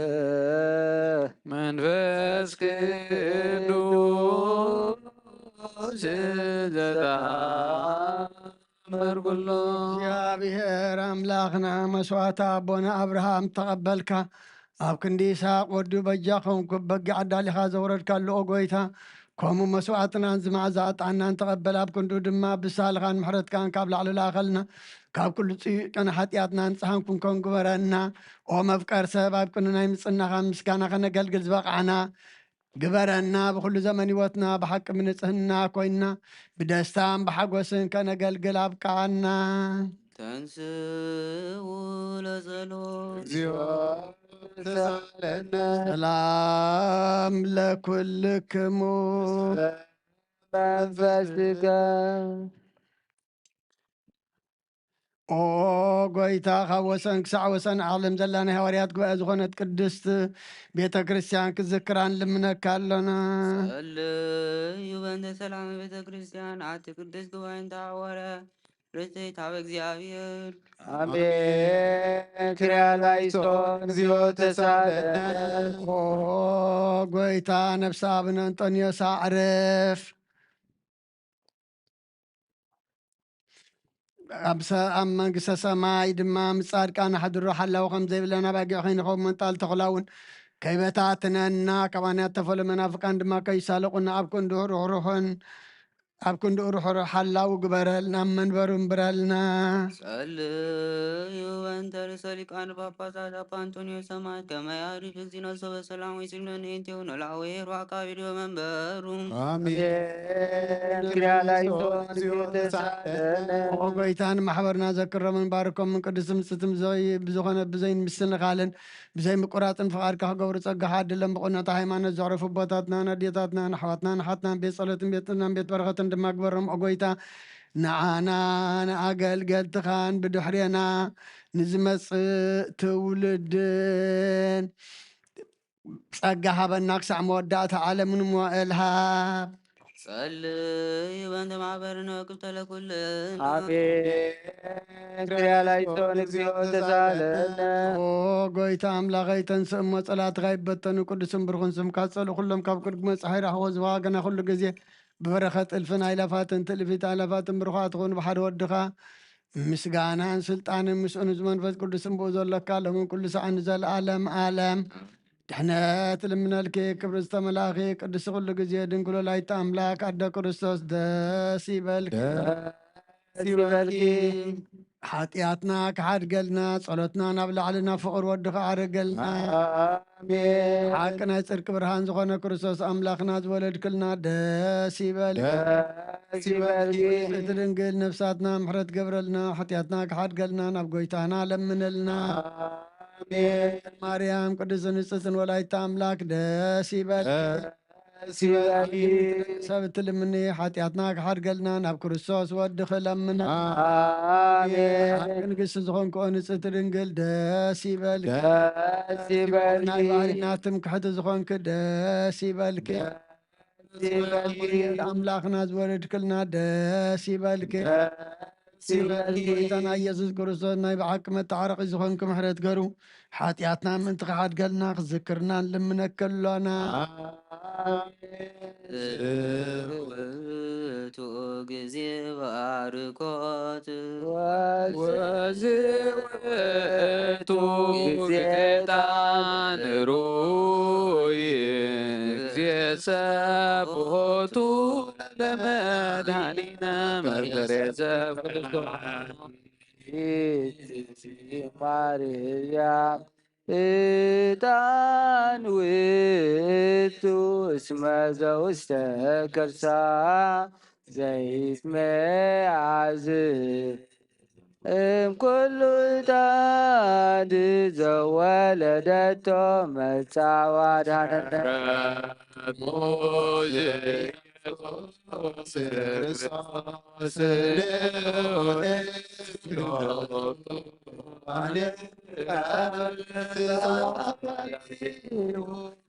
መንፈስ ቅዱስ ዘተአምር ኩሎ። እግዚኣብሔር ኣምላኽና መስዋዕቲ ኣቦና ኣብርሃም ተቐበልካ። ኣብ ክንዲ ይስሐቅ ወዱ በጃ ኾንኩ በጊዕ ኣዳሊኻ ዘውረድካሉ፣ ኦ ጎይታ፣ ከምኡ መስዋዕትናን ዝመዓዛ ዕጣንናን ተቐበል። ኣብ ክንዱ ድማ ብሳልኻን ምሕረትካን ካብ ላዕሊ ለኣኸልና፣ ካብ ኩሉ ጽዩቅ ጨና ሓጢኣትና ንጽሃን ክንኮን ግበረና። ኦ መፍቀር ሰብ፣ ኣብ ቅንናይ ምጽናኻ ምስጋና ከነገልግል ዝበቕዓና ግበረና። ብኹሉ ዘመን ህይወትና ብሓቂ ብንጽህና ኮይንና ብደስታን ብሓጎስን ከነገልግል ኣብቅዓና። ተንስኡ ለጸሎት። እግዚኦ ተሳለነ። ሰላም ለኩልክሙ። መንፈስከ። ኦ ጎይታ፣ ካብ ወሰን ክሳዕ ወሰን ዓለም ዘላ ናይ ሃዋርያት ጉባኤ ዝኾነት ቅድስት ቤተ ክርስቲያን ክትዝክራ ንልምነካ ኣሎና። ጸልዩ በእንተ ሰላም ቤተ ክርስቲያን፣ ኣቲ ቅድስት ጉባኤ እንተ ሃዋርያ ርትዕት ኣብ እግዚኣብሔር። ኣሜን። ክርያ ላይሶን እግዚኦ ተሳለነ። ኦ ጎይታ፣ ነፍሲ ኣቡነ እንጦንዮስ ኣዕርፍ። ኣብ ሰ-፣ ኣብ መንግስተ ሰማይ ድማ ምስ ጻድቃን ኣሕድሮ። ሓላዊ ከም ዘይብለን ኣባጊዕ ከይንኸውን መንጣል ተኹላ እውን ከይበታትነና፣ ካባና እተፈለዩ መናፍቃን ድማ ከይሳለቑና ኣብ ክንድኡ ርሕሩሕን ኣብ ክንድኡ ርሕሩሕ ሓላዊ ግበረልና፣ ኣብ መንበሩ እንብረልና። ጸልዩ በእንተ ርእሰ ሊቃነ ጳጳሳት ኣባ ኣንጦንዮስ ሰማዕት ከመ ያዕርፍ እግዚእነ ሰበ ሰላም ወይስግደን ኔንቴው ነላዊ ሄሩ አካቢዶ መንበሩ። አሜን። ክርያ ላይሶን እግዚኦ ተሳለነ። ኦ ጎይታ፣ ንማሕበርና ዘክሮምን ባርኮምን ቅዱስ ምጽትም ብዘይ-፣ ብዝኾነ ብዘይ ምስንኻልን ብዘይ ምቁራጽን ፍቓድካ ክገብሩ ጸጋኻ ኣድሎም። ብቕኖታ ሃይማኖት ዘዕረፉ ኣቦታትናን ኣዴታትናን ኣሕዋትናን ኣሓትናን ቤት ጸሎትን ቤት ጥናን ቤት በረኸትን ድማ ግበሮም። ኦ ጎይታ፣ ንዓና ንኣገልገልትኻን ብድሕሬና ንዝመጽእ ትውልድን ጸጋ ሃበና። ክሳዕ መወዳእታ ዓለም ንሞኤል ሃብ። ጸልዩ በእንተ ማሕበርነ ወክፍተ ለኩልነ። አሜን። ክርያ ላይሶን እግዚኦ ተሳለነ። ኦ ጎይታ ኣምላኸይ፣ ተንስእ እሞ ጸላትኻ ይበተኑ። ቅዱስን ብሩኽን ስምካ ጸልኡ። ኩሎም ካብ ቅድሚ መጻሒ ረኽቦ ዝዋ ገና ኩሉ ግዜ ብበረኸት እልፍን ኣይላፋትን ትእልፊት ኣይላፋትን ብሩኻት ትኹኑ ብሓደ ወድኻ ምስጋናን ስልጣንን ምስኡ ንዝመንፈስ ቅዱስን ብኡ ዘለካ ሎምን ኩሉ ሰዓን ንዘለዓለም ዓለም። ድሕነት ልምነልኪ፣ ክብሪ ዝተመላእኺ፣ ቅድስቲ ኩሉ ግዜ ድንግል ወላዲተ ኣምላክ ኣደ ክርስቶስ ደስ ይበልኪ። ደስ ይበልኪ። ሓጢኣትና ክሓድገልና፣ ጸሎትና ናብ ላዕሊ ናብ ፍቕሪ ወዲ ክዓርገልና። ኣሜን። ሓቂ ናይ ጽድቂ ብርሃን ዝኾነ ክርስቶስ ኣምላኽና ዝወለድክልና ደስ ይበልኪ። ደስ ይበልኪ። ንጽሕቲ ድንግል ነፍሳትና ምሕረት ገብረልና፣ ሓጢኣትና ክሓድገልና ናብ ጎይታና ለምንልና። ኣሜን። ማርያም ቅድስት ንጽሕትን ወላዲተ ኣምላክ ደስ ይበልኪ። ደስ ይበልኪ። ሰብ እትልምኒ ሓጢኣትና ክሓድገልና ናብ ክርስቶስ ወድኺ ለምና። ኣሜን። ሓቂ ንግስቲ ዝኾንክኦ ንጽሕቲ ድንግል ደስ ይበልኪ። ደስ ይበልኪ። ናይ ባሕርና ትምክሕቲ ዝኾንኪ ደስ ይበልኪ። ደስ ይበልኪ። ኣምላኽና ዝወለድክልና ደስ ይበልኪ። ደስ ይበልኪ። ጎይታና ኢየሱስ ክርስቶስ ናይ ብሓቂ መተዓረቒ ዝኾንኪ ምሕረት ገሩ ሓጢኣትና ምእንቲ ክሓድገልና ክዝክርና ንልምነኪ ኣሎና። ኣሜን። ዝውቱ ግዜ ባርኮት ወዝውቱ ግዜ ዕጣን ሩይ ግዜ ሰብሖቱ ለመድኃኒነ መፍቀሬ ሰብ ክርስቶስ። ማርያም ዕጣን ውእቱ እስመ ዘውስተ ከርሳ ዘይት መዓዝ እም ኩሉ ዕጣን ዘወለደቶ መጻ ወአድኃነነ።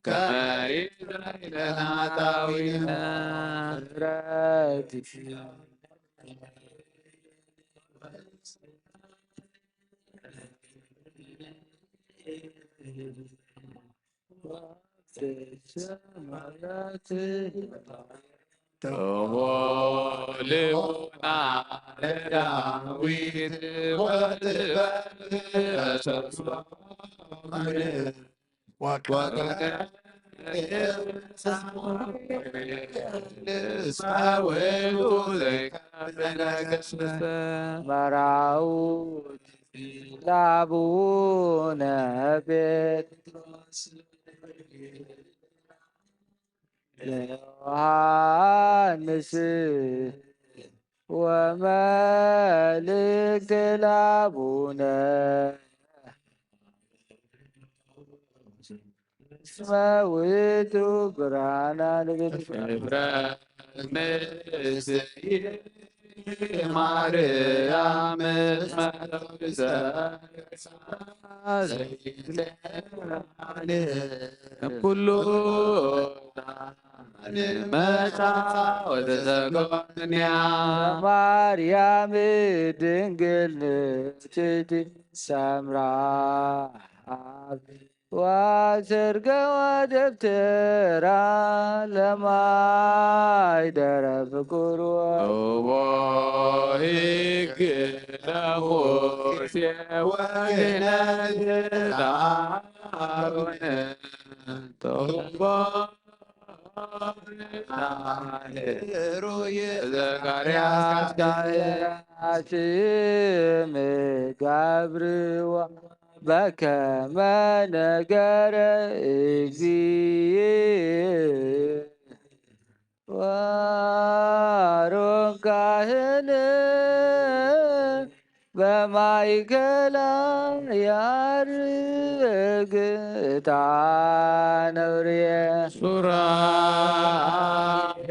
ከመ ይስረይ ለነ ኃጣውኢነ። ተወልዑና ለዳዊት ወጥበብ ለሰሎሞን ወቀ ሳሙኤል ሳውሉ ዘይከመ ነገስተ መራውት ለአቡነ ጴጥሮስ ለዮሐንስ ወመልእክት ለአቡነ እስመ ውእቱ ብርሃና ለቤተ ክብረ ምስለ ማርያም ዘይትለዓል ኩሉ ንመጻ ወተሰጎንያ ማርያም ድንግል ንጽሕቲ ሰምራ ወሰርገዋ ደብተራ ለማይ ደረፍ ቁርወ እዎ ሕግ ለሙሴ ወክህነት ለአሮን ተውቦ ሩይ ዘካርያስ ስም ጋብርዋ በከመ ነገረ እግዚእ ወአሮን ካህን በማእከላ ያርግ ዕጣነ ርእየ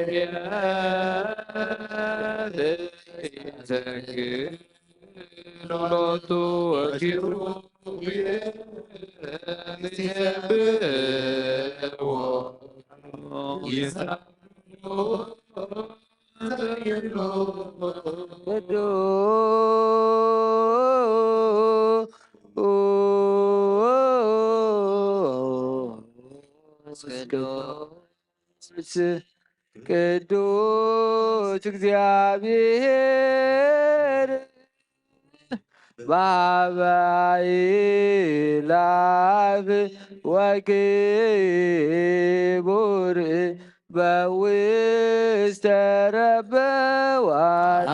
ሱራፌል ይሰግድ ሎቱ ወኪሩቤል ይሴብሕዎ ይሰብሑ ቅዱስ ቅዱስ እግዚአብሔር በአባይ ላፍ ወክቡር በውስተ ረበዋት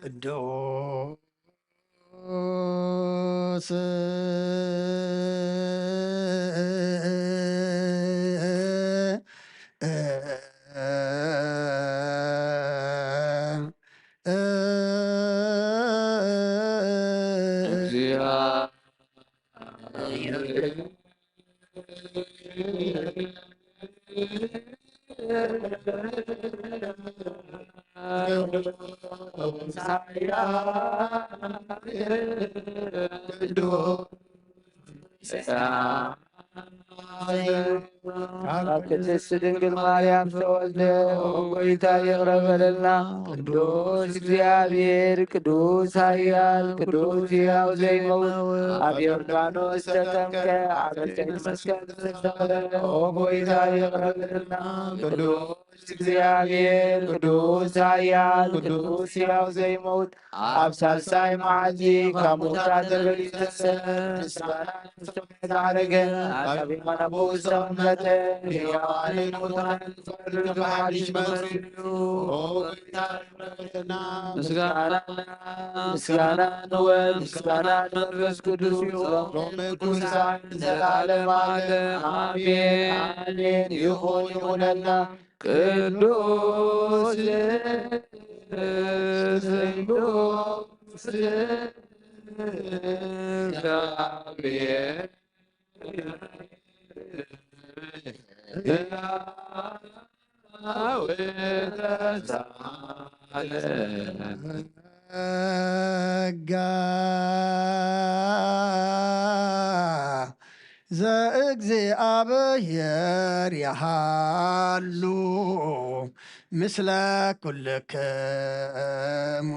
ቅዱስ ካብ ቅድስት ድንግል ማርያም ተወልደ። ኦ ጎይታ ይቕረ በለልና። ቅዱስ እግዚኣብሔር፣ ቅዱስ ኃያል፣ ቅዱስ ሕያው ዘይመውት፣ ኣብ ዮርዳኖስ ተጠምቀ፣ ኣብ ዕፀይቲ መስቀል ተሰቀለ። ኦ ጎይታ ይቕረ በለልና። ቅዱስ እግዚኣብሔር፣ ቅዱስ ኃያል፣ ቅዱስ ሕያው ዘይመውት፣ ኣብ ሳልሳይ መዓልቲ ካብ ሙታን ተበሊጹ ተንሥአ። ምስጋና ንሰማይ ዝዓረገ፣ ኣብ የማነ ኣቦኡ ዝተቐመጠ፣ ንሕያዋንን ንሙታንን ዝፈርድ ብሓድሽ መጺኡ። ኦ ጎይታ፣ ምስጋና ምስጋና ንወልድ ምስጋና ንመንፈስ ቅዱስ ይኹን። ሎሚ ኩሉ ሰዓት ንዘለዓለም ዓለም ኣሜን። ኣሜን። ይኹን ይኹነልና። ቅዱስ ስሉስ እግዚአብሔር። ጸጋ ዘእግዚኣብሔር የሃሉ ምስለ ኩልክሙ።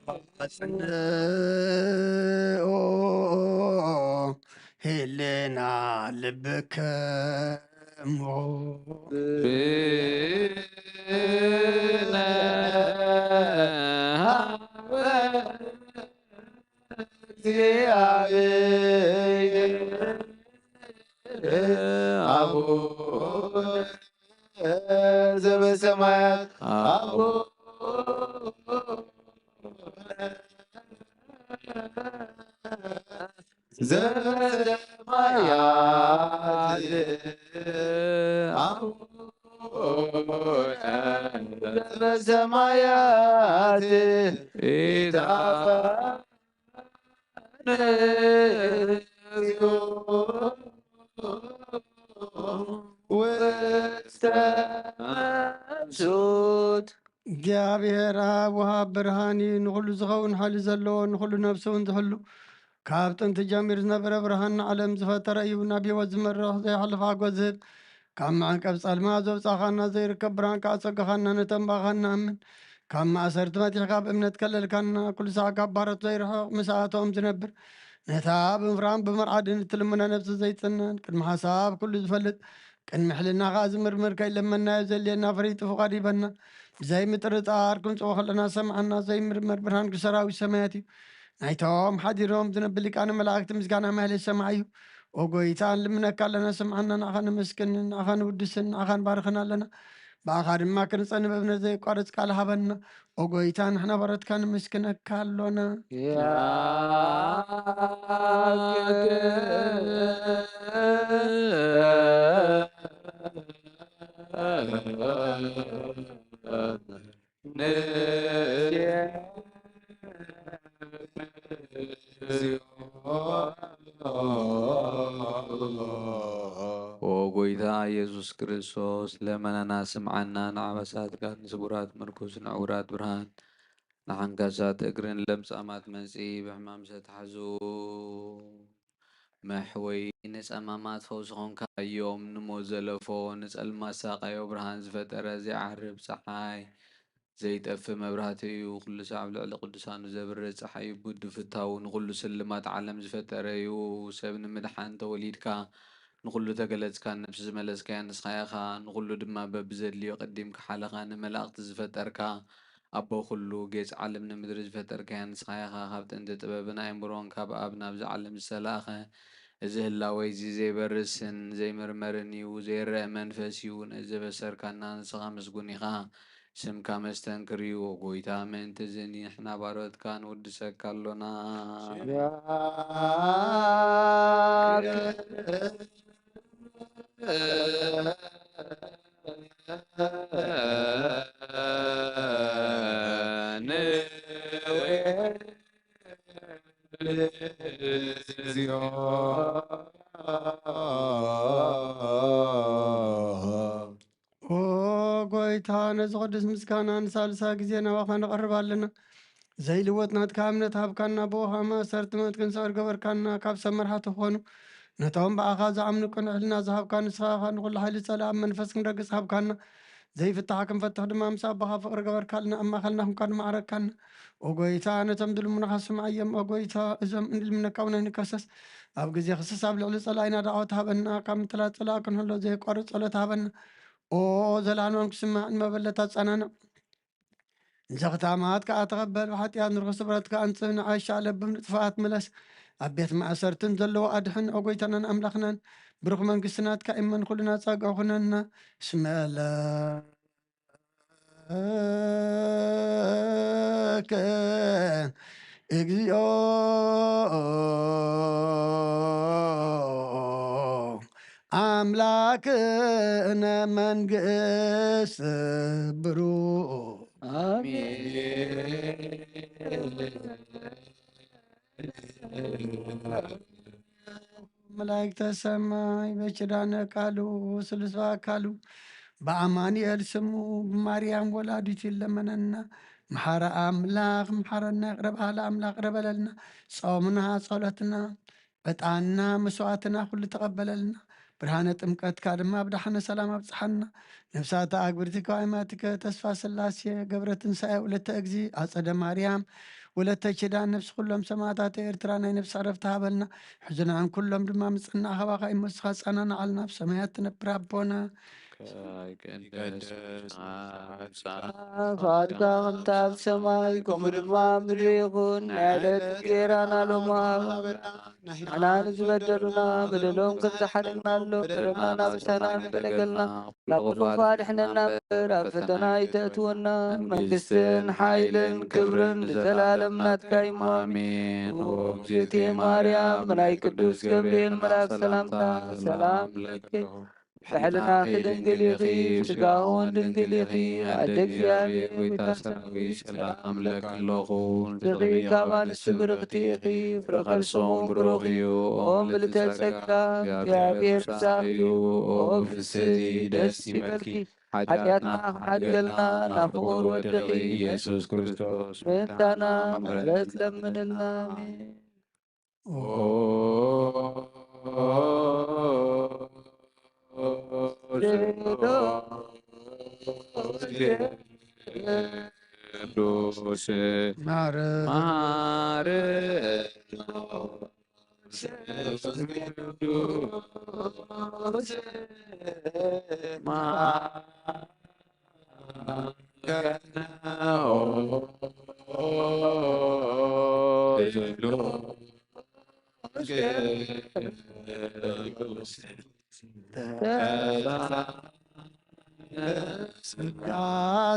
ለአምላክነ ህልና ልብክሙ። እግዚአብሔር አቡነ ዘበሰማያት አቡነ ዘበሰማያት አቡነ ዘበሰማያት ይትሐፈነ እግዚኦ ውስተ መንሱት። እግዚኣብሔር ኣብ ወሃብ ብርሃን እዩ። ንኹሉ ዝኸውን ሓይሊ ዘለዎ፣ ንኹሉ ነፍሲ እውን ዝሕሉ፣ ካብ ጥንቲ ጀሚሩ ዝነበረ ብርሃን ንዓለም ዝፈጠረ እዩ። ናብ ህይወት ዝመርሕ ዘይሓልፍ ሓጎስ ዝህብ፣ ካብ መዕንቀፍ ጸልማት ዘውጻኻና፣ ዘይርከብ ብርሃን ከኣ ኣጸጋኻና፣ ነቶም ብኣኻ ንኣምን። ካብ ማእሰርቲ መቲሕካ ብእምነት ከለልካና፣ ኩሉ ሳዕ ካብ ባሮት ዘይርሕቕ፣ ምስኣቶም ዝነብር፣ ነታ ብምፍራም ብመርዓድን እትልምና ነፍሲ ዘይጽነን፣ ቅድሚ ሓሳብ ኩሉ ዝፈልጥ፣ ቅድሚ ሕልና ከኣ ዝምርምር፣ ከይለመናዮ ዘድልየና ፈሊጡ ፍቓድ ይበና። ብዘይ ምጥርጣር ክንጽዎ ከለና ሰምዓና፣ ዘይምርመር ብርሃን ሰራዊት ሰማያት እዩ። ናይቶም ሓዲሮም ዝነብር ሊቃነ መላእክት ምስጋና ማህሌት ሰማዕ እዩ። ኦ ጎይታ፣ ንልምነካ ኣለና፣ ስምዓና፣ ንዓኻ ነመስግንን፣ ንዓኻ ንውድስን፣ ንዓኻ ንባርኽን ኣለና። ብኣኻ ድማ ክንጸንበብ ነዘይቋርጽ ቃል ሃበና። ኦ ጎይታ፣ ንሕና ባሮትካ ነመስግነካ ኣሎና። ኦ ጎይታ ኢየሱስ ክርስቶስ፣ ለመናና ስምዓና፣ ንዓበሳትካ ንስቡራት ምርኩስ፣ ንዕውራት ብርሃን፣ ንሓንካሳት እግርን ለምጻማት መጺ ብሕማም ዝተታሕዙ መሕወይ፣ ንጸማማት ፈውሲ ኾንካዮም፣ ንሞት ዘለፎ፣ ንጸልማት ሳቃዮ ብርሃን ዝፈጠረ፣ ዘይዓርብ ጸሓይ፣ ዘይጠፍእ መብራህቲ እዩ። ኩሉ ሳዕ ኣብ ልዕሊ ቅዱሳኑ ዘብርህ ጸሓይ እዩ። ብውዱ ፍታዉ ንኹሉ ስልማት ዓለም ዝፈጠረ እዩ። ሰብ ንምድሓን ተወሊድካ፣ ንኹሉ ተገለጽካ፣ ነፍሲ ዝመለስካያ ንስኻ ኢኻ። ንኹሉ ድማ በብዘድልዮ ቀዲምካ ሓለኻ፣ ንመላእኽቲ ዝፈጠርካ፣ ኣቦ ኩሉ ጌጽ ዓለም ንምድሪ ዝፈጠርካያ ንስኻ ኢኻ። ካብ ጥንቲ ጥበብን ኣእምሮን ካብ ኣብ ናብዚ ዓለም ዝተላእኸ፣ እዚ ህላወይ እዚ ዘይበርስን ዘይምርመርን እዩ፣ ዘይረአ መንፈስ እዩ። ነዚ ዘበሰርካና ንስኻ ምስጉን ኢኻ። ስምካ መስተንክር እዩ፣ ኦ ጎይታ። ምእንቲ እዚ ንሕና ባሮትካ ንውድሰካ ኣሎና። ኦ ጎይታ፣ ነዚ ቅዱስ ምስጋና ንሳልሳይ ግዜ ናባኻ ነቕርብ ኣለና። ዘይልወጥ ናትካ እምነት ሃብካና፣ ብኡ ኸኣ ማእሰርቲ ሞት ክንስዕር ገበርካና። ካብ ሰብ መርሓቲ ክኾኑ፣ ነቶም ብኣኻ ዝኣምኑ ቅኑዕ ሕልና ዝሃብካ ንስኻ ኢኻ። ንኹሉ ሓይሊ ጸላእ ኣብ መንፈስ ክንረግጽ ሃብካና። ዘይፍታሕ ክንፈትሕ ድማ ምስ ኣቦኻ ፍቕሪ ገበርካልና፣ ኣብ ማእከልና ክንኮን መዓረግካና። ኦ ጎይታ፣ ነቶም ዝልምኑኻ ስምዓዮም። ኦ ጎይታ፣ እዞም እንልምነካ እውን ኣይንከሰስ። ኣብ ግዜ ክስስ ኣብ ልዕሊ ጸላኢና ዳዕወት ሃበና። ካብ ምትላል ጸላእ ክንሕሎ ዘየቋርጽ ጸሎት ሃበና። ኦ ዘላለማም ክስማዕ ንመበለት ኣጸናንዕ። ንዘኽታማት ከኣ ተቐበል፣ ብሓጢኣት ንርኹስ ስብረት ከኣ ንጽህ፣ ንዓሻ ለብም ንጥፋኣት ምለስ። ኣብ ቤት ማእሰርትን ዘለዎ ኣድሕን፣ ኦ ጎይታናን ኣምላኽናን። ብሩኽ መንግስቲ ናትካ እመን፣ ኩልና ጸጋ ኩነና። እስመ ለከ እግዚኦ ኣምላክነ መንግስት ብሩክ። መላእክተ ሰማይ በኪዳነ ቃሉ ስሉስ በአካሉ በአማኑኤል ስሙ ብማርያም ወላዲቱ ይለመነና። መሓረ ኣምላኽ መሓረና፣ ይቕረ በሃሊ ኣምላኽ ይቕረ በለልና። ጾምና፣ ጸሎትና፣ ዕጣንና፣ መስዋዕትና ኩሉ ተቐበለልና። ብርሃነ ጥምቀትካ ድማ ብደሓነ ሰላም ኣብጽሓና። ነፍሳተ ኣግብርቲከ ወኣይማቲከ ተስፋ ስላሴ ገብረ ትንሳኤ ወለተ እግዚ ኣጸደ ማርያም ወለተ ኪዳን ነፍሲ ኩሎም ሰማዕታት ኤርትራ ናይ ነፍሲ ዕረፍቲ ሃበልና። ሕዙናን ኩሎም ድማ ምጽና ካባኻ ይመስኻ ጸናናዓልና። ኣብ ሰማያት ትነብር ኣቦና ይቀደስ ስምካ፣ ፍቃድካ ከምቲ ኣብ ሰማይ ከምኡ ድማ ኣብ ምድሪ ይኹን። ናይ ዕለት እንጌራና ሎሚ ሃበና። ንሕና ንዝበደሉና በደሎም ከም ዝሓለልናሎም በደልና ናብ ምሳና ንበደገልና ናብ ክፉ ኣድሕነና እምበር ኣብ ፈተና ኣይተእትወና። መንግስትን ሓይልን ክብርን ንዘለኣለም ናትካ እዩ። ኣሜን። ኦ እግዝእትየ ማርያም፣ ብናይ ቅዱስ ገብርኤል መልኣክ ሰላምታ ሰላም እብለኪ። ብሕልናኺ ድንግል ኢኺ፣ ብስጋኺ እውን ድንግል ኢኺ። ኣደ እግዚኣብሔር፣ ጎይታ ሰራዊት፣ ሰላም እብለኪ ኣለኹ። ንስኺ ካብ ኣንስቲ ብርኽቲ ኢኺ፣ ፍረ ከርስኺ እውን ብሩኽ እዩ። ኦ ምልዕተ ጸጋ፣ እግዚኣብሔር ምሳኺ እዩ። ኦ ፍስሕቲ፣ ደስ ይበልኪ፣ ሓጢኣትና ክሓድገልና ናብ ፍቑር ወድኺ ኢየሱስ ክርስቶስ ምእንታና ምሕረት ለምንልና። ኣሜን። ኦ ቅዱስ ማረ ማረ ጸጋ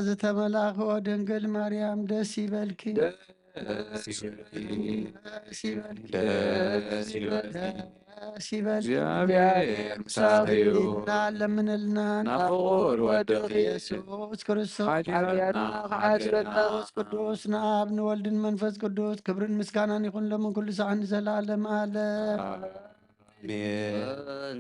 ዝተመላእኺ ኦ ድንግል ማርያም ደስ ይበልኪ። ደስ ይበልኪ። ደስ ይበልኪ። ደስ ይበልኪ። ደስ ይበልኪ። እግዚኣብሔር ምሳኺ እዩ። ለምንልና ናብ ፍቑር ወድኺ ኢየሱስ ክርስቶስ ሓጢኣትና ሓጢኣትና ክሓድገልና። መንፈስ ቅዱስ ንኣብ ንወልድን መንፈስ ቅዱስ ክብርን ምስጋናን ይኹን ሎምን ኩሉ ሰዓት ንዘለዓለም ዓለም። ኣሜን።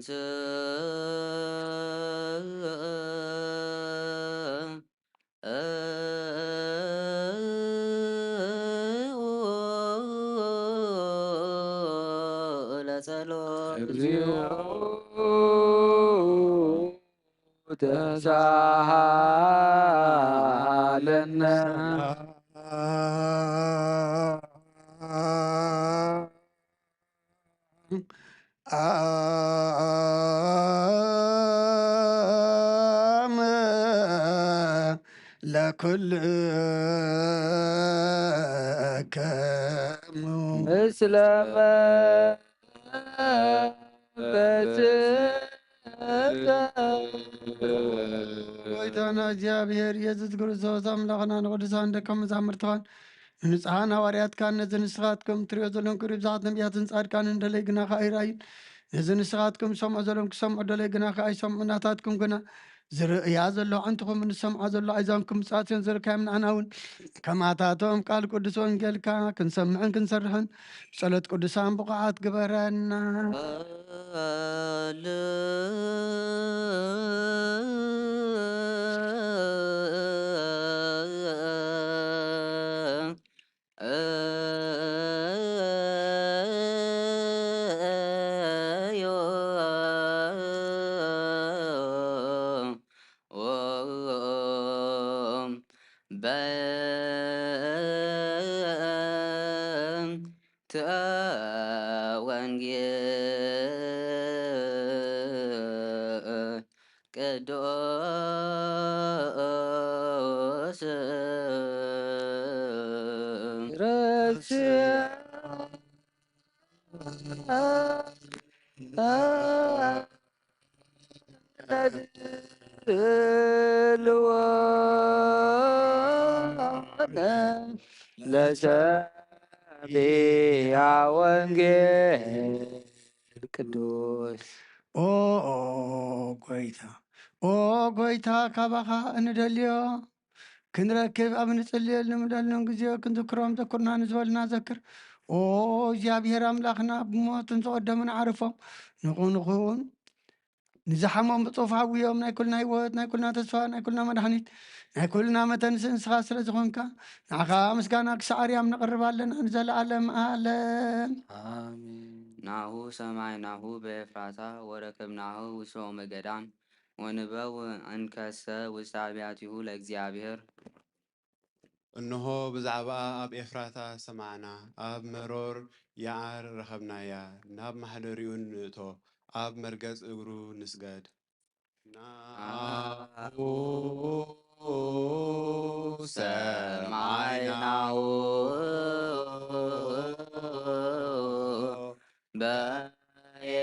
ለጸሎት እግዚኦ ተሳሃለነ። አም ለኩልከሙ ምስለ መንፈስከ። ጎይታና እግዚኣብሔር ኢየሱስ ክርስቶስ ኣምላኽና ንቅዱሳን ደቀ መዛሙርትኻን ንንጹሓን ሃዋርያትካን ነዚ ንስኻትኩም ትሪኦ ዘለኹም ክብሪ ብዙሓት ነቢያትን ጻድቃንን ደለይ ግና ከኣ ኣይረኣዩን። ነዚ ንስኻትኩም ዝሰምዖ ዘለኹም ክሰምዑ ደለይ ግና ከኣ ኣይሰምዑን። ናታትኩም ግና ዝርእያ ዘሎ ኣዕንትኹም ንሰምዓ ዘሎ ኣእዛንኩም ብጻት እየን ዝርከያም። ንኣና እውን ከማታቶም ቃል ቅዱስ ወንጌልካ ክንሰምዕን ክንሰርሕን ብጸሎት ቅዱሳን ብቑዓት ግበረና። በእንተ ወንጌል ቅዱስ ቅዱስ ረስያ ለሰሚዐ ወንጌል ቅዱስ። ኦ፣ ኦ፣ ጎይታ፣ ኦ፣ ጎይታ፣ ካባኻ እንደልዮ ክንረክብ ኣብ እንጽልየሉ፣ ንደልዮን ግዜ ክንዝክሮም ዘኩርና ንዝበሉና ዘክር። ኦ፣ እግዚኣብሔር ኣምላኽና፣ ብሞትን ዝቐደሙን ዓርፎም ንቑ ንኹን፣ ንዝሓሞም ብጽሑፍ ሓውዮም፣ ናይ ኩልና ህይወት፣ ናይ ኩልና ተስፋ፣ ናይ ኩልና መድሓኒት፣ ናይ ኩልና መተንስእ ንስኻ ስለ ዝኾንካ፣ ንዓኻ ምስጋና ክሳዕ ኣርያም ነቕርብ ኣለና ንዘለኣለም ኣለም። ኣሜን። ናሁ ሰማይናሁ በኤፍራታ ወረከብናሁ ውስተ ኦመ ገዳም ወንበው እንከሰ ውስተ አብያቲሁ ለእግዚኣብሔር። እንሆ ብዛዕባኣ ኣብ ኤፍራታ ሰማዕና፣ ኣብ መሮር ያዓር ረኸብናያ። ናብ ማሕደሪኡ ንእቶ፣ ኣብ መርገጽ እግሩ ንስገድ። ናሁ ሰማይናሁ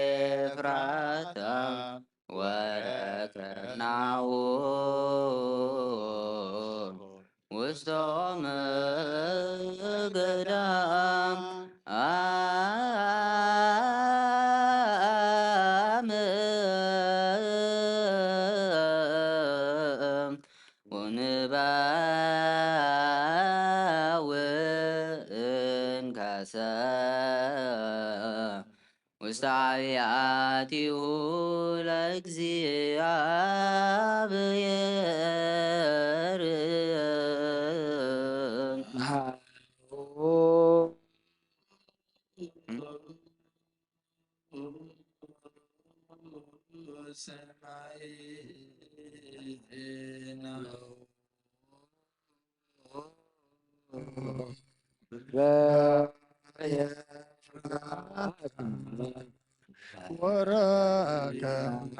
በኤፍራታ ወረከብናሁ ውስተ ኦመ ገዳም። ወንበው እንከሰ ውስተ አብያቲሁ ለእግዚኣብሔር። ወረከብና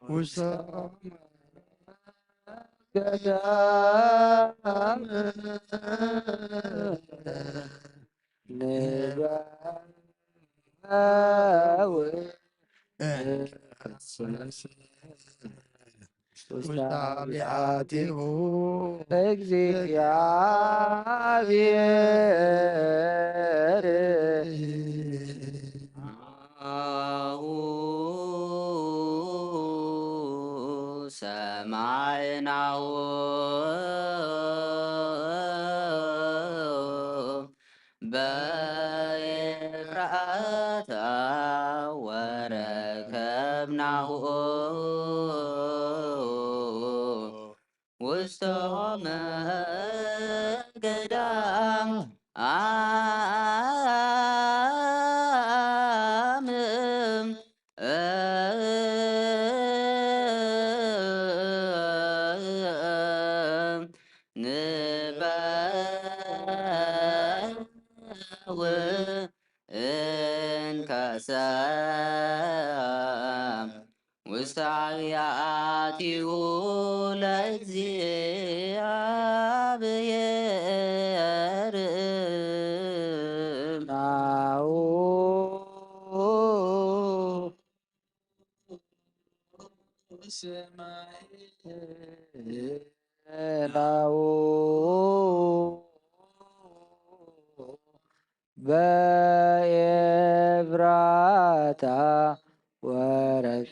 ውስተ ገዳም ንበው ውስተ አብያቲሁ እግዚአብሔር። ናሁ ሰማይናሁ በኤፍራታ ወረከብናሁ ውስተ ኦመ ገዳም። አም ንበው እንከሰ ውስተ አብያቲሁ ለእግዚኣብሔር። ናሁ ሰማይ ናሁ በኤፍራታ ወረከብናሁ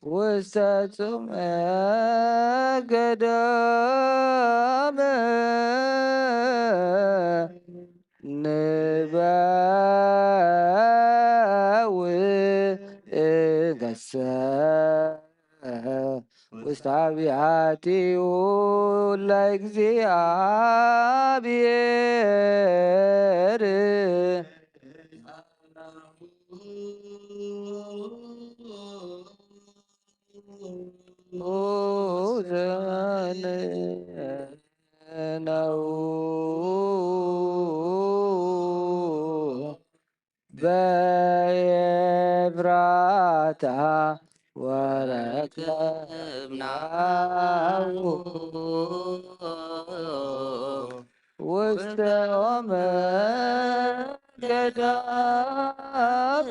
ውስተ ጽምአ ገዳም ንበው እንከሰ ውስተ አብያቲሁ ለእግዚኣብሔር። ረከብናሁ ውስተ ኦመ ገዳም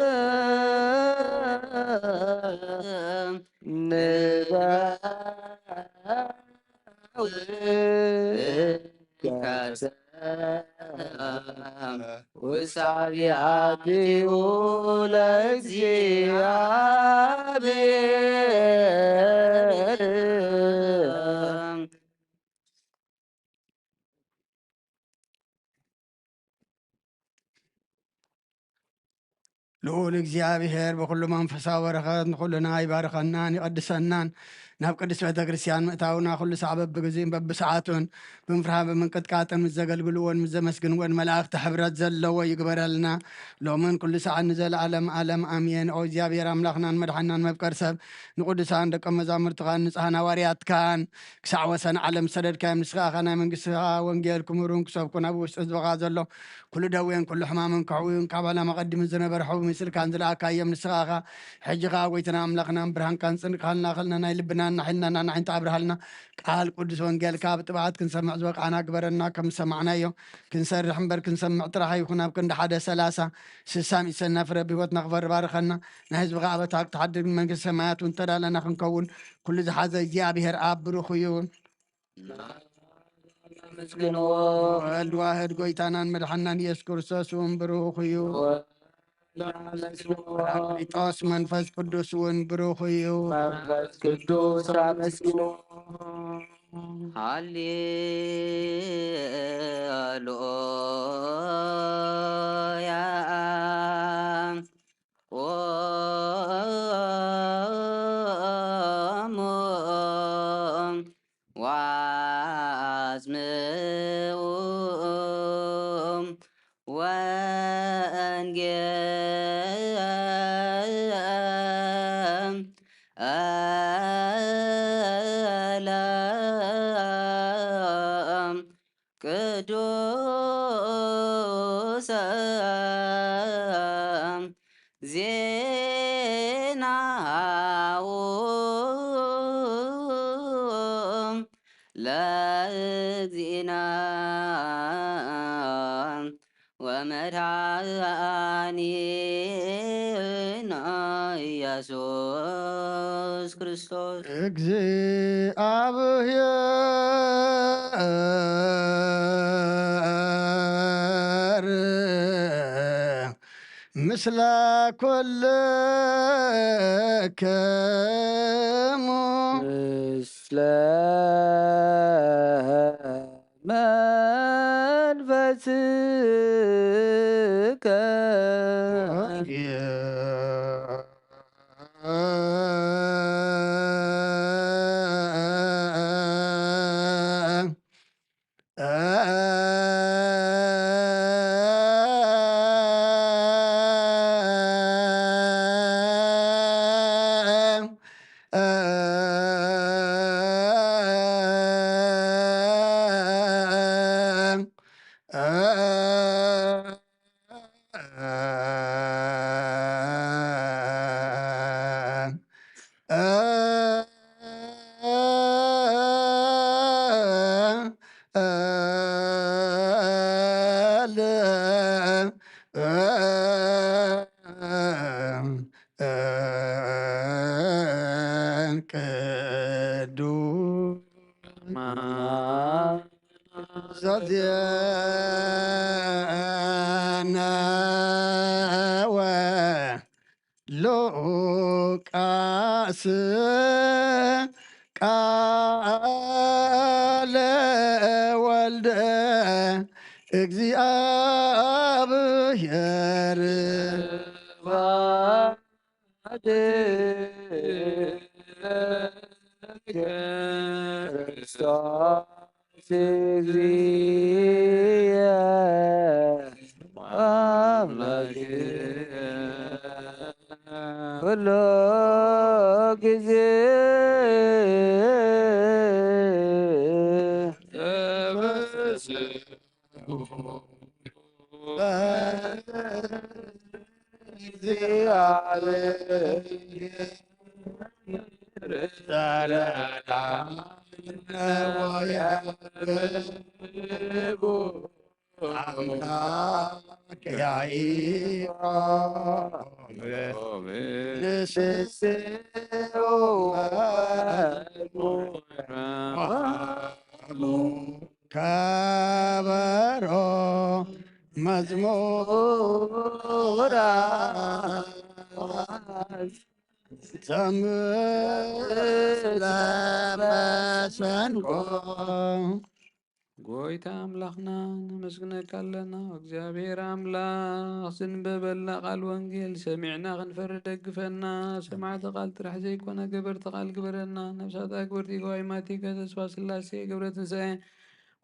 ንበ ውሳቢያቲሁ ለእግዚአብሔር። ልኡል እግዚኣብሔር ብኹሉ መንፈሳዊ በረኸት ንኹልና ይባርኸናን ይቐድሰናን። ናብ ቅድስት ቤተ ክርስቲያን ምእታውና ኩሉ ሳዕ በብግዜን በብሰዓቱን ብምፍርሃን ብምንቅጥቃጥን ምስ ዘገልግልዎን ምስ ዘመስግንዎን መላእኽቲ ሕብረት ዘለዎ ይግበረልና። ሎምን ኩሉ ሰዓት ንዘለዓለም ዓለም ኣሜን። ኦ እግዚኣብሔር ኣምላኽናን መድሓናን መፍቀር ሰብ ንቅዱሳን ደቀ መዛሙርትኻን ንጽሃን ሃዋርያትካን ክሳዕ ወሰን ዓለም ዝሰደድካዮም ንስኻ ኢኻ ናይ መንግስትኻ ወንጌል ክምህሩን ክሰብኩን ኣብ ውሽጢ ህዝብኻ ዘሎ ኩሉ ደዌን ኩሉ ሕማምን ክሕውዩን ካብ ዓለም ኣቐዲሙ ዝነበረ ሕቡእ ምስልካን ዝለኣካዮም ንስኻ ኢኻ። ሕጂ ኸዓ ጎይታና ኣምላኽናን ብርሃንካን ጽንቅኻልና ኸልና ናይ ልብናን ናይ ሕልናናን ዓይንታ ኣብርሃልና። ቃል ቅዱስ ወንጌልካ ብጥብዓት ክንሰምዕ ዝበቃዕና ግበረና። ከም ዝሰማዕናዮ ክንሰርሕ እምበር ክንሰምዕ ጥራሕ ኣይኹን። ኣብ ክንዲ ሓደ ሰላሳ ስሳ ሚእቲ ሰናይ ፍረ ብህይወትና ክፈሪ ባርኸና። ናይ ህዝብኻ ኣበታ ክትሓድግ መንግስቲ ሰማያት እውን ተዳለና ክንከውን ኩሉ ዝሓዘ እግዚኣብሔር ኣብ ብሩኽ እዩ። ኣመስግንዎ። ወልድ ዋህድ ጎይታናን መድሓናን ኢየሱስ ክርስቶስ እውን ብሩኽ እዩ። ወልድ ኣመስግንዎ። ጳራቅሊጦስ መንፈስ ቅዱስ እውን ብሩኽ እዩ። መንፈስ ቅዱስ ኣመስግንዎ። ሃሌሉያ። ኦሙ ወአጽምዑ ወንጌለ ቅዱሰ ዜናሁ ለእግዚእነ ወመድኃኒነ ኢየሱስ ክርስቶስ። እግዚኣብሔር ምስለ ኩልክሙ። ምስለ መንፈስከ። ቅዱስ ዘዜነ ወሉቃስ ቃለ ወልደ እግዚኣብሔር። ክርስቶስ እግዚእየ አምላክየ ኩሉ ጊዜ ዘረዳ ወየብቡ ኣምላክ ያኢሮም ንስስኡ ከበሮ መዝሙራ ዘምር ለመሰንቆ። ጎይታ ኣምላኽና ነመስግነካ ኣለና። እግዚኣብሔር ኣምላኽ ዝንበበልና ቃል ወንጌል ሰሚዕና ክንፈርድ ደግፈና። ሰማዕቲ ቃል ጥራሕ ዘይኮነ ገበርቲ ቃል ግበረና። ነብሳት ኣክብርቲ ገዋይ ማቲከ ተስፋ ስላሴ ገብረ ትንሳኤ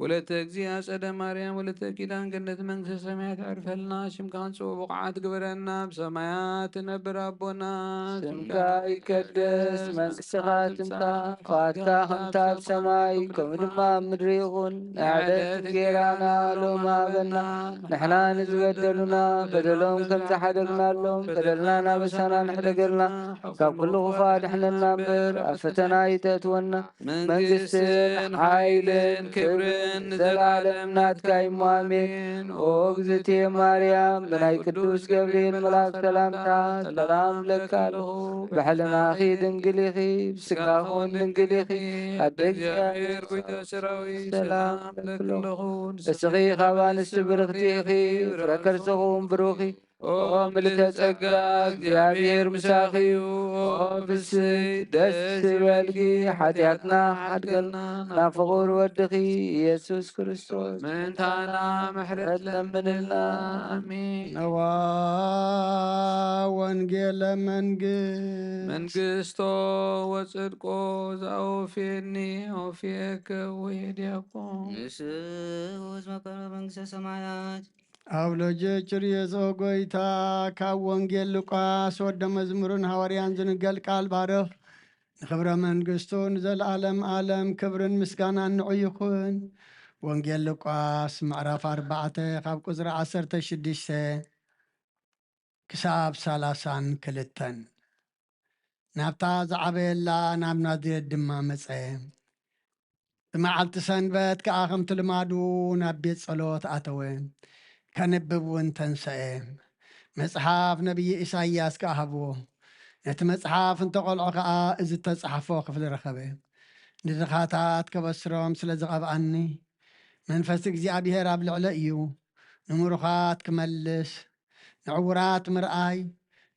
ወለተ እግዚእ ኣጸደ ማርያም ወለተ ኪዳን ገነት መንግስተ ሰማያት ኣዕርፈልና። ሽምካ ክንጽውዕ ብቑዓት ግበረና። ብሰማያት ትነብር ኣቦና ስምካ ይቀደስ፣ መንግስትኻ ትምጻእ፣ ፍቓድካ ከምታ ኣብ ሰማይ ከምኡ ድማ ኣብ ምድሪ ይኹን። ናይ ዕለት እንጌራና ሎም ሃበና። ንሕና ንዝበደሉና በደሎም ከም ዝሓደግናሎም በደልና ናበሳና ንሕደገልና። ካብ ኩሉ ክፉእ ኣድሕነና እምበር ኣብ ፈተና ኣይተእትወና። መንግስትን ሓይልን ክብርን ንዘለዓለም ናትካ እዩ እሞ ኣሜን። ኦ እግዝእትየ ማርያም፣ ብናይ ቅዱስ ገብርኤል መልኣክ ሰላምታ ሰላም እብለካ ኣለኹ። ብሕልናኺ ድንግል ኢኺ፣ ብስጋኺ እውን ድንግል ኢኺ። ኣደ እግዚኣብሔር ጎይታ ሰራዊት ሰላም እብለኪ ኣለኹ። ንስኺ ካብ ኣንስቲ ብርኽቲ ኢኺ፣ ፍረ ከርስኺ እውን ብሩኽ እዩ። ኦ ምልዕተ ጸጋ እግዚኣብሔር ምሳኺ እዩ። ኦ ፍስይ ደስ ይበልኪ፣ ሓጢኣትና ሓድገልና ናብ ፍቑር ወድኺ ኢየሱስ ክርስቶስ ምእንታና ምሕረት ለምንልና። ኣሜን። ነዋ ወንጌለ መንግስት መንግስቶ ወጽድቆ ዘአውፌኒ አውፌከ ወየድያቆ ንስውስ መከሮ መንግስተ ሰማያት። ኣብ ሎጀ ችርየሶ ጎይታ ካብ ወንጌል ሉቃስ ወደ መዝሙርን ሃዋርያን ዝንገል ቃል ባርኽ። ንኽብረ መንግስቱ ንዘለዓለም ዓለም ክብርን ምስጋናን ንዑ ይኹን። ወንጌል ሉቃስ ምዕራፍ ኣርባዕተ ካብ ቁጽሪ ዓሰርተ ሽዱሽተ ክሳብ ሰላሳን ክልተን። ናብታ ዝዓበየላ ናብ ናዝሬት ድማ መጸ። ብመዓልቲ ሰንበት ከኣ ከምቲ ልማዱ ናብ ቤት ጸሎት ኣተወ። ከንብብ እውን ተንሰአ። መጽሓፍ ነቢይ ኢሳይያስ ከኣ ሃብዎ። ነቲ መጽሓፍ እንተቐልዖ ከኣ እዚ እተጻሕፎ ክፍሊ ረኸበ። ንድኻታት ከበስሮም ስለ ዝቐብኣኒ፣ መንፈስ እግዚኣብሔር ኣብ ልዕለይ እዩ። ንምሩኻት ክመልስ፣ ንዕዉራት ምርኣይ፣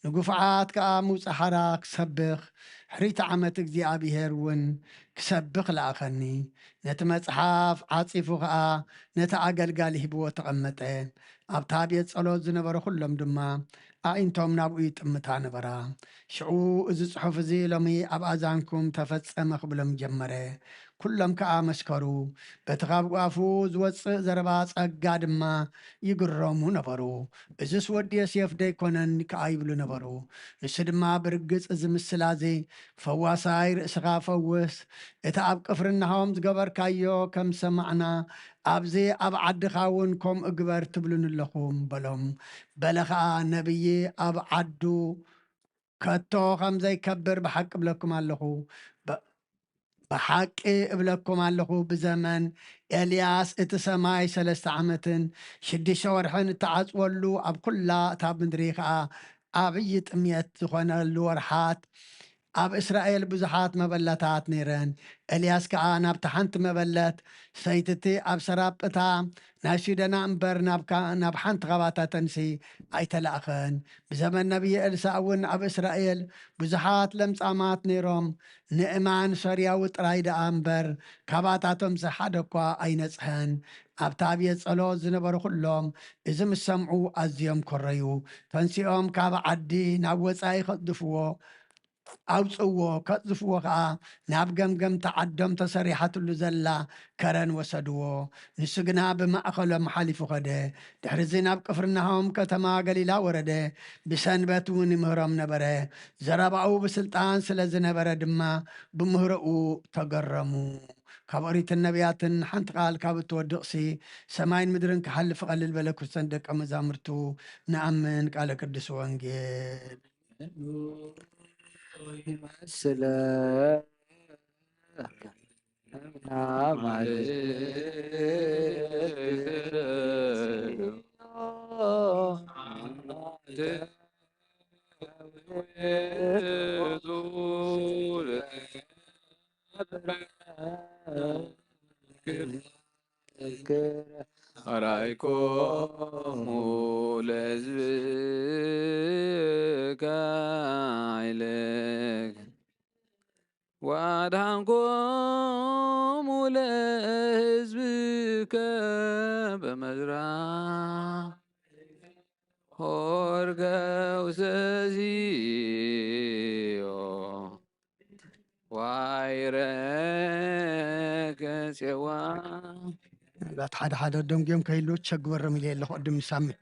ንግፉዓት ከኣ ምውጻእ ሓራ ክሰብኽ፣ ሕርይቲ ዓመት እግዚኣብሔር እውን ክሰብኽ ለኣኸኒ። ነቲ መጽሓፍ ዓጺፉ ከኣ ነቲ ኣገልጋሊ ሂብዎ ተቐመጠ። ኣብታ ቤት ጸሎት ዝነበሩ ኩሎም ድማ ኣዒንቶም ናብኡ ይጥምታ ነበራ። ሽዑ፣ "እዚ ጽሑፍ እዚ ሎሚ ኣብ ኣዛንኩም ተፈጸመ" ክብሎም ጀመረ። ኩሎም ከኣ መስከሩ። በቲ ካብ ኣፉ ዝወጽእ ዘረባ ጸጋ ድማ ይግረሙ ነበሩ። "እዝስ ወዲ ዮሴፍ ደይኮነን?" ከኣ ይብሉ ነበሩ። ንሱ ድማ፣ "ብርግጽ እዚ ምስላ እዚ ፈዋሳይ ርእስኻ ፈውስ፣ እቲ ኣብ ቅፍርናሆም ዝገበርካዮ ከም ሰማዕና፣ ኣብዚ ኣብ ዓድኻ እውን ከምኡ ግበር ትብሉኒ ኣለኹም" በሎም። በለ ኸኣ፣ "ነቢይ ኣብ ዓዱ ከቶ ከም ዘይከብር ብሓቂ እብለኩም ኣለኹ። ብ-፣ ብሓቂ እብለኩም ኣለኹ፣ ብዘመን ኤልያስ እቲ ሰማይ ሰለስተ ዓመትን ሽዱሽተ ወርሕን እተዓጽወሉ፣ ኣብ ኩላ እታ ምድሪ ኸኣ ዓብዪ ጥምየት ዝኾነሉ ወርሓት፣ ኣብ እስራኤል ብዙሓት መበለታት ነይረን። ኤልያስ ከኣ ናብታ ሓንቲ መበለት ሰይቲ፣ እቲ ኣብ ሰራጵታ ናይ ሲዶና እምበር፣ ናብ ካ-፣ ናብ ሓንቲ ኻባታተንሲ ኣይተላእኸን። ብዘመን ነቢይ ኤልሳዕ እውን ኣብ እስራኤል ብዙሓት ለምጻማት ነይሮም። ንእማን ሶርያዊ ጥራይ ደኣ እምበር፣ ካባታቶምሲ ሓደ እኳ ኣይነጽሐን። ኣብታ ቤት ጸሎት ዝነበሩ ኩሎም እዚ ምስ ሰምዑ ኣዝዮም ኮረዩ። ተንሲኦም ካብ ዓዲ ናብ ወጻኢ ከጽድፍዎ ኣውጽእዎ፣ ከጽፍዎ ኸኣ ናብ ገምገምቲ ዓዶም ተሰሪሓትሉ ዘላ ከረን ወሰድዎ። ንሱ ግና ብማእከሎም ሓሊፉ ኸደ። ድሕርዚ ናብ ቅፍርናሆም ከተማ ገሊላ ወረደ። ብሰንበት እውን ይምህሮም ነበረ። ዘረባኡ ብስልጣን ስለ ዝነበረ ድማ ብምህሮኡ ተገረሙ። ካብ ኦሪትን ነቢያትን ሓንቲ ቃል ካብ እትወድቕሲ፣ ሰማይን ምድርን ክሓልፍ ቀልል በለ፣ ክርስቶን ደቀ መዛሙርቱ ንኣምን። ቃለ ቅዱስ ወንጌል። ይመስለካ ኣራይኮሙ ለሕዝብከ ኃይልከ ወአድኃንኮሙ ለሕዝብከ በመዝራ ሆርከ ውስተ ሲኦል ዋይረከ ጼዋ። ምናልባት ሓደ ሓደ ደንጉዮም ከይሉ ቸግበሮም ኢለ ኣለኹ ቅድም ንሳምን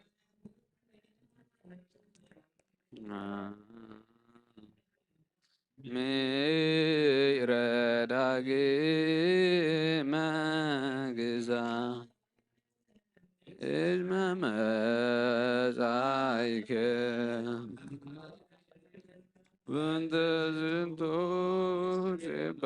ምይረ ዳግመ ግዛ እዝመ መጻይከ በእንተ ዝንቱ ዜባ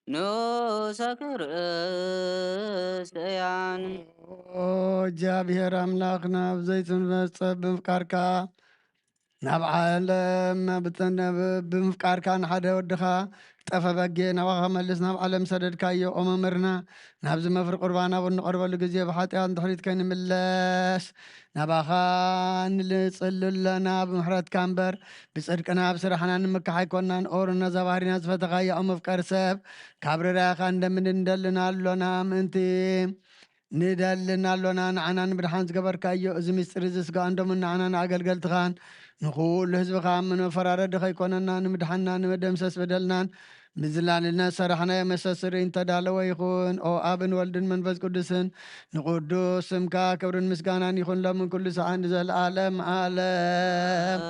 ንዑሰ ክርስቲያን። ኦ እግዚኣብሔር ኣምላኽና፣ ብዘይትመጸ ብምፍቃርካ ናብ ዓለም ብምፍቃርካ ንሓደ ወድኻ ጠፈ በጌ ናባኻ መልስ ናብ ዓለም ሰደድካዮ። ኦ መምህርና፣ ናብዚ መፍሪ ቁርባን ኣብ እንቐርበሉ ግዜ ብሓጢኣት ንድሕሪት ከይንምለስ ናባኻ ንጽሊ ኣለና። ብምሕረትካ እምበር ብጽድቅና ብስራሕና ንምካሕ ኣይኮናን። ኦርና ዛባህሪና ዝፈተኻዮ ኣብ ምፍቃር ሰብ ካብ ርራኻ እንደምን እንደልን ኣሎና ምእንቲ ንደልን ኣሎና። ንዓና ንምድሓን ዝገበርካዮ እዚ ምስጢር እዚ ስጋን ደሙን ንዓና ንኣገልገልትኻን ንኹሉ ህዝብኻ ምንፈራረዲ ከይኮነና ንምድሓንና ንመደምሰስ በደልናን ምዝላልን ሰራሕናዮ መሰስሪ እንተዳለወ ይኹን። ኦ ኣብን ወልድን መንፈስ ቅዱስን ንቅዱስ ስምካ ክብርን ምስጋናን ይኹን ሎምን ኩሉ ሰዓን ንዘለዓለም ዓለም።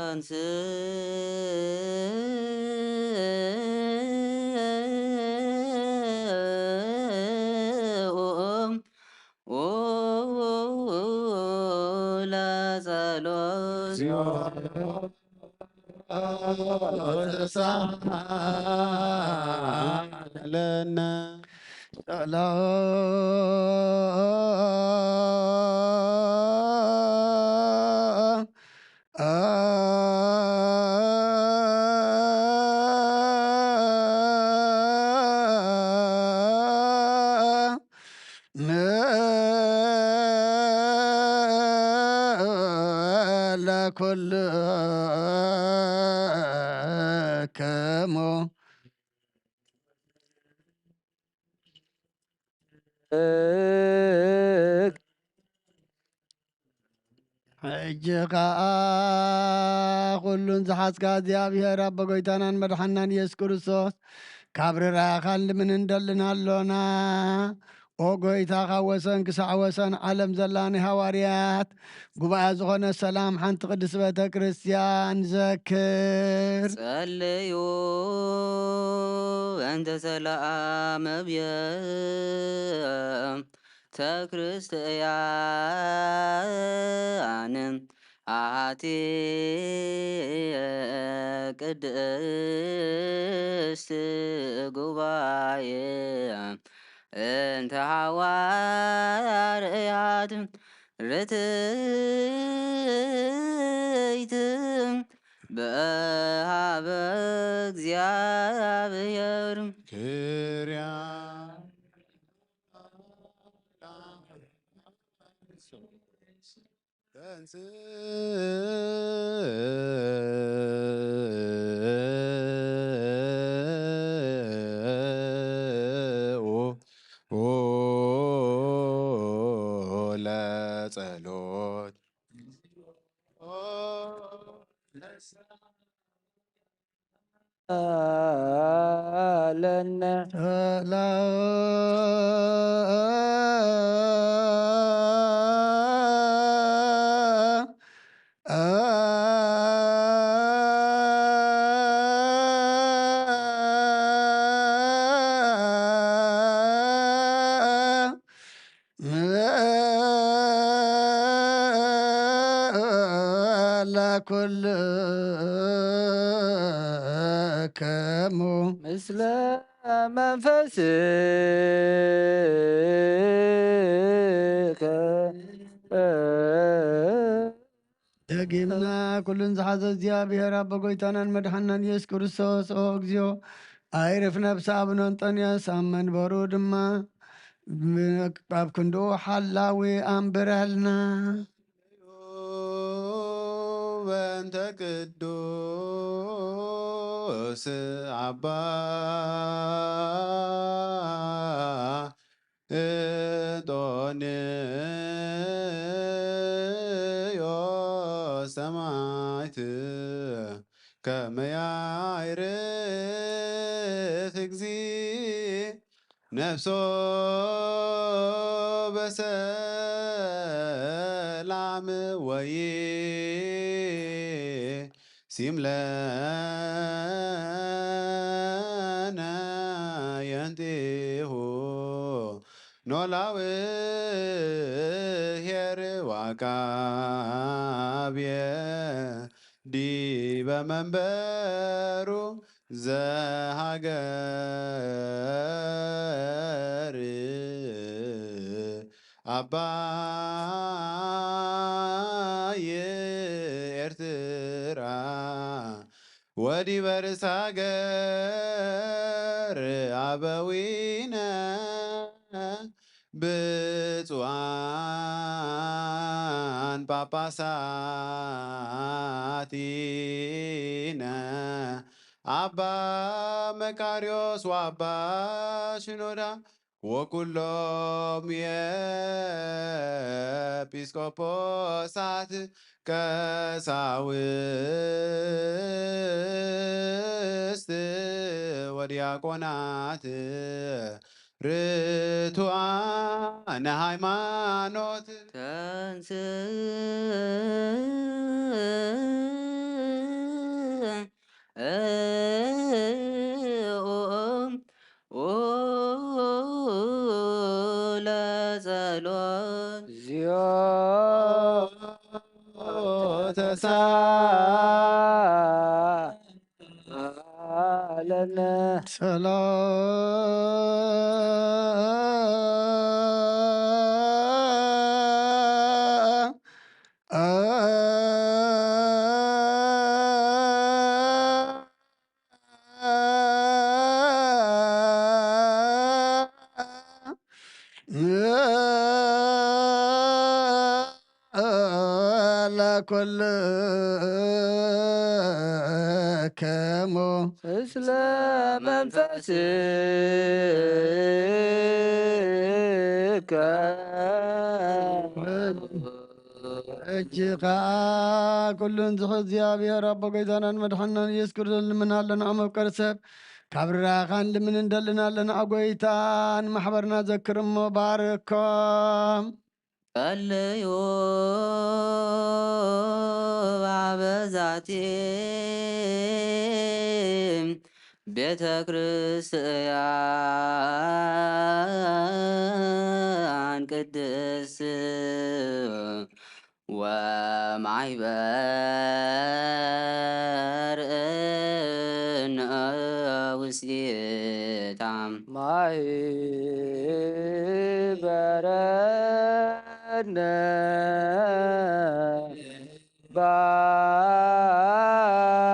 ሕጂ ኸኣ ኩሉን ዝሓዝካ እግዚኣብሔር ኣቦ ጎይታናን መድሓናን ኢየሱስ ክርስቶስ ካብ ርራኻን ልምን እንደልን ኣሎና። ኦ ጎይታ፣ ካብ ወሰን ክሳዕ ወሰን ዓለም ዘላ ናይ ሃዋርያት ጉባኤ ዝኾነ ሰላም ሓንቲ ቅድስት ቤተ ክርስቲያን ዘክር። ጸልዩ እንተ ሰላም ኣብየ ተክርስትያን ኣሐቲ ቅድስት ጉባኤ እንተ ሃዋርያት ርትይት በሃበ እግዚኣብሔር። ክርያ ለነ ለኩልክሙ ምስለ መንፈስከ ደጊምና ኩሉን ዝሓዘ እግዚኣብሔር ኣቦ ጎይታናን መድሓናን ኢየሱስ ክርስቶስ፣ ኦ እግዚኦ፣ ኣይርፍ ነብሲ ኣቡነ እንጦንዮስ ኣብ መንበሩ ድማ ኣብ ክንድኡ ሓላዊ ኣንብረልና። በእንተ ቅዱስ ኣባ እንጦንዮስ ሰማዕት ከመ ያዕርፍ እግዚእ ነፍሶ በሰላም ወይሲምለነ የንጢሁ ኖላዊ ኄር ወዐቃብየ ዲበ መንበሩ ዘሃገር ኣባይ ኤርትራ ወዲበ ርእሰ ሃገር ኣበዊነ ብፁዓን ጳጳሳቲነ ኣባ መቃርዮስ ወኣባ ሽኖዳ ወኩሎም ኤጲስቆጶሳት ቀሳውስት ወዲያቆናት ርቱዓነ ሃይማኖት ተንስእ ለጸሎት። እግዚኦ ተሳለነ። ሰላም ለኩልክሙ እስለ መንፈስከ። እጅ ኸዓ ኩሉን ዝኽእል እግዚኣብሔር ኣቦ ጎይታናን መድሓናን ኢየሱስ ክርስቶስ ንልምን ኣለና። ኣብ መፍቀሪ ሰብ ካብ ርራኻን ልምን እንደልን ኣለና። ኣብ ጎይታን ማሕበርና ዘክር እሞ ባርኮም። ጸልዩ ኣብ ዛቲ ቤተ ክርስቲያን ቅድስት ወማሕበርነ ውስቴታ ማሕበረነ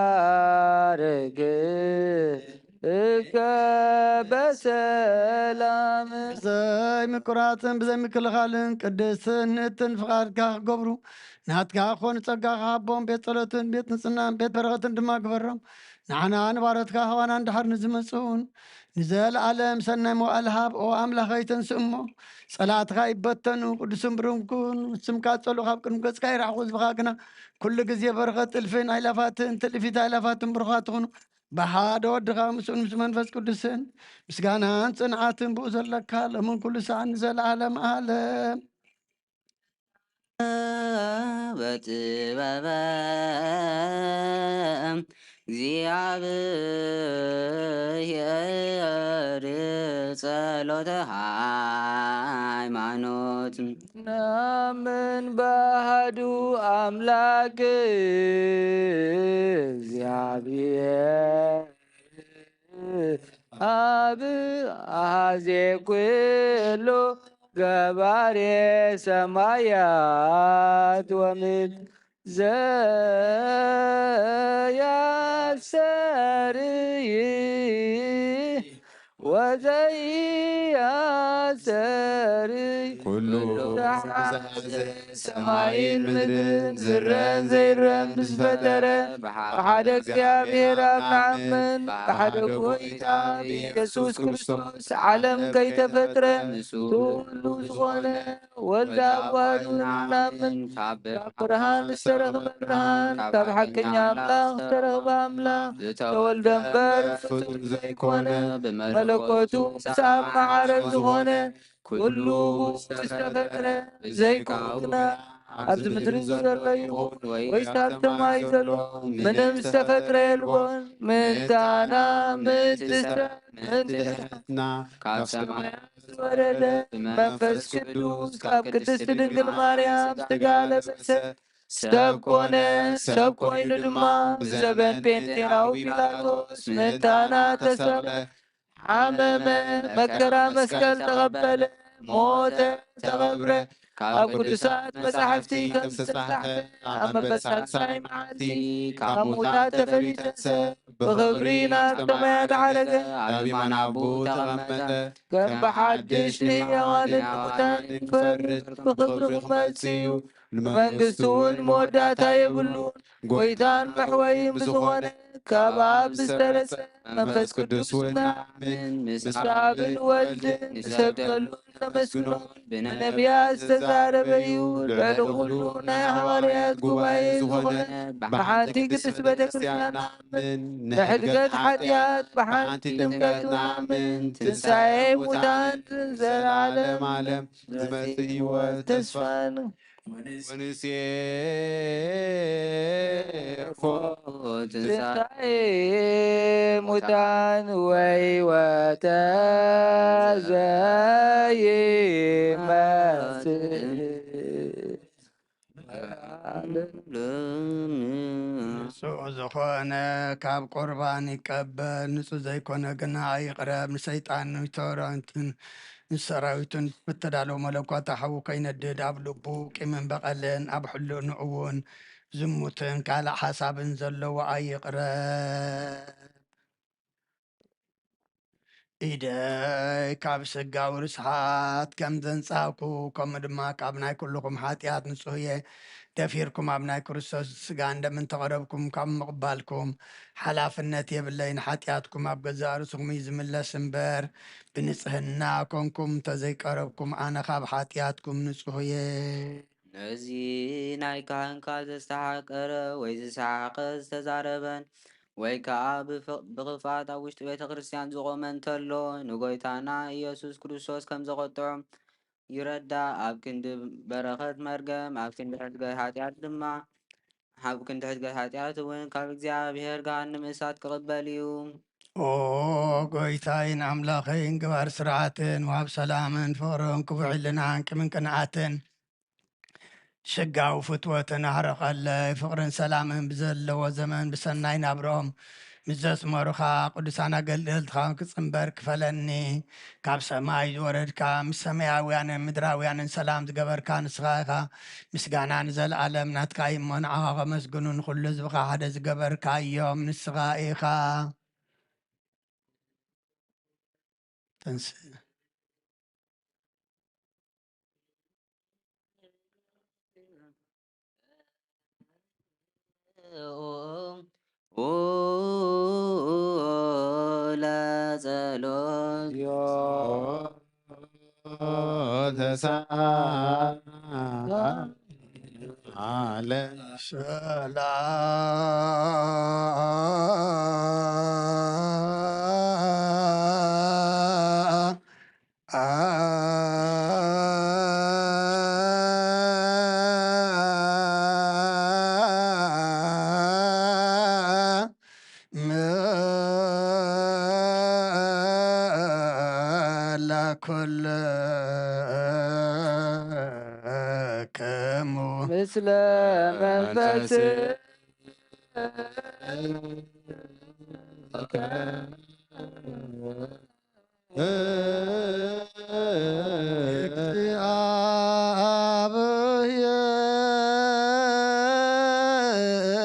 ባርክ እከ በሰላም ምቁራጽን ብዘይ ምክልኻልን ቅድስትን ንእትን ፍቓድካ ክገብሩ ናትካ ክኾኑ ጸጋ ክሃቦም ቤት ጸሎትን ቤት ንጽህናን ቤት በረኸትን ድማ ግበሮም። ንዓና ንባሮትካ ኣሕዋና እንድሕር ንዝመጽኡን ንዘለኣለም ሰናይ መዋእል ሃብ። ኦ ኣምላኸይ ተንስእ እሞ ጸላእትኻ ይበተኑ፣ ቅዱስን ብሩክን ስምካ ጸሉ ካብ ቅድሚ ገጽካ ይርሕቑ ዝብኻ ግና ኩሉ ግዜ በረኸት ጥልፍን ኣይላፋትን ትልፊት ኣይላፋትን ብሩኻት ትኹኑ። ብሓደ ወድኻ ምስኡን ምስ መንፈስ ቅዱስን ምስጋናን ጽንዓትን ብኡ ዘለካ ሎምን ኩሉ ሰዓት ንዘለዓለም ዓለም። በጥበበ እግዚኣብሔር ጸሎተ ሃይማኖት። ናምን ባህዱ ኣምላክ እግዚኣብሔር ኣብ ኣዜ ኩሉ ገባሬ ሰማያት ወምድር ዘያሰርይ ወዘያሰርይ ኩሉ ኩሉ ዝሓዘ ሰማይን ምድርን ዝረን ዘይረን ብዝፈጠረ ብሓደ እግዚኣብሔር ኣብ ንኣምን፣ ብሓደ ጎይታ ብኢየሱስ ክርስቶስ ዓለም ከይተፈጥረ ንሱ ኩሉ ዝኾነ ወልድ ኣዋህዱ ንኣምን። ካብ ብርሃን ዝተረኽበ ብርሃን፣ ካብ ሓቀኛ ኣምላኽ ዝተረኽበ ኣምላኽ ዝተወልደ እምበር ፍጡር ዘይኮነ፣ ብመለኮቱ ምስ ኣብ መዓረ ዝኾነ ኩሉ ዝተፈጥረ ዘይኮነ ግና ኣብዚ ምድሪ ዘሎ ይኹን ወይስ ኣብ ሰማይ ዘሎ ምንም ዝተፈጥረ የልቦን። ምእንታና ምእንቲ ሰብ ምእንቲ ሕትና ካብ ሰማያት ዝወረደ መንፈስ ቅዱስ ካብ ቅድስቲ ድንግል ማርያም ስጋ ለበሰ፣ ሰብ ኮነ። ሰብ ኮይኑ ድማ ብዘበን ጴንጤናዊ ጲላጦስ ምእንታና ተሰቕለ፣ ሓመመ፣ መከራ መስቀል ተቐበለ፣ ሞተ፣ ተቐብረ። ካብ ቅዱሳት መጻሕፍቲ ከም ዝተጻሕፈ ኣብ መበል ሳልሳይ መዓልቲ ካብ ሙታት ተፈልዩ ተንሰ፣ ብኽብሪ ናብ ሰማያት ዓረገ፣ ኣብ የማን ኣቦኡ ተቐመጠ። ከም ብሓድሽ ንሕያዋንን ንሙታንን ክፈርድ ብኽብሪ ክመጽእ እዩ። ንመንግስቱ እውን መወዳእታ የብሉን። ጎይታን መሕወይን ብዝኾነ ካብ ኣብ ዝተረጸ መንፈስ ቅዱስ እውን ንኣምን፣ ምስ ኣብን ወልድን ንሰግደሉን ነመስግኖን ብነቢያት ዝተዛረበ እዩ። ልዕሊ ኩሉ ናይ ሃዋርያት ጉባኤ ዝኾነ ብሓንቲ ቅድስት ቤተ ክርስቲያን ንኣምን። ንሕድገት ሓጢኣት ብሓንቲ ጥምቀት ንኣምን። ትንሳኤ ሙታን ዘለዓለም ዓለም ዝመጽእ ህይወት ተስፋን ወንሴፎ ትንሳኤ ሙታን ወሕይወተ ዘይመጽእ ንጹህ ዝኾነ ካብ ቁርባን ይቀበል፣ ንጹህ ዘይኮነ ግና ይቕረብ። ንሰይጣን ንተራንትን ንሰራዊቱን ብተዳለወ መለኮት ሓዊ ከይነድድ ኣብ ልቡ ቂምን በቐልን ኣብ ሕልንኡ እውን ዝሙትን ካልእ ሓሳብን ዘለዎ ኣይቕረብ። ኢደይ ካብ ስጋዊ ርስሓት ከም ዘንጻህኩ፣ ከምኡ ድማ ካብ ናይ ኩልኹም ሓጢኣት ንጹህ እየ። ደፊርኩም ኣብ ናይ ክርስቶስ ስጋን ደምን ተቐረብኩም ካብ ምቕባልኩም ሓላፍነት የብለይን። ሓጢኣትኩም ኣብ ገዛእ ርእስኹም እዩ ዝምለስ እምበር፣ ብንጽህና ኮንኩም እንተዘይቀረብኩም፣ ኣነ ካብ ሓጢኣትኩም ንጹህ እየ። ነዚ ናይ ካህንካ ዘስተሓቀረ ወይ ዝሰሓቐ ዝተዛረበን ወይ ከኣ ብፍ-፣ ብኽፍኣት ኣብ ውሽጢ ቤተ ክርስቲያን ዝቖመ እንተሎ፣ ንጎይታና ኢየሱስ ክርስቶስ ከም ዘቖጥዖ ይረዳእ። ኣብ ክንዲ በረኸት መርገም፣ ኣብ ክንዲ ሕድገት ሓጢኣት ድማ፣ ኣብ ክንዲ ሕድገት ሓጢኣት እውን ካብ እግዚኣብሔር ገሃነም እሳት ክቕበል እዩ። ኦ ጎይታይን ኣምላኸይን፣ ግባር ስርዓትን ወሃብ ሰላምን ፍቕርን ክቡዕ ሕልናን ቂምን ቅንዓትን ሽጋዊ ፍትወትን ኣሕርቐለይ። ፍቕርን ሰላምን ብዘለዎ ዘመን ብሰናይ ናብርኦም ምስ ዘስመሩኻ ቅዱሳን ኣገልገልትኻ ክጽንበር ክፈለኒ። ካብ ሰማይ ዝወረድካ፣ ምስ ሰማያውያንን ምድራውያንን ሰላም ዝገበርካ ንስኻ ኢኻ። ምስጋና ንዘለኣለም ናትካ እዩ እሞ፣ ንዓኻ ከመስግኑ ንኹሉ ህዝብኻ ሓደ ዝገበርካዮም ንስኻ ኢኻ። ተንስእ። ለጸሎት ተሳለ ሰላም ለኩልክሙ ምስለ መንፈስ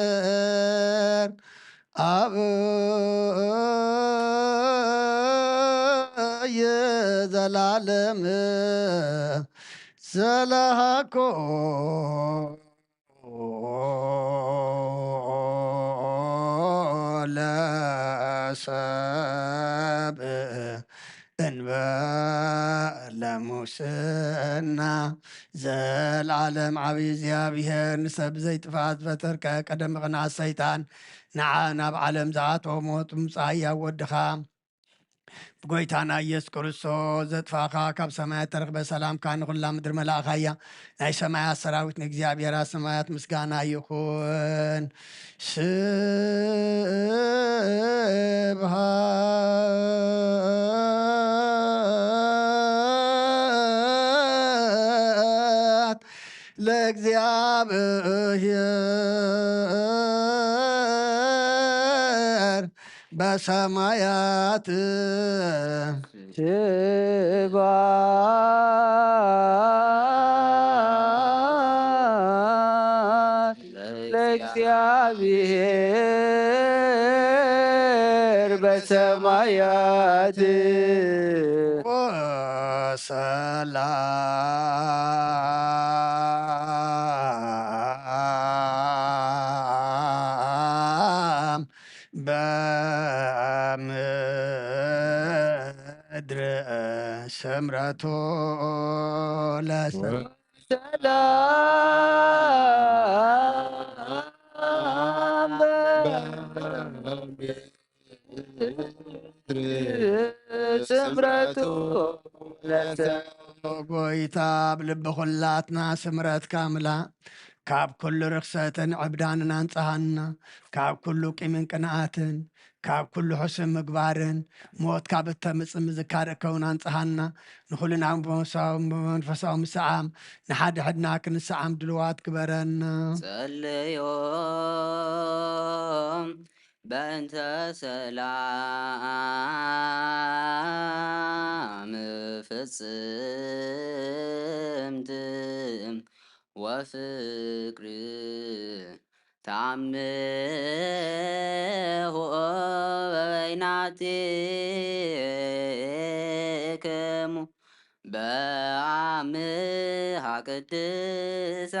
እግዚአብሔር አብ ዘላለም ዘለሃኮ ለሰብ እንበለ ሙስና። ዘልዓለም ዓብዪ እግዚኣብሔር ንሰብ ዘይጥፋእ ዝፈጠርከ ቀደም ቅንኣት ሰይጣን ንዓ ናብ ዓለም ዝኣተወ ሞት ምጻእ ህያው ወድኻ ብጎይታና ኢየሱስ ክርስቶስ ዘጥፋእኻ ካብ ሰማያት ተረኽበ ሰላምካ ንኹላ ምድሪ መላእኻ እያ። ናይ ሰማያት ሰራዊት ንእግዚኣብሔር ኣብ ሰማያት ምስጋና ይኹን። ስብሃት ለእግዚኣብሔር በሰማያት ስብሐት ለእግዚኣብሔር በሰማያት ወሰላም በምድር ስምረቱ ለሰ ሰላም ስምረቱ ለሰ ጎይታ ኣብ ልቢ ኩላትና ስምረትካ ምላ። ካብ ኩሉ ርኽሰትን ዕብዳንን ኣንጽሃና። ካብ ኩሉ ቂምን ቅንኣትን ካብ ኩሉ ሕሱም ምግባርን ሞት ካብ እተምጽእ ምዝካር እከውን ኣንጽሃና። ንኹልና ብመንፈሳዊ ብመንፈሳዊ ምስዓም ንሓድሕድና ክንስዓም ድልዋት ግበረና። ጸለዮም በእንተ ሰላም ፍጽምት ወፍቅር ታምሆ በይናቲክሙ በአምሃ ቅድሳ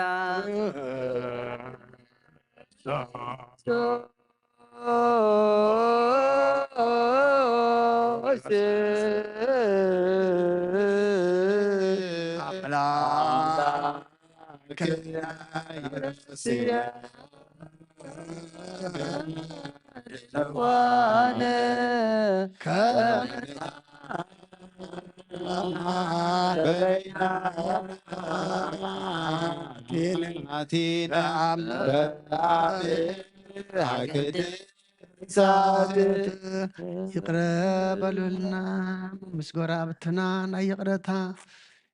ይቅረ በሉልና። ምስ ጎረባብትና ናይ ይቅረታ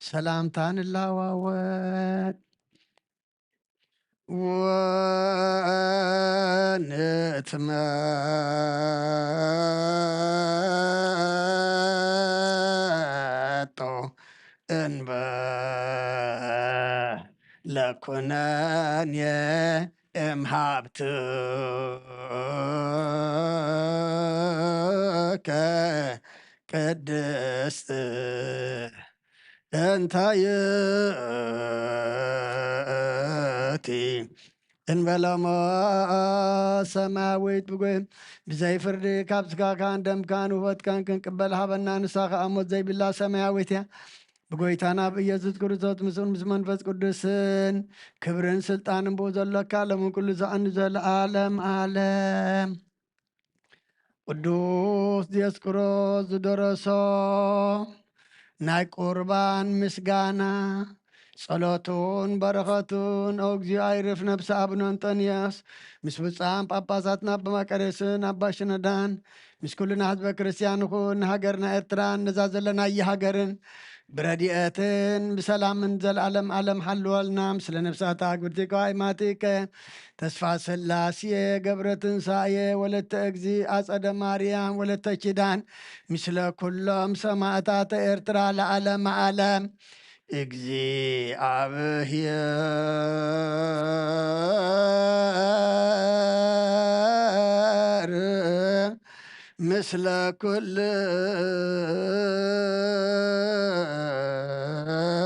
ሰላምታ ንለዋወጥ። ወንትመጦ እንበ ለኩነኔ እምሃብትከ ቅድስት እንተ ይእቲ እንበለሞ ሰማያዊት ብጎይ ብዘይ ፍርዲ ካብ ስጋካን ደምካን ውህበትካን ክንቅበል ሃበና። ንሳ ከኣ ሞት ዘይብላ ሰማያዊት እያ። ብጎይታና ብኢየሱስ ክርስቶስ ምስኡን ምስ መንፈስ ቅዱስን ክብርን ስልጣንን ብኡ ዘሎካ ለምን ኩሉ ሰኣን ዘለዓለም ዓለም። ቅዱስ ዲዮስቆሮስ ዝደረሶ ናይ ቁርባን ምስጋና። ጸሎቱን በረኸቱን ኦ እግዚኦ ኣይርፍ ነብሲ ኣቡነ እንጦንዮስ ምስ ብፁዓን ጳጳሳትና ኣባ መቃርዮስን ኣባ ሽኖዳን ምስ ኩልና ህዝበ ክርስቲያን ይኹን። ንሃገርና ኤርትራን ነዛ ዘለናያ ሃገርን ብረድኤትን ብሰላምን ዘለዓለም ዓለም ሓልወልና። ምስለ ነፍሳታ ኣግብርቲከ ኣይማቲከ ተስፋ ስላሴ ገብረ ትንሳኤ ወለተ እግዚ ኣጸደ ማርያም ወለተ ኪዳን ምስለ ኩሎም ሰማእታተ ኤርትራ ለዓለመ ዓለም። እግዚኣብሔር ምስለ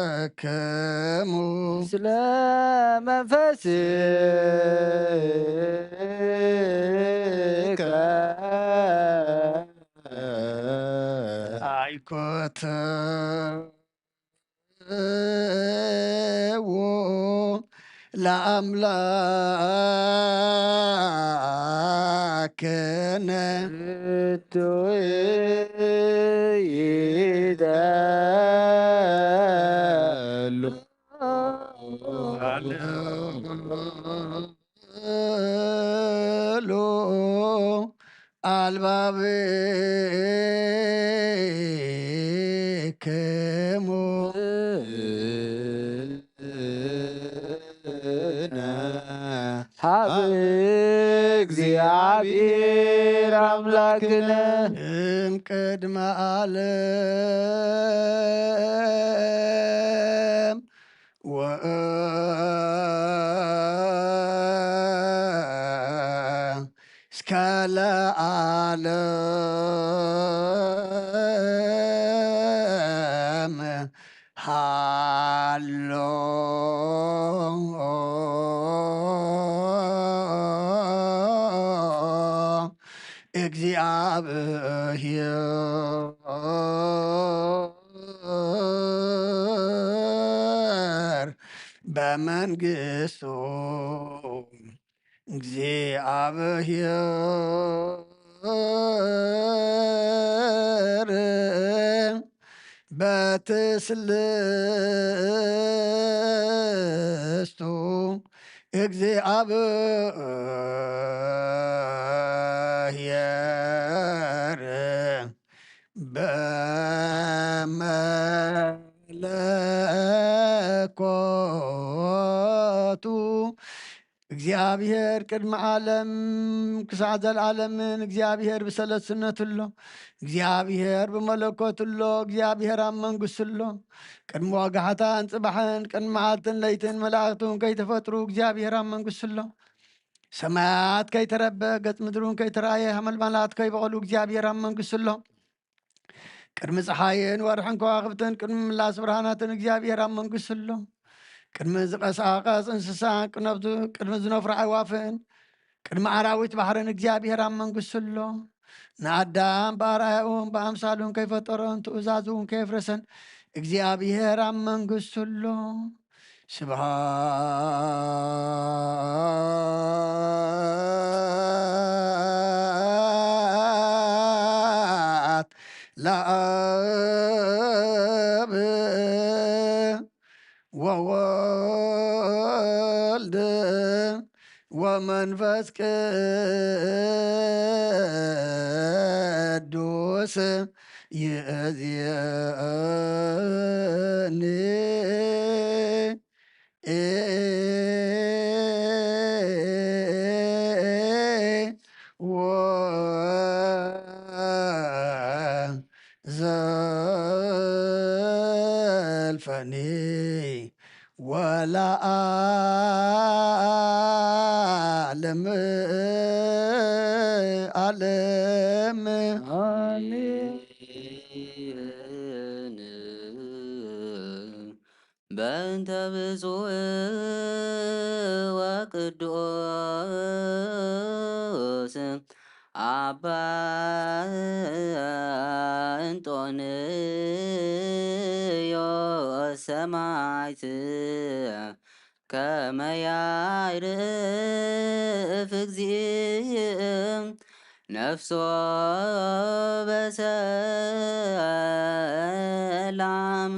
ኩልክሙ። ምስለ መንፈስከ ኣይኮተ ዎ ለኣምላክነ። ሉ ኣልባብክሙ ሀብ እግዚኣብሔር ኣምላክነ እምቅድመ ዓለም ወ እስከ ለዓለም ሃሎ እግዚኣብሔር በመንግስቱ። እግዚኣብሔር በትስልስቱ። እግዚኣብሔር በመለኮቱ። እግዚኣብሔር ቅድሚ ዓለም ክሳዕ ዘለዓለምን እግዚኣብሔር ብሰለስነቱ ኣሎ። እግዚኣብሔር ብመለኮቱ ኣሎ። እግዚኣብሔር ኣብ መንግስቱ ኣሎ። ቅድሚ ወጋሕታን ጽባሕን ቅድሚ መዓልትን ለይትን መላእኽቱ እውን ከይተፈጥሩ እግዚኣብሔር ኣብ መንግስቱ ኣሎ። ሰማያት ከይተረበ ገጽ ምድሪ እውን ከይተራእየ ሓመልማላት ከይበቐሉ እግዚኣብሔር ኣብ መንግስቱ ኣሎ። ቅድሚ ጸሓይን ወርሕን ከዋኽብትን ቅድሚ ምላስ ብርሃናትን እግዚኣብሔር ኣብ መንግስቱ ኣሎ። ቅድሚ ዝቐሳቐስ እንስሳን ቅነብቱ ቅድሚ ዝነፍሩ ኣዕዋፍን ቅድሚ ኣራዊት ባሕርን እግዚኣብሔር ኣብ መንግስቱ ኣሎ። ንኣዳም ብኣርኣያኡን ብኣምሳሉን ከይፈጠሮን ትእዛዙ እውን ከየፍረሰን እግዚኣብሔር ኣብ መንግስቱ ኣሎ። ስብሐት ለአብ ወወልድ ወመንፈስ ቅዱስ ይእዜኒ ወዘልፈኒ ወለዓለመ ዓለም። አሜን። በእንተ ብፁዕ ወ ቅዱስ ኣባ እንጦንዮስ ሰማዕት ከመ ያዕርፍ እግዚእ ነፍሶ በሰላም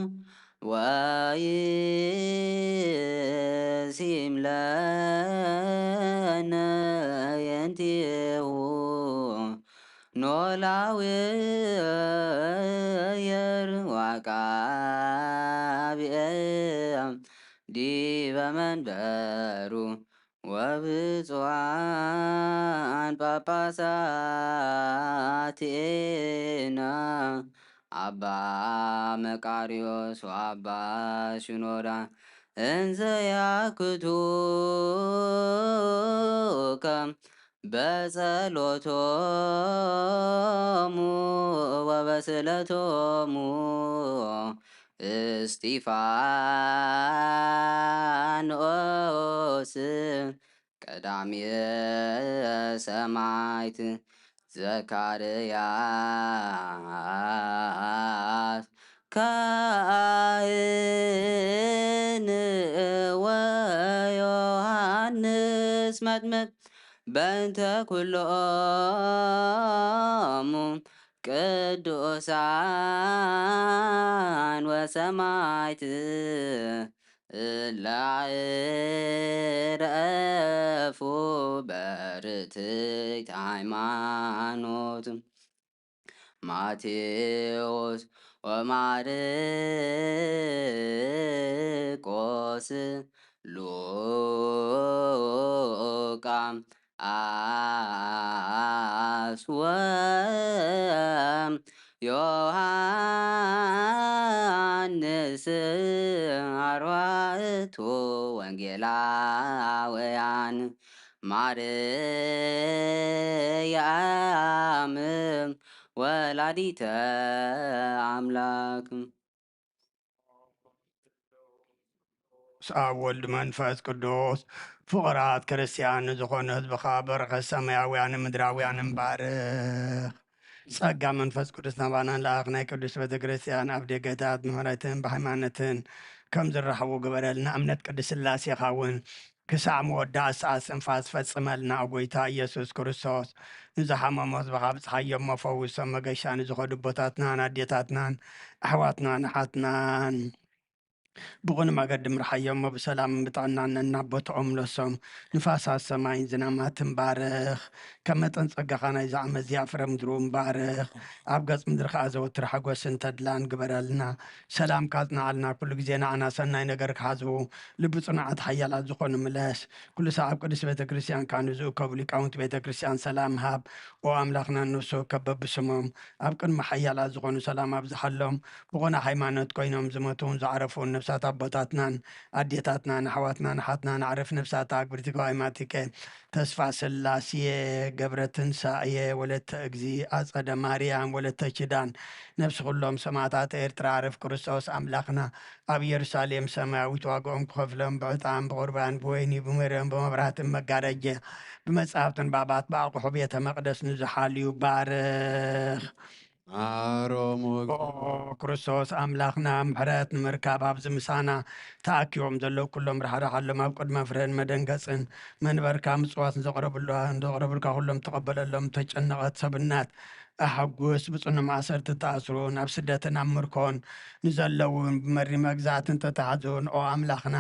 ወይሲም ለነ የንቲሁ ኖላዊ የርዋቃ ብኤ ዲበ መንበሩ ወብፁዓን ጳጳሳትና አባ መቃርዮስ ወአባ ሽኖዳ እንዘ ያክቱከ በጸሎቶሙ ወበስእለቶሙ እስጢፋኖስ ቀዳምየ ሰማዕት ዘካርያስ ካህን ወዮሃንስ መጥምቅ በእንተ ኩሎሙ ቅዱሳን ወሰማዕት እለ ዕረፉ በርትዕት ሃይማኖት። ማቴዎስ ወማርቆስ ሉቃ ዮሐንስ አርባዕቱ ወንጌላውያን ማርያም ወላዲተ አምላክ። ኣብ ወልድ መንፈስ ቅዱስ ፍቕራት ክርስትያን ንዝኾኑ ህዝብኻ በረኸት ሰማያውያን ምድራውያን እምባርኽ። ጸጋ መንፈስ ቅዱስ ናባና ለኣኽ ናይ ቅዱስ ቤተ ክርስትያን ኣብ ደገታት ምሕረትን ብሃይማኖትን ከም ዝራኸቡ ግበረልና። እምነት ቅድስት ስላሴኻ እውን ክሳዕ መወዳእታ ሰዓት ስንፋስ ፈጽመልና። ጎይታ ኢየሱስ ክርስቶስ ንዝሓመሙ ህዝብኻ ኣብጽሓዮም፣ መፈውሶም መገሻ ንዝኸዱ ኣቦታትናን ኣዴታትናን ኣሕዋትናን ኣሓትናን ብቕኑዕ መገዲ ምርሓዮም፣ ብሰላምን ብጥዕናን ነናብ ቦትኦም ምለሶም። ንፋሳት ሰማይን ዝናማትን ባርኽ። ከም መጠን ጸጋኻ ናይዛ ዓመት እዚኣ ፍረ ምድሪ እውን ባርኽ። ኣብ ገጽ ምድሪ ከኣ ዘወትር ሓጎስን ተድላን ግበረልና። ሰላምካ ኣጽንዓልና። ኩሉ ግዜ ንዓና ሰናይ ነገር ክሓዝቡ ልቢ ጽኑዓት ሓያላት ዝኾኑ ምለስ። ኩሉ ሳዕ ኣብ ቅድስት ቤተ ክርስቲያንካ ንዝእከቡ ሊቃውንቲ ቤተ ክርስቲያን ሰላም ሃብ። ኦ ኣምላኽና ንሱ ከበብስሞም ኣብ ቅድሚ ሓያላት ዝኾኑ ሰላም ኣብዝሓሎም። ብቑና ሃይማኖት ኮይኖም ዝሞቱን ዝዓረፉን ነፍሳት ኣቦታትናን ኣዴታትናን ኣሕዋትናን ኣሓትናን ኣዕርፍ ነፍሳት ኣግብርቲከ ኣይማቲከ ተስፋ ስላሴ ገብረ ትንሳኤ ወለተ እግዚ ኣጸደ ማርያም ወለተ ኪዳን ነፍሲ ኩሎም ሰማዕታት ኤርትራ ኣዕርፍ ክርስቶስ ኣምላኽና ኣብ ኢየሩሳሌም ሰማያዊት ዋጋኦም ክኸፍሎም ብዕጣን ብቑርባን ብወይኒ ብመርዮን ብመብራህትን መጋረጃ ብመጻሕፍትን ባባት ብኣቑሑ ቤተ መቕደስ ንዝሓልዩ ባርኽ። ማሮም ኦ ክርስቶስ ኣምላኽና ምሕረት ንምርካብ ኣብዚ ምሳና ተኣኪቦም ዘለዉ ኩሎም ራሕራሓሎም ኣብ ቅድመ ፍርህን መደንገጽን መንበርካ ምጽዋት ንዘቕረብልካ ኩሎም ተቐበለሎም። ተጨነቐት ሰብነት ኣሐጉስ ብጽኑ ማእሰርቲ ተኣስሩ ናብ ስደትን ኣብ ምርኮን ንዘለውን ብመሪ መግዛእትን ተታሕዙን ኦ ኣምላኽና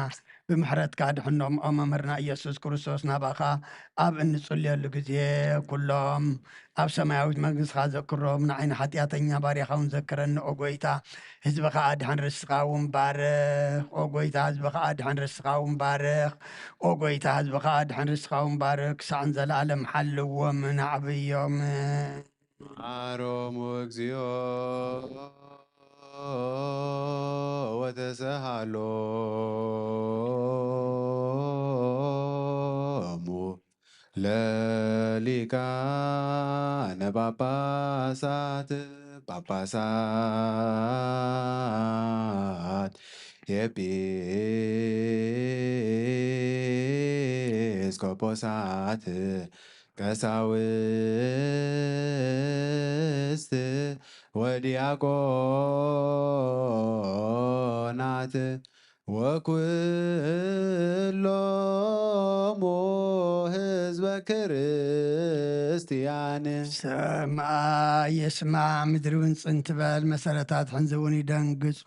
ብምሕረትካ ድሕኖም። ኦ መምህርና ኢየሱስ ክርስቶስ ናባኻ ኣብ እንጽልየሉ ግዜ ኩሎም ኣብ ሰማያዊት መንግስትኻ ዘክሮም። ንዓይ ንሓጢኣተኛ ባርያኻ እውን ዘክረኒ ኦ ጎይታ። ህዝብኻ ኣድሕን ርስኻ እውን ባርኽ ኦ ጎይታ። ህዝብኻ ኣድሕን ርስኻ እውን ባርኽ ኦ ጎይታ። ህዝብኻ ኣድሕን ርስኻ እውን ባርኽ። ክሳዕ ንዘለኣለም ሓልዎም ንዓብዮም። ማሮም እግዚኦ ወተሰሃሎሙ ለሊቃነ ጳጳሳት ጳጳሳት ኤጲስቆጶሳት፣ ቀሳውስት ወዲያቆናት፣ ወኩሎሙ ህዝበ ክርስቲያን። ሰማይ ይስማዕ፣ ምድሪ እውን ጽን ትበል፣ መሰረታት ሕንዚ እውን ይደንግጹ።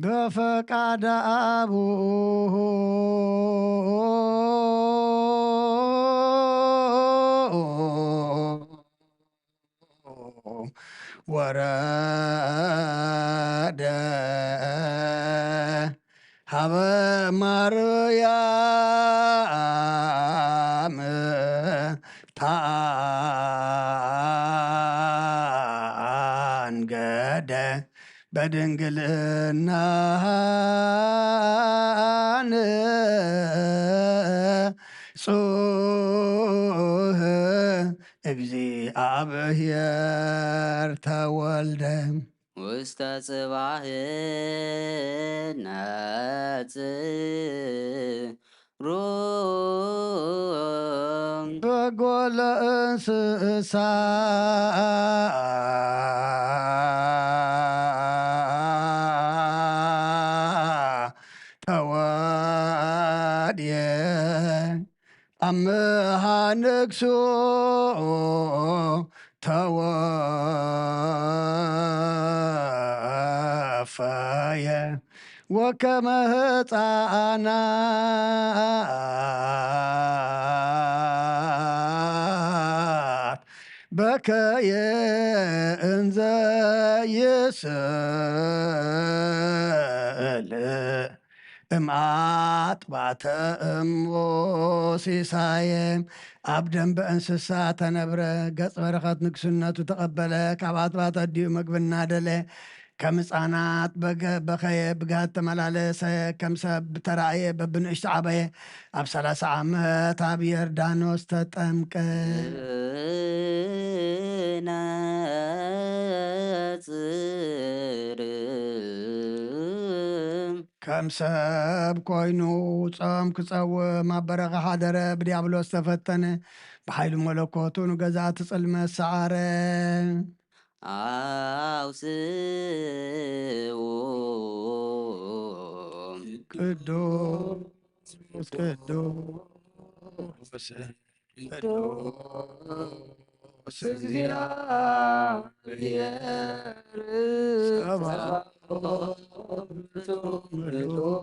በፈቃደ አቡ ወረደ ሀበ ማርያም ታንገደ በድንግልና ንጹህ እግዚአብሔር ተወልደ። ውስተ ጽባሕ ነጽሩ በጎ ለእንስሳ ተወድየ አምሃ ንግሱ ተወፈየ ወከመ ህፃናት በከየ እንዘ ይስእል እምኣጥባተ እሞ ሲሳየ። ኣብ ደንበ እንስሳ ተነብረ፣ ገጽ በረኸት ንግስነቱ ተቐበለ። ካብ ኣጥባት ኣዲኡ መግቢ እናደለ ከም ህፃናት በገ-፣ በኸየ፣ ብግሃት ተመላለሰ፣ ከም ሰብ ተራእየ፣ በብንእሽቱ ዓበየ። ኣብ ሰላሳ ዓመት ኣብ ዮርዳኖስ ተጠምቀ። ነጽር ከም ሰብ ኮይኑ ጾም ክጸውም ኣብ በረኻ ሓደረ። ብዲያብሎስ ተፈተነ። ብሓይሉ መለኮቱ ንገዛእቲ ጽልመት ሰዓረ። ኣውስኡ ቅዱስ ቅዱስ ቅዱስ እግዚአብሔር ጸባኦት ምሉእ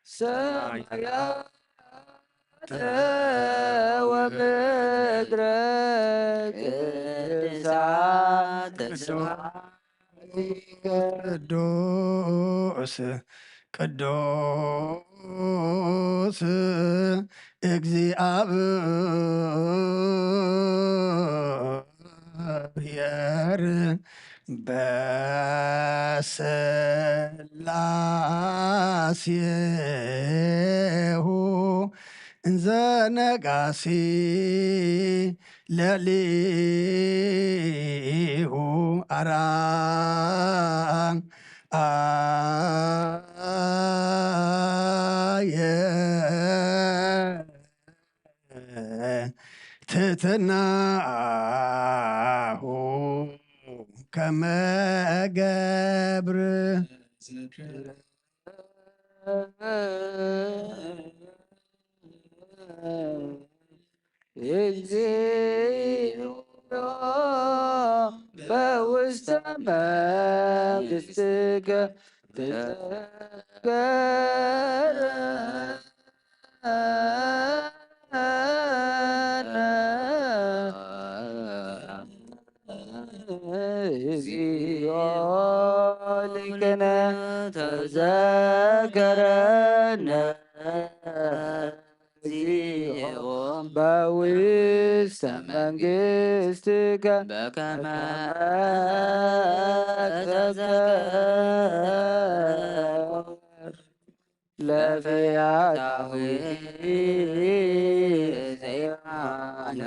ሰማያተ ወምድረ ቅድሳተ ስብሐት ቅዱስ ቅዱስ እግዚአብሔር በስላሴሁ እንዘ ነጋሲ ለሊሁ አርአየ ትሕትናሁ ከመ ገብር እግዚኦ በውስተ መንግሥትከ ትትናገር እግዚኦ ሊቅነ ተዘከረነ እግዚኦ በውስተ መንግሥትከ በከመ ተዘከረ ለፈያታዊ ዜማነ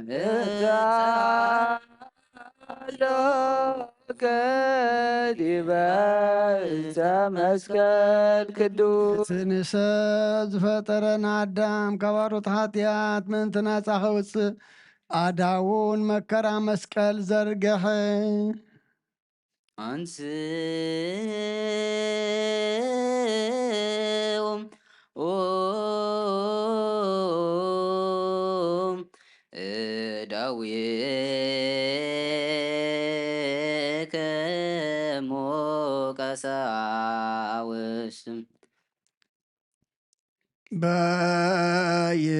ንጻሎ ገዲበ ዕፀ መስቀል ቅዱስ። እቲ ንሰብ ዝፈጠረን ኣዳም ካብ ኣሮት ሓጢኣት ምእንቲ ናጻ ከውፅእ ኣዳውን መከራ መስቀል ዘርግሐ። አንስኡ እደዊክሙ ቀሳውስት። በይዕ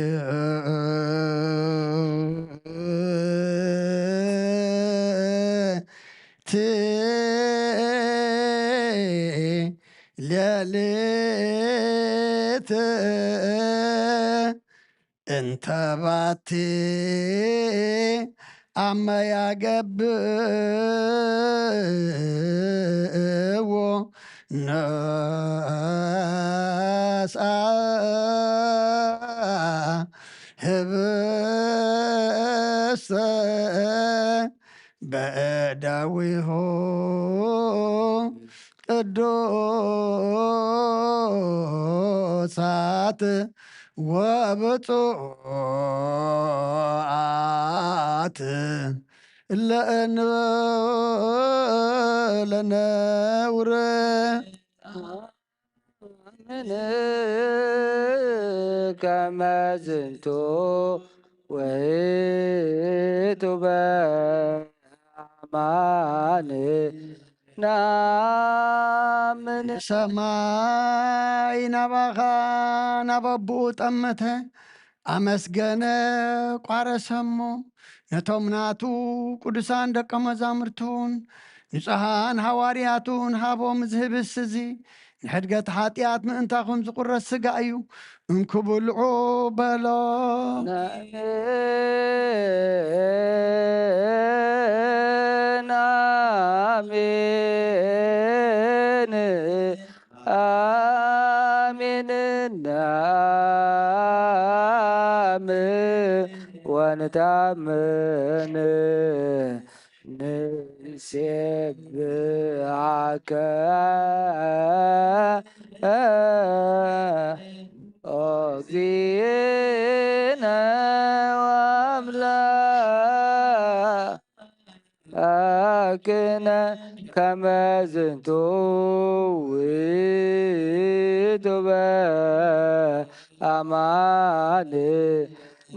ሌሊት እንተ ባቲ ኣመ ያገብእዎ ነስኣ ህብስተ በእደዊሁ ቅዱሳት ወብፁዓት ለእንበለ ነውር። ምን ከመ ዝንቱ ውእቱ በአማን ናምን። ሰማይ ናባኻ ናብ ኣቦኡ ጠመተ፣ ኣመስገነ፣ ቋረሰሞ። ነቶም ናቱ ቅዱሳን ደቀ መዛሙርቱን ንጹሓን ሃዋርያቱን ሃቦም። እዚ ህብስት እዚ ንሕድገት ሓጢኣት ምእንታኹም ዝቑረስ ስጋ እዩ፣ እንኩ ብልዑ በሎ። ናምን፣ ናምን። ኣሜን። ናምን ወንታምን ንሴብዓከ ኦ እግዚእነ ወኣምላክ ኣክነ ከመ ዝንቱ ውእቱ በአማን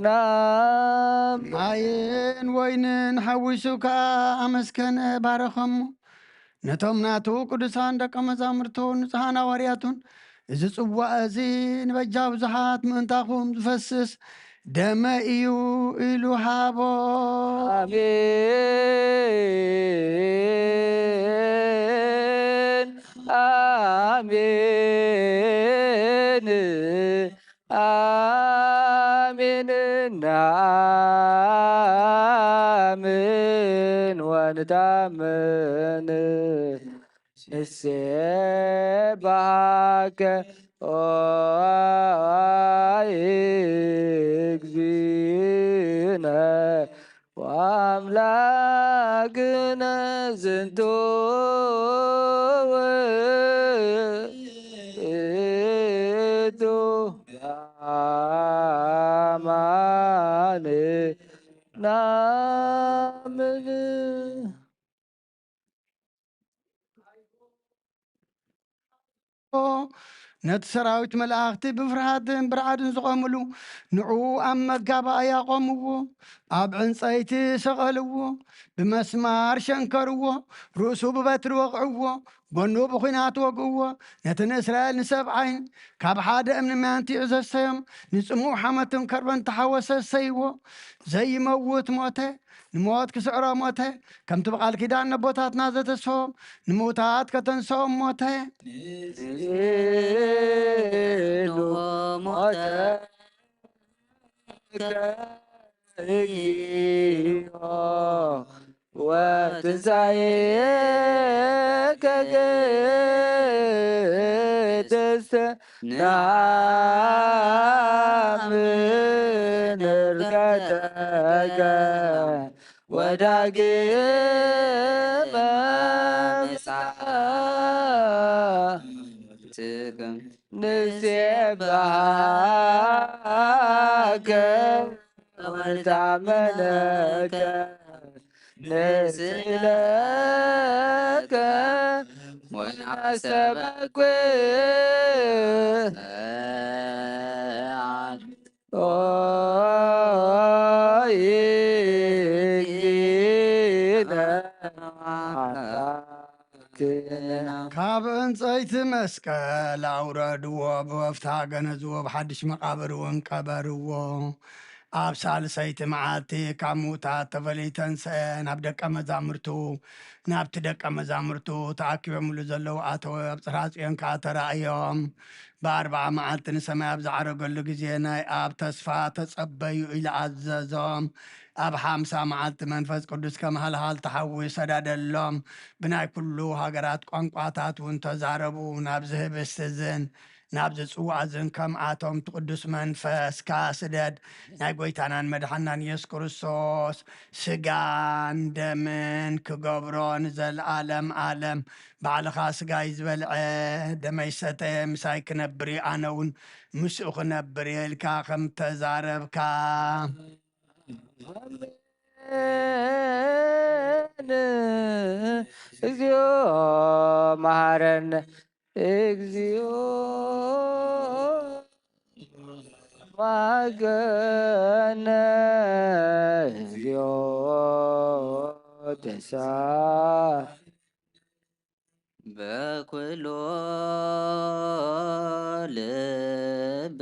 ናም። ማይን ወይንን ሓዊሱ ከኣ ኣመስገነ፣ ባረኸሞ። ነቶም ናቱ ቅዱሳን ደቀ መዛሙርቱን ንጹሓን ሃዋርያቱን፣ እዚ ጽዋእ እዚ ንበጃ ብዙሓት ምእንታኹም ዝፈስስ ደመ እዩ ኢሉ ሃቦ። ኣሜን፣ ኣሜን፣ ኣሜን። ናምን ወንታምን ንሴብሐከ ኦ እግዚእነ ወአምላክነ ዝንቱ ውእቱ በአማን ናምን። ነቲ ሰራዊት መላእኽቲ ብፍርሃትን ብርዓድን ዝቖምሉ፣ ንዕኡ ኣብ መጋባእያ ቆምዎ፣ ኣብ ዕንጸይቲ ሰቐልዎ፣ ብመስማር ሸንከርዎ፣ ርእሱ ብበትሪ ወቕዕዎ፣ ጎኑ ብኲናት ወግእዎ። ነቲ ንእስራኤል ንሰብዓይን ካብ ሓደ እምኒ ማይ ኣንቲዑ ዘሰዮም፣ ንጽሙእ ሓመትን ከርበን ተሓወሰ ሰይዎ። ዘይመውት ሞተ፣ ንሞት ክስዕሮ ሞተ። ከምቲ ብቓል ኪዳን ነቦታትና ዘተስፎ፣ ንምውታት ከተንስኦም ሞተ። ንጽኑ ሞተ እግዚኦ ወትንሳኤከ ቅድስት ንአምን እርገተከ ወዳግመ ምጽአትከ ንሴብሐከ ወንታመነከ ንስእለከ ወናሰበኩ ኦ እግዚእነ አምላክነ። ካብ ዕንጸይቲ መስቀል ኣውረድዎ፣ ብወፍታ ገነዝዎ፣ ብሓድሽ መቓብር እውን ቀበርዎ። ኣብ ሳልሰይቲ መዓልቲ ካብ ምዉታት ተፈልዩ ተንስአ፣ ናብ ደቀ መዛሙርቱ፣ ናብቲ ደቀ መዛሙርቱ ተኣኪቦምሉ ዘለዉ ኣተወ። ኣብ ጽርሐ ጽዮን ከኣ ተራእዮም። ብኣርብዓ መዓልቲ ንሰማይ ኣብ ዝዓረገሉ ግዜ፣ ናይ ኣብ ተስፋ ተጸበዩ ኢሉ ኣዘዞም። ኣብ ሓምሳ መዓልቲ መንፈስ ቅዱስ ከም ሃልሃልታ ሓዊ ሰዳደሎም። ብናይ ኩሉ ሃገራት ቋንቋታት እውን ተዛረቡ። ናብዚ ህብስቲ እዝን ናብዚ ጽዋእ እዝን ከምኣቶም እቲ ቅዱስ መንፈስካ ስደድ። ናይ ጐይታናን መድሓናን ኢየሱስ ክርስቶስ ስጋን ደምን ክገብሮ ንዘለኣለም ኣለም። ባዕልኻ ስጋይ ዝበልዐ ደመይ ዝሰተየ ምሳይ ክነብር እዩ፣ ኣነ እውን ምስኡ ክነብር እየ ኢልካ ከም ተዛረብካ። ኣሜን። እግዚኦ መሐረነ፣ እግዚኦ ማገነ፣ እግዚኦ ተሳ በኩሉ ልብ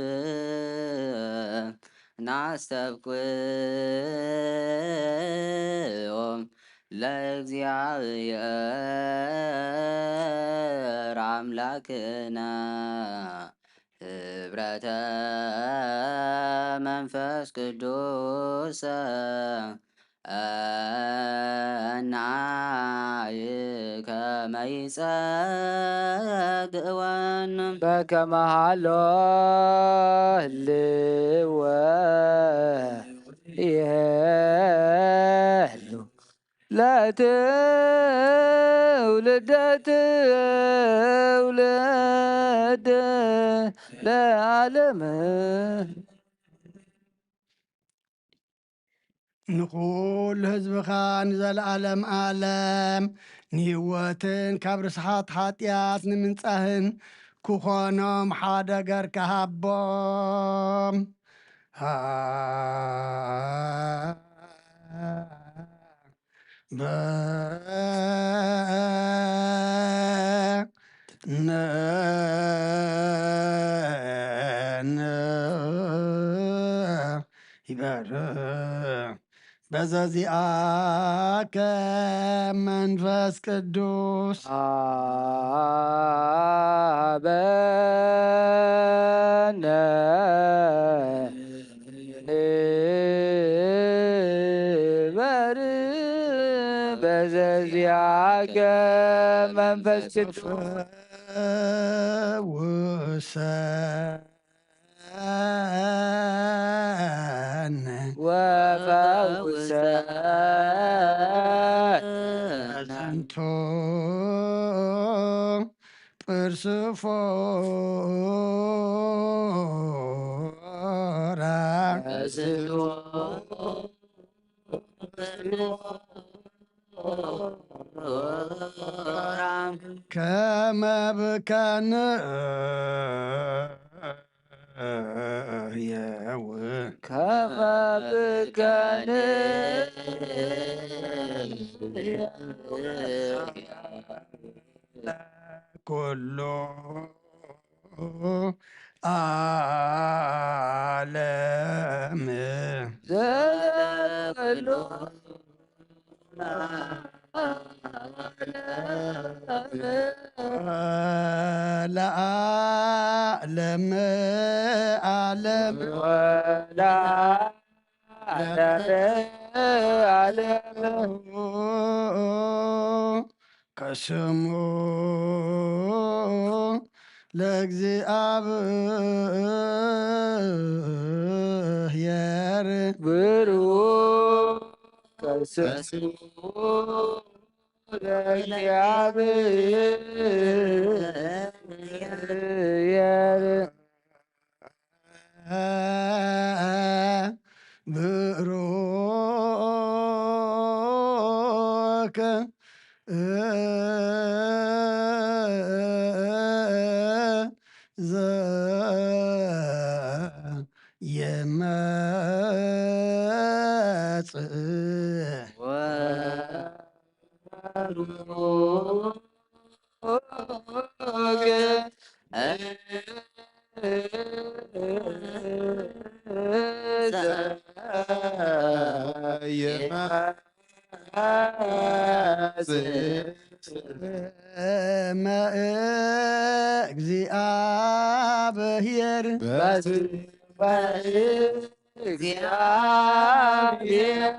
ናስተብቅዖም ለእግዚኣብሔር ኣምላክነ ህብረተ መንፈስ ቅዱስ እናይ ከመ ይጸግወን በከመ ሃሎ ህልወ ይሄሉ ለትውልደ ትውልድ ለዓለም። ንኹሉ ህዝብኻ ንዘለዓለም ኣለም ንህይወትን ካብ ርስሓት ሓጢኣት ንምንጻህን ክኾኖም ሓደ ገርካ ሃቦም። ይበር በዘዚኣከ መንፈስ ቅዱስ ሃበነ ንበር በዘዚኣከ መንፈስ ቅዱስ ፈውሰ ወፈውሰ ዝንቱ ጵርሱፎራ ከመ ብከንየው ከመ ብከንየው ኩሉ ዓለም ዘለኩሉ ለዓለም ዓለም ወለዓለመ ዓለም ከስሙ ለእግዚኣብሔር ብሩክ ከሰስዎ ለእግዚኣብሔር ብሩክ ዘየመጽእ መእግዚኣብሔር በስመ እግዚኣብሔር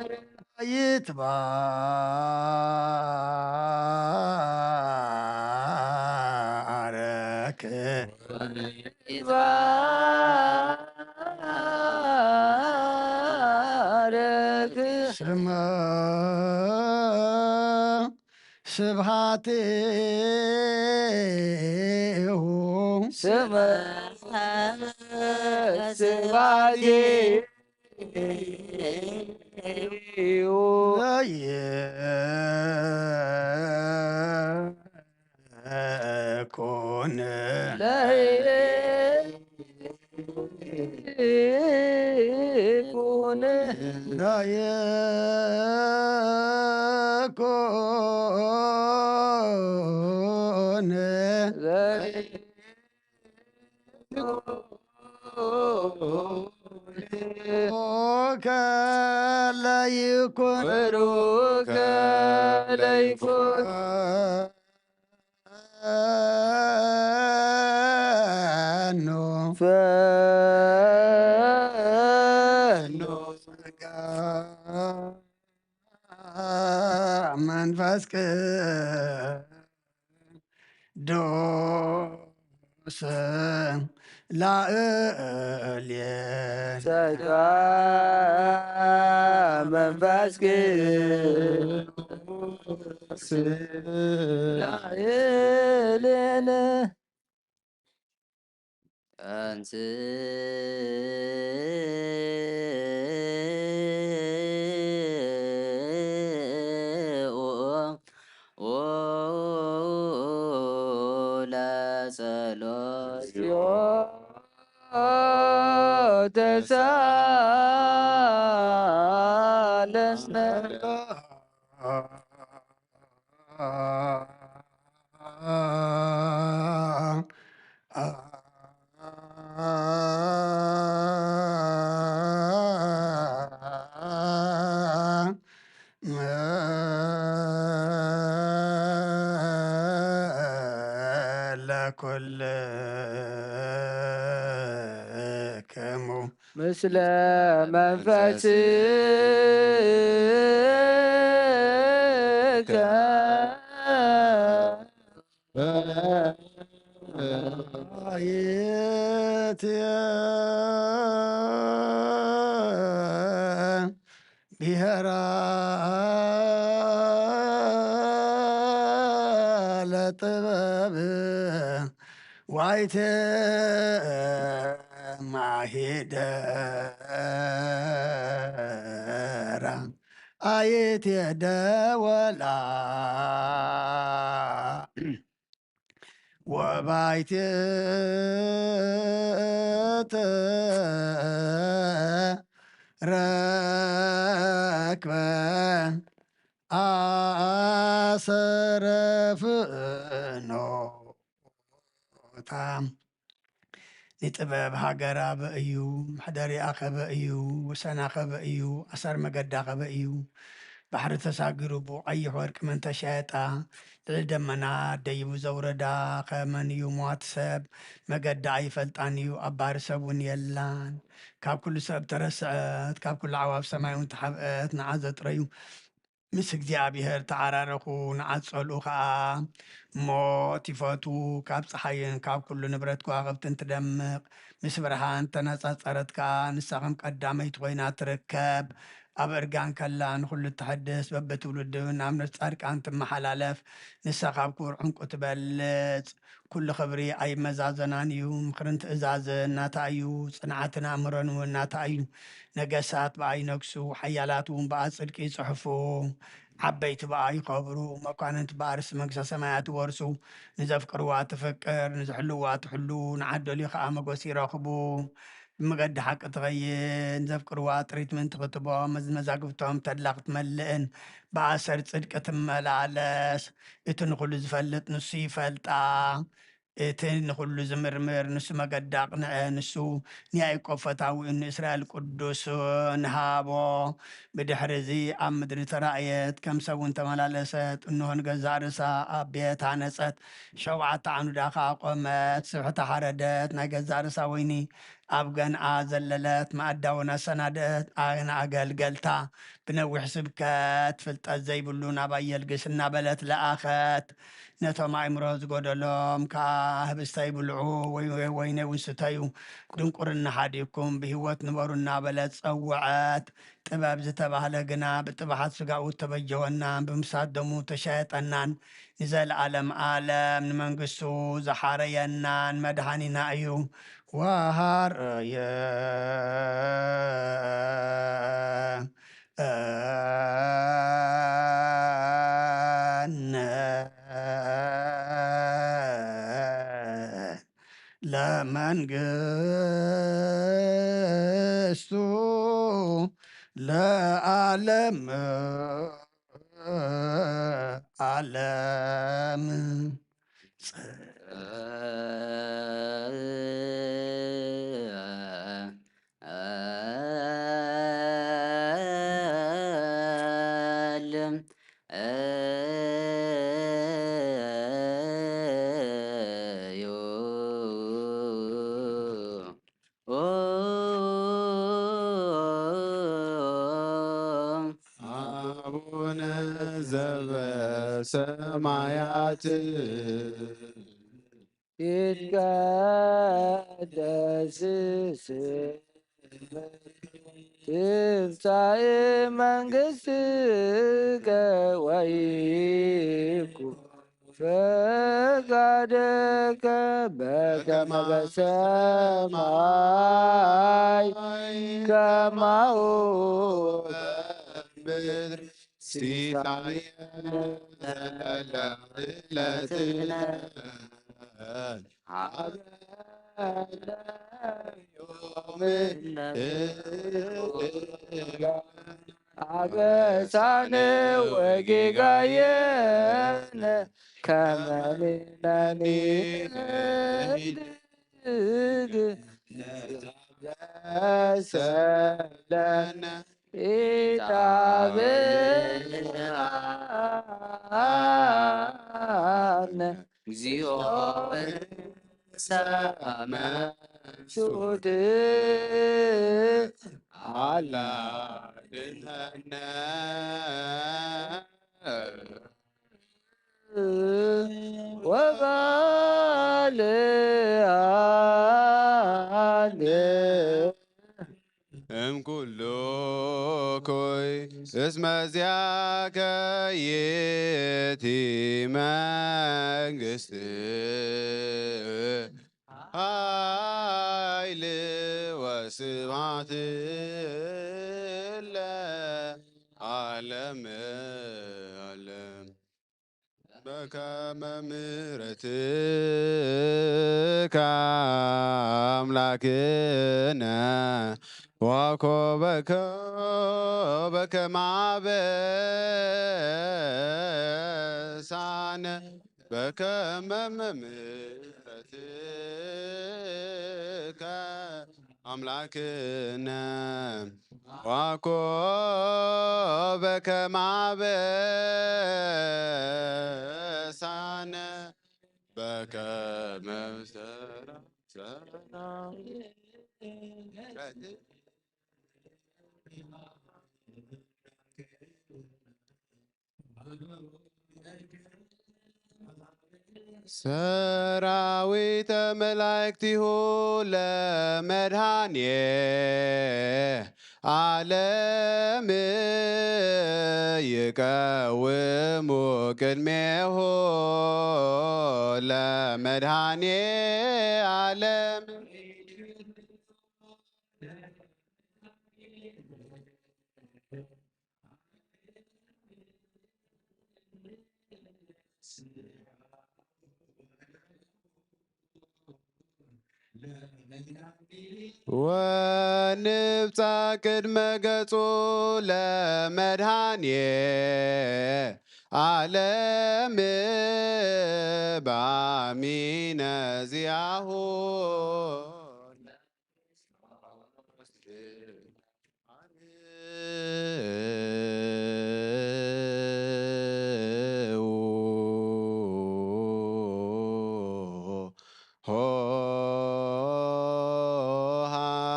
ይትባረክ ይትባረክ ስመ ስብሐቲሁ ስመ ስብሐቲሁ ለይኩን ለይኩን ለይኩን ብሩከ ለይኩን ብሩከ ለይኩን ፈኑ ፈኑ መንፈስ ቅዱስ ላዕሌ ጸጋ መንፈስ ቅዱስ ላዕሌነ ተንሥኡ ለጸሎት ተሳለነ ለኩልክሙ ምስለ መንፈስከ ብሔራ ለጥበብ ዋይተ ማሂደራ አይቴ ደወላ ወባይቴ ተረክበ አሰረ ፍኖታ ንጥበብ ሃገር ኣበ እዩ፣ መሕደሪኣ ከበ እዩ፣ ወሰና ከበ እዩ፣ ኣሰር መገዳ ከበ እዩ። ባሕሪ ተሳጊሩ ብቐይሕ ወርቂ መን ተሻየጣ፣ ልዕሊ ደመና ደይቡ ዘውረዳ ከመን እዩ ሟት ሰብ፣ መገዳ ኣይፈልጣን እዩ፣ ኣባሪ ሰብ እውን የላን። ካብ ኩሉ ሰብ ተረስዐት፣ ካብ ኩሉ ዓዋፍ ሰማይ እውን ተሓብአት፣ ንዓ ዘጥረዩ ምስ እግዚኣብሔር ተዓራረኹ፣ ንዓጸልኡ ኸኣ። እሞ እቲ ፈትዉ ካብ ጸሓይን ካብ ኩሉ ንብረት ከዋኽብትን ትደምቕ፣ ምስ ብርሃን ተነጻጸረት ከኣ፣ ንሳ ከም ቀዳመይቲ ኮይና ትርከብ። ኣብ እርጋን ከላ ንኹሉ እተሐድስ፣ በብትውልዱ ናብ ነፍሲ ጻድቃን ትመሓላለፍ። ንሳ ካብ ክቡር ዕንቁ ትበልጽ። ኩሉ ክብሪ ኣይመዛዘናን እዩ። ምኽርን ትእዛዝን ናታ እዩ። ጽንዓትን ኣእምሮን እውን ናታ እዩ። ነገሳት ብኣ ይነግሱ፣ ሓያላት እውን ብኣ ጽድቂ ይጽሕፉ። ዓበይቲ ብኣ ይኸብሩ፣ መኳንንቲ ብኣ ርስቲ መንግስተ ሰማያት ይወርሱ። ንዘፍቅርዋ ትፍቅር፣ ንዝሕልዋ ትሕሉ፣ ንዓደልዩ ኸኣ መጎስ ይረኽቡ። ብመገዲ ሓቂ ትኸይድ፣ ንዘፍቅርዋ ጥሪት ምእንቲ ክትቦም፣ መዝ-፣ መዛግብቶም ተድላ ክትመልእን፣ ብኣሰር ጽድቂ ትመላለስ። እቲ ንኹሉ ዝፈልጥ ንሱ ይፈልጣ። እቲ ንኹሉ ዝምርምር ንሱ መገዲ ኣቕንዐ። ንሱ ንያዕቆብ ፈታዊኡ ንእስራኤል ቅዱስ ንሃቦ። ብድሕሪ እዚ ኣብ ምድሪ ተራእየት፣ ከም ሰብ እውን ተመላለሰት። እንሆ ንገዛእ ርእሳ ኣብ ቤት ሃነጸት፣ ሸውዓተ ዓኑዳ ኸኣ ቆመት። ስብሕታ ሓረደት፣ ናይ ገዛእ ርእሳ ወይኒ ኣብ ገንኣ ዘለለት፣ መኣዳ እውን ኣሰናደት። ኣነ ኣገልገልታ ብነዊሕ ስብከት ፍልጠት ዘይብሉ ናባይ የልግስ እናበለት ለኣኸት። ነቶም ኣእምሮ ዝጎደሎም ከኣ፣ ህብስተይ ብልዑ፣ ወይ፣ ወይ፣ ወይነይ እውን ስተዩ፣ ድንቁርና ሓዲግኩም ብህይወት ንበሩ እናበለት ጸውዐት። ጥበብ ዝተባህለ ግና ብጥብሓት ስጋኡ እተበጀወናን ብምሳት ደሙ እተሻየጠናን ንዘለኣለም ኣለም ንመንግስቱ ዝሓረየናን መድሓኒና እዩ። ወሃረየ ለመንግስቱ ለዓለም ዓለም። አቡነ ዘበሰማያት ይትቀደስ ስምከ ትምጻእ መንግስትከ ወይኩን ፈቃድከ በከመ በሰማይ ከማሁ በምድር ሲሳየነ ዘለለ ዕለትነ ሀበነ ዮም አበሳነ ወጌጋየነ ከመ ንሕነኒ ንህድግ ለዘአበሰ ለነ ኢታብአነ እግዚኦ ሰመ ስዑድ አላ ድነነ ወባልዓነ እምኩሉ እኩይ እስመ ዚአከ ይእቲ መንግስት ኃይል ወስብሐት ለዓለመ ዓለም። በከመ ምሕረትከ አምላክነ ወኮበከ በከመ አበሳነ በከመ ምሕረትከ አምላክነ ወኮበከመ አበሳነ በከመ ሰራ ሰራ ሰራዊተ መላእክቲሁ ለመድኃኔ ዓለም ይቀውሙ ቅድሜሁ ለመድኃኔ ዓለም። ወንብጻ ቅድመ ገጹ ለመድኃኔ ዓለም ባሚነ ዚአሁ።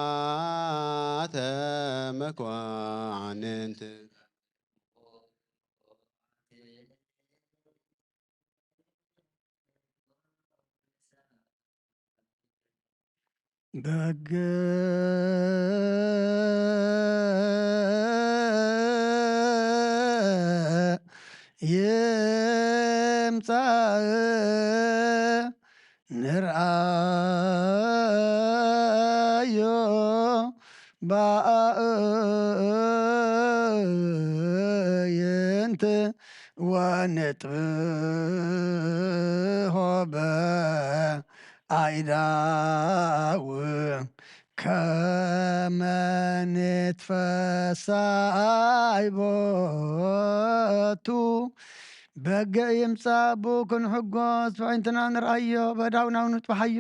ሆሃተ መኳንንት። በግ ይምጻእ ንርኣዮ በኣእይንት ወንጥብሖ በኣይዳው ከመ ንትፈሳይ ቦቱ። በገ ይምጻእ ብኡ ክንሕጎስ፣ ብዕንትና ንርኣዮ፣ በዳውናው ንጥብሓዮ።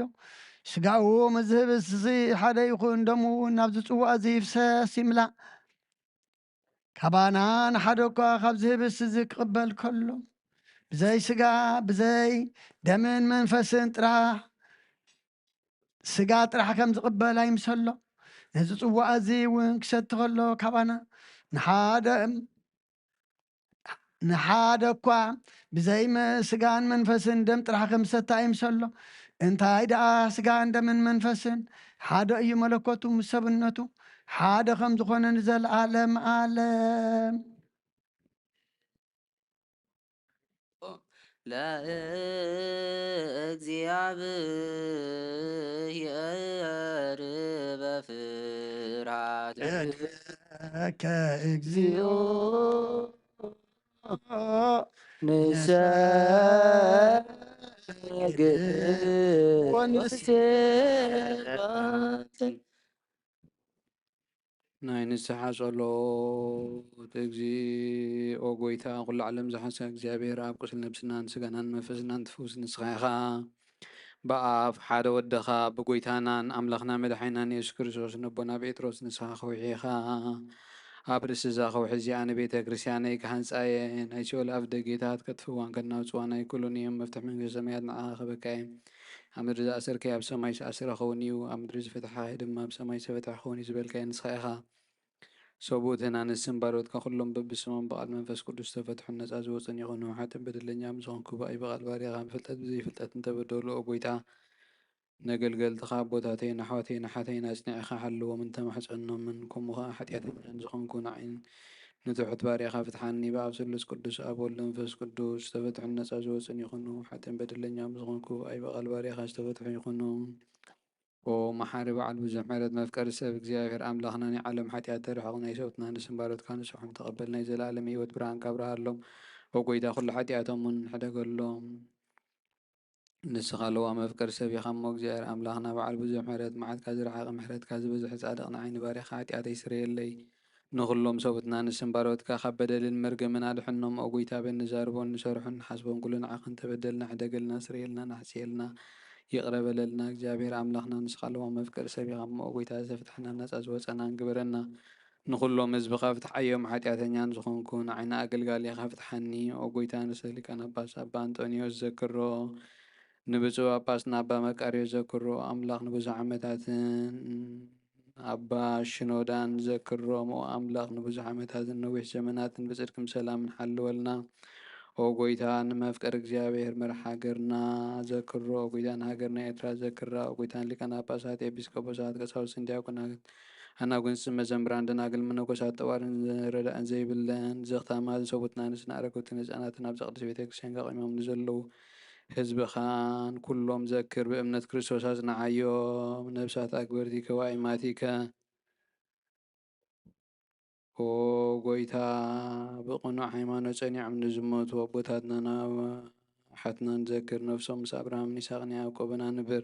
ስጋኡ ምስ ዝህብስሲ ሓደ ይኹን፣ ደሙ እውን ናብዚ ጽዋእ እዚ ይፍሰስ ይምላእ። ካባና ንሓደ እኳ ካብ ዝህብስ እዚ ክቕበል ከሎ፣ ብዘይ ስጋ፣ ብዘይ ደምን መንፈስን ጥራሕ፣ ስጋ ጥራሕ ከም ዝቕበል ኣይምሰሎ። ነዚ ጽዋእ እዚ እውን ክሰቲ ከሎ፣ ካባና ንሓደ፣ ንሓደ እኳ ብዘይ መ-፣ ስጋን መንፈስን ደም ጥራሕ ከም ዝሰቲ ኣይምሰሎ። እንታይ ደኣ ስጋን ደምን መንፈስን ሓደ እዩ፣ መለኮቱ ምስ ሰብነቱ ሓደ ከም ዝኾነ ንዘለዓለም ዓለም። ለእግዚኣብሔር በፍርሃት ለከ እግዚኦ ንሰግድ ወንሴባትን። ናይ ንስሓ ጸሎት። እግዚኦ ጐይታ፣ ኵሉ ዓለም ዝሓሰ እግዚኣብሔር ኣብ፣ ቁስል ነብስናን ስጋናን መንፈስናን ትፍውስ ንስኻ ኢኻ። ብኣብ ሓደ ወደኻ፣ ብጐይታናን ኣምላኽና መድሓኒናን የሱስ ክርስቶስ፣ ነቦና ጴጥሮስ፣ ንስኻ ከውሒ ኢኻ። ኣብ ርእሲ እዛ ከውሒ እዚኣ ንቤተ ክርስቲያነይ ክሃንጻ እየ፣ ናይ ሲኦል ኣፍ ደጌታት ከጥፍእዋን ከናውጽዋን ኣይክእሉን እዮም። መፍትሕ መንግስተ ሰማያት ንዓኻ ክህበካ እየ። ኣብ ምድሪ ዝኣሰርካዮ ኣብ ሰማይ ዝተኣሰረ ክኸውን እዩ፣ ኣብ ምድሪ ዝፈታሕካዮ ድማ ኣብ ሰማይ ዝተፈትሐ ክኸውን እዩ ዝበልካዮ ንስኻ ኢኻ። ሰብኡት ናንስን ባሮትካ ኩሎም በብስሞም ብቓል መንፈስ ቅዱስ ዝተፈትሑን ነጻ ዝወጹን ይኹኑ። ሓጥእን በደለኛ ኣብ ዝኾንኩ ብኣይ ብቓል ባርያኻ ብፍልጠት ብዘይፍልጠት እንተበደሉ፣ ኦ ጐይታ፣ ነገልገልትኻ ኣቦታተይን ኣሕዋተይን ኣሓተይን ኣጽኒዕኻ ሓልዎም እንተማሕጸኖምን፣ ከምኡ ኸኣ ሓጢኣተኛን ዝኾንኩ ንዓይን ንትሑት ባርያኻ ፍትሓኒ። ብኣብ ስሉስ ቅዱስ ኣብ ወልድ መንፈስ ቅዱስ ዝተፈትሑን ነጻ ዝወጹን ይኹኑ። ሓጥእን በደለኛ ኣብ ዝኾንኩ ብኣይ ብቓል ባርያኻ ዝተፈትሑ ይኹኑ። ኦ መሓሪ በዓል ብዙሕ ምሕረት መፍቀሪ ሰብ እግዚኣብሔር ኣምላኽና ናይ ዓለም ሓጢኣት ተርሕቕ ናይ ሰብትና ንስን ባሮትካ ንስሖም ተቐበል ናይ ዘለኣለም ህይወት ብርሃንካ ኣብርሃሎም። ኦ ጐይታ ኩሉ ሓጢኣቶም እውን ሕደገሎም። ንስኻ ለዋም መፍቀሪ ሰብ ኢኻ እሞ እግዚኣብሔር ኣምላኽና በዓል ብዙሕ ምሕረት መዓትካ ዝረሓቐ ምሕረትካ ዝበዝሐ ጻድቕ ንዓይ ንባርያኻ ሓጢኣተይ ስረየለይ። ንኹሎም ሰብኡትና ንስን ባሮትካ ካብ በደልን መርገምን ኣድሕኖም። ኦ ጐይታ፣ በን ንዛርቦን ንሰርሖን ንሓስቦን ኩሉ ንዓኻ እንተበደልና፣ ሕደገልና፣ ስረየልና፣ ናሕስየልና፣ ይቕረ በለልና። እግዚኣብሔር ኣምላኽና፣ ንስኻ ለዋም መፍቀሪ ሰብ ኢኻ እሞ፣ ኦ ጐይታ፣ ዘፍትሐና፣ ናጻ ዝወጸናን ግበረና። ንኹሎም ህዝብኻ ፍትሓዮም፣ ሓጢኣተኛን ዝኾንኩ ንዓይ ንኣገልጋሊኻ ፍትሓኒ። ኦ ጐይታ፣ ንርእሰ ሊቃነ ጳጳስ ኣባ ኣንጦንዮስ ዘክሮ። ንብፁዕ ጳጳስና ኣባ መቃርዮስ ዘክሮ። ኣምላኽ ንብዙሕ ዓመታትን ኣባ ሽኖዳን ዘክሮም። ኦ ኣምላኽ ንብዙሕ ዓመታትን ነዊሕ ዘመናትን ብጽድቅን ብሰላምን ሓልወልና። ኦ ጎይታ፣ ንመፍቀር እግዚኣብሔር መራሕ ሃገርና ዘክሮ። ኦ ጎይታ፣ ንሃገርና ኤርትራ ዘክራ። ኦ ጎይታ፣ ንሊቃነ ጳጳሳት፣ ኤጲስቆጶሳት፣ ቀሳውስትን ዲያቆናት፣ ኣናጉንስትን መዘምራን፣ ደናግል፣ መነኮሳት፣ ጠዋርን ረዳእን ዘይብለን፣ ዘኽታማትን ሰቡትናን፣ ንስን ኣረግቶትን ህፃናትን ኣብዛ ቅድስት ቤተ ክርስቲያን ኣቂሞም ንዘለዉ ህዝብኻን ኩሎም ዘክር። ብእምነት ክርስቶስ ኣጽንዓዮም። ነፍሳት ኣክበርቲ ከዋይማቲከ። ኦ ጎይታ፣ ብቕኑዕ ሃይማኖት ጸኒዖም ንዝሞቱ ኣቦታትናን ኣሓትናን ዘክር። ነፍሶም ምስ ኣብርሃምን ይስሐቅን ያዕቆብን ኣንብር።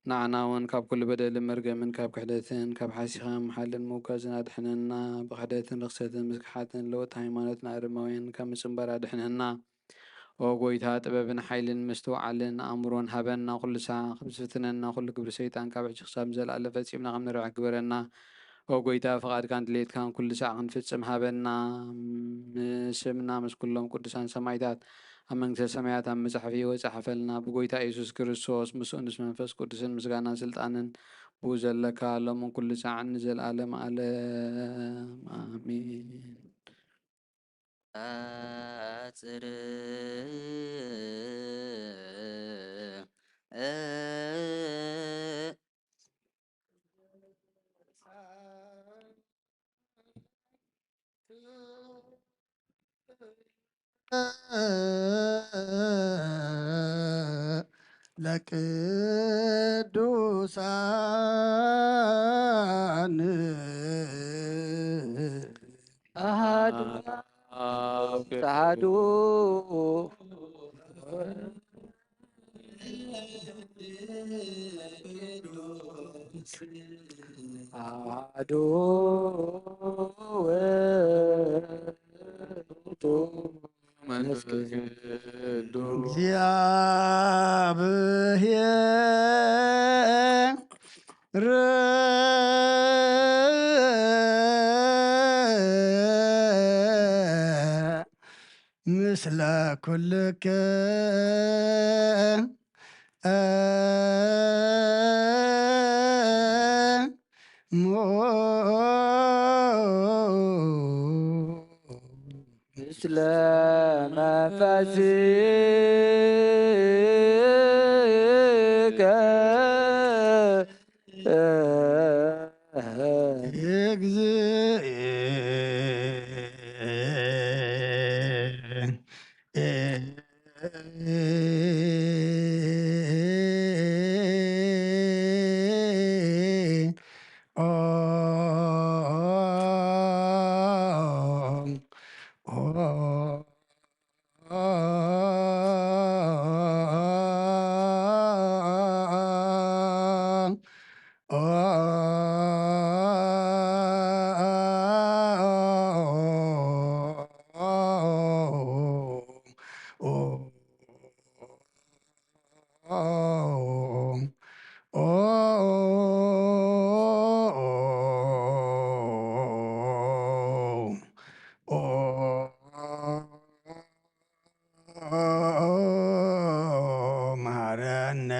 ንዓና እውን ካብ ኩሉ በደልን መርገምን፣ ካብ ክሕደትን ካብ ሓሲኻ ምሓልን ምውጋዝን ኣድሕነና። ብክሕደትን ርኽሰትን ምስክሓትን ለወጥቲ ሃይማኖትን ኣረማውያንን ካብ ምጽንባር ኣድሕነና። ኦ ጎይታ፣ ጥበብን ሓይልን ምስትውዓልን ኣእምሮን ሃበና። ኩሉ ሳዕ ከም ዝፍትነና፣ ኩሉ ግብሪ ሰይጣን ካብ ሕጂ ክሳብ ንዘለኣለም ፈጺምና ከም ንርብሕ ግበረና። ኦ ጎይታ፣ ፍቓድካን ድሌትካን ኩሉ ሳዕ ክንፍጽም ሃበና። ምስ ስምና ምስ ኩሎም ቅዱሳን ሰማይታት ኣብ መንግስተ ሰማያት ኣብ መጻሕፊ ህይወት ጸሓፈልና። ብጎይታ ኢየሱስ ክርስቶስ ምስኡን ምስ መንፈስ ቅዱስን ምስጋናን ስልጣንን ብኡ ዘለካ ሎምን ኩሉ ሳዕን ንዘለኣለም ዓለም። ኣሜን። ኣጽር ለቅዱሳን ኣሃዱ ኣሃዱ ኣሃዱ ውእቱ መንፈስ ቅዱስ። እግዚኣብሔር ምስለ ኩልክ ምስለ መንፈስከ እግዚእ መሐረነ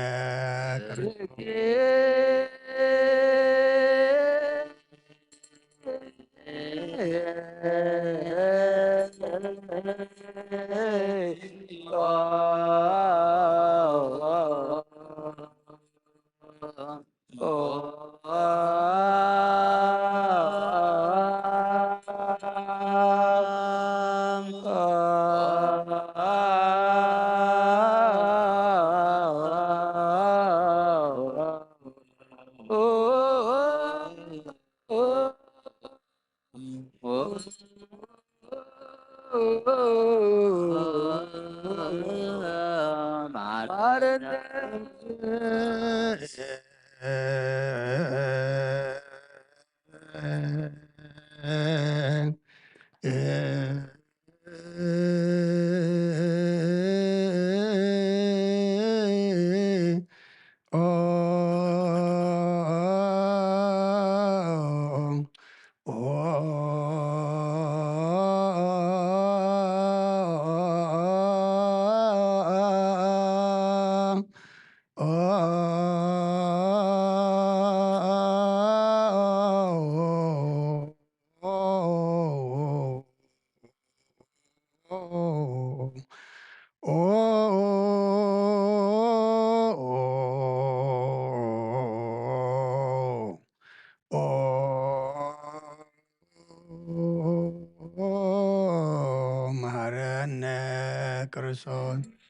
ክርስቶስ።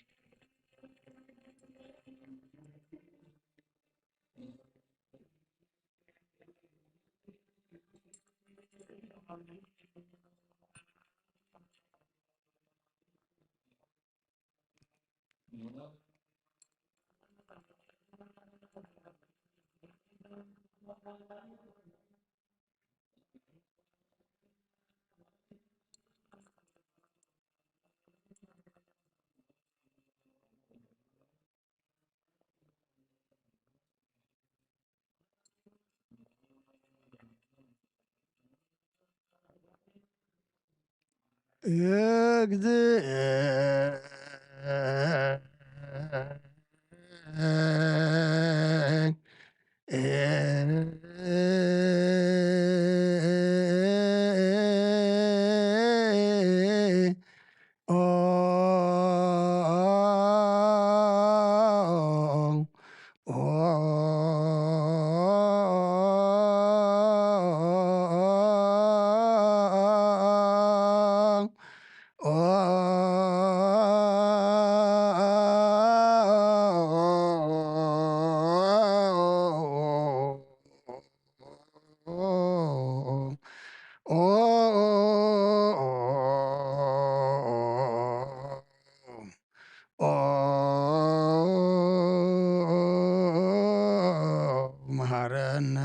መሃረነ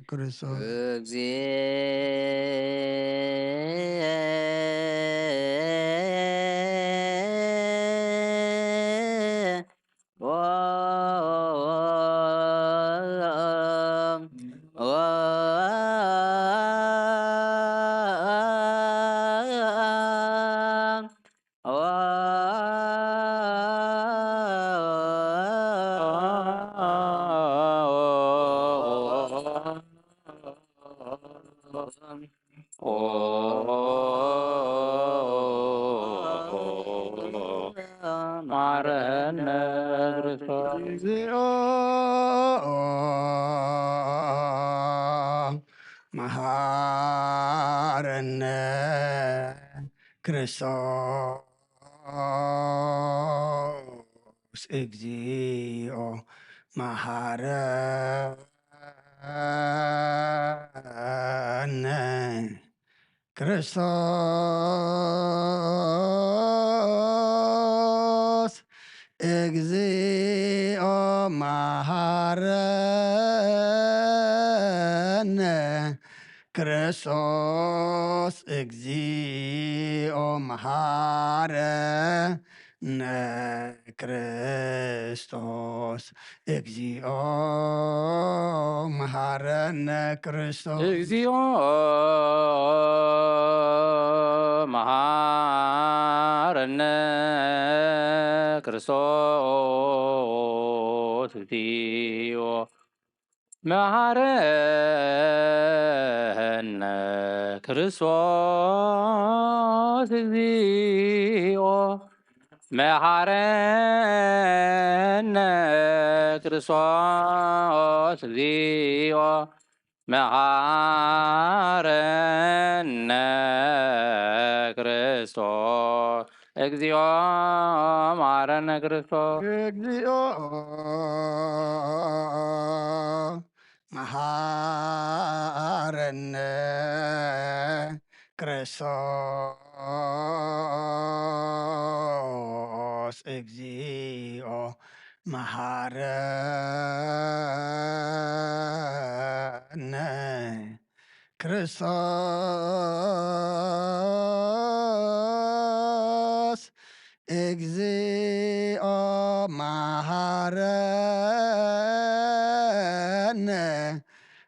ክርስቶስ። መሃረነ ክርስቶስ። እግዚኦ መሃረነ ክርስቶስ። እግዚኦ መሃረነ ክርስቶስ። እግዚኦ መሃረነ ክርስቶስ። እግዚኦ መሃረ ነ ክርስቶስ። እግዚኦ መሃረነ ክርስቶስ። እግዚኦ መሃረነ ክርስቶስ። እግዚኦ መሃረነ ክርስቶስ። እግዚኦ መሃረነ ክርስቶስ። እግዚኦ መሃረነ ክርስቶስ። እግዚኦ መሃረነ ክርስቶስ። እግዚኦ መሃረነ ክርስቶስ። እግዚኦ መሃረነ ክርስቶስ። እግዚኦ መሃረነ ክርስቶስ። እግዚኦ መሃረነ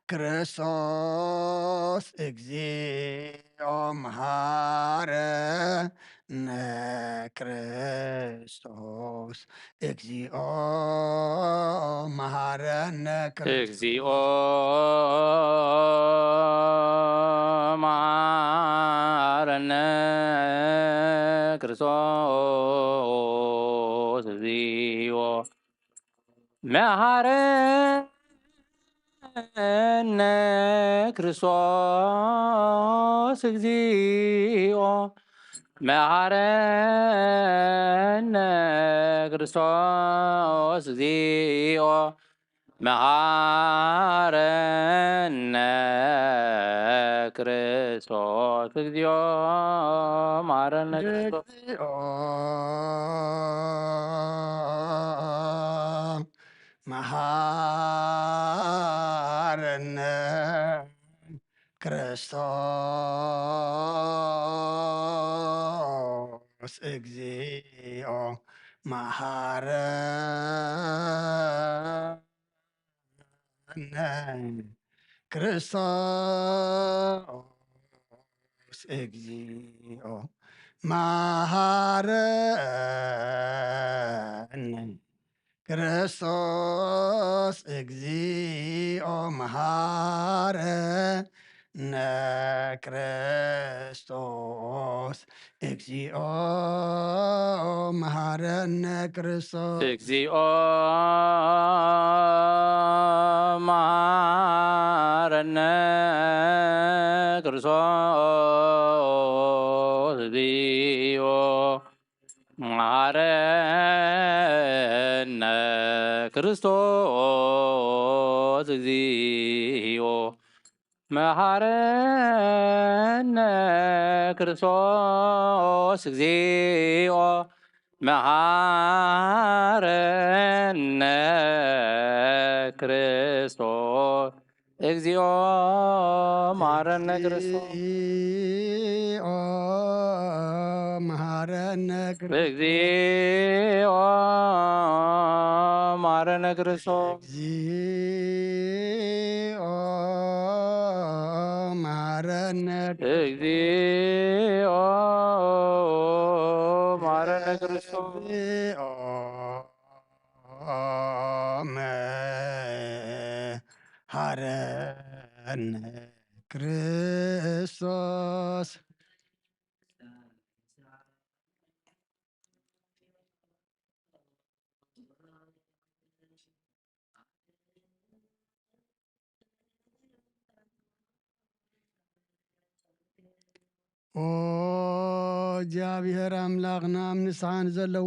ክርስቶስ። እግዚኦ መሃረነ ክርስቶስ። እግዚኦ መሃረነ ክርስቶስ። እግዚኦ መሃረነ ክርስቶስ። እግዚኦ መሃረነ ክርስቶስ እግዚኦ፣ መሃረነ ክርስቶስ እግዚኦ፣ መሃረነ ክርስቶስ። እግዚኦ መሃረነ ክርስቶስ እግዚኦ መሃረነ ክርስቶስ እግዚኦ መሃረነ ክርስቶስ እግዚኦ መሃረነ ክርስቶስ እግዚኦ መሃረነ ክርስቶስ እግዚኦ መሃረነ ክርስቶስ እግዚኦ መሃረነ ክርስቶስ እግዚኦ መሃረነ ክርስቶስ እግዚኦ መሃረነ ክርስቶስ እግዚኦ መሃረነ ክርስቶስ እግዚኦ መሃረነ ክርስቶስ እግዚኦ መሃረነ ክርስቶስ እግዚኦ መሃረነ እግዚኦ መሃረነ ክርስቶስ እግዚኦ መሃረነ ክርስቶስ ኦ እግዚኣብሔር ኣምላኽና፣ ኣብ ንስሓ ንዘለዉ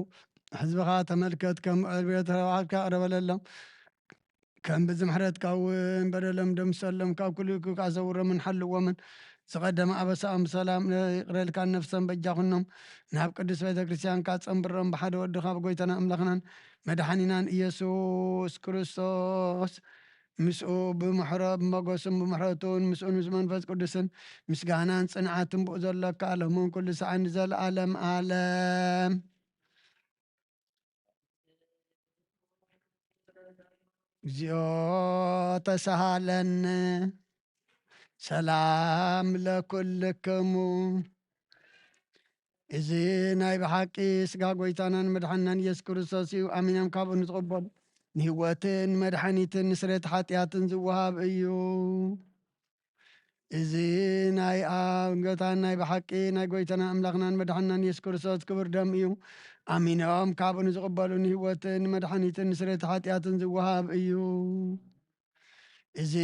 ህዝብኻ ተመልከት፣ ከም ዕብየት ረብሓትካ ቅረበለሎም። ከም ብዚ ምሕረትካ እውን በደሎም ደምሰሎም፣ ካብ ኩሉ ክፉእ ሰውሮምን ሓልዎምን። ዝቐደመ ኣበሳኦም ብሰላም ይቕረልካ፣ ነፍሶም በጃ ኩኖም፣ ናብ ቅዱስ ቤተ ክርስቲያንካ ጸንብሮም፣ ብሓደ ወድኻ ብጎይታና ኣምላኽናን መድሓኒናን ኢየሱስ ክርስቶስ ምስኡ ብምሕረ-፣ ብሞገሱን ብምሕረቱን ምስኡን ምስ መንፈስ ቅዱስን ምስጋናን ጽንዓትን ብኡ ዘለካ ለምን ኩሉ ሰዓት ንዘለዓለም ዓለም። እግዚኦ ተሳሃለነ። ሰላም ለኩልክሙ። እዚ ናይ ብሓቂ ስጋ ጎይታናን መድሓንናን ኢየሱስ ክርስቶስ እዩ። ኣሚኖም ካብኡ ንዝቕበሉ ንህይወትን መድሓኒትን ንስሬት ሓጢኣትን ዝወሃብ እዩ። እዚ ናይ ኣብ ጎይታን ናይ ብሓቂ ናይ ጎይታና ኣምላኽናን መድሓንናን ኢየሱስ ክርስቶስ ክቡር ደም እዩ። ኣሚኖም ካብኡ ንዝቕበሉ ንህይወትን መድሓኒትን ንስሬት ሓጢኣትን ዝወሃብ እዩ። እዚ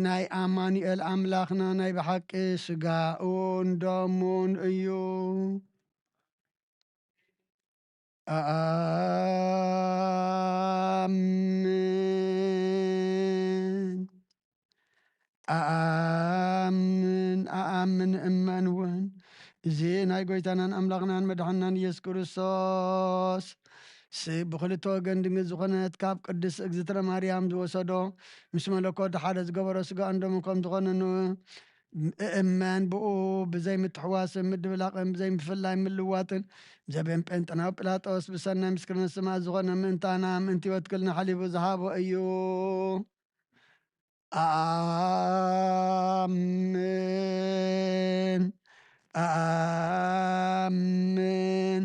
ናይ ኣማኑኤል ኣምላኽና ናይ ብሓቂ ስጋኡን ደሙን እዩ። ኣኣምን፣ ኣኣምን፣ ኣኣምን እመን እውን። እዚ ናይ ጎይታናን ኣምላኽናን መድሓንናን ኢየሱስ ክርስቶስ ስ-፣ ብኽልተ ወገን ድንግል ዝኾነት ካብ ቅድስት እግዝእትነ ማርያም ዝወሰዶ፣ ምስ መለኮት ሓደ ዝገበሮ ስጋኡን ደሙን ከም ዝኾነ ን-፣ እእመን። ብኡ ብዘይ ምትሕዋስን ምድብላቕን ብዘይ ምፍላይ ምልዋጥን ብዘበን ጴንጠናዊ ጲላጦስ ብሰናይ ምስክርነት ሰማዕት ዝኾነ ምእንታና ምእንቲ ህይወት ክልና ሓሊፉ ዝሃቦ እዩ። ኣኣምን፣ ኣኣምን፣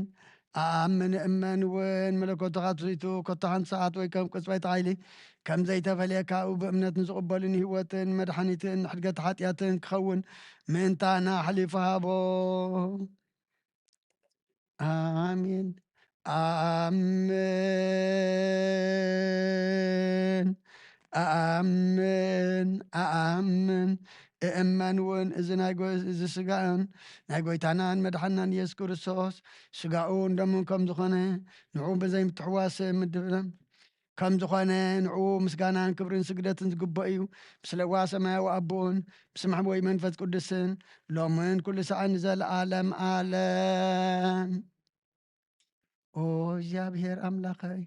ኣኣምን እመን እውን መለኮትኻ ትስይቱ ኮታ ሓንቲ ሰዓት ወይ ከም ቅጽበት ሓይሊ ከም ዘይተፈልየ ካብኡ ብእምነት ንዝቕበሉ ንህይወትን መድሓኒትን ንሕድገት ሓጢኣትን ክኸውን ምእንታና ኣሕሊፉ ሃቦ። ኣሜን። ኣኣምን፣ ኣኣምን፣ ኣኣምን። እእመን እውን እዚ ናይ ጎ-፣ እዚ ስጋን ናይ ጎይታናን መድሓናን ኢየሱስ ክርስቶስ ስጋኡን ደሙን ከም ዝኾነ ንዑ ብዘይ ምትሕዋስ ምድብለም ከም ዝኾነ ንዑ ምስጋናን ክብርን ስግደትን ዝግብኦ እዩ። ምስ ለዋ ሰማያዊ ኣቦን ምስ ማሕበዊ መንፈስ ቅዱስን ሎምን ኩሉ ሰዓን ንዘለዓለም ዓለም። ኦ እግዚኣብሔር ኣምላኸይ፣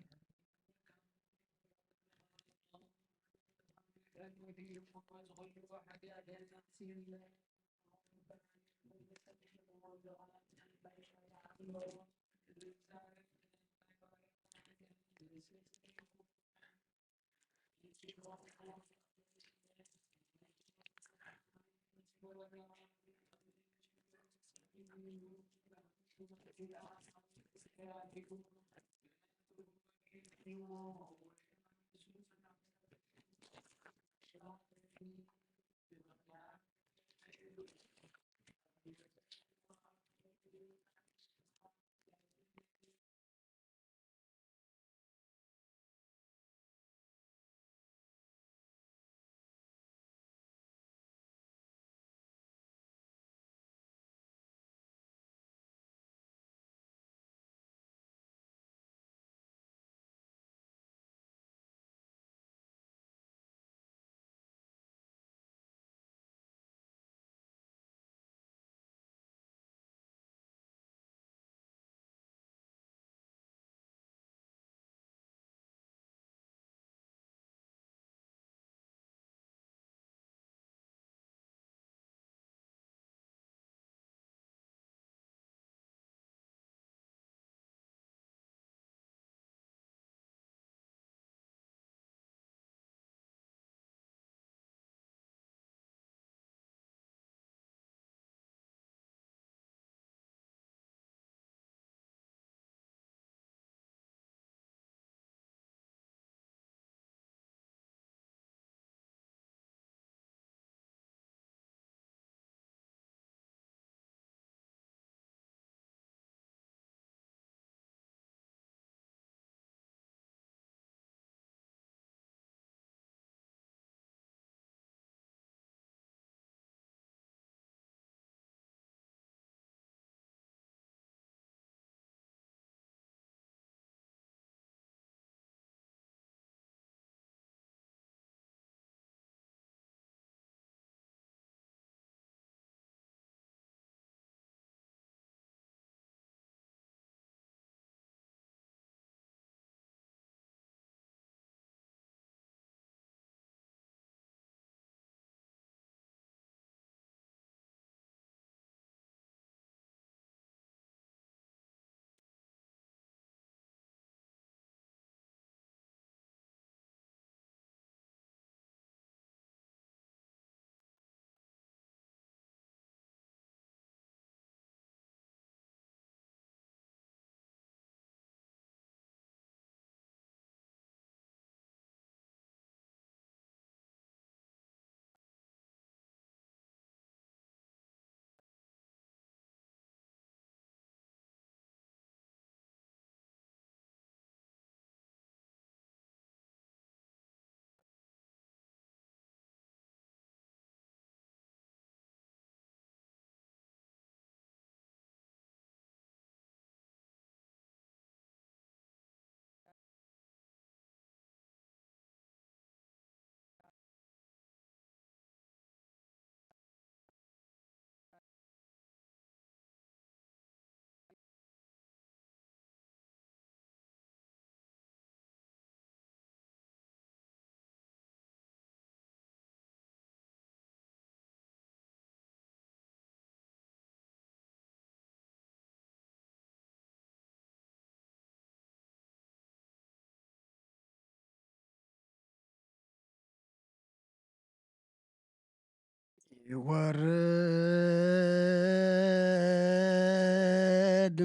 ይወርድ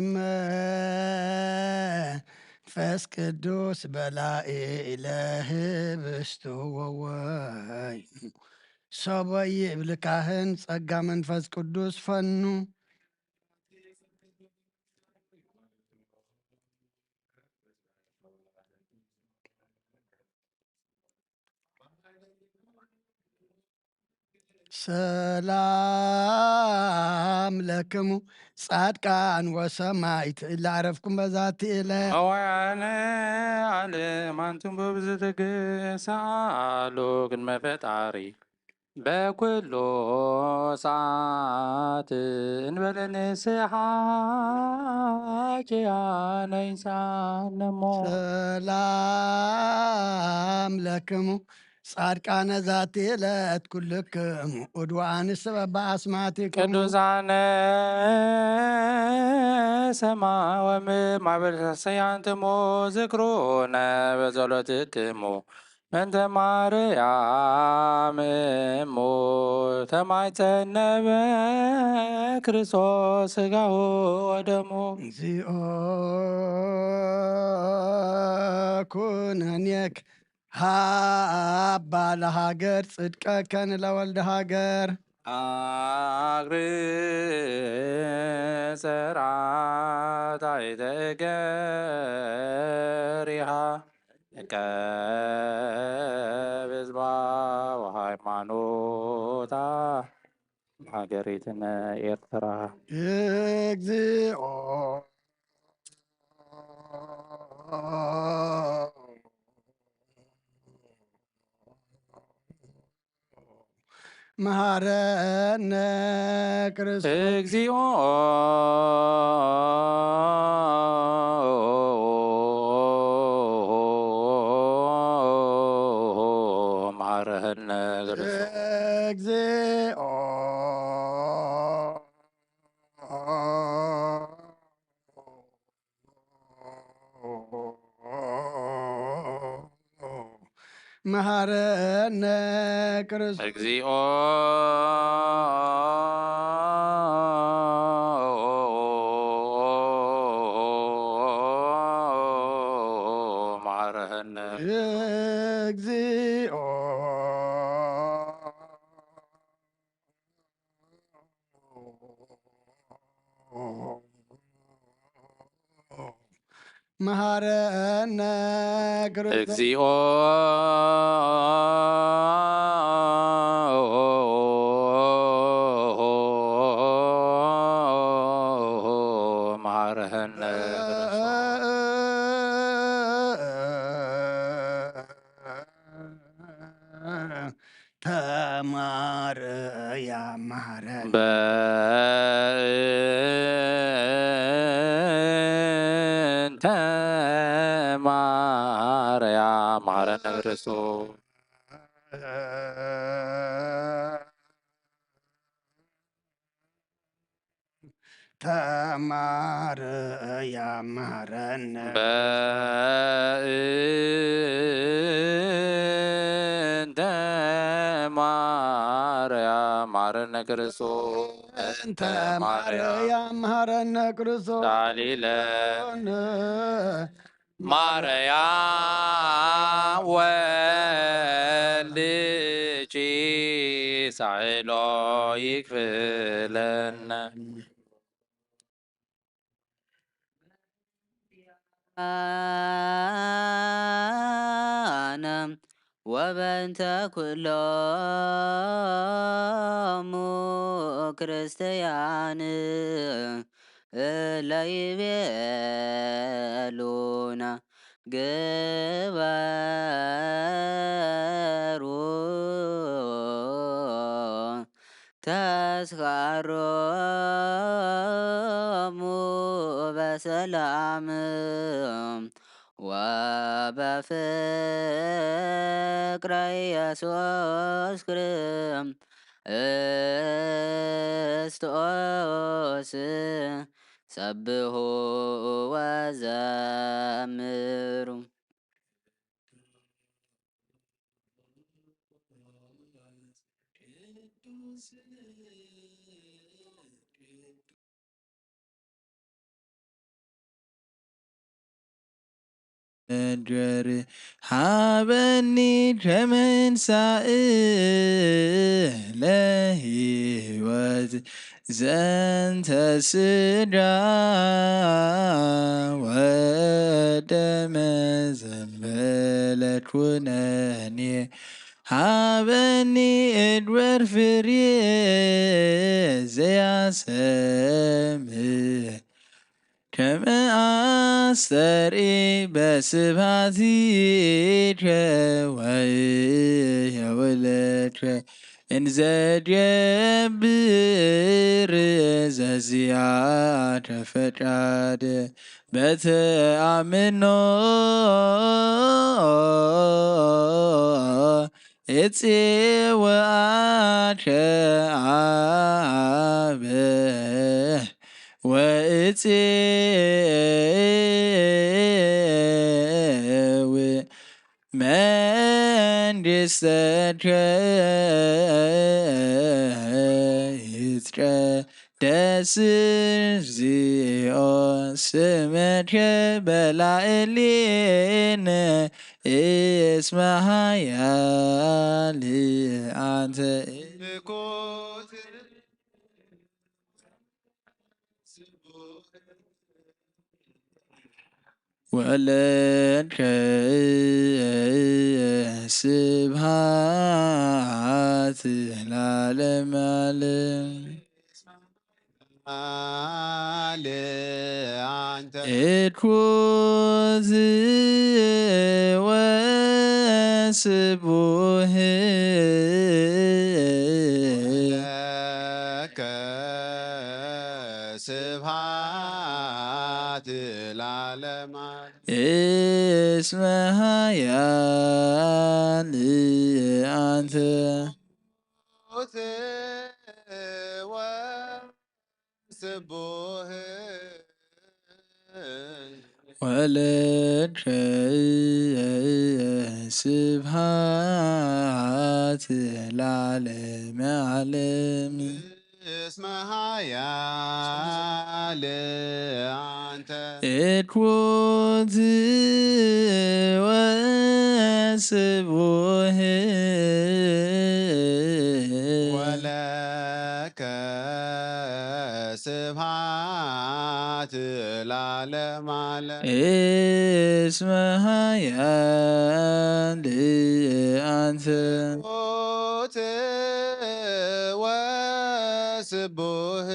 መንፈስ ቅዱስ በላኢ ለህብስቱ ወወይኑ። ሰበይ ይብል ካህን ጸጋ መንፈስ ቅዱስ ፈኑ። ሰላም ለክሙ ጻድቃን ወሰማይት እለ ዕረፍኩም በዛቲ እለ። መዋያነ ዓለም ኣንቱም በብዝትግሳሉ ቅድመ ፈጣሪ በኩሉ ሰዓት እንበለ ንስሓ ጭያነ ይንሳነሞ። ሰላም ለክሙ ጻድቃነ ዛቲ ዕለት ኩልክሙ እድዋን ስበ በኣስማቲክሙ። ቅዱሳነ ሰማ ወምድር ማህበረ ሰያንትሙ ዝክሩነ በጸሎትክሙ። እንተ ማርያም እሙ ተማይጸነበ ክርስቶስ ስጋሁ ወደሙ። እግዚኦ ኩነኔክ ሃባ ለሃገር ጽድቀከን ለወልደ ሃገር። አግሪ ጸራት ኣይተገሪሃ ቀብ ህዝባ ወሃይማኖታ ሃገሪትነ ኤርትራ። እግዚኦ መሃረነ ክርስቶስ። እግዚኦ መሃረነ ክርስቶስ። እግዚኦ መሃረነ ክርስቶስ። እግዚኦ መሃረነ። እግዚኦ መሃረነ ክርስቶስ። እግዚኦ መሃረነ ክርስቶስ። ተማረያ መሃረነ። በእንተ ማርያም መሃረነ ክርስቶስ። ተማረያ መሃረነ። በእንተ ማርያም መሃረነ ክርስቶስ። እንተ ማርያም መሃረነ ክርስቶስ። ዳሊለ ማርያም ወልድኪ ሳይሎ ይክፍለነ። አነ ወበእንተ ኩሎሙ ክርስቲያን እለ ይቤሉነ ግበሩ ተስካሮሙ በሰላም ወበፍቅረ ኢየሱስ ክርስቶስ ሰብሑ ወዘምሩ። እድር ሃበኒ ከመንሳእ ለህይወት ዘንተ ስጋ ወደመ ዘንበለ ኩነኔ ሃበኒ እድወር ፍሬ አስተርኢ በስብሐቲከ ወየውለድከ እንዘ ጀብር ዘዚአከ ፈቃድ በተአምኖ እጽውዓከ አበ ወእጽውዕ መንግሥተከ ይትቀደስ እግዚኦ ስመከ በላዕሌነ እስመ ኃያል አንተ። ወለከ ስብሐት ለዓለመ ዓለም። አለ አንተ እኩዝ ወስቡህ ለከ ስብሐት ለዓለመ ዓለም። እስመ ኃያል አንተ። ስቡህ ወለከ ስብሐት ለዓለመ ዓለም። እስመ ኃያል አንተ እኩት ወስቡህ ወለከ ስብሐት ለዓለመ ዓለም። እስመ ኃያል አንተ እኩት ወስቡህ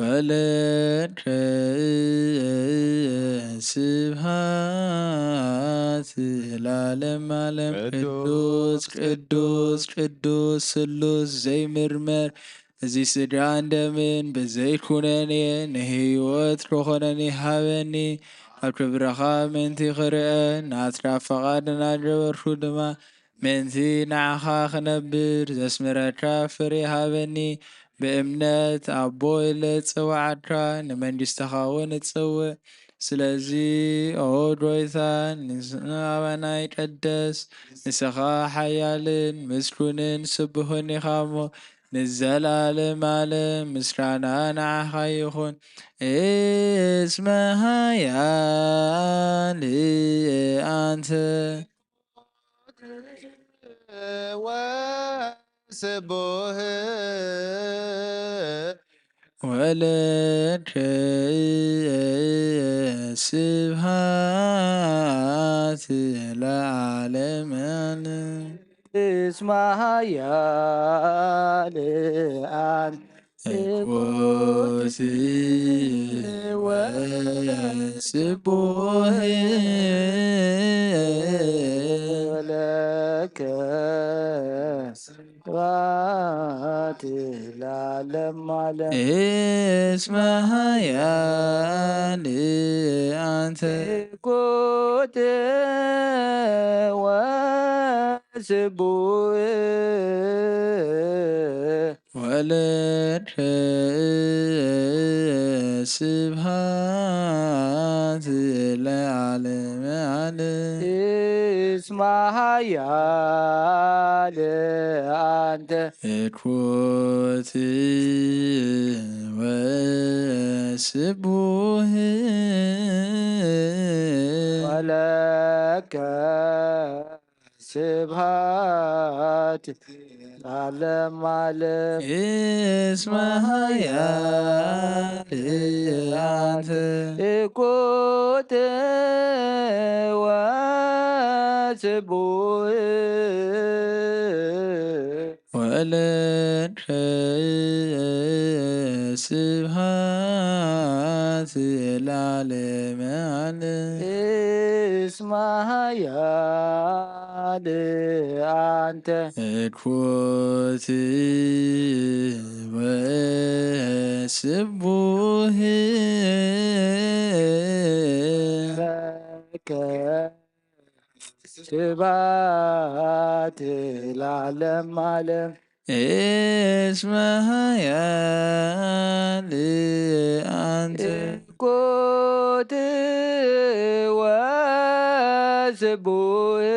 ወለከ ስብሐት ለዓለመ ዓለም። ቅዱስ ቅዱስ ቅዱስ ስሉስ ዘይምርመር እዚ ስጋን ደምን ብዘይ ኩነኔ ንህይወት ክኾነኒ ሃበኒ። ኣብ ክብርኻ ምእንቲ ክርአ ናትካ ፈቓድ እናገበርኩ ድማ ምእንቲ ንዓኻ ክነብር ዘስምረካ ፍሬ ሃበኒ። ብእምነት ኣቦ ኢለ ዝጸዋዕካ ንመንግሥትኻ እውን እጸውዕ። ስለዚ ኦ ጎይታ ንስምካ ይቀደስ፣ ንስኻ ሓያልን ምስጉንን ስቡህን ኢኻ እሞ ንዘለዓለም ዓለም ምስጋና ንዓኻ ይኹን። እስመ ኃያል አንተ ወስቡህ ወለከ ስብሐት ለዓለመ ዓለም። እስመ ኃያል አንተ እኩት ወስቡህ ወለከ ስብሐት ለዓለመ ዓለም። እስመ ኃያል አንተ እኩት ወስቡህ ወለከ ስብሐት ለዓለመ ዓለም። እስመ ኃያል አንተ እኩት ወስቡህ ወለከ ስብሐት ለዓለመ ዓለም። እስመ ኃያል አንተ እኩት ወስቡህ ወለከ ስብሐት ስብሐት ለዓለመ ዓለም። እስመ ኃያል አንተ። ትኩት ወስቡህ። ለከ ስብሐት ለዓለመ ዓለም። እስመ ኃያል አንተ። ትኩት ወስቡህ።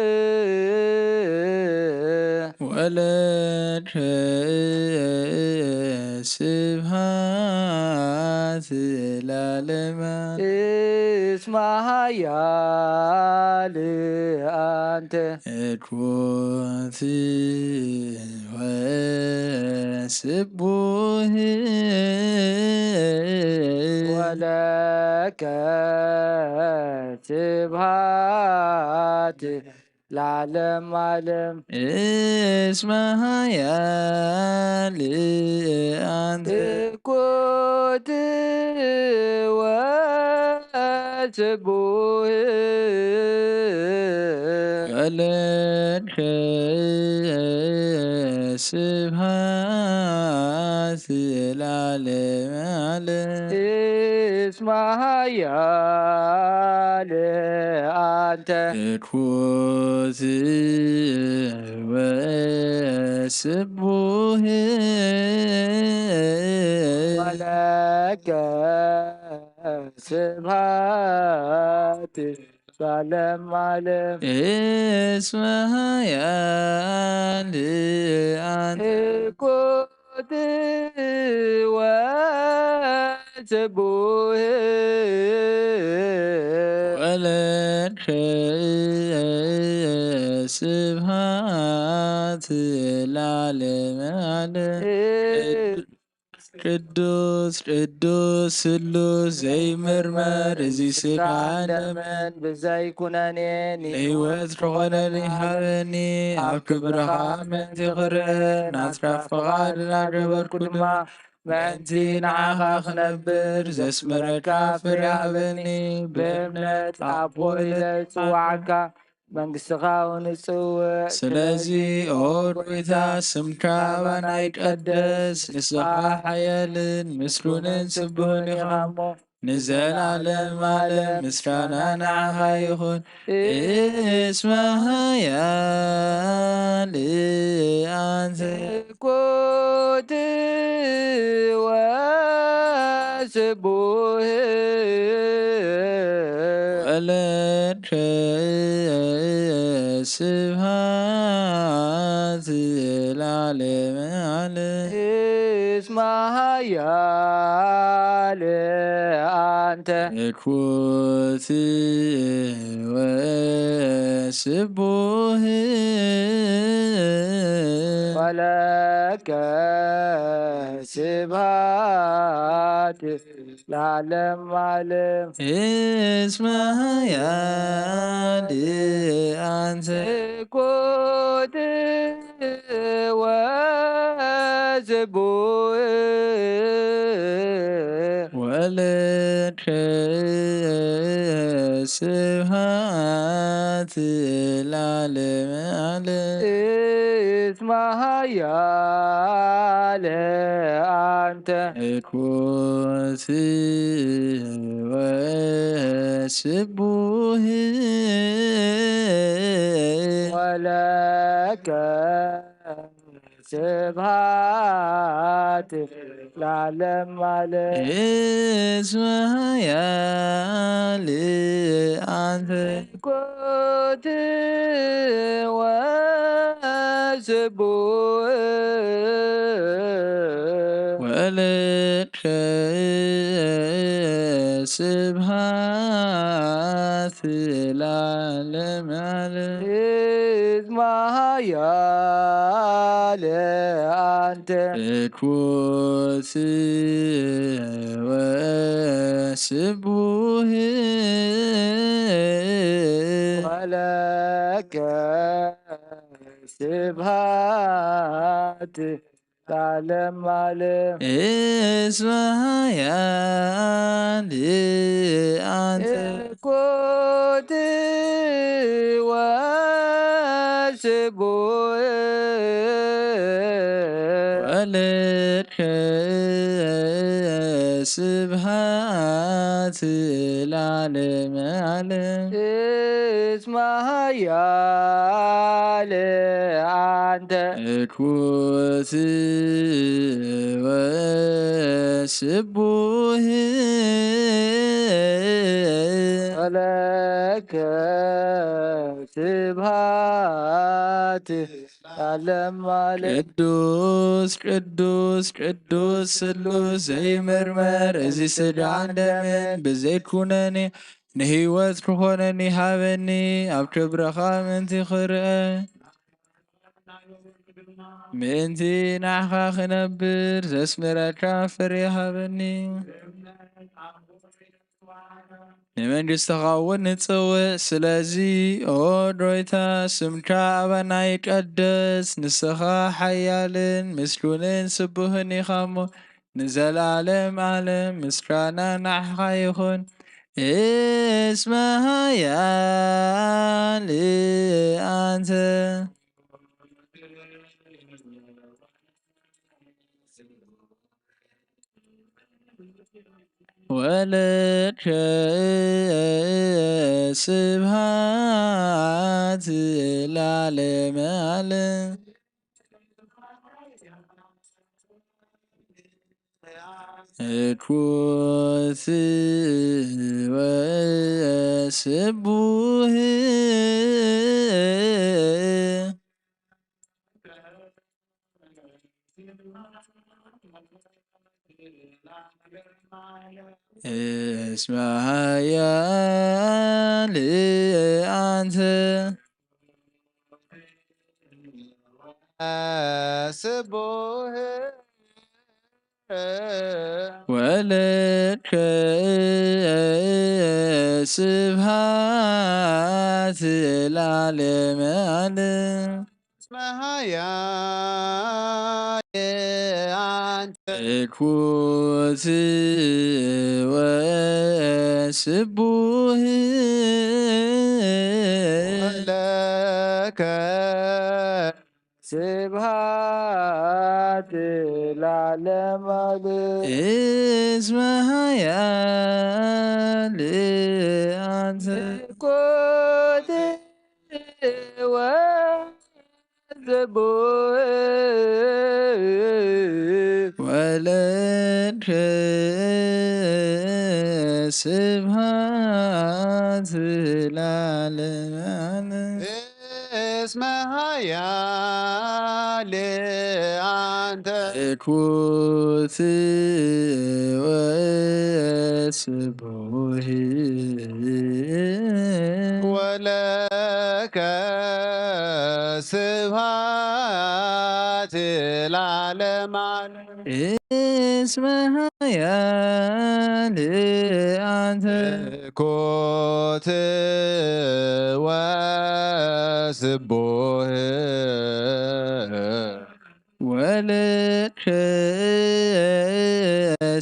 ወለከ ስብሐት ለዓለመ። እስመ ኃያል አንተ። ትኩት ወስቡህ። ወለከ ስብሐት ለዓለመ ዓለም። እስመ ኃያል አንተ። ትኩት ወስቡህ። ወለከ ስብሐት ለዓለመ ዓለም። እስመ ኃያል አንተ። ትኩት ወስቡህ። ወለከ ስብሐት ለዓለመ ዓለም። እስመ ኃያል አንተ። ትኩት ወስቡህ። ወለከ ስብሐት ለዓለመ ዓለም። ቅዱስ ቅዱስ ስሉስ ዘይምርመር፣ እዚ ስጋ እንደምን ብዘይ ኩነኔ ንህይወት ዝኾነኒ ሃበኒ። ኣብ ክብርኻ ምእንቲ ክርእ ናትካ ፍቓድ እናገበርኩ ድማ ምእንቲ ንዓኻ ክነብር ዘስምረካ ፍረ ሃበኒ። ብእምነት ኣቦ ኢለ ዝጽዋዓካ መንግስትኻ እውን እጽውዕ። ስለዚ ኦ ጎይታ ስምካ ኣባና ይቀደስ፣ ንስኻ ሓያልን ምስሉንን ስቡህን ኢኻ እሞ ንዘለዓለም ዓለም ምስጋና ንዓኻ ይኹን። እስመ ኃያል አንተ። ትኩት ወስቡህ። ወለከ ስብሐት ለዓለመ ዓለም። እስመ ኃያል አንተ። ትኩት ወስቡህ። ወለከ ስብሐት ለዓለመ ዓለም። እስመ ኃያል አንተ። ትኩት ወስቡህ። ወለከ ስብሐት ለዓለመ ዓለም። እስመ ኃያል አንተ። ትኩት ወስቡህ። ወለከ ስብሐት ለዓለመ ዓለም። እስመ ኃያል አንተ። ትኩት ወስቡህ። ወለከ ስብሐት ለዓለመ ዓለም። እስመ ኃያል አንተ። ትኩት ወስቡህ። ወለከ ስብሐት ለዓለም ዓለም። እስመ ኃያል አንተ። እኩት ወስቡሕ። ወለድከ ስብሐት ለዓለመ ዓለም። እስመ ኃያል አንተ። እኩት ወስቡሕ። ወለከ ስብሐት ለዓለም ዓለም። ቅዱስ ቅዱስ ቅዱስ ስሉስ ዘይምርመር፣ እዚ ስጋን ደምን ብዘይ ኩነኔ ንህይወት ክኾነኒ ሃበኒ፣ ኣብ ክብርኻ ምእንቲ ክርአ፣ ምእንቲ ንዓኻ ክነብር ዘስምረካ ፍሬ ሃበኒ። ንመንግሥትኻ እውን ንጽውዕ። ስለዚ ኦ ጎይታ፣ ስምካ ኣባና ይቀደስ። ንስኻ ሓያልን ምስጉንን ስቡህን ኢኻ እሞ፣ ንዘለዓለም ዓለም ምስጋና ንዓኻ ይኹን። እስመ ኃያል አንተ። ወለከ ስብሐት ለዓለመ ዓለም። እኩት ወስቡህ። እስመ ኃያል አንተ። ስቡህ። ወለከ ስብሐት ለዓለመ ዓለም። እስመ ኃያል አንተ። እኩት ወስቡህ። ወለከ ስብሐት ለዓለመ ዓለም። እስመ ኃያል አንተ። እኩት ወስቡህ። ወለከ ስብሐት ለዓለመ ዓለም። እስመ ኃያል አንተ። እኩት ወስቡህ። ወለከ ስብሐት ለዓለመ ዓለም። እስመ ኃያል አንተ። እኩት ወስቡህ። ወለከ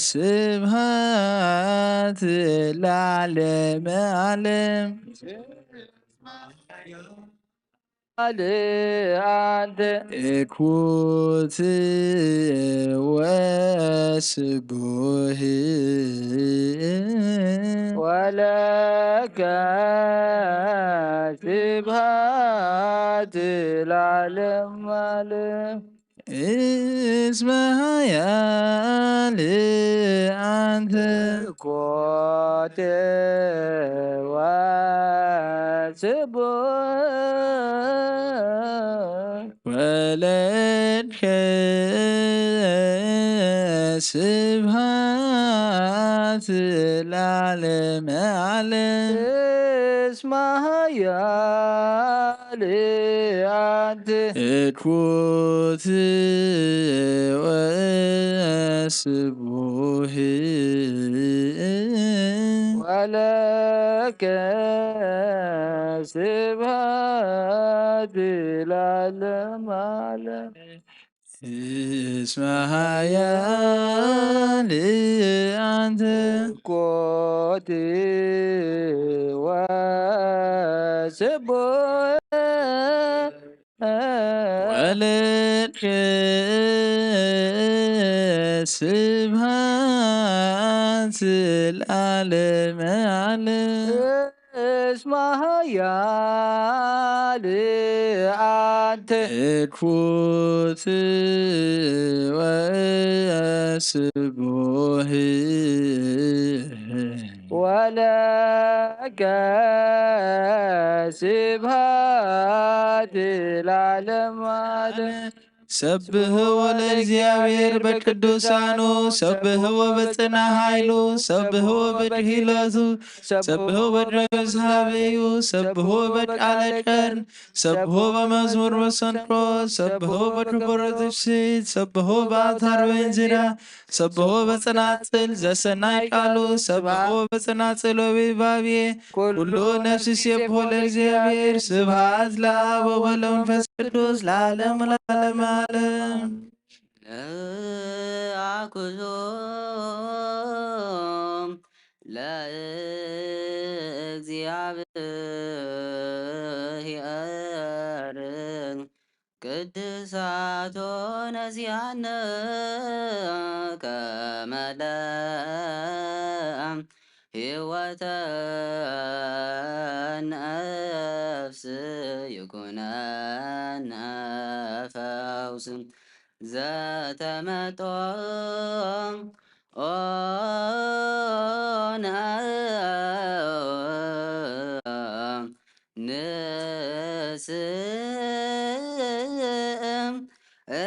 ስብሐት ለዓለመ ዓለም። ኃያል አንተ። እኩት ወስቡህ። ወለከ ስብሐት ለዓለመ ዓለም። እስመ ኃያል አንተ። እኩት ወስቡህ። ወለከ ስብሐት ለዓለመ ዓለም። እስመ ኃያል አንተ። እኩት ወስቡህ። ወለከ ስብሐት ለዓለመ ዓለም። እስመ ኃያል አንተ። ኮት ወስቡሕ ወለድከ ስብሐት ለዓለመ ዓለም። እስመ ኃያል አንተ። እኩት ወስቡሕ ወለከ ስብሐት ለዓለመ ዓለም። ሰብሕዎ ለእግዚኣብሔር በቅዱሳኑ፣ ሰብሕዎ በጽና ኃይሉ፣ ሰብሕዎ በድሂለቱ፣ ሰብሕዎ በድረገዝ ሀበዩ፣ ሰብሕዎ በቃለ ቀርን፣ ሰብሕዎ በመዝሙር መሰንቆ፣ ሰብሕዎ በክቡር ትፍሲት፣ ሰብሕዎ በአውታር ወእንዚራ፣ ሰብሕዎ በጸናጽል ዘሰናይ ቃሉ፣ ሰብሕዎ በጸናጽል ወበይባቤ፣ ኩሉ ነፍስ ይሴብሖ ለእግዚኣብሔር። ስብሐት ለአብ ወወልድ ወመንፈስ ቅዱስ ለዓለም ለዓለመ ዓለም። ለአኩዞም ለእግዚኣብሔር ቅድሳቶ ነሲያነ ከመ ለእም ሕይወተ ነፍስ ይኩነነ ፈውስ ዘተመጦ ኦ ንስእም እል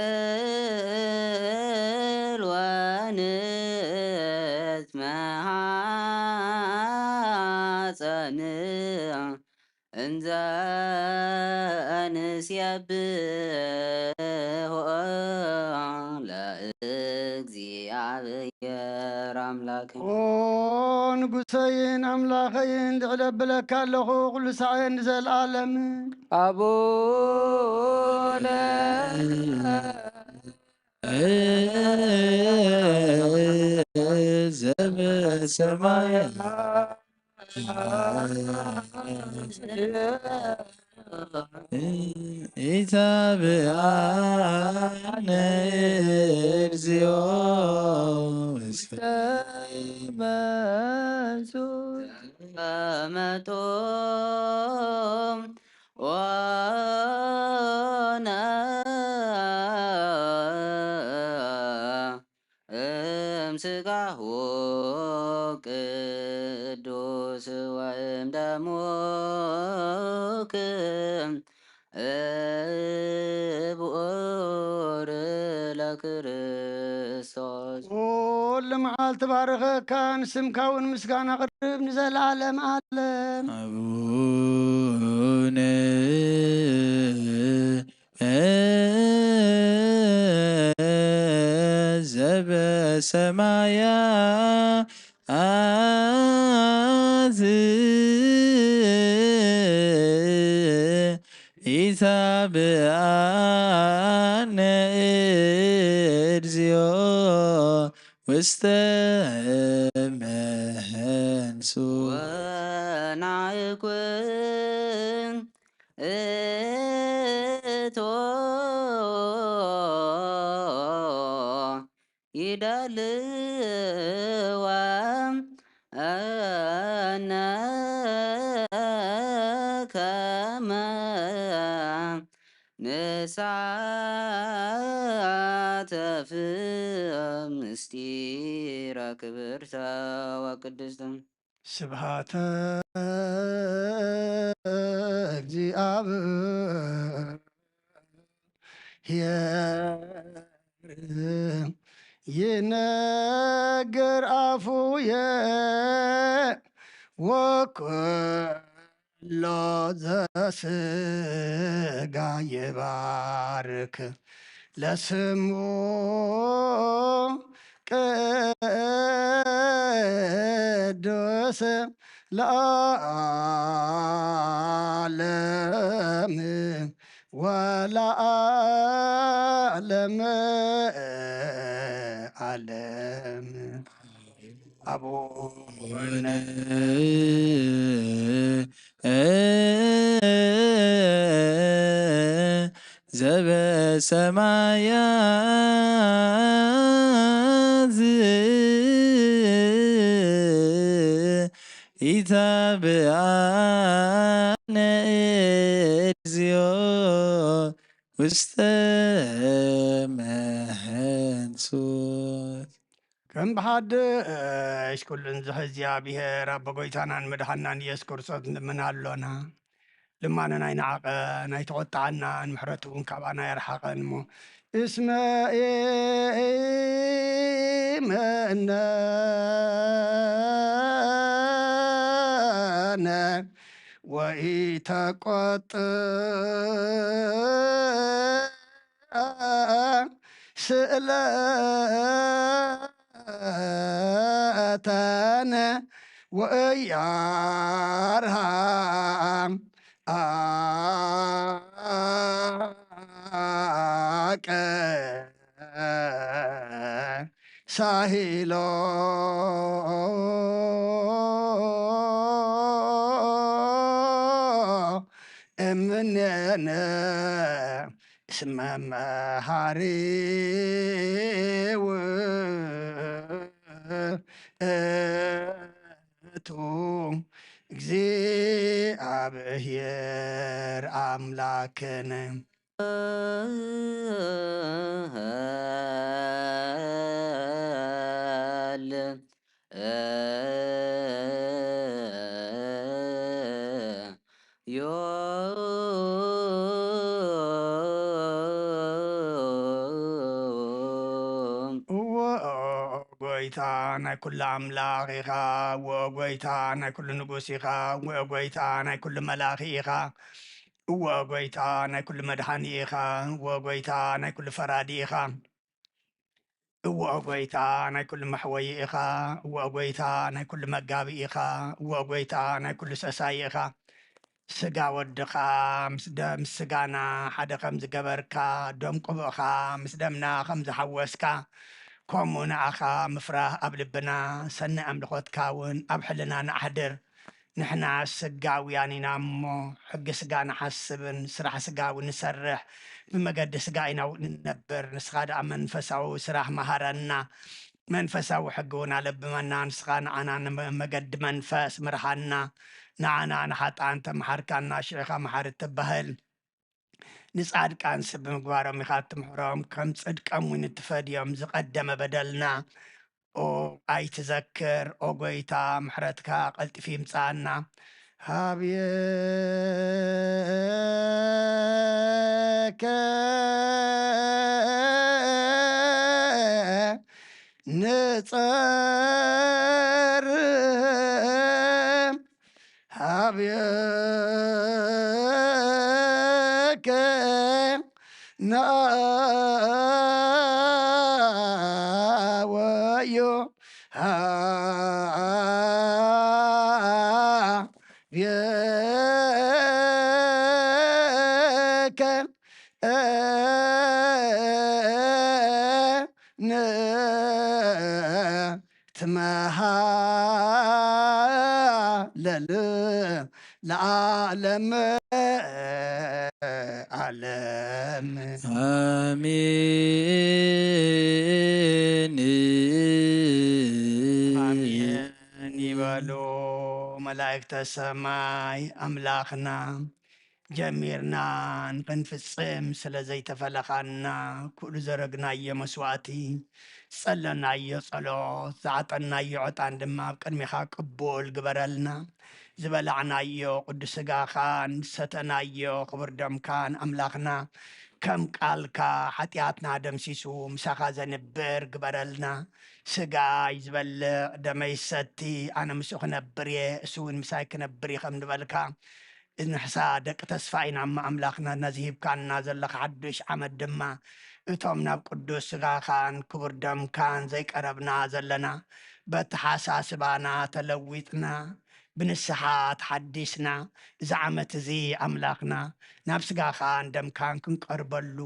ወንትመሃጸን እንዘ ንሴብሖ ለእግዚኣብሔር ኣምላክ። ኦ ንጉሰይን ኣምላኸይን፣ ልዕል ኣብለካ ኣለኹ ኩሉ ሳዕን ንዘለኣለም። ኣቡነ ዘበሰማያት ኢታብአነ እግዚኦ ውስተ መንሱት ተመጦ ኦነ እምስጋሁ ቅዱስ ወእምደሙ ክቡር ለክርስቶስ። ኩሉ መዓልቲ ባርኸካ፣ ንስምካ እውን ምስጋና ቅርብ ንዘለዓለም ዓለም። ኣቡነ ዘበሰማያት ኢታብአነ እግዚኦ ውስተ መንሱ ወናይኩን እቶ ይደልዋ እነ ከመ ንሳተፍ ምስጢረ ክብርተ ወቅድስተ። ስብሐተ እግዚአብሔር ይነግር አፉየ ወኩሎ ዘስጋ ይባርክ ለስሙ ቅዱስ ለዓለም። ወለዓለመ ዓለም። ኣቡነ ዘበሰማያት ኢታብአነ እግዚኦ ውስተ መንሱት። ከም ብሓድሽ ኩሉን ዝሕዚ እግዚኣብሔር ኣቦ ጎይታናን መድሓናን ኢየሱስ ክርስቶስ ንልምን ኣሎና። ልማንና ኣይንዓቐን፣ ኣይተቖጥዓናን፣ ምሕረቱ እውን ካባና ኣይርሓቐን እሞ፣ እስመ ኢመነነ ወኢተቆጥዕ ስእለተነ ወእያርሃ ሳሂሎ እምኔነ እስመ መሃሪ ውእቱ እግዚአብሔር አምላክነ። እወ ጎይታ ናይ ኩሉ ኣምላኽ ኢኻ። እወ ጎይታ ናይ ኩሉ ንጉስ ኢኻ። እወ ጎይታ ናይ ኩሉ መላኺ ኢኻ። እወ ጎይታ ናይ ኩሉ መድሓኒ ኢኻ። እወ ጎይታ ናይ ኩሉ ፈራዲ ኢኻ። እወ ጎይታ ናይ ኩሉ መሕወዪ ኢኻ። እወ ጎይታ ናይ ኩሉ መጋቢ ኢኻ። እወ ጎይታ ናይ ኩሉ ሰሳይ ኢኻ። ስጋ ወድኻ ምስ ደ-፣ ምስ ስጋና ሓደ ከም ዝገበርካ፣ ደም ቅቡእኻ ምስ ደምና ከም ዝሓወስካ፣ ከምኡ ንኣኻ ምፍራህ ኣብ ልብና፣ ሰናይ ኣምልኾትካ እውን ኣብ ሕልናና ኣሕድር። ንሕና ስጋውያን ኢና እሞ፣ ሕጊ ስጋ ንሓስብን ስራሕ ስጋ እውን ንሰርሕ፣ ብመገዲ ስጋ ኢና እውን ንነብር። ንስኻ ደኣ መንፈሳዊ ስራሕ መሃረና፣ መንፈሳዊ ሕጊ እውን ኣለብመና። ንስኻ ንዓና ንመ-፣ መገዲ መንፈስ ምርሃና። ንዓና ንሓጥኣን ተመሓርካና፣ ሽዕኻ መሓሪ ትበሃል። ንጻድቃን ስብ ብምግባሮም ኢኻ እትምሕሮም፣ ከም ጽድቆም እውን እትፈድዮም። ዝቐደመ በደልና ኦ ኣይትዘክር። ኦ ጎይታ፣ ምሕረትካ ቀልጢፉ ይምጻኣና። ሃብየከ ንጸርም ሃብየከ ንኣወዮ ሃብየከ ንትመሃለል ለዓለም ዓለም። ኣሜን። ኣሜን ይበሉ መላእክተ ሰማይ። ኣምላኽና ጀሚርና ንኽንፍጽም ስለ ዘይተፈለኻና፣ ኩሉ ዘረግናዮ መስዋእቲ፣ ዝጸለናዮ ጸሎት፣ ዝዓጠንናዮ ዕጣን ድማ ኣብ ቅድሜኻ ቅቡል ግበረልና። ዝበላዕናዮ ቅዱስ ስጋኻን ዝሰተናዮ ክቡር ደምካን ኣምላኽና፣ ከም ቃልካ ሓጢኣትና ደምሲሱ ምሳኻ ዘንብር ግበረልና። ስጋይ ዝበልዕ ደመይ ዝሰቲ ኣነ ምስኡ ክነብር እየ፣ እሱ እውን ምሳይ ክነብር እዩ ከም ዝበልካ፣ ንሕሳ ደቂ ተስፋ ኢና እሞ ኣምላኽና፣ ነዚ ሂብካና ዘለኻ ሓዱሽ ዓመት ድማ እቶም ናብ ቅዱስ ስጋኻን ክቡር ደምካን ዘይቀረብና ዘለና በተሓሳስባና ተለዊጥና፣ ብንስሓ ተሓዲስና፣ እዚ ዓመት እዚ ኣምላኽና ናብ ስጋኻን ደምካን ክንቀርበሉ፣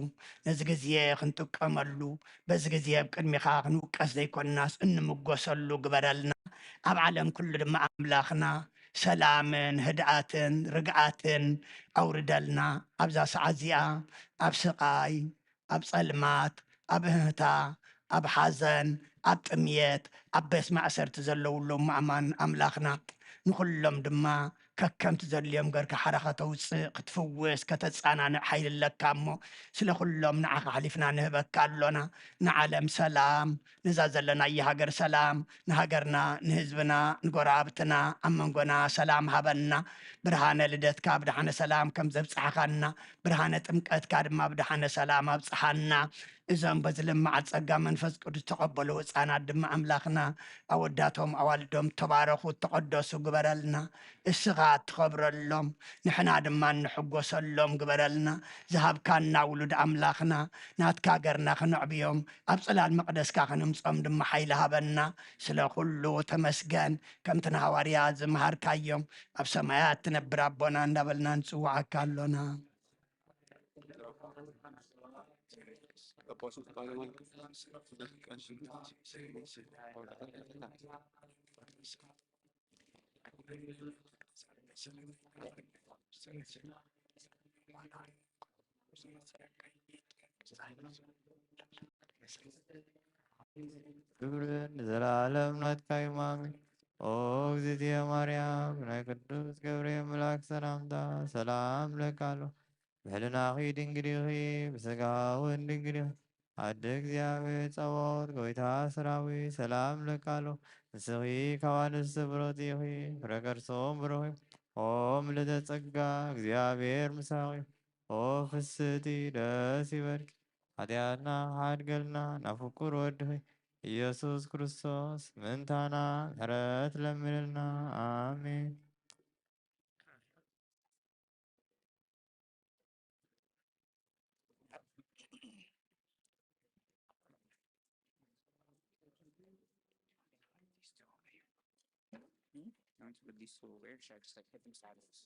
ነዚ ግዜ ክንጥቀመሉ፣ በዚ ግዜ ኣብ ቅድሚኻ ክንውቀስ ዘይኮንናስ እንምጎሰሉ ግበረልና። ኣብ ዓለም ኩሉ ድማ ኣምላኽና ሰላምን ህድኣትን ርግኣትን ኣውርደልና። ኣብዛ ሰዓት እዚኣ ኣብ ስቓይ፣ ኣብ ጸልማት፣ ኣብ እህህታ፣ ኣብ ሓዘን፣ ኣብ ጥምየት፣ ኣብ ቤት ማእሰርቲ ዘለዉ ኣለዉ፣ ኣማን ኣምላኽና ንኹሎም ድማ ከከምቲ ዘድልዮም ገርካ ሓራ ከተውፅእ፣ ክትፍውስ፣ ከተፃናንዕ ሓይሊ ኣለካ እሞ፣ ስለ ኩሎም ንዓኻ ኣሕሊፍና ንህበካ ኣሎና። ንዓለም ሰላም፣ ነዛ ዘለናያ ሃገር ሰላም፣ ንሃገርና፣ ንህዝብና፣ ንጎረባብትና፣ ኣብ መንጎና ሰላም ሃበና። ብርሃነ ልደትካ ብደሓነ ሰላም ከም ዘብፅሓኻና፣ ብርሃነ ጥምቀትካ ድማ ብደሓነ ሰላም ኣብፅሓና። እዞም በዚ ልማዓት ጸጋ መንፈስ ቅዱስ ተቐበሉ ህፃናት ድማ ኣምላኽና ኣወዳቶም ኣዋልዶም ተባረኹ፣ ተቐደሱ ግበረልና። እስኻ እትኸብረሎም፣ ንሕና ድማ እንሕጎሰሎም ግበረልና። ዝሃብካና ውሉድ ኣምላኽና፣ ናትካ ገርና ክነዕብዮም፣ ኣብ ጽላል መቕደስካ ክንምጾም ድማ ሓይሊ ሃበና። ስለ ኩሉ ተመስገን። ከምቲ ንሃዋርያ ዝመሃርካዮም፣ ኣብ ሰማያት ትነብር ኣቦና እንዳበልና ንጽውዓካ ኣሎና። ክብርን ንዘለዓለም ናትካ እዩ። ኣሜን። ኦ እግዝእትየ ማርያም፣ ናይ ቅዱስ ገብርኤል መልኣክ ሰላምታ ሰላም እብለኪ ኣለኹ። ብሕልናኺ ድንግል ኢኺ፣ ብስጋ እውን ድንግል ኢኺ። ኣደ እግዚኣብሔር ጸባኦት፣ ጎይታ ሰራዊት፣ ሰላም እብለኪ ኣለኹ። ንስኺ ካብ ኣንስቲ ብሩኽቲ ኢኺ፣ ፍረ ከርሶም ብሩኽ እዩ። ኦ ምልዕተ ጸጋ፣ እግዚኣብሔር ምሳኺ። ኦ ፍስሕቲ፣ ደስ ይበልኪ። ሓጢኣትና ሓድገልና፣ ናብ ፍቁር ወድኺ ኢየሱስ ክርስቶስ ምእንታና ምሕረት ለምንልና። ኣሜን። Hmm? I want to put these two over here. Should I just, like, hit them sideways?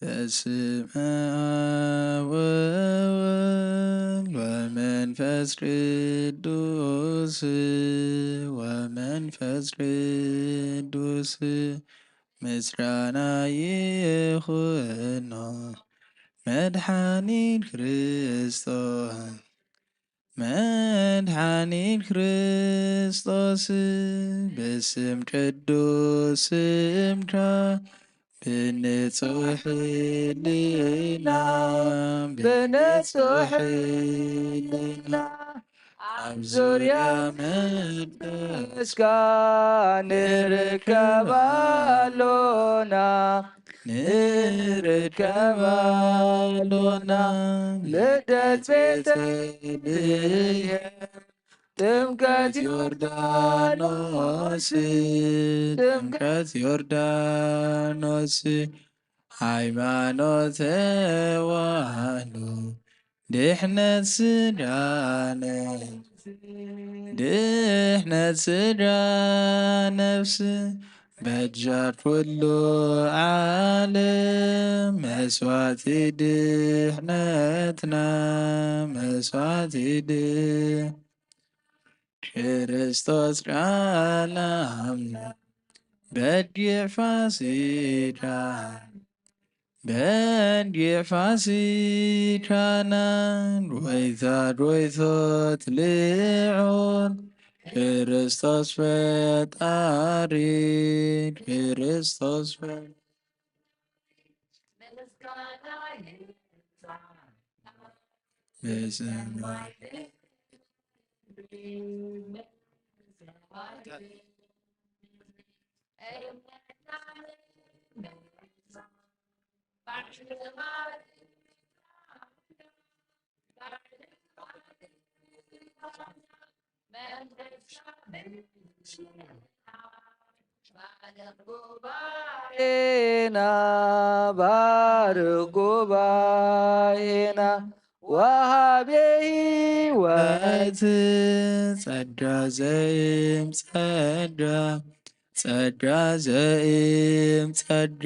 በስመ አብ ወወልድ ወመንፈስ ቅዱስ፣ ወመንፈስ ቅዱስ ምስጋና ይኹኖ፣ መድኃኒት ክርስቶስ። መድኃኒት ክርስቶስ፣ በስም ቅዱስ ስምካ፣ ብንጹሕ ሕልና፣ ብንጹሕ ሕልና፣ ኣብ ዙርያ መቅደስካ ንርከብ ኣሎና፣ ንርከብ ኣሎና። ልደት ቤተልሔም፣ ጥምቀት ዮርዳኖስ፣ ጥምቀት ዮርዳኖስ፣ ሃይማኖት ተዋህዶ፣ ድሕነት ስጋ ነፍስ፣ ድሕነት ስጋ ነፍስ፣ በጃ ኩሉ ዓለም፣ መስዋዕቲ ድሕነትና፣ መስዋዕቲ ድሕ-፣ ክርስቶስ ቃል ኣምላኽ፣ በዲዕ ፋሲካ በዲዕ ፋሲካና ዶይታ ዶይቶት ልዑል ክርስቶስ ፈጣሪ ክርስቶስ ፈጣሪ ብስም ና ባርኽ ጉባኤና ወሃቤ ሕይወት ጸጋ ዘይም ጸጋ ጸጋ ዘይም ጸጋ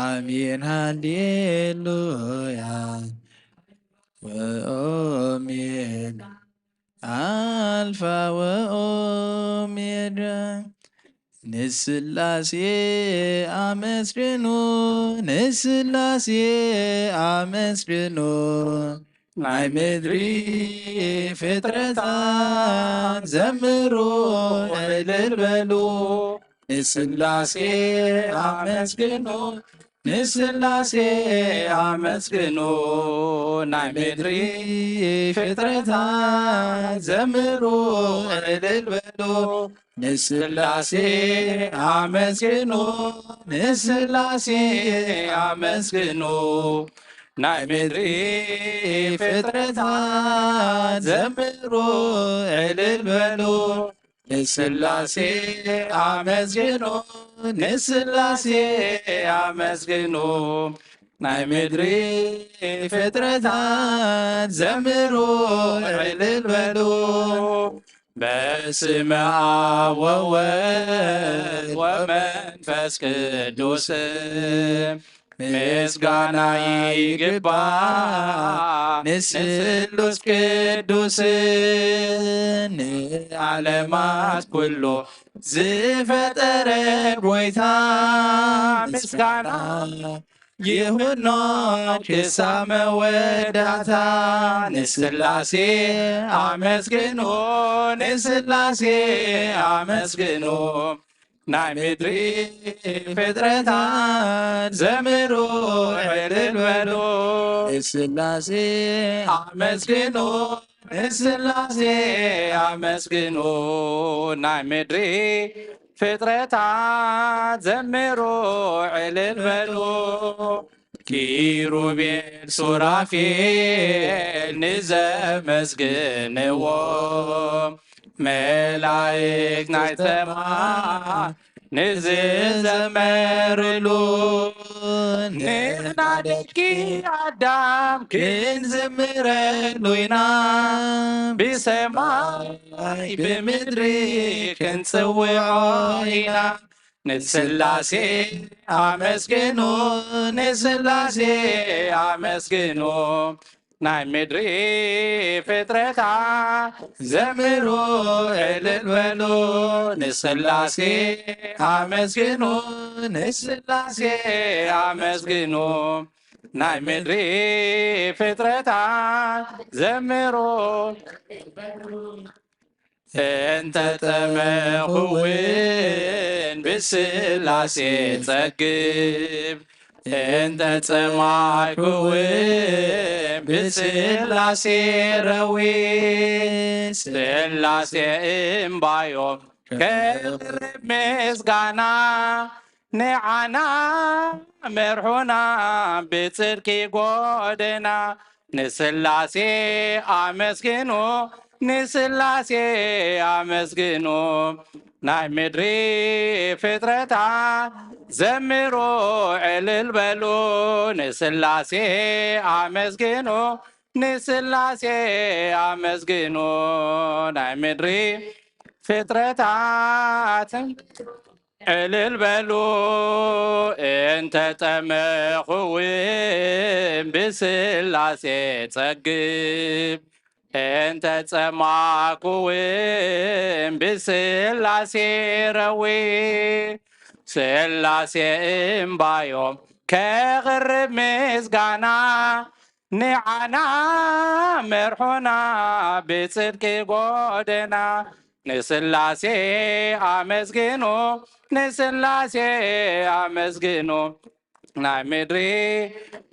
ኣሜን ሃሌሉያ ወኦሜን ኣልፋ ወኦሜጋ ንስላሴ ኣመስግኑ ንስላሴ ኣመስግኑ ናይ ምድሪ ፍጥረታት ዘምሩ ዕልል በሉ ንስላሴ ኣመስግኑ ንስላሴ ኣመስግኑ ናይ ምድሪ ፍጥረታት ዘምሩ ዕልል በሉ ንስላሴ ኣመስግኑ ንስላሴ ኣመስግኑ ናይ ምድሪ ፍጥረታት ዘምሩ ዕልል በሉ ንስላሴ ኣመስግኑ ንስላሴ ኣመስግኑ ናይ ምድሪ ፍጥረታት ዘምሩ ዕልል በሉ በስመ ኣብ ወወልድ ወመንፈስ ቅዱስ ምስጋና ይግባ ንስሉስ ቅዱስ ንዓለማት ኩሉ ዝፈጠረ ጎይታ ምስጋና ይሁኖ ክሳብ መወዳእታ ንስላሴ ኣመስግኑ ንስላሴ ኣመስግኑ ናይ ምድሪ ፍጥረታት ዘምሩ ዕልል በሉ ንስላሴ ኣመስግኑ ንስላሴ ኣመስግኑ ናይ ምድሪ ፍጥረታት ዘምሩ ዕልል በሉ ኪሩቤል ሱራፌል ንዘመስግንዎ መላእክት ናይ ሰማይ ንዝዘመርሉ ንሕና ደቂ ኣዳም ክንዝምረሉ ኢና ብሰማይ ብምድሪ ክንጽውዖ ኢና ንስላሴ ኣመስግኑ ንስላሴ ኣመስግኑ ናይ ምድሪ ፍጥረታ ዘምሩ ዕልል በሉ ንስላሴ ኣመስግኑ ንስላሴ ኣመስግኑ ናይ ምድሪ ፍጥረታ ዘምሩ እንተ ጠመኹ እውን ብስላሴ ጸግብ እንተ ጸማይኩ እውን ብስላሴ ረዊ ስላሴ እምባዮም ከቕርብ ምስጋና ንዓና መርሑና ብጽድቂ ጎደና ንስላሴ ኣመስግኑ ንስላሴ ኣመስግኑ ናይ ምድሪ ፍጥረታት ዘምሩ ዕልል በሉ ንስላሴ ኣመስግኑ ንስላሴ ኣመስግኑ ናይ ምድሪ ፍጥረታት ዕልል በሉ እንተ ጠመኹ እውን ብስላሴ ጸግብ እንተ ጸማኩ እውን ብስላሴ ረዊ ስላሴ እምባዮም ከቕርብ ምስጋና፣ ንዓና መርሑና ብጽድቂ ጎደና። ንስላሴ ኣመስግኑ፣ ንስላሴ ኣመስግኑ፣ ናይ ምድሪ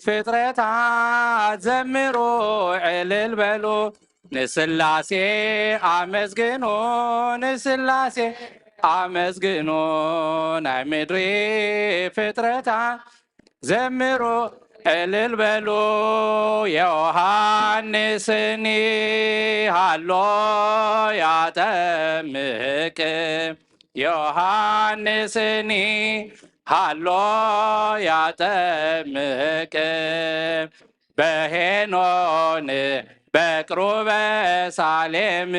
ፍጥረታት ዘምሩ ዕልል በሉ። ንስላሴ ኣመስግኑ፣ ንስላሴ ኣመስግኑ፣ ናይ ምድሪ ፍጥረታት ዘምሩ ዕልል በሉ። ዮሃንስኒ ሃሎ ያጠምቅ፣ ዮሃንስኒ ሃሎ ያጠምቅ፣ በሄኖን በቅሩበ ሳሌም፣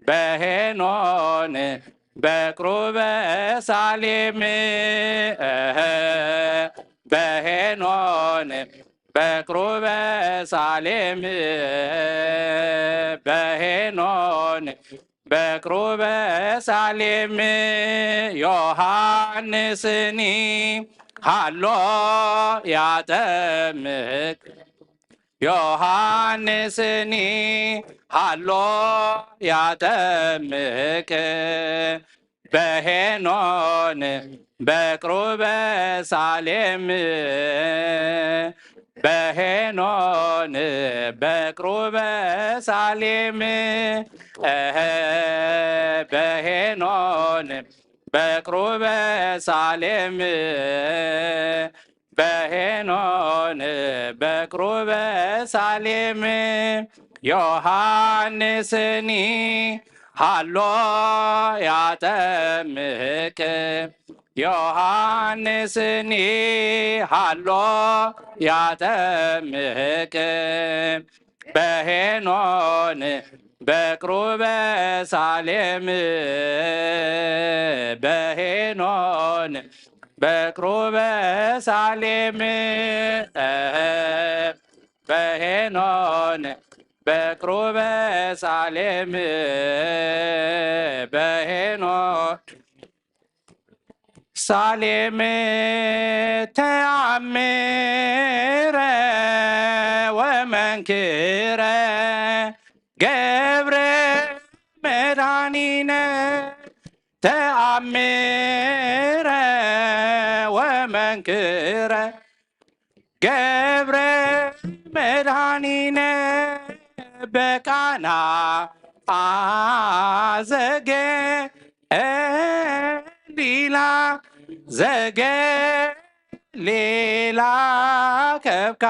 በሄኖን በቅሩበ ሳሌም፣ እህ፣ በሄኖን በቅሩበ ሳሌም፣ በሄኖን በቅሩበ ሳሌም፣ ዮሃንስኒ ሃሎ ያጠምቅ፣ ዮሃንስኒ ሃሎ ያጠምቅ፣ በሄኖን በቅሩበ ሳሌም፣ በሄኖን በቅሩበ ሳሌም፣ እህ፣ በሄኖን በቅሩበ ሳሌም፣ በሄኖን በቅሩበ ሳሌም፣ ዮሃንስኒ ሃሎ ያጠምቅ፣ ዮሃንስኒ ሃሎ ያጠምቅ፣ በሄኖን በቅሩበ ሳሌም፣ በሄኖን በቅሩበ ሳሌም፣ እህ፣ በሄኖን በቅሩበ ሳሌም፣ በሄኖን ሳሌም ተአምረ ወመንክረ ገብረ መድኃኒነ፣ ተአምረ ወመንክረ ገብረ መድኃኒነ፣ በቃና አዘገ ሊላ ዘገ ሊላ ከብካ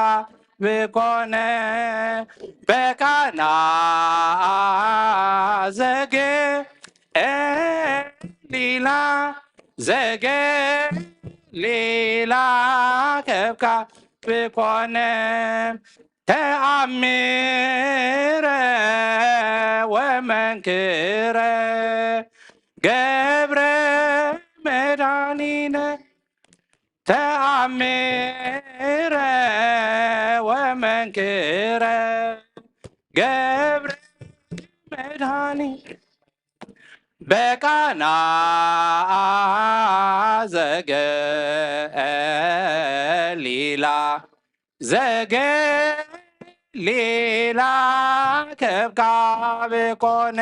ብኮነ፣ በቃና ዘገ ሊላ ዘገ ሊላ ከብካ ብኮነ፣ ተአምረ ወመንክረ ገብረ መድኃኒነ፣ ተአምረ ወመንክረ ገብረ መድኃኒነ፣ በቃና ዘገ ሊላ ዘገ ሊላ ከብካብ ኮነ፣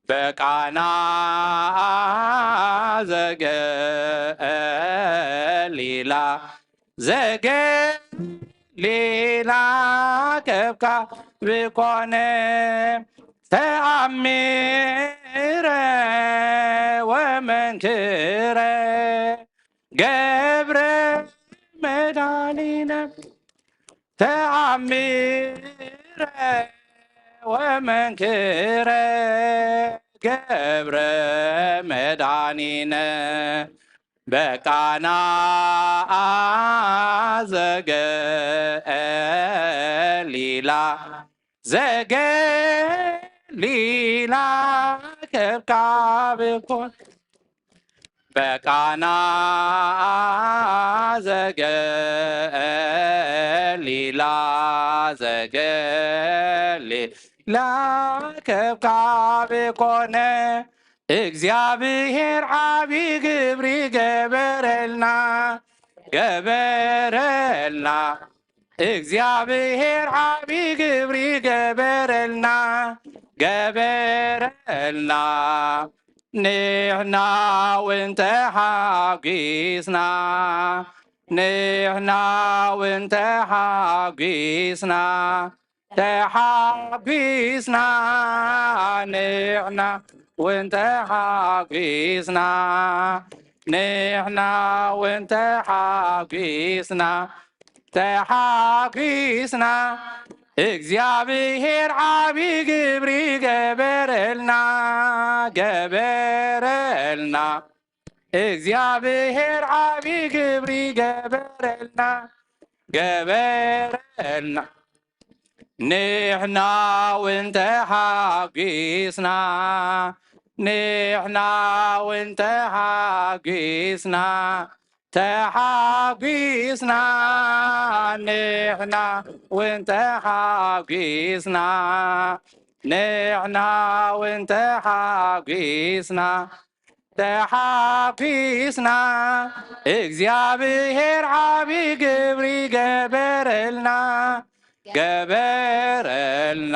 በቃና ዘገ ሊላ ዘገ ሊላ ከብካብ ኮነ፣ ተአምረ ወመንክረ ገብረ መድኃኒነ፣ ተአምረ ወመንክረ ገብረ መድኃኒነ፣ በቃና ዘገ ሊላ ዘገ ሊላ ከብካብ ኮነ፣ በቃና ዘገ ሊላ ዘገ ሊላ ከብካብ ኮነ፣ እግዚኣብሔር ዓቢ ግብሪ ገበረልና፣ ገበረልና። እግዚኣብሔር ዓቢ ግብሪ ገበረልና፣ ገበረልና። ንሕና እውን ተሓጒስና፣ ንሕና እውን ተሓጒስና፣ ተሓጒስና። ንሕና እውን ተሓጒስና፣ ንሕና እውን ተሓጒስና፣ ተሓጒስና። እግዚኣብሔር ዓቢ ግብሪ ገበረልና፣ ገበረልና። እግዚኣብሔር ዓቢ ግብሪ ገበረልና፣ ገበረልና። ንሕና እውን ተሓጒስና፣ ንሕና እውን ተሓጒስና፣ ተሓጒስና። ንሕና እውን ተሓጒስና፣ ንሕና እውን ተሓጒስና፣ ተሓጒስና። እግዚኣብሔር ዓቢ ግብሪ ገበረልና፣ ገበረልና።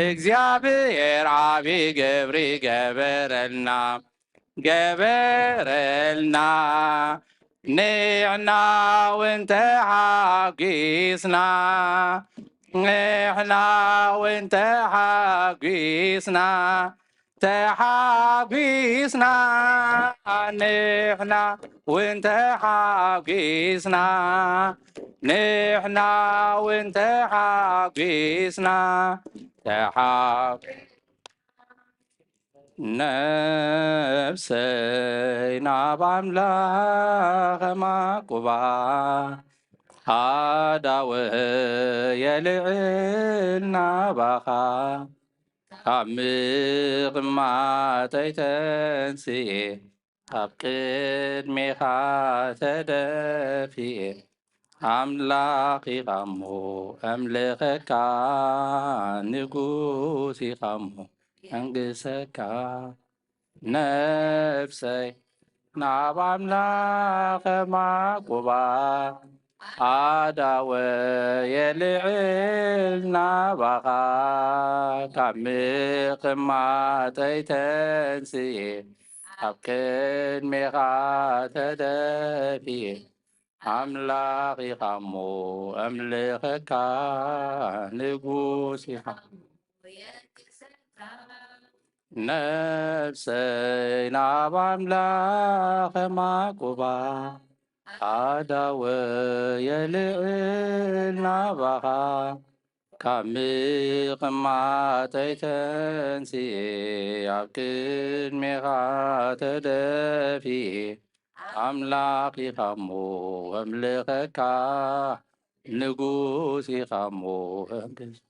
እግዚኣብሔር ዓቢ ግብሪ ገበረልና፣ ገበረልና። ንሕና እውን ተሓጒስና፣ ንሕና እውን ተሓጒስና፣ ተሓጒስና። ንሕና እውን ተሓጒስና፣ ንሕና እውን ተሓጒስና፣ ተሓ- ነፍሰይ ናብ ኣምላኽ ማቁባ፣ ኣዳወ የልዕል ናባኻ። ካብ ምቕማጠይ ተንስኤ፣ ኣብ ቅድሜኻ ተደፊኤ። ኣምላኽ ኢኻ እሞ ኣምልኸካ፣ ንጉስ ኢኻ እሞ ኣንግሰካ። ነፍሰይ ናብ ኣምላኽ ማቁባ፣ ኣዳወ የልዕል ናባኻ። ካብ ምቕማጠይ ተንስኤ፣ ኣብ ቅድሜኻ ተደፊኤ። ኣምላኽ ኢኻ እሞ ኣምልኸካ፣ ንጉስ ኢኻ። ነፍሰይ ናብ ኣምላኽ ማቁባ፣ ኣዳወ የልዕል ናባኻ። ካብ ምቕማጠይ ተንስኤ፣ ኣብ ቅድሜኻ ተደፊኤ። ኣምላኽ ኢኻ እሞ ኣምልኸካ፣ ንጉስ ኢኻ እሞ ኣምልኽ-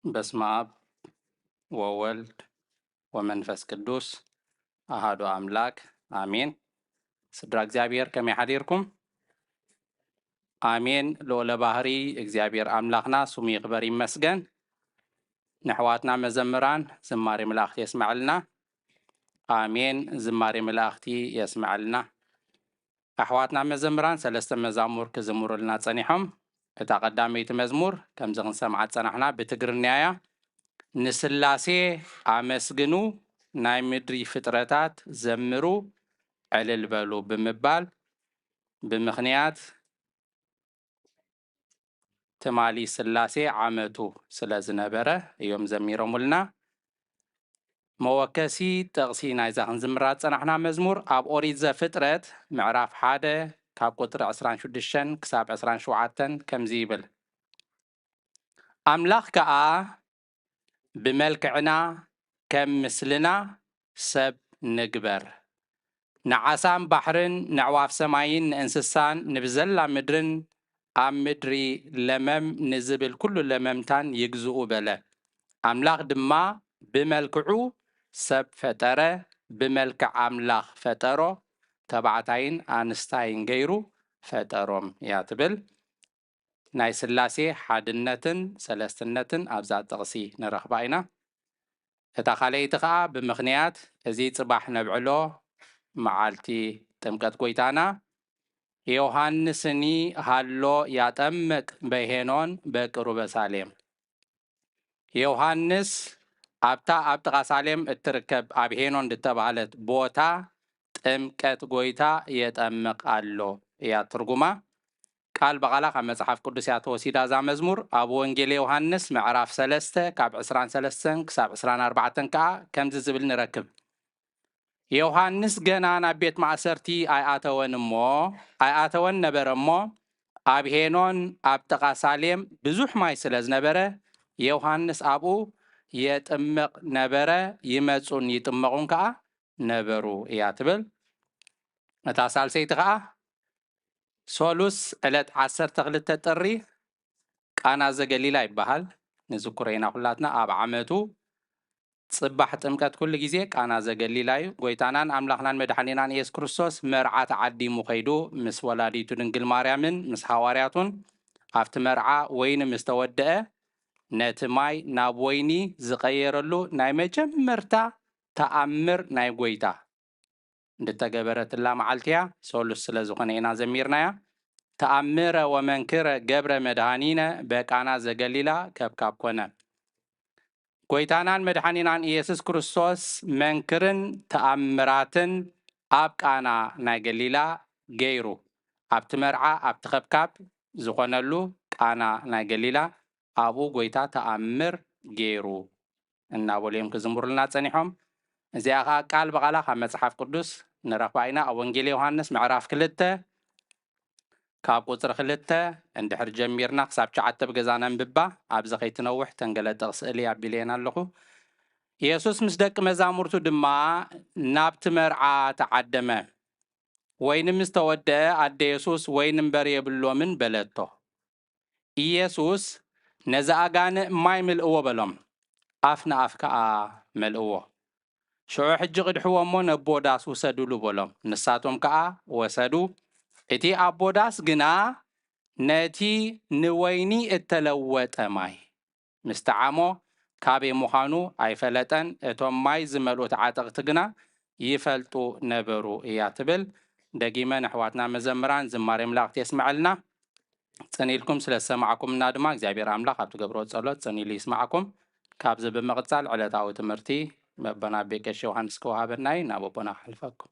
በስመ አብ ወወልድ ወመንፈስ ቅዱስ አሐዱ አምላክ አሜን። ስድራ እግዚኣብሔር ከመይ ሓዲርኩም? ኣሜን። ልዑለ ባህሪ እግዚኣብሔር ኣምላኽና ስሙ ይኽበር ይመስገን። ንኣሕዋትና መዘምራን ዝማሬ መላእኽቲ የስመዐልና። ኣሜን። ዝማሬ መላእኽቲ የስመዐልና። ኣሕዋትና መዘምራን ሰለስተ መዛሙር ክዝምሩልና ጸኒሖም። እታ ቀዳመይቲ መዝሙር ከምዚ ክንሰምዓ ዝጸናሕና ብትግርኛ እያ። ንስላሴ ኣመስግኑ፣ ናይ ምድሪ ፍጥረታት ዘምሩ፣ ዕልል በሉ ብምባል ብምኽንያት ትማሊ ስላሴ ዓመቱ ስለ ዝነበረ እዮም ዘሚሮሙልና። መወከሲ ጥቕሲ ናይዛ ክንዝምራ ዝጸናሕና መዝሙር ኣብ ኦሪት ዘፍጥረት ምዕራፍ ሓደ ካብ ቁጽሪ ዕስራን ሽዱሽተን ክሳብ ዕስራን ሸውዓተን ከምዚ ይብል። ኣምላኽ ከኣ ብመልክዕና ከም ምስልና ሰብ ንግበር። ንዓሳን ባሕርን ንዕዋፍ ሰማይን ንእንስሳን ንብዘላ ምድርን ኣብ ምድሪ ለመም ንዝብል ኩሉ ለመምታን ይግዝኡ በለ። ኣምላኽ ድማ ብመልክዑ ሰብ ፈጠረ፣ ብመልክዕ ኣምላኽ ፈጠሮ፣ ተባዕታይን ኣንስታይን ገይሩ ፈጠሮም እያ ትብል። ናይ ስላሴ ሓድነትን ሰለስትነትን ኣብዛ ጥቕሲ ንረኽባ ኢና። እታ ካልኣይቲ ኸኣ ብምኽንያት እዚ ጽባሕ ነብዕሎ መዓልቲ ጥምቀት ጐይታና፣ ዮሃንስኒ ሃሎ ያጠምቅ በሄኖን በቅሩበ ሳሌም። ዮሃንስ ኣብታ ኣብ ጥቓ ሳሌም እትርከብ ኣብ ሄኖን ዝተባህለት ቦታ ጥምቀት ጐይታ የጠምቕ ኣሎ እያ ትርጉማ። ቃል ብቓላ ካብ መጽሓፍ ቅዱስ እያ ተወሲዳ እዛ መዝሙር። ኣብ ወንጌል ዮሃንስ ምዕራፍ ሰለስተ ካብ ዕስራን ሰለስተን ክሳብ ዕስራን ኣርባዕተን ከኣ ከምዚ ዝብል ንረክብ። ዮሃንስ ገና ናብ ቤት ማእሰርቲ ኣይኣተወን እሞ፣ ኣይኣተወን ነበረ እሞ፣ ኣብ ሄኖን ኣብ ጥቓ ሳሌም ብዙሕ ማይ ስለ ዝነበረ፣ ዮሃንስ ኣብኡ የጥምቕ ነበረ፣ ይመጹን ይጥመቑን ከኣ ነበሩ እያ ትብል። እታ ሳልሰይቲ ከኣ ሶሉስ ዕለት ዓሰርተ ክልተ ጥሪ ቃና ዘገሊላ ይበሃል። ንዝክሮ ኢና ኩላትና ኣብ ዓመቱ ጽባሕ ጥምቀት ኩሉ ግዜ ቃና ዘገሊላ እዩ። ጎይታናን ኣምላኽናን መድሓኒናን ኢየሱስ ክርስቶስ መርዓ ተዓዲሙ ከይዱ ምስ ወላዲቱ ድንግል ማርያምን ምስ ሃዋርያቱን ኣብቲ መርዓ ወይኒ ምስ ተወደአ ነቲ ማይ ናብ ወይኒ ዝቐየረሉ ናይ መጀመርታ ተኣምር ናይ ጎይታ እንድተገበረትላ መዓልቲ እያ። ሶሉስ ስለ ዝኾነ ኢና ዘሚርናያ። ተኣምረ ወመንክረ ገብረ መድኃኒነ በቃና ዘገሊላ ከብካብ ኮነ። ጎይታናን መድኃኒናን ኢየሱስ ክርስቶስ መንክርን ተኣምራትን ኣብ ቃና ናይ ገሊላ ገይሩ። ኣብቲ መርዓ ኣብቲ ከብካብ ዝኾነሉ ቃና ናይ ገሊላ ኣብኡ ጎይታ ተኣምር ገይሩ እናበሉ እዮም ክዝምሩልና ጸኒሖም። እዚኣ ኸዓ ቃል ብቓላ ካብ መጽሓፍ ቅዱስ ንረኽባ ኢና። ኣብ ወንጌል ዮሃንስ ምዕራፍ ክልተ ካብ ቁጽሪ ክልተ እንድሕር ጀሚርና ክሳብ ትሽዓተ ብገዛ ነንብባ። ኣብዚ ከይትነውሕ ተን ገለ ጥቕሲ እልይ ኣቢለየን ኣለኹ። ኢየሱስ ምስ ደቂ መዛሙርቱ ድማ ናብቲ መርዓ ተዓደመ። ወይኒ ምስ ተወደአ ኣደ የሱስ ወይኒ እምበር የብሎምን በለቶ። ኢየሱስ ነዚ ኣጋንእ ማይ ምልእዎ በሎም። ኣፍ ንኣፍ ከኣ መልእዎ። ሽዑ ሕጂ ቅድሕዎ እሞ ነቦ ዳስ ውሰዱሉ በሎም። ንሳቶም ከኣ ወሰዱ። እቲ ኣቦ ዳስ ግና ነቲ ንወይኒ እተለወጠ ማይ ምስ ጠዓሞ ካበይ ምዃኑ ኣይፈለጠን። እቶም ማይ ዝመልኡ ተዓጠቕቲ ግና ይፈልጡ ነበሩ እያ ትብል። ደጊመ ንኣሕዋትና መዘምራን ዝማሬ መላእክት የስምዐልና። ጽን ኢልኩም ስለ ዝሰማዕኩምና ድማ እግዚኣብሔር ኣምላኽ ኣብ ትገብርዎ ጸሎት ጽን ኢሉ ይስማዕኩም። ካብዚ ብምቕጻል ዕለታዊ ትምህርቲ መቦና ቤ ቀሺ ዮሃንስ ክወሃበና እዩ። ናብ ኣቦና ክሕልፈኩም።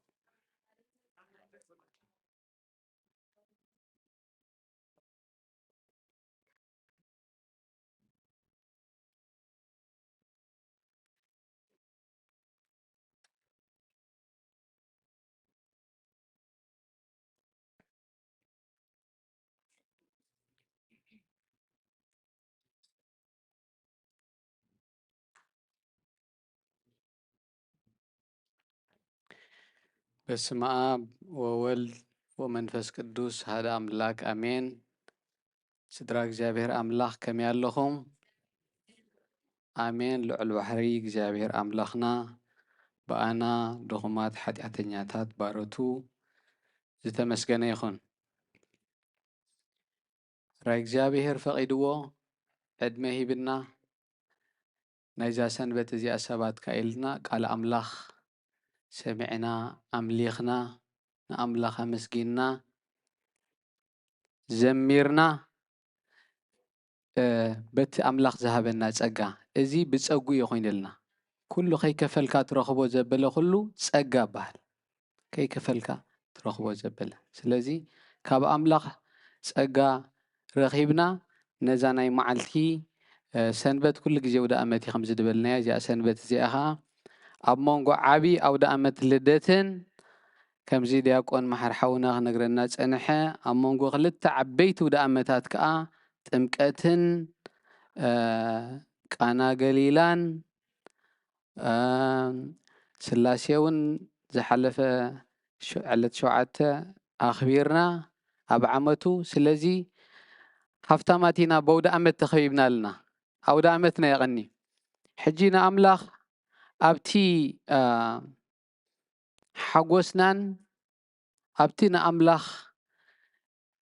በስመ አብ ወወልድ ወመንፈስ ቅዱስ ሓደ አምላክ አሜን። ስድራ እግዚኣብሔር ኣምላኽ ከመይ ኣለኹም? ኣሜን። ልዑል ባሕሪ እግዚኣብሔር ኣምላኽና ብኣና ድኹማት ሓጢኣተኛታት ባሮቱ ዝተመስገነ ይኹን። ራይ እግዚኣብሔር ፈቒድዎ ዕድመ ሂብና ናይዛ ሰንበት እዚኣ ሰባት ካኢልና ቃል ኣምላኽ ሰሚዕና ኣምሊኽና ንኣምላኽ ኣመስጊንና ዘሚርና በቲ ኣምላኽ ዝሃበና ጸጋ እዚ ብጸጉ እዩ ኮይኑልና ኩሉ ከይከፈልካ ትረኽቦ ዘበለ ኩሉ ጸጋ ይበሃል። ከይከፈልካ ትረኽቦ ዘበለ ስለዚ ካብ ኣምላኽ ጸጋ ረኺብና ነዛ ናይ መዓልቲ ሰንበት ኩሉ ግዜ ኣውደ ኣመት እዩ ከምዚ ዝበልናያ እዚኣ ሰንበት እዚኣ ኸዓ ኣብ መንጎ ዓብዪ ኣውደ ኣመት ልደትን ከምዚ ዲያቆን መሓር ሓውና ክነግረና ጸንሐ ኣብ መንጎ ክልተ ዓበይቲ ኣውደ ኣመታት ከኣ ጥምቀትን ቃና ገሊላን ስላሴ እውን ዝሓለፈ ዕለት ሸውዓተ ኣኽቢርና ኣብ ዓመቱ። ስለዚ ሃፍታማት ኢና፣ በውደ ኣመት ተኸቢብና ኣለና። ኣውደ ኣመትና የቐኒ። ሕጂ ንኣምላኽ ኣብቲ ሓጎስናን ኣብቲ ንኣምላኽ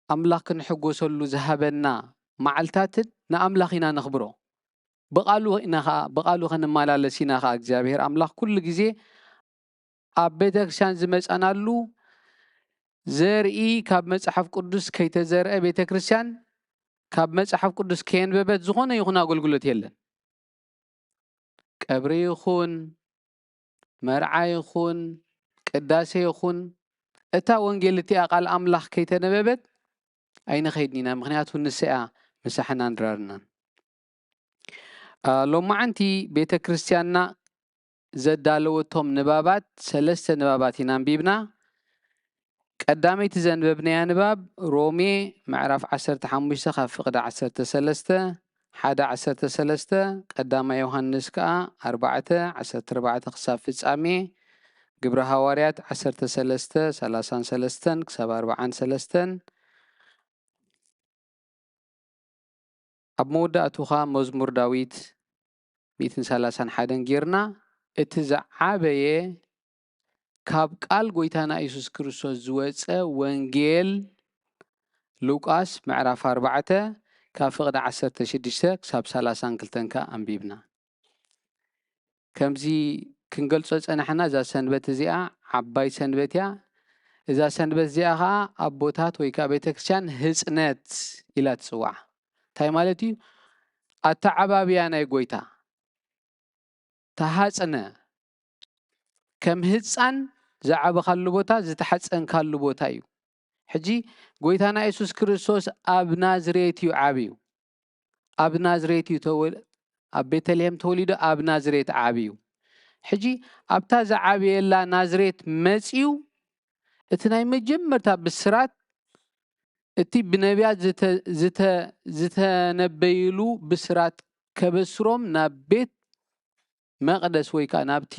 ኣምላኽ ክንሕጎሰሉ ዝሃበና መዓልታትን ንኣምላኽ ኢና ነኽብሮ። ብቓሉ ኢና ኸዓ ብቓሉ ክንመላለስ ኢና ኸዓ እግዚኣብሔር ኣምላኽ ኩሉ ግዜ ኣብ ቤተ ክርስቲያን ዝመጻናሉ ዘርኢ ካብ መጽሓፍ ቅዱስ ከይተዘርአ ቤተ ክርስቲያን ካብ መጽሓፍ ቅዱስ ከየንበበት ዝኾነ ይኹን ኣገልግሎት የለን። ቀብሪ ይኹን መርዓ ይኹን ቅዳሴ ይኹን እታ ወንጌል እቲኣ ቃል ኣምላኽ ከይተነበበት ኣይንኸይድን ኢና። ምኽንያቱ ንሰያ ምሳሕናን ድራርናን። ሎማዓንቲ ቤተ ክርስቲያንና ዘዳለወቶም ንባባት ሰለስተ ንባባት ኢና ኣንቢብና። ቀዳመይቲ ዘንበብናያ ንባብ ሮሜ ምዕራፍ ዓሰርተ ሓሙሽተ ካብ ፍቕዲ ዓሰርተ ሰለስተ ሓደ ዓሰርተ ሰለስተ፣ ቀዳማይ ዮሃንስ ከኣ ኣርባዕተ ዓሰርተ ኣርባዕተ ክሳብ ፍጻሜ፣ ግብረ ሃዋርያት ዓሰርተ ሰለስተ ሰላሳን ሰለስተን ክሳብ ኣርባዓን ሰለስተን። ኣብ መወዳእቱ ኸኣ መዝሙር ዳዊት ሚእትን ሰላሳን ሓደን ጌርና፣ እቲ ዝዓበየ ካብ ቃል ጎይታና የሱስ ክርስቶስ ዝወጸ ወንጌል ሉቃስ ምዕራፍ ኣርባዕተ ካብ ፍቕዲ ዓሰርተ ሽዱሽተ ክሳብ ሰላሳን ክልተን ከኣ ኣንቢብና። ከምዚ ክንገልጾ ጸናሕና፣ እዛ ሰንበት እዚኣ ዓባይ ሰንበት እያ። እዛ ሰንበት እዚኣ ኸኣ ኣቦታት ወይ ከኣ ቤተክርስትያን ህጽነት ኢላ ትጽዋዓ። እንታይ ማለት እዩ? ኣተዓባብያ ናይ ጎይታ። ተሃጽነ። ከም ህጻን ዝዓበኻሉ ቦታ፣ ዝተሓጸንካሉ ቦታ እዩ። ሕጂ ጎይታና የሱስ ክርስቶስ ኣብ ናዝሬት እዩ ዓብዩ። ኣብ ናዝሬት እዩ ተወ-፣ ኣብ ቤተልሔም ተወሊዱ፣ ኣብ ናዝሬት ዓብዩ። ሕጂ ኣብታ ዝዓበየላ ናዝሬት መጺኡ፣ እቲ ናይ መጀመርታ ብስራት፣ እቲ ብነቢያት ዝተ-፣ ዝተ-፣ ዝተነበይሉ ብስራት ከበስሮም ናብ ቤት መቕደስ ወይ ከኣ ናብቲ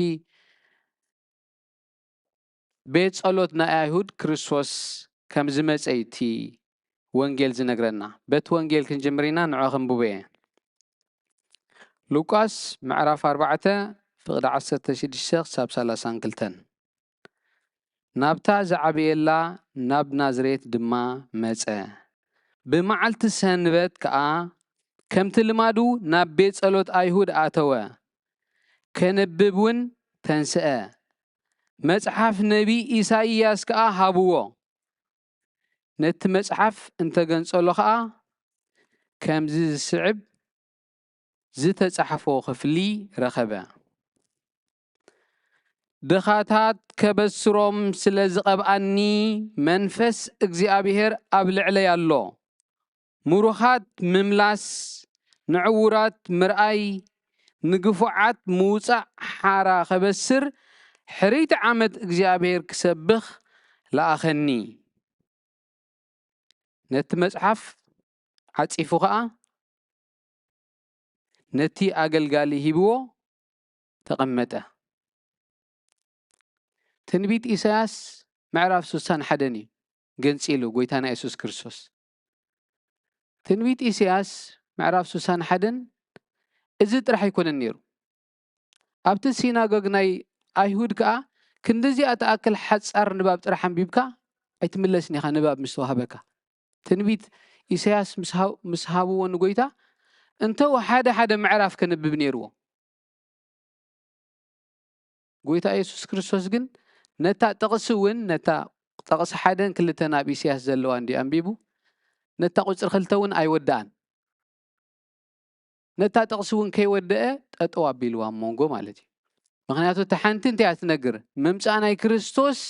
ቤት ጸሎት ናይ ኣይሁድ ክርስቶስ ከም ዝመጸ እዩ እቲ ወንጌል ዝነግረና። በቲ ወንጌል ክንጅምር ኢና፣ ንዑ ክንብቦ እየ። ሉቃስ ምዕራፍ ኣርባዕተ ፍቕዲ ዓሰርተ ሽዱሽተ ክሳብ ሰላሳን ክልተን። ናብታ ዝዓበየላ ናብ ናዝሬት ድማ መጸ። ብመዓልቲ ሰንበት ከኣ ከምቲ ልማዱ ናብ ቤት ጸሎት ኣይሁድ ኣተወ። ከንብብ እውን ተንስአ። መጽሓፍ ነቢ ኢሳይያስ ከኣ ሃብዎ። ነቲ መጽሓፍ እንተገንጸሎ ኸኣ ከምዚ ዝስዕብ ዝተጻሕፎ ክፍሊ ረኸበ። ድኻታት ከበስሮም ስለ ዝቐብኣኒ መንፈስ እግዚኣብሔር ኣብ ልዕለይ ኣሎ። ምሩኻት ምምላስ፣ ንዕዉራት ምርኣይ፣ ንግፉዓት ምውጻእ ሓራ ከበስር፣ ሕርይቲ ዓመት እግዚኣብሔር ክሰብኽ ለኣኸኒ። ነቲ መጽሓፍ ዓጺፉ ኸኣ ነቲ ኣገልጋሊ ሂብዎ ተቐመጠ። ትንቢት ኢሳያስ ምዕራፍ ስሳን ሓደን እዩ ገንጺሉ ጎይታና የሱስ ክርስቶስ። ትንቢት ኢሳያስ ምዕራፍ ስሳን ሓደን እዚ ጥራሕ ኣይኮነን ነይሩ። ኣብቲ ሲናጎግ ናይ ኣይሁድ ከኣ ክንድዚኣ ትኣክል ሓጻር ንባብ ጥራሕ ኣንቢብካ ኣይትምለስን ኢኻ፣ ንባብ ምስ ተዋህበካ። ትንቢት ኢሳያስ ምስ ሃ-፣ ምስ ሃብዎ ንጎይታ እንተው ሓደ ሓደ ምዕራፍ ከንብብ ነይርዎ። ጎይታ የሱስ ክርስቶስ ግን ነታ ጥቕሲ እውን፣ ነታ ጥቕሲ ሓደን ክልተን ኣብ ኢሳያስ ዘለዋ እንድዩ ኣንቢቡ፣ ነታ ቁጽሪ ክልተ እውን ኣይወድኣን። ነታ ጥቕሲ እውን ከይወደአ ጠጠው ኣቢልዋ ኣብ መንጎ ማለት እዩ። ምኽንያቱ እታ ሓንቲ እንታይ እያ ትነግር? ምምጻእ ናይ ክርስቶስ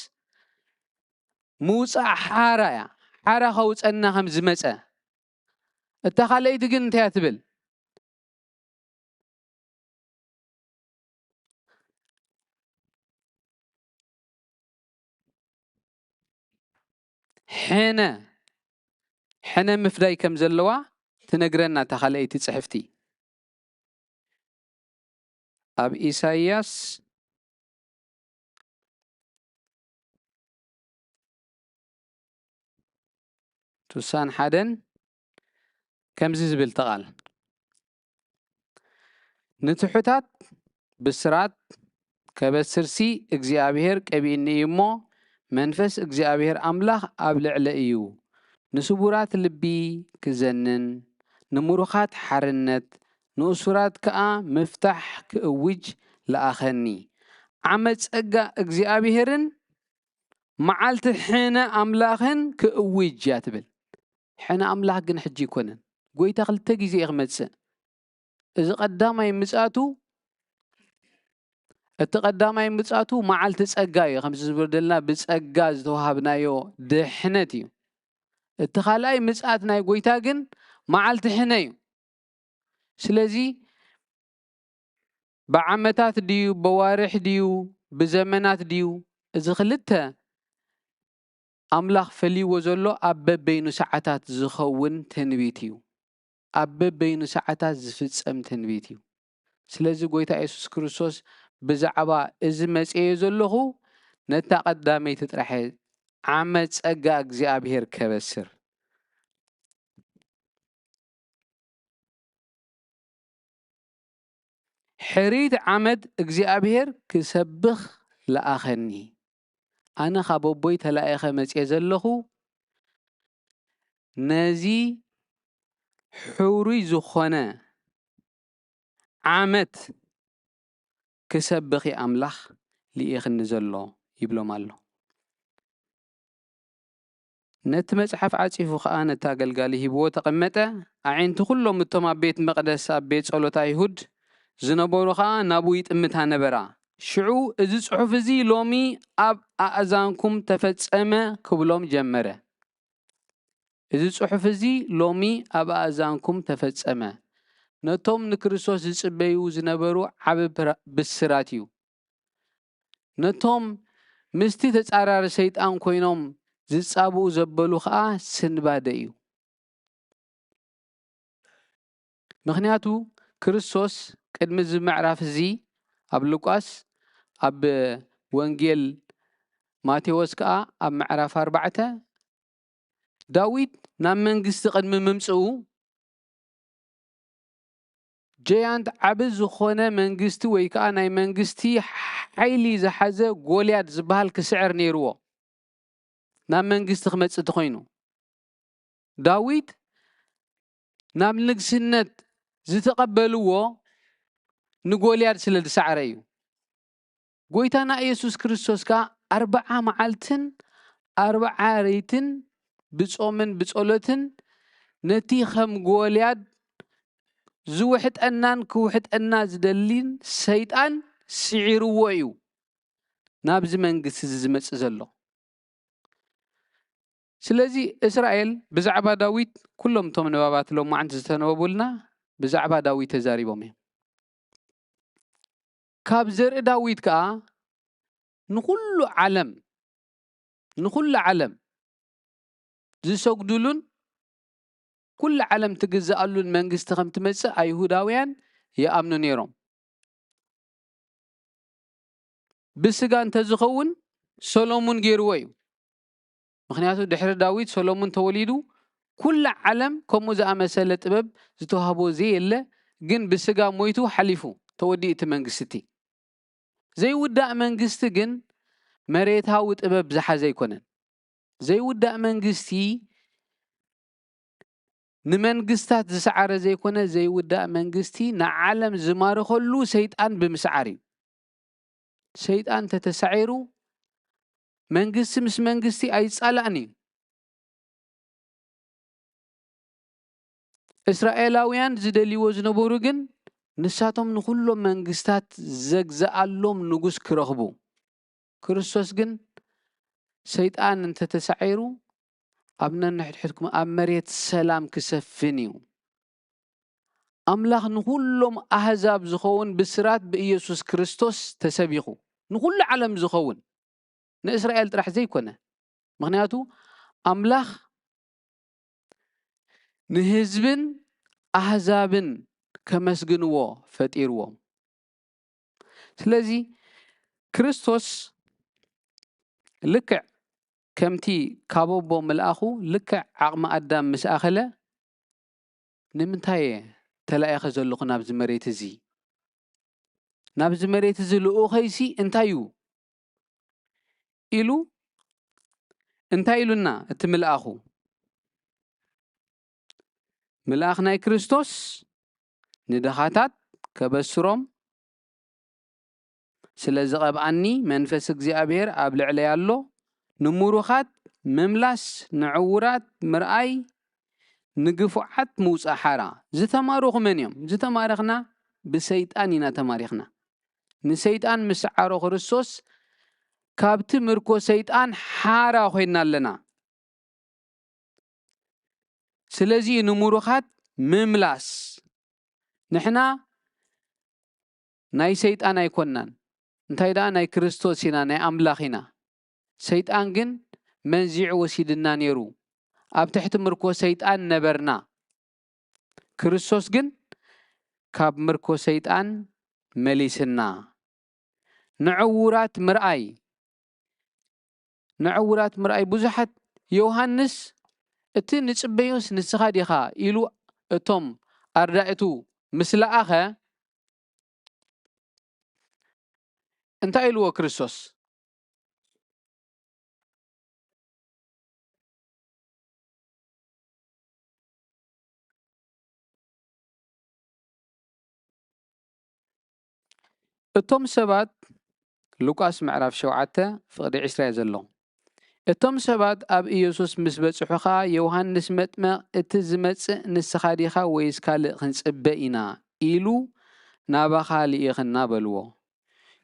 ምውጻእ ሓራ እያ። ሓራ ከውጸና ከም ዝመጸ። እታ ካልኣይቲ ግን እንታይ እያ ትብል? ሕነ፣ ሕነ ምፍዳይ ከም ዘለዋ ትነግረና እታ ካልኣይቲ ጽሕፍቲ። ኣብ ኢሳይያስ ትውሳን ሓደን ከምዚ ዝብል ተቓል፣ ንትሑታት ብስራት ከበስርሲ እግዚኣብሔር ቀቢእኒ እዩ እሞ፣ መንፈስ እግዚኣብሔር ኣምላኽ ኣብ ልዕለ እዩ። ንስቡራት ልቢ ክዘንን፣ ንምሩኻት ሓርነት፣ ንእሱራት ከኣ ምፍታሕ ክእውጅ ለኣኸኒ። ዓመት ጸጋ እግዚኣብሔርን መዓልቲ ሕነ ኣምላኽን ክእውጅ እያ ትብል። ሕነ ኣምላኽ ግን ሕጂ ኣይኮነን። ጎይታ ክልተ ግዜ እዩ ክመጽእ። እዚ ቀዳማይ ምጽኣቱ፣ እቲ ቀዳማይ ምጽኣቱ መዓልቲ ጸጋ እዩ፣ ከምዚ ዝበደልና ብጸጋ ዝተዋሃብናዮ ድሕነት እዩ። እቲ ካልኣይ ምጽኣት ናይ ጎይታ ግን መዓልቲ ሕነ እዩ። ስለዚ ብዓመታት ድዩ፣ በዋርሕ ድዩ፣ ብዘመናት ድዩ፣ እዚ ክልተ ኣምላኽ ፈልይዎ ዘሎ ኣብ በበይኑ ሰዓታት ዝኸውን ትንቢት እዩ። ኣብ በበይኑ ሰዓታት ዝፍጸም ትንቢት እዩ። ስለዚ ጎይታ የሱስ ክርስቶስ ብዛዕባ እዚ መጽኤ ዘለኹ ነታ ቀዳመይቲ ጥራሕ ዓመት ጸጋ እግዚኣብሔር ከበስር። ሕሪት ዓመት እግዚኣብሔር ክሰብኽ ለኣኸኒ። ኣነ ካብ ኣቦይ ተላኢኸ መጽኤ ዘለኹ ነዚ ሕሩይ ዝኾነ ዓመት ክሰብኽ ኣምላኽ ልኢኽኒ ዘሎ ይብሎም ኣሎ። ነቲ መጽሓፍ ዓጺፉ ኸኣ ነቲ ኣገልጋሊ ሂብዎ ተቐመጠ። ኣዒንቲ ኹሎም እቶም ኣብ ቤት መቕደስ ኣብ ቤት ጸሎት ኣይሁድ ዝነበሩ ኸኣ ናብኡ ይጥምታ ነበራ። ሽዑ እዚ ጽሑፍ እዚ ሎሚ ኣብ ኣእዛንኩም ተፈጸመ ክብሎም ጀመረ። እዚ ጽሑፍ እዚ ሎሚ ኣብ ኣእዛንኩም ተፈጸመ። ነቶም ንክርስቶስ ዝጽበዩ ዝነበሩ ዓቢ ብስራት እዩ። ነቶም ምስቲ ተጻራሪ ሰይጣን ኮይኖም ዝጻብኡ ዘበሉ ኸኣ ስንባደ እዩ። ምኽንያቱ ክርስቶስ ቅድሚ እዚ ምዕራፍ እዚ ኣብ ሉቃስ፣ ኣብ ወንጌል ማቴዎስ ከኣ ኣብ ምዕራፍ ኣርባዕተ ዳዊት ናብ መንግስቲ ቅድሚ ምምጽኡ ጀያንት ዓቢ ዝኾነ መንግስቲ ወይ ከኣ ናይ መንግስቲ ሓይሊ ዝሓዘ ጎልያድ ዝበሃል ክስዕር ነይርዎ። ናብ መንግስቲ ክመጽእ እንተኾይኑ ዳዊት ናብ ንግስነት ዝተቐበልዎ ንጎልያድ ስለ ዝሰዓረ እዩ። ጎይታና ኢየሱስ ክርስቶስ ከኣ ኣርብዓ መዓልትን ኣርብዓ ለይትን ብጾምን ብጸሎትን ነቲ ከም ጎልያድ ዝውሕጠናን ክውሕጠና ዝደሊን ሰይጣን ስዒርዎ እዩ ናብዚ መንግስቲ እዚ ዝመጽእ ዘሎ። ስለዚ እስራኤል ብዛዕባ ዳዊት ኩሎም እቶም ንባባት ሎማዓንቲ ዝተነበቡልና ብዛዕባ ዳዊት ተዛሪቦም እዮም። ካብ ዘርኢ ዳዊት ከኣ ንኹሉ ዓለም ንኹሉ ዓለም ዝሰግዱሉን ኩሉ ዓለም ትግዝኣሉን መንግስቲ ከም ትመጽእ ኣይሁዳውያን ይኣምኑ ነይሮም። ብስጋ እንተዝኸውን ሰሎሙን ገይርዎ እዩ። ምኽንያቱ ድሕሪ ዳዊት ሰሎሙን ተወሊዱ ኩላ ዓለም ከምኡ ዝኣመሰለ ጥበብ ዝተዋህቦ ዘየለ፣ ግን ብስጋ ሞይቱ ሓሊፉ ተወዲኡ እቲ መንግስቲ እቲ። ዘይውዳእ መንግስቲ ግን መሬታዊ ጥበብ ዝሓዘ ኣይኮነን። ዘይውዳእ መንግስቲ ንመንግስታት ዝሰዓረ ዘይኮነ ዘይውዳእ መንግስቲ ንዓለም ዝማርኸሉ ሰይጣን ብምስዓር እዩ። ሰይጣን እንተተሳዒሩ መንግስቲ ምስ መንግስቲ ኣይጻላእን እዩ። እስራኤላውያን ዝደልይዎ ዝነበሩ ግን ንሳቶም ንኹሎም መንግስታት ዘግዝኣሎም ንጉስ ክረኽቡ። ክርስቶስ ግን ሰይጣን እንተተሳዒሩ ኣብ ነንሕድሕድኩም ኣብ መሬት ሰላም ክሰፍን እዩ። ኣምላኽ ንኹሎም ኣህዛብ ዝኸውን ብስራት ብኢየሱስ ክርስቶስ ተሰቢኹ። ንኹሉ ዓለም ዝኸውን፣ ንእስራኤል ጥራሕ ዘይኮነ። ምኽንያቱ ኣምላኽ ንህዝብን ኣህዛብን ከመስግንዎ ፈጢርዎም። ስለዚ ክርስቶስ ልክዕ ከምቲ ካብ ኣቦ ምልኣኹ ልክዕ ዓቕሚ ኣዳም ምስ ኣኸለ፣ ንምንታይ እየ ተላኢኸ ዘለኹ ናብዚ መሬት እዚ? ናብዚ መሬት እዚ ልኡኸይሲ እንታይ እዩ? ኢሉ እንታይ ኢሉና እቲ ምልኣኹ? ምልኣኽ ናይ ክርስቶስ ንድኻታት ከበስሮም ስለ ዝቐብኣኒ መንፈስ እግዚኣብሔር ኣብ ልዕለይ ኣሎ። ንምሩኻት ምምላስ፣ ንዕውራት ምርኣይ፣ ንግፉዓት ምውፃእ ሓራ። ዝተማረኹ መን እዮም? ዝተማረኽና ብሰይጣን ኢና ተማሪኽና። ንሰይጣን ምስዓሮ ክርስቶስ ካብቲ ምርኮ ሰይጣን ሓራ ኮይና ኣለና። ስለዚ ንምሩኻት ምምላስ። ንሕና ናይ ሰይጣን ኣይኮናን። እንታይ ደኣ ናይ ክርስቶስ ኢና፣ ናይ ኣምላኽ ኢና። ሰይጣን ግን መንዚዑ ወሲድና ነይሩ። ኣብ ትሕቲ ምርኮ ሰይጣን ነበርና። ክርስቶስ ግን ካብ ምርኮ ሰይጣን መሊስና። ንዕዉራት ምርኣይ፣ ንዕዉራት ምርኣይ ብዙሓት፣ ዮሃንስ፣ "እቲ ንጽበዮስ ንስኻ ዲኻ?" ኢሉ እቶም ኣርዳእቱ ምስ ለኣኸ፣ እንታይ ኢልዎ ክርስቶስ? እቶም ሰባት፣ ሉቃስ ምዕራፍ ሸውዓተ ፍቕዲ ዕስራ እዩ ዘሎ። እቶም ሰባት ኣብ ኢየሱስ ምስ በጽሑ ኸኣ፣ "ዮሃንስ መጥመቕ እቲ ዝመጽእ ንስኻ ዲኻ ወይስ ካልእ ክንጽበ ኢና?" ኢሉ ናባኻ ልኢኽና በልዎ።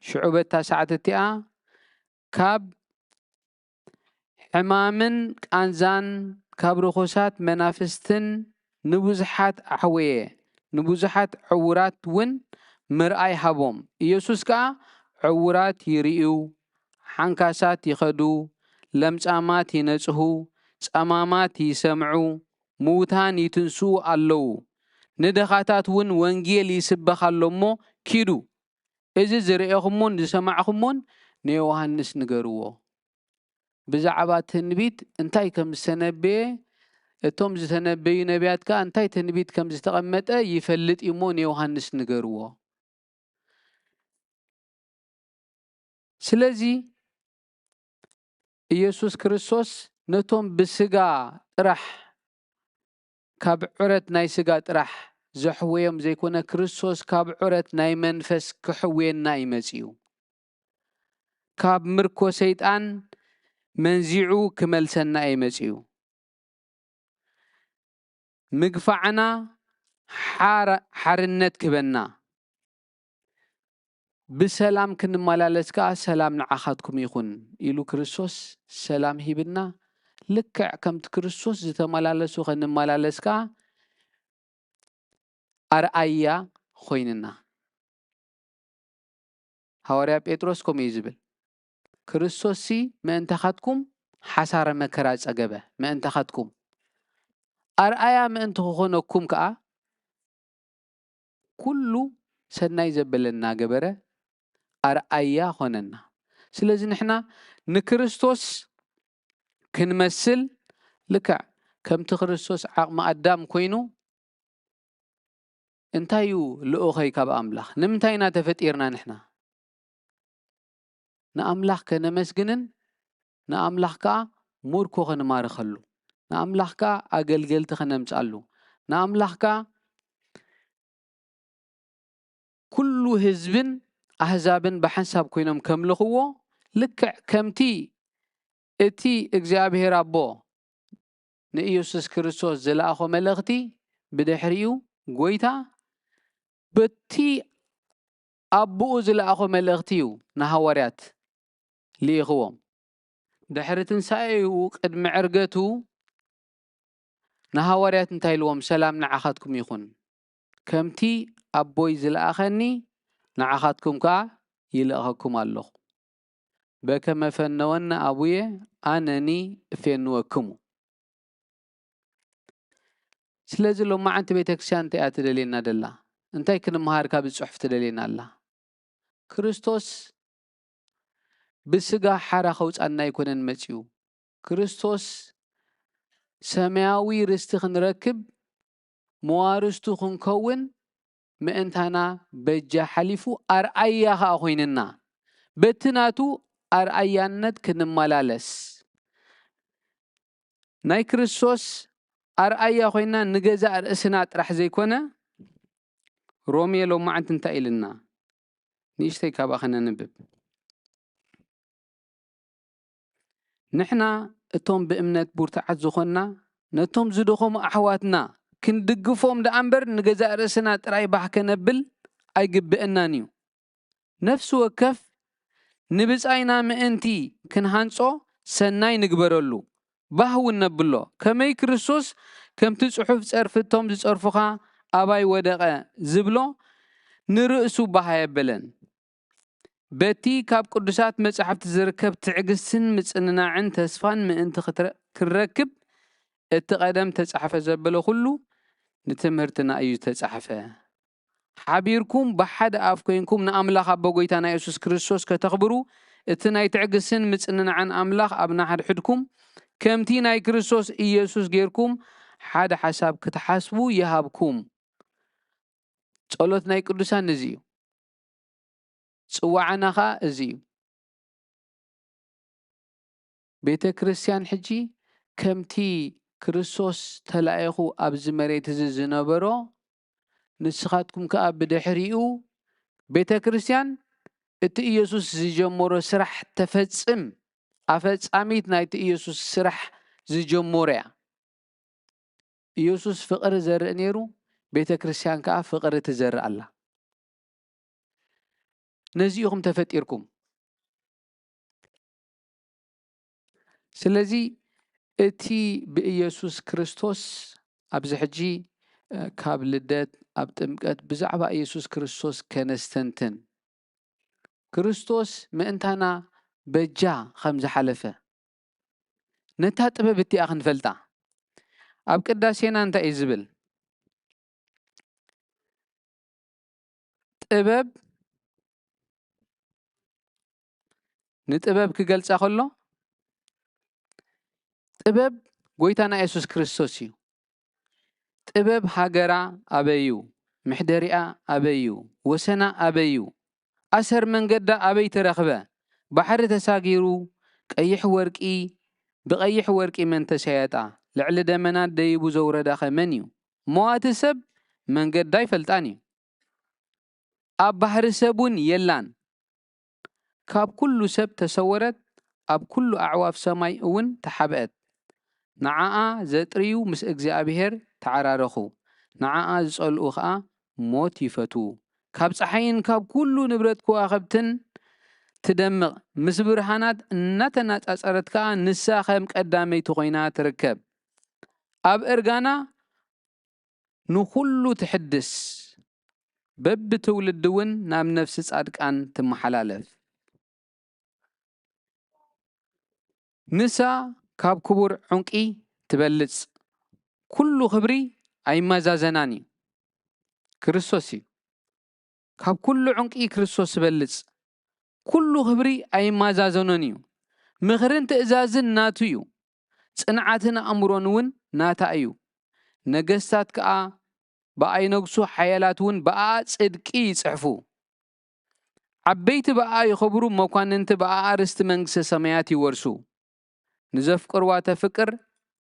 ሽዑ በታ ሰዓት እቲኣ ካብ ሕማምን ቃንዛን ካብ ርኹሳት መናፍስትን ንብዙሓት ኣሕወየ፣ ንብዙሓት ዕዉራት እውን ምርኣይ ሃቦም። ኢየሱስ ከኣ ዕዉራት ይርእዩ፣ ሓንካሳት ይኸዱ፣ ለምጻማት ይነጽሁ፣ ጸማማት ይሰምዑ፣ ምዉታን ይትንስኡ ኣለዉ። ንድኻታት እውን ወንጌል ይስበኽ ኣሎ እሞ ኪዱ፣ እዚ ዝረኤኹሞን ዝሰማዕኹሞን ንዮሃንስ ንገርዎ። ብዛዕባ ትንቢት እንታይ ከም ዝተነበየ፣ እቶም ዝተነበዩ ነቢያት ከኣ እንታይ ትንቢት ከም ዝተቐመጠ ይፈልጥ እዩ እሞ ንዮሃንስ ንገርዎ። ስለዚ ኢየሱስ ክርስቶስ ነቶም ብስጋ ጥራሕ፣ ካብ ዕረት ናይ ስጋ ጥራሕ ዘሕወዮም ዘይኮነ፣ ክርስቶስ ካብ ዕረት ናይ መንፈስ ክሕውየና እዩ መጺኡ። ካብ ምርኮ ሰይጣን መንዚዑ ክመልሰና እዩ መጺኡ። ምግፋዕና ሓረ-፣ ሓርነት ክህበና፣ ብሰላም ክንመላለስ ከኣ፣ "ሰላም ንዓኻትኩም ይኹን" ኢሉ ክርስቶስ ሰላም ሂብና። ልክዕ ከምቲ ክርስቶስ ዝተመላለሱ ክንመላለስ ከኣ ኣርኣያ ኮይንና። ሃዋርያ ጴጥሮስ ከምኡ እዩ ዝብል፣ "ክርስቶስሲ ምእንታኻትኩም ሓሳረ መከራ ጸገበ፣ ምእንታኻትኩም ኣርኣያ ምእንቲ ክኾነኩም ከኣ፣ ኩሉ ሰናይ ዘበለ እናገበረ ኣርኣያ ኾነና።" ስለዚ ንሕና ንክርስቶስ ክንመስል፣ ልክዕ ከምቲ ክርስቶስ ዓቕሚ ኣዳም ኮይኑ፣ እንታይ እዩ ልኡኸይ ካብ ኣምላኽ? ንምንታይ ኢና ተፈጢርና ንሕና? ንኣምላኽ ከነመስግንን ንኣምላኽ ከኣ ሙርኮ ከነማርኸሉ፣ ንኣምላኽ ከኣ ኣገልገልቲ ከነምጻሉ፣ ንኣምላኽ ከኣ ኩሉ ህዝብን ኣህዛብን ብሓንሳብ ኮይኖም ከምልኽዎ፣ ልክዕ ከምቲ እቲ እግዚኣብሔር ኣቦ ንኢየሱስ ክርስቶስ ዝለኣኾ መልእኽቲ፣ ብድሕሪኡ ጐይታ በቲ ኣቦኡ ዝለኣኾ መልእኽቲ እዩ ንሃዋርያት ልኢኽዎም። ድሕሪ ትንሳኤኡ፣ ቅድሚ ዕርገቱ፣ ንሃዋርያት እንታይ ኢልዎም? "ሰላም ንዓኻትኩም ይኹን። ከምቲ ኣቦይ ዝለኣኸኒ፣ ንዓኻትኩም ከኣ ይልእኸኩም ኣለኹ። በከመ ፈነወኒ ኣቡየ፣ ኣነኒ እፌንወክሙ።" ስለዚ ሎማዓንቲ ቤተ ክርስቲያን እንታይ እያ ትደልየና ደላ? እንታይ ክንመሃር ካብዚ ጽሑፍ ትደልየና ኣላ? ክርስቶስ ብስጋ ሓራ ከውጻና ኣይኮነን መጺኡ። ክርስቶስ ሰማያዊ ርስቲ ክንረክብ፣ መዋርስቱ ክንከውን ምእንታና በጃ ሓሊፉ ኣርኣያ ኸኣ ኮይንና፣ በቲ ናቱ ኣርኣያነት ክንመላለስ፣ ናይ ክርስቶስ ኣርኣያ ኮይንና ንገዛእ ርእስና ጥራሕ ዘይኮነ፣ ሮሜ ሎማዓንቲ እንታይ ኢልና? ንእሽተይ ካብኣ ከነንብብ። ንሕና እቶም ብእምነት ብርቱዓት ዝኾንና፣ ነቶም ዝደኸሙ ኣሕዋትና ክንድግፎም ደኣ እምበር፣ ንገዛእ ርእስና ጥራይ ባህ ከነብል ኣይግብአናን እዩ። ነፍሲ ወከፍ ንብጻይና ምእንቲ ክንሃንጾ ሰናይ ንግበረሉ፣ ባህ እውን ነብሎ። ከመይ ክርስቶስ ከምቲ ጽሑፍ፣ "ጸርፊ እቶም ዝጸርፉኻ ኣባይ ወደቐ" ዝብሎ፣ ንርእሱ ባህ ኣየበለን። በቲ ካብ ቅዱሳት መጻሕፍቲ ዝርከብ ትዕግስትን ምጽንናዕን ተስፋን ምእንቲ ክትረ-፣ ክንረክብ፣ እቲ ቀደም ተጻሕፈ ዘበለ ኩሉ ንትምህርትና እዩ ዝተጻሕፈ። ሓቢርኩም ብሓደ ኣፍ ኮይንኩም ንኣምላኽ ኣቦ ጎይታና የሱስ ክርስቶስ ከተኽብሩ፣ እቲ ናይ ትዕግስትን ምጽንናዕን ኣምላኽ ኣብ ናሕድሕድኩም ከምቲ ናይ ክርስቶስ ኢየሱስ ጌርኩም ሓደ ሓሳብ ክትሓስቡ ይሃብኩም። ጸሎት ናይ ቅዱሳን እዚ እዩ። ጽዋዓና ኸኣ እዚ እዩ። ቤተ ክርስቲያን ሕጂ ከምቲ ክርስቶስ ተላኢኹ ኣብዚ መሬት እዚ ዝነበሮ፣ ንስኻትኩም ከኣ ብድሕሪኡ ቤተ ክርስቲያን እቲ ኢየሱስ ዝጀመሮ ስራሕ ተፈጽም፣ ኣፈጻሚት ናይቲ ኢየሱስ ስራሕ ዝጀመሮ እያ። ኢየሱስ ፍቕሪ ዘርኢ ነይሩ፣ ቤተ ክርስቲያን ከኣ ፍቕሪ ትዘርእ ኣላ። ነዚ ኢኹም ተፈጢርኩም። ስለዚ እቲ ብኢየሱስ ክርስቶስ ኣብዚ ሕጂ፣ እ፣ ካብ ልደት፣ ኣብ ጥምቀት ብዛዕባ ኢየሱስ ክርስቶስ ከነስተንትን፣ ክርስቶስ ምእንታና በጃ ከም ዝሓለፈ፣ ነታ ጥበብ እቲኣ ክንፈልጣ። ኣብ ቅዳሴና እንታይ እዩ ዝብል? ጥበብ ንጥበብ ክገልጻ ከሎ፣ ጥበብ ጎይታና የሱስ ክርስቶስ እዩ። ጥበብ ሃገራ ኣበይ እዩ? ምሕደሪኣ ኣበይ እዩ? ወሰና ኣበይ እዩ? ኣሰር መንገዳ ኣበይ ተረኽበ? ባሕሪ ተሳጊሩ ቀይሕ ወርቂ ብቐይሕ ወርቂ መን ተሰየጣ? ልዕሊ ደመናት ደይቡ ዘውረዳኸ መን እዩ? መዋቲ ሰብ መንገዳ ኣይፈልጣን እዩ። ኣብ ባሕሪ ሰብ እውን የላን። ካብ ኩሉ ሰብ ተሰወረት፣ ኣብ ኩሉ ኣዕዋፍ ሰማይ እውን ተሓብአት። ንዓኣ ዘጥርዩ ምስ እግዚኣብሔር ተዓራረኹ፣ ንዓኣ ዝጸልኡ ኸኣ ሞት ይፈትዉ። ካብ ጸሓይን ካብ ኩሉ ንብረት ከዋኽብትን ትደምቕ፣ ምስ ብርሃናት እናተነጻጸረት ከኣ ንሳ ከም ቀዳመይቲ ኮይና ትርከብ። ኣብ እርጋና ንኹሉ ትሕድስ፣ በብትውልዲ እውን ናብ ነፍሲ ጻድቃን ትመሓላለፍ። ንሳ ካብ ክቡር ዕንቂ ትበልጽ፣ ኩሉ ክብሪ ኣይመዛዘናን እዩ። ክርስቶስ እዩ። ካብ ኩሉ ዕንቂ ክርስቶስ ዝበልጽ፣ ኩሉ ክብሪ ኣይመዛዘኖን እዩ። ምኽርን ትእዛዝን ናቱ እዩ። ጽንዓትን ኣእምሮን እውን ናታ እዩ። ነገስታት ከኣ ብኣ ይነግሱ፣ ሓያላት እውን ብኣኣ ጽድቂ ይጽሕፉ። ዓበይቲ ብኣኣ ይኸብሩ፣ መኳንንቲ ብኣኣ ርስቲ መንግስተ ሰማያት ይወርሱ። ንዘፍቅርዋ ተፍቅር፣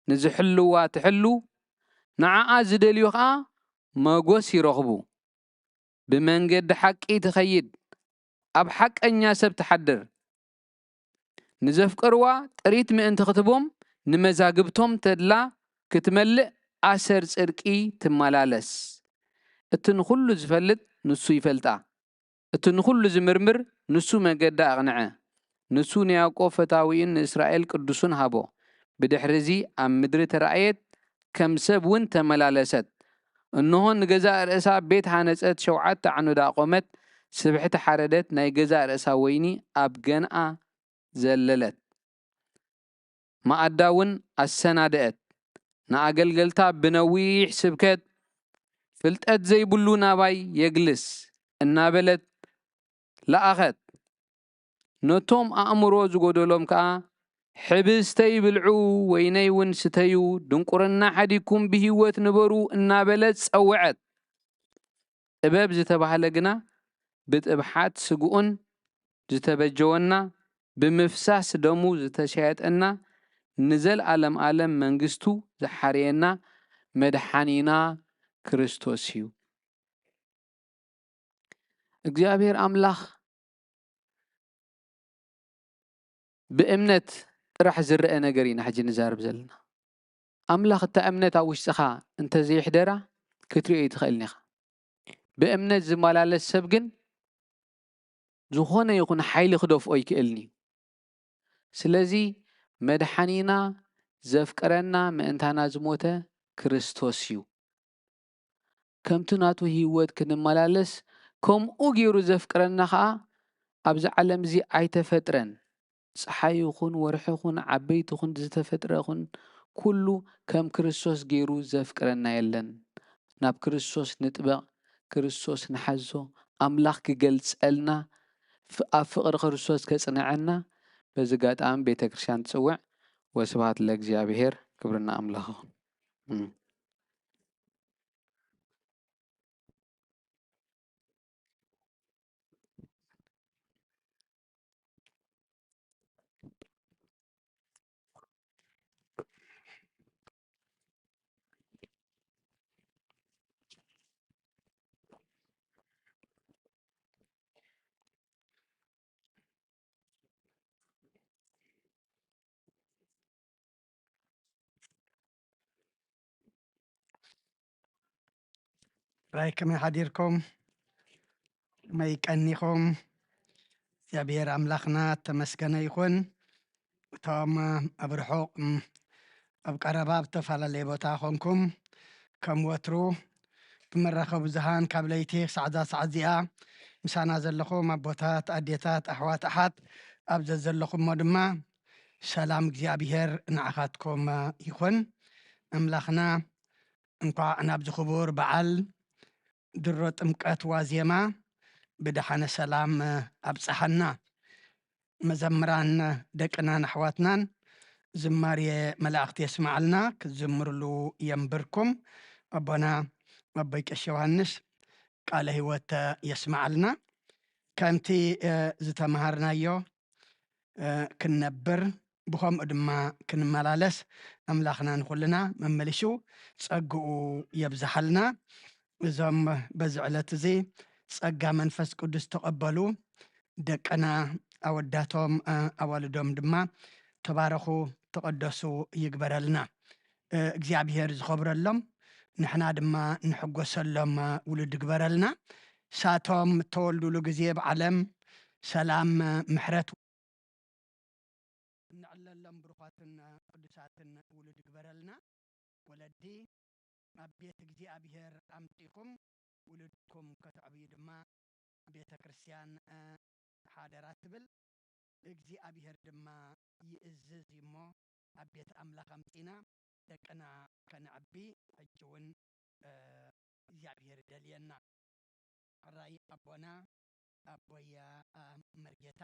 ንዝሕልዋ ትሕሉ፣ ንዓኣ ዝደልዩ ኸኣ መጎስ ይረኽቡ። ብመንገዲ ሓቂ ትኸይድ፣ ኣብ ሓቀኛ ሰብ ትሓድር። ንዘፍቅርዋ ጥሪት ምእንቲ ክትቦም፣ ንመዛግብቶም ተድላ ክትመልእ ኣሰር ጽድቂ ትመላለስ። እቲ ንኹሉ ዝፈልጥ ንሱ ይፈልጣ፣ እቲ ንኹሉ ዝምርምር ንሱ መገዳ ኣቕንዐ። ንሱ ንያዕቆብ ፈታዊኡን ንእስራኤል ቅዱሱን ሃቦ። ብድሕርዚ ኣብ ምድሪ ተራእየት፣ ከም ሰብ እውን ተመላለሰት። እንሆ ንገዛእ ርእሳ ቤት ሃነጸት፣ ሸውዓተ ዓኑዳ ኣቖመት፣ ስብሕቲ ሓረደት፣ ናይ ገዛእ ርእሳ ወይኒ ኣብ ገንኣ ዘለለት። መኣዳ እውን ኣሰናደአት። ንኣገልገልታ ብነዊሕ ስብከት፣ "ፍልጠት ዘይብሉ ናባይ የግልስ" እናበለት ለኣኸት። ነቶም ኣእምሮ ዝጎደሎም ከኣ ሕብስተ ይብልዑ፣ ወይነይ እውን ስተዩ፣ ድንቁርና ሓዲግኩም ብህይወት ንበሩ እናበለት ጸውዐት። ጥበብ ዝተባህለ ግና ብጥብሓት ስግኡን ዝተበጀወና፣ ብምፍሳስ ደሙ ዝተሸየጠና፣ ንዘልኣለም ኣለም መንግስቱ ዝሓረየና መድሓኒና ክርስቶስ እዩ። እግዚኣብሔር ኣምላኽ ብእምነት ጥራሕ ዝረአ ነገር ኢና ሕጂ ንዛረብ ዘለና። ኣምላኽ እታ እምነት ኣብ ውሽጥኻ እንተዘይሕደራ ክትሪኦ ኣይትኽእልን ኢኻ። ብእምነት ዝመላለስ ሰብ ግን ዝኾነ ይኹን ሓይሊ ክደፍኦ ኣይክእልን እዩ። ስለዚ መድሓኒና ዘፍቅረና ምእንታና ዝሞተ ክርስቶስ እዩ። ከምቲ ናቱ ህይወት ክንመላለስ ከምኡ ገይሩ ዘፍቅረና ኸኣ ኣብዚ ዓለም እዚ ኣይተፈጥረን። ጸሓይ ይኹን ወርሒ ይኹን ዓበይቲ ይኹን ዝተፈጥረ ይኹን ኩሉ ከም ክርስቶስ ገይሩ ዘፍቅረና የለን። ናብ ክርስቶስ ንጥበቕ፣ ክርስቶስ ንሓዞ፣ ኣምላኽ ክገልጸልና፣ ፍ-፣ ኣብ ፍቕሪ ክርስቶስ ከጽንዐና በዚ ኣጋጣሚ ቤተ ክርስቲያን ትጽውዕ። ወስብሐት ለእግዚኣብሔር፣ ክብርና ኣምላኽ ይኹን። እም። ራይ ከመይ ሓዲርኩም? ከመይ ቀኒኹም? እግዚኣብሔር ኣምላኽና ተመስገነ ይኹን። እቶም ኣብ ርሑቕ፣ ኣብ ቀረባ፣ ኣብ ዝተፈላለየ ቦታ ኾንኩም ከም ወትሩ ብመራኸቢ ብዙሃን ካብ ለይቲ ክሳዕ እዛ ሰዓት እዚኣ ምሳና ዘለኹም ኣቦታት፣ ኣዴታት፣ ኣሕዋት፣ ኣሓት ኣብ ዘዘለኹሞ ድማ ሰላም እግዚኣብሔር ንዓኻትኩም ይኹን። ኣምላኽና እንኳዕ ናብዚ ክቡር በዓል ድሮ ጥምቀት ዋዜማ ብደሓነ ሰላም ኣብጽሓና። መዘምራን ደቅናን ኣሕዋትናን ዝማሬ መላእኽቲ የስምዓልና፣ ክትዝምርሉ የንብርኩም። ኣቦና ኣቦይ ቀሺ ዮሃንስ ቃለ ህይወት የስምዓልና። ከምቲ፣ እ፣ ዝተምሃርናዮ፣ እ፣ ክንነብር ብኸምኡ ድማ ክንመላለስ ኣምላኽና ንኹልና መመሊሱ ጸግኡ የብዝሓልና። እዞም በዚ ዕለት እዚ ጸጋ መንፈስ ቅዱስ ተቐበሉ ደቅና ኣወዳቶም፣ እ፣ ኣዋልዶም ድማ ተባረኹ፣ ተቐደሱ ይግበረልና። እ፣ እግዚኣብሔር ዝኸብረሎም ንሕና ድማ ንሕጎሰሎም፣ እ፣ ውሉድ ይግበረልና። ሳቶም እተወልዱሉ ግዜ ብዓለም ሰላም፣ እ፣ ምሕረት እንዕለሎም ብሩኻትን፣ እ፣ ቅዱሳትን ውሉድ ይግበረልና። ወለዲ ኣብ ቤት እግዚኣብሔር ኣምጺኹም ውሉድኩም ከተዕብዩ ድማ ቤተ ክርስቲያን፣ እ፣ ሓደራ ትብል። እግዚኣብሔር ድማ ይእዝዝ እዩ እሞ ኣብ ቤት ኣምላኽ ኣምጺና ደቅና ከነዕቢ ሕጂ እውን፣ እ፣ እግዚኣብሔር ይደልየና። ሕራይ ኣቦና ኣቦያ፣ እ፣ መርጌታ፣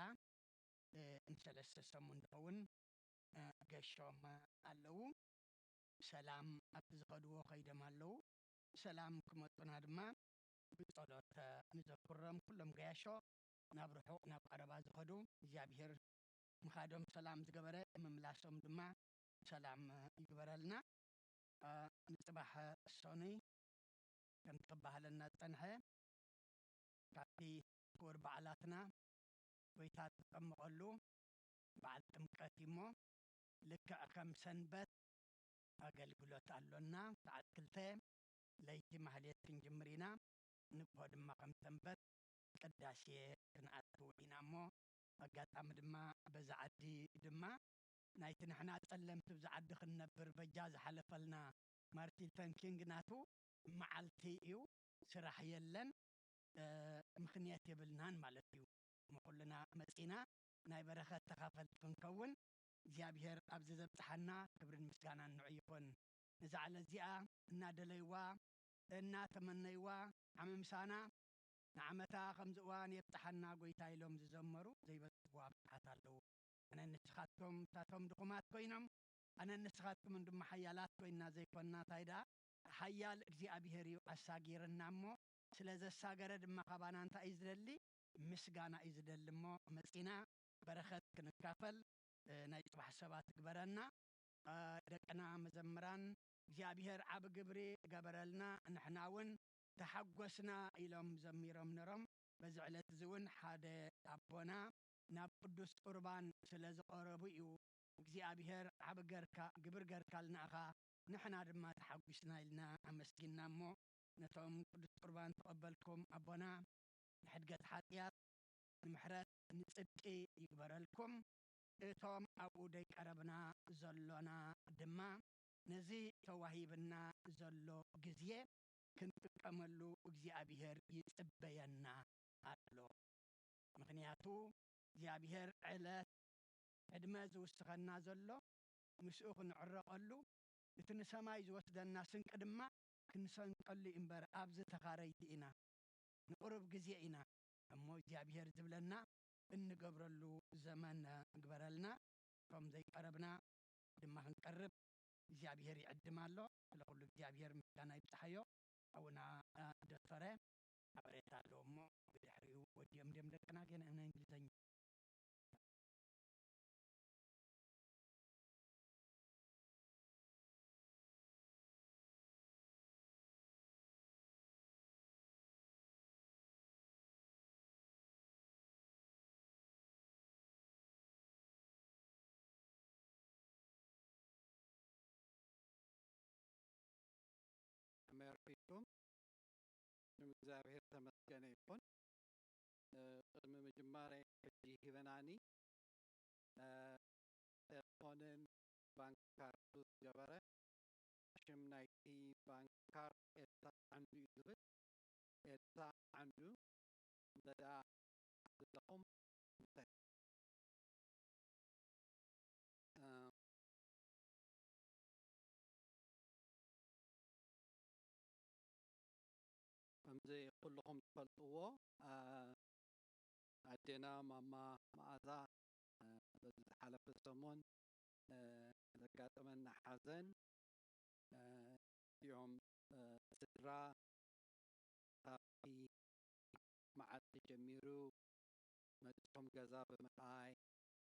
እ፣ ንሰለስተ ሰሙን ዝኸውን፣ እ፣ ገሾም ኣለዉ። ብሰላም ኣብቲ ዝኸድዎ ከይዶም ኣለዉ። ብሰላም ክመጹና ድማ ብጸሎት ንዘክሮም። ኩሎም ገያሾ ናብ ርሑቕ ናብ ቀረባ ዝኸዱ እግዚኣብሔር ምኻዶም ሰላም ዝገበረ ምምላሶም ድማ ሰላም ይግበረልና። እ፣ ንጽባሕ ሰኑይ ከምቲ ክበሃለና ዝጸንሐ ካብቲ ክቡር በዓላትና ጎይታ ዝጠመቐሉ በዓል ጥምቀት እዩ እሞ፣ ልክዕ ከም ሰንበት ኣገልግሎት ኣሎና። ሰዓት ክልተ ለይቲ ማህሌት ክንጅምር ኢና። ንግሆ ድማ ከም ሰንበት ቅዳሴ ክንኣቱ ኢና እሞ፣ ኣጋጣሚ ድማ በዛ ዓዲ ድማ ናይቲ ንሕና ጸለምቲ ብዛ ዓዲ ክንነብር በጃ ዝሓለፈልና ማርቲን ሉተር ኪንግ ናቱ መዓልቲ እዩ። ስራሕ የለን፣ እ፣ ምኽንያት የብልናን ማለት እዩ። እሞ ኩልና መጺና ናይ በረኸት ተኻፈልቲ ክንከውን እግዚኣብሔር ኣብዚ ዘብጽሓና ክብርን ምስጋናን ንዑ ይኹን። ነዛ ዕለት እዚኣ እናደለይዋ እናተመነይዋ ዓመ ምሳና ንዓመታ ከምዚ እዋን የብጽሓና ጎይታ ኢሎም ዝዘመሩ ዘይበጽሕዋ ብዙሓት ኣለዉ። ኣነ ንስኻትኩም ታቶም ድኹማት ኮይኖም፣ ኣነ ንስኻትኩምን ድማ ሓያላት ኮይና ዘይኮንና፣ እንታይ ደኣ ሓያል እግዚኣብሔር እዩ ኣሳጊርና እሞ፣ ስለ ዘሳገረ ድማ ካባና እንታይ እዩ ዝደሊ? ምስጋና እዩ ዝደሊ እሞ፣ መጺና በረኸት ክንካፈል፣ እ፣ ናይ ጽባሕ ሰባት ግበረና። እ፣ ደቅና መዘምራን፣ እግዚኣብሔር ዓቢ ግብሪ ገበረልና፣ ንሕና እውን ተሓጎስና ኢሎም ዘሚሮም ነሮም። በዚ ዕለት እዚ እውን ሓደ ኣቦና ናብ ቅዱስ ቁርባን ስለ ዝቐረቡ እዩ እግዚኣብሔር ዓቢ ገርካ፣ ግብር ገርካልና ኢኻ፣ ንሕና ድማ ተሓጒስና ኢልና ኣመስጊንና እሞ፣ ነቶም ቅዱስ ቁርባን ተቐበልኩም ኣቦና፣ ንሕድገት ሓጢኣት፣ ንምሕረት፣ ንጽድቂ ይግበረልኩም። እቶም ኣብኡ ደይቀረብና ዘሎና ድማ፣ ነዚ ተዋሂብና ዘሎ ግዜ ክንጥቀመሉ እግዚኣብሔር ይጽበየና ኣሎ። ምኽንያቱ እግዚኣብሔር ዕለት ዕድመ ዝውስኸና ዘሎ ምስኡ ክንዕረቐሉ፣ እቲ ንሰማይ ዝወስደና ስንቂ ድማ ክንሰንቀሉ እዩ እምበር፣ ኣብዚ ተኻረይቲ ኢና፣ ንቑሩብ ግዜ ኢና እሞ እግዚኣብሔር ዝብለና እንገብረሉ ዘመን ግበረልና። እቶም ዘይቀረብና ድማ ክንቀርብ እግዚኣብሔር ይዕድም ኣሎ። ስለ ኩሉ እግዚኣብሔር ምስጋና ይብጽሓዮ። ኣቡና ደፈረ ሓበሬታ ኣለዎ እሞ ብድሕሪኡ ወዲኦም ድዮም ደቅና ግን እንግሊዘኛ። ከመይ ኣርፊድኩም? ሽም እግዚኣብሔር ተመስገነ ይኹን። እ፣ ቅድሚ ምጅማረይ ሕጂ ሂበናኒ፣ እ፣ ቴሌፎንን ባንክ ካርዱ ዝገበረ፣ ሽም ናይቲ ባንክ ካርድ ኤልሳ ዓንዱ እዩ ዝብል። ኤልሳ ዓንዱ እንተ ደኣ ኣለኹም፣ እንታይ? እ፣ ከምዚ ኩልኹም ትፈልጥዎ፣ እ፣ ኣዴና ማማ መኣዛ፣ እ፣ በዚ ዝሓለፈ ሰሙን፣ እ፣ ዘጋጠመና ሓዘን፣ እ፣ እዚኦም፣ እ፣ ስድራ ካብቲ መዓልቲ ጀሚሩ መጺኦም ገዛ ብምርኣይ፣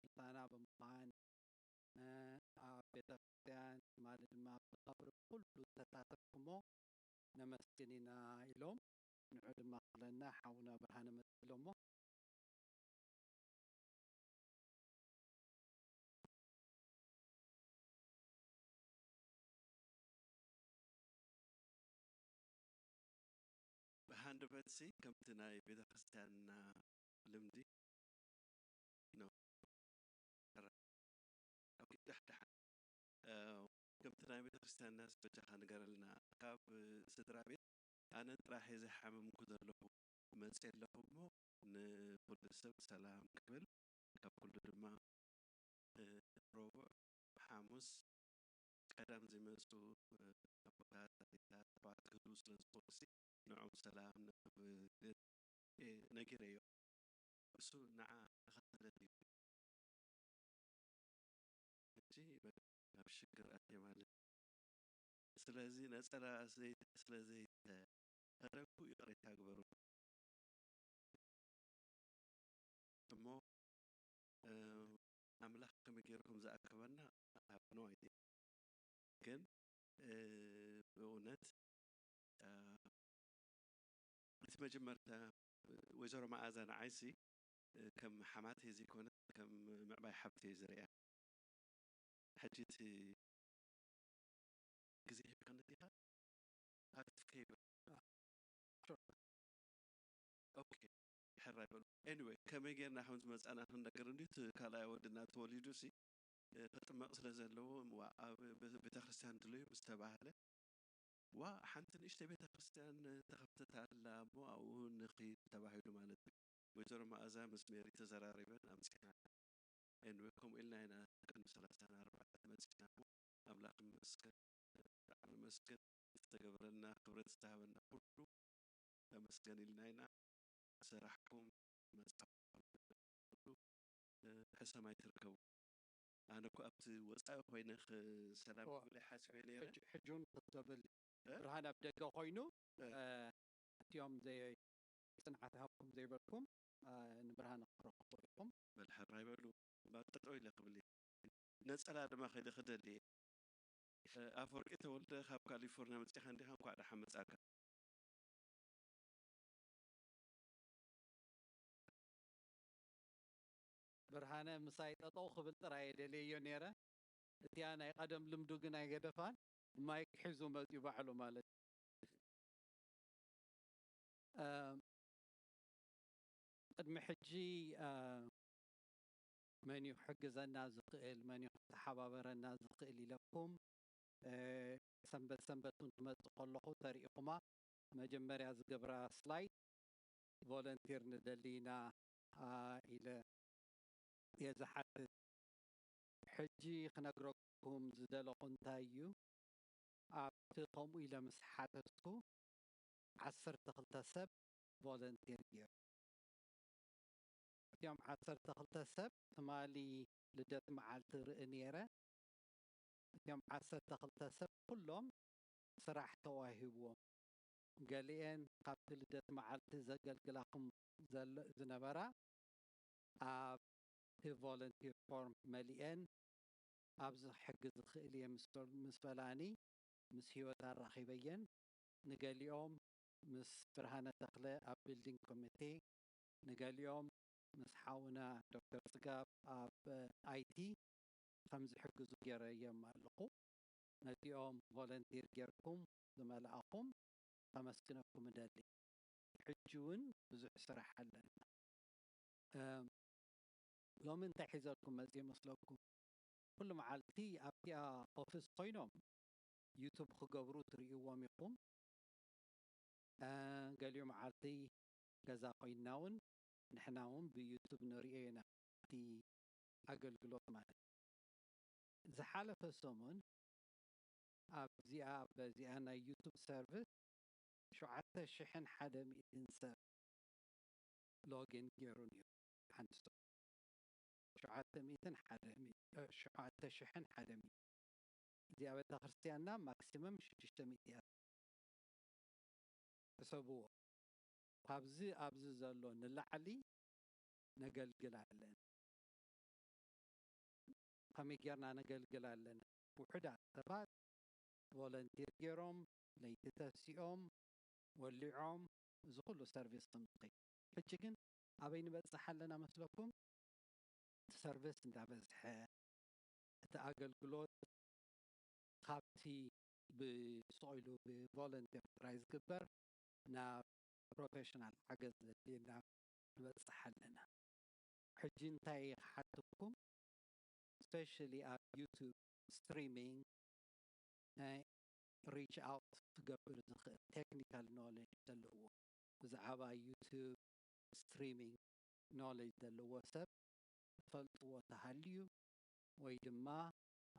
ምሳና ብምዃን፣ እ፣ ኣብ ቤተክርስትያን ትማሊ ድማ ኣብ ቀብሪ ኩሉ ዝተሳተፍኩሞ ነመስግን ኢና ኢሎም። ንዑ ድማ ክብለና ሓውና ብርሃነ መጺኡ ኣሎ እሞ። ብሃንደበትሲ ከምቲ ናይ ቤተ ክርስቲያንና ልምዲ ነው። ኦኬ፣ ደሓን፣ ደሓን። እ፣ ከምቲ ናይ ቤተ ክርስቲያንና በጃኻ ንገረልና። ካብ ስድራ ቤት ኣነ ጥራሕ እየ ዝሓመምኩ ዘለኹ፣ መፅእ ኣለኹ እሞ ንኩሉ ሰብ ሰላም ክብል፣ ካብ ኩሉ ድማ እ፣ ረቡዕ፣ ሓሙስ፣ ቀዳም ዝመጹ፣ እ፣ ኣቦታት፣ ኣዴታት፣ ሰባት ክህልዉ ስለ ዝኽእሉ ሲ፣ ንዕኦም ሰላም ንኽብል እየ ነጊረዮ። እሱ ንዓ ተኸተለኒ ኢሉ። ሕጂ በቃ ናብ ሽግር ኣትየ ማለት። ስለዚ ነጸላ ዘይ-፣ ስለ ዘይተኸደንኩ ይቕሬታ ግበሩ። እሞ፣ እ፣ ኣምላኽ ከመይ ገይሩ ከም ዝኣከበና I have no idea። ግን፣ እ፣ ብእውነት፣ እ፣ እቲ መጀመርታ፣ እ፣ ወይዘሮ መኣዛ ንዓይሲ፣ እ፣ ከም ሓማተይ ዘይኮነት ከም ምዕባይ ሓብተይ እየ ዝርእያ። ሕጂ እቲ ግዜ ሂብካኒ ዲኻ? ሃፍትከ ይብል። ኦኬ፣ ሕራይ በሉ። ኤኒወይ፣ ከመይ ጌርና ከም ዝመጻና ክንነግር እንድዩ። እቲ ካልኣይ ወድና ተወሊዱ ሲ፣ እ፣ ክጥመቕ ስለ ዘለዎ፣ ዋ፣ ኣብ ቤ-፣ ቤተክርስትያን ድለዩ ምስ ተባህለ፣ ዋ፣ ሓንቲ ንእሽተይ ቤተክርስትያን ተኸፍተት ኣላ እሞ ኣብኡ ንኺድ ተባሂሉ ማለት እዩ። ወይዘሮ መኣዛ ምስ ሜሪ ተዘራሪበን ኣምጺኣና። ኤንወይ፣ ከምኡ ኢልና ኢና ቅድሚ ሰላሳን ኣርባዕተን መጺና እሞ ኣምላኽ ይመስገን፣ ብጣዕሚ ንመስገን። ዝተገበረልና ክብረት ዝተሃበና ኩሉ ተመስገን ኢልና ኢና። ሰራሕኩም መጻኹም ኩሉ ሕሰም ኣይትርከቡ። ኣነ እኮ ኣብቲ ወፃኢ ኮይነ ሰላም ክብል ሓስበ ነይረ። ሕጂ እውን ክትብል ብርሃን ኣብ ደገ ኮይኑ እቲኦም ዘይ ፅንዓት ሃብኩም ዘይበልኩም ንብርሃን ክረኽቦ ኢኹም። በል ሕራይ በሉ። እምበር ጠጠው ኢለ ክብል ነፀላ ድማ ከይደ ክደሊ ኣፈወርቂ ተወልደ ካብ ካሊፎርኒያ መፂኻ እንዲኻ? እንኳዕ ደሓን መፃእካ። ብርሃነ ምሳይ ጠጠው ክብል ጥራይ የደልየዮ ነይረ። እቲኣ ናይ ቀደም ልምዱ ግን ኣይገደፋን። ማይክ ሒዙ መፅዩ ባዕሉ ማለት ቅድሚ ሕጂ መን እዩ ክሕግዘና ዝኽእል፣ መን እዩ ክተሓባበረና ዝኽእል ኢለኩም ሰንበት ሰንበት እውን ትመፅእ ከለኹ ተሪኢኹማ መጀመርያ ዝገብራ ስላይድ ቮለንቲር ንደሊ ኢና ኢለ እየ ዝሓትት። ሕጂ ክነግረኩም ዝደለኹ እንታይ እዩ፣ ኣብቲ ከምኡ ኢለ ምስ ሓተትኩ ዓሰርተ ክልተ ሰብ ቮለንቲር ገይሩ። እቲኦም ዓሰርተ ክልተ ሰብ ትማሊ ልደት መዓልቲ ርኢ ነይረ። እቲኦም ዓሰርተ ክልተ ሰብ ኩሎም ስራሕ ተዋሂብዎም። ገሊኤን ካብቲ ልደት መዓልቲ ዘገልግላኹም ዝነበራ ኣብቲ ቮለንቲር ፎርም መሊኤን ኣብዚ ክሕግዝ ዝኽእል እየ ምስ በላኒ ምስ ህይወት ኣራኺበየን። ንገሊኦም ምስ ብርሃነ ተኽለ ኣብ ቢልዲንግ ኮሚቴ፣ ንገሊኦም ምስ ሓውና ዶክተር ፅጋብ ኣብ ኣይቲ ከም ዝሕግዙ ገይረዮም ኣለኹ። ነዚኦም ቮለንቲር ጌርኩም ዝመላእኹም ከመስግነኩም እደሊ። ሕጂ እውን ብዙሕ ስራሕ ኣለና። ሎሚ እንታይ ሒዘልኩም መፅእ ይመስለኩም? ኩሉ መዓልቲ ኣብቲኣ ኦፊስ ኮይኖም ዩቱብ ክገብሩ ትርእይዎም ኢኹም። ገሊኡ መዓልቲ ገዛ ኮይንና እውን ንሕና እውን ብዩቱብ ንርእዮ ኢና እቲ ኣገልግሎት ማለት እዩ። ዝሓለፈ ሰሙን ኣብዚኣ በዚኣ ናይ ዩቱብ ሰርቪስ ሸውዓተ ሽሕን ሓደ ሚእትን ሰብ ሎጊን ገይሩ ነይሩ። ሓንቲ ሰው ሸውዓተ ሚእትን ሓደ ሚእቲ ሸውዓተ ሽሕን ሓደ ሚእቲ። እዚኣ ቤተ ክርስቲያንና ማክሲመም ሽዱሽተ ሚእቲ እያ። ሕሰብዎ። ካብዚ ኣብዚ ዘሎ ንላዕሊ ነገልግል ኣለና። ከመይ ጌርና ነገልግል ኣለና? ውሑዳት ሰባት ቮለንቲር ገይሮም ለይቲ ተሲኦም ወሊዖም እዚ ኩሉ ሰርቪስ ከም ዝኸይድ ሕጂ ግን ኣበይ ንበፅሕ ኣለና መስለኩም? እቲ ሰርቪስ እንዳበዝሐ እቲ ኣገልግሎት ካብቲ ብስቕ ኢሉ ብቮለንቲር ጥራይ ዝግበር ናብ ፕሮፌሽናል ሓገዝ ዘድልየና ንበፅሕ ኣለና። ሕጂ እንታይ ክሓተኩም? ስፔሻሊ ኣብ ዩቱብ ስትሪሚንግ ናይ ሪች ኣውት ክገብር ዝኽእል ቴክኒካል ኖሌጅ ዘለዎ ብዛዕባ ዩቱብ ስትሪሚንግ ኖሌጅ ዘለዎ ሰብ ትፈልጥዎ ተሃልዩ ወይ ድማ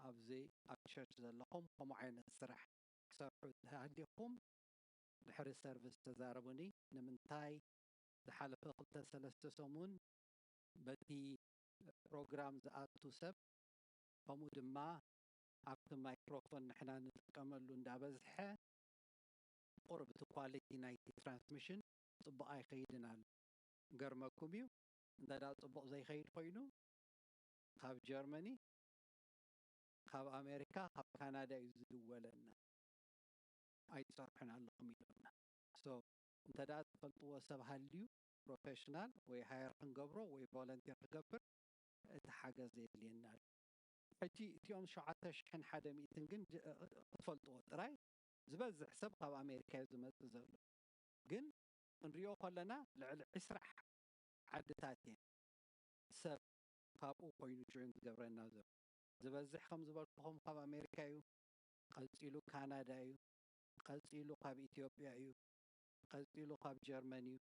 ኣብዚ ኣብ ቸርች ዘለኹም ከምኡ ዓይነት ስራሕ ክሰርሑ ተሃሊኹም ድሕሪ ሰርቪስ ተዛረቡኒ። ንምንታይ ዝሓለፈ ክልተ ሰለስተ ሰሙን በቲ ፕሮግራም ዝኣቱ ሰብ ከምኡ ድማ ኣብቲ ማይክሮፎን ንሕና ንጥቀመሉ እንዳበዝሐ ቁሩብ እቲ ኳሊቲ ናይቲ ትራንስሚሽን ፅቡቕ ኣይኸይድን ኣሎ። ገርመኩም እዩ እንተ ደኣ ፅቡቕ ዘይኸይድ ኮይኑ ካብ ጀርመኒ ካብ ኣሜሪካ ካብ ካናዳ እዩ ዝድወለና ኣይትሰርሑን ኣለኹም ኢሎምና። ሶ እንተ ደኣ ትፈልጥዎ ሰብ ሃልዩ ፕሮፌሽናል ወይ ሃየር ክንገብሮ ወይ ቮለንቲር ክገብር እቲ ሓገዝ የድልየና ኣሎ። ሕጂ እቲኦም ሸውዓተ ሽሕን ሓደ ሚእትን ግን ክትፈልጥዎ ጥራይ ዝበዝሕ ሰብ ካብ ኣሜሪካ እዩ ዝመፅእ ዘሎ። ግን ክንሪኦ ከለና ልዕሊ ዕስራ ዓድታት እየን ሰብ ካብኡ ኮይኑ ጆይን ዝገብረና ዘሎ። ዝበዝሕ ከም ዝበልኩኹም ካብ ኣሜሪካ እዩ፣ ቀፂሉ ካናዳ እዩ፣ ቀፂሉ ካብ ኢትዮጵያ እዩ፣ ቀፂሉ ካብ ጀርመን እዩ፣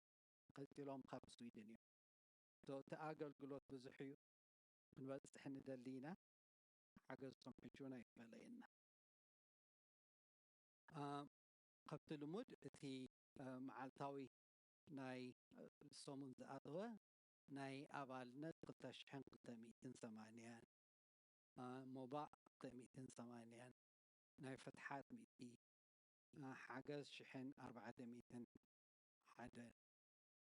ቀፂሎም ካብ ስዊድን እዩ። እቲ ኣገልግሎት ብዙሕ እዩ፣ ክንበፅሕ ንደሊ ኢና። ሓገዝኩም ሕጂ እውን ኣይፈለየና። ከምቲ ልሙድ እቲ መዓልታዊ ናይ ሰሙን ዝኣተወ ናይ ኣባልነት ክልተ ሽሕን ክልተ ሚእትን ሰማንያን፣ ሞባእ ክልተ ሚእትን ሰማንያን፣ ናይ ፍትሓት ሚእቲ፣ ሓገዝ ሽሕን ኣርባዕተ ሚእትን ሓደ፣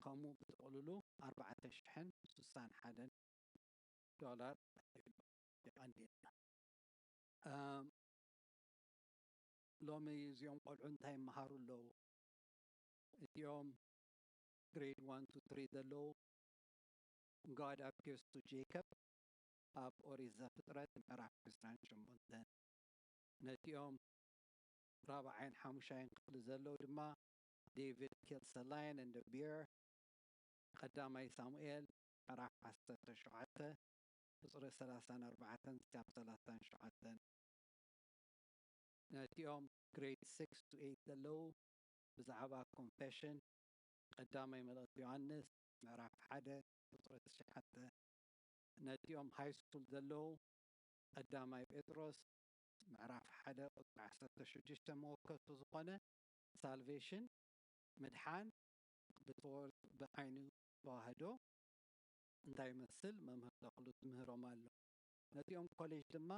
ከምኡ ብጥቕልሉ ኣርባዕተ ሽሕን ስሳን ሓደን ዶላር የቐንየልና። ሎሚ እዚኦም ቆልዑ እንታይ ይመሃሩ ኣለዉ? እዚኦም grade one to three ዘለዉ God appears to Jacob ኣብ ኦሪት ዘፍጥረት ምዕራፍ ዕስራን ሸሞንተን፣ ነዚኦም ራብዓይን ሓሙሻይን ክፍሊ ዘለዉ ድማ David kills a lion and the bear ቀዳማይ ሳሙኤል ምዕራፍ ዓሰርተ ሸውዓተ ቁፅሪ ሰላሳን ኣርባዕተን ክሳብ ሰላሳን ሸውዓተን። ነዚኦም grade six to eight ዘለዉ ብዛዕባ confession ቀዳማይ መልእኽቲ ዮሃንስ ምዕራፍ ሓደ ቁፅሪ ትሽዓተ። ነዚኦም high school ዘለዉ ቀዳማይ ጴጥሮስ ምዕራፍ ሓደ ቁፅሪ ዓሰርተ ሽዱሽተ መወከሱ ዝኾነ salvation ምድሓን ብተወ- ብዓይኒ ተዋህዶ እንታይ ይመስል መምህር ተኽሉ ትምህሮም ኣሎ። ነዚኦም ኮሌጅ ድማ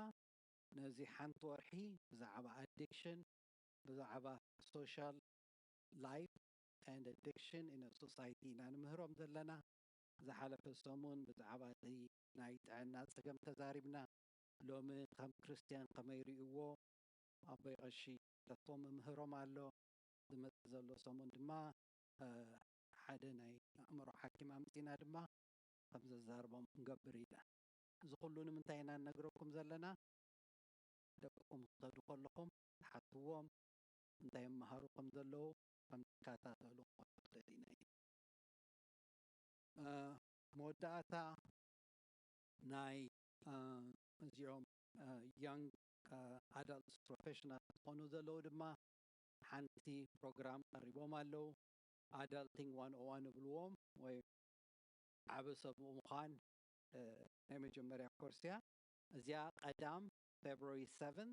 ነዚ ሓንቲ ወርሒ ብዛዕባ addiction፣ ብዛዕባ social life and addiction in a society ኢና ንምህሮም ዘለና። ዝሓለፈ ሰሙን ብዛዕባ እቲ ናይ ጥዕና ጸገም ተዛሪብና። ሎሚ ከም ክርስትያን ከመይ ርእይዎ ኣቦይ ቀሺ ተስፎም መምህሮም ኣሎ። ዝመጽእ ዘሎ ሰሙን ድማ ሓደ ናይ ኣእምሮ ሓኪም ኣምጺና ድማ ከም ዘዛርቦም ክንገብር ኢና። እዚ ኩሉ ንምንታይ ኢና ንነግረኩም ዘለና? ደቅኹም ክትኸዱ ከለኹም ትሓትዎም እንታይ ይመሃሩ ከም ዘለዉ ከም ትከታተሉ ክንፈልጥ ኢና። መወዳእታ ናይ እዚኦም young adults professional ዝኾኑ ዘለዉ ድማ ሓንቲ ፕሮግራም ቀሪቦም ኣለዉ። Adulting one oh one ይብልዎም ወይ ዓቢ ሰብ ምዃን ናይ መጀመርያ ኮርስ እያ። እዚኣ ቀዳም February seven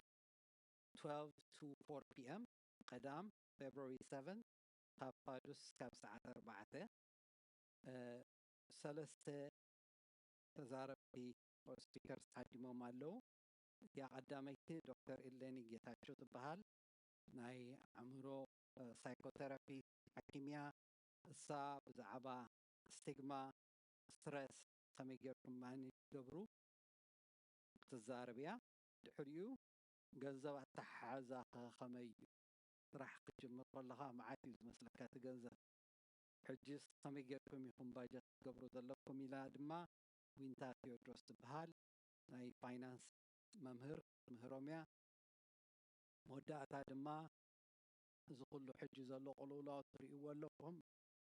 twelve to four p.m. ቀዳም February seven ካብ ፋዱስ ካብ ሰዓት ኣርባዕተ ሰለስተ ተዛረብቲ ስፒከርስ ተሃዲሞም ኣለዉ። እቲኣ ቀዳመይቲ ዶክተር ኢሌኒ ጌታቸው ትበሃል። ናይ ኣእምሮ ሳይኮቴራፒ ሓኪም እያ። እሳ ብዛዕባ ስቲግማ፣ ስትረስ ከመይ ጌርኩም ማኔጅ ትገብሩ ክትዛረብ እያ። ድሕሪኡ ገንዘብ ኣተሓሕዛኸ ከመይ እዩ? ስራሕ ክትጅምር ከለኻ መዓት እዩ ዝመስለካ እቲ ገንዘብ። ሕጅስ ከመይ ጌርኩም ኢኹም ባጀት ክትገብሩ ዘለኩም? ኢላ ድማ ዊንታ ቴዎድሮስ ትበሃል ናይ ፋይናንስ መምህር ትምህሮም እያ። መወዳእታ ድማ እዚ ኩሉ ሕጂ ዘሎ ቅልውላው ትርእይዎ ኣለኹም።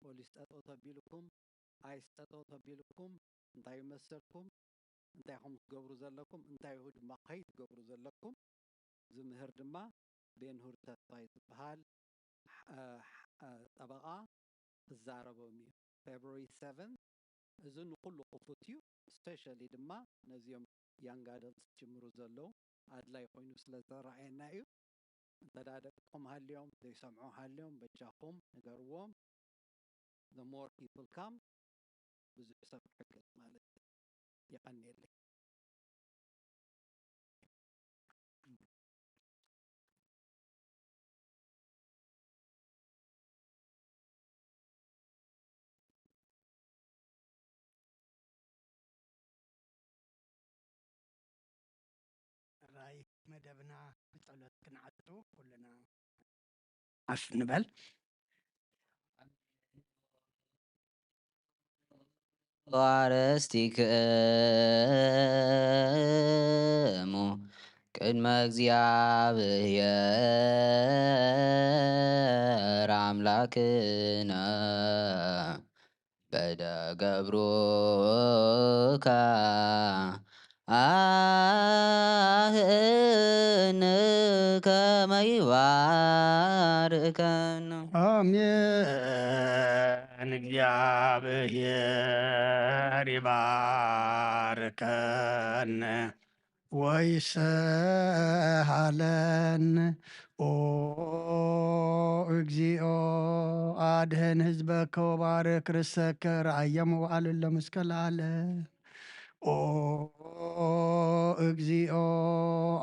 ፖሊስ ጠጠው ተቢልኩም፣ ኣይስ ጠጠው ተቢልኩም እንታይ ይመሰልኩም? እንታይ ኢኹም ትገብሩ ዘለኩም? እንታይ ኢኹ ድማ ከይትገብሩ ዘለኩም ዝምህር ድማ ቤንሁር ተስፋይ ዝበሃል ጠበቓ ክዛረቦም እዩ። February seven እዚ ንኩሉ ክፉት እዩ። Especially ድማ ነዚኦም young adults ዝጅምሩ ዘለዉ ኣድላይ ኮይኑ ስለ ዝረኣየና እዩ። እንተ ደኣ ደቅኹም ሃልዮም ዘይሰምዑ ሃልዮም በጃኹም ንገርዎም። The more people come ብዙሕ ሰብ ክሕገዝ ማለት እዩ። የቐንየለይ። ራይ መደብና ብጸሎት ክንዓጹ ኩልና ዓፍ ንበል። ቅድመ እግዚኣብሔር ኣምላክነ በደ ገብሩካ ኣህን ከመ ይባርከነ። ኣሜን። እግዚኣብሔር ይባርከን ወይስሃለን ኦ እግዚኦ፣ ኣድህን ህዝበከ ወባርክ ርሰከ፣ ረኣዮም ወኣልሎም እስከ ለዓለም። ኦ እግዚኦ፣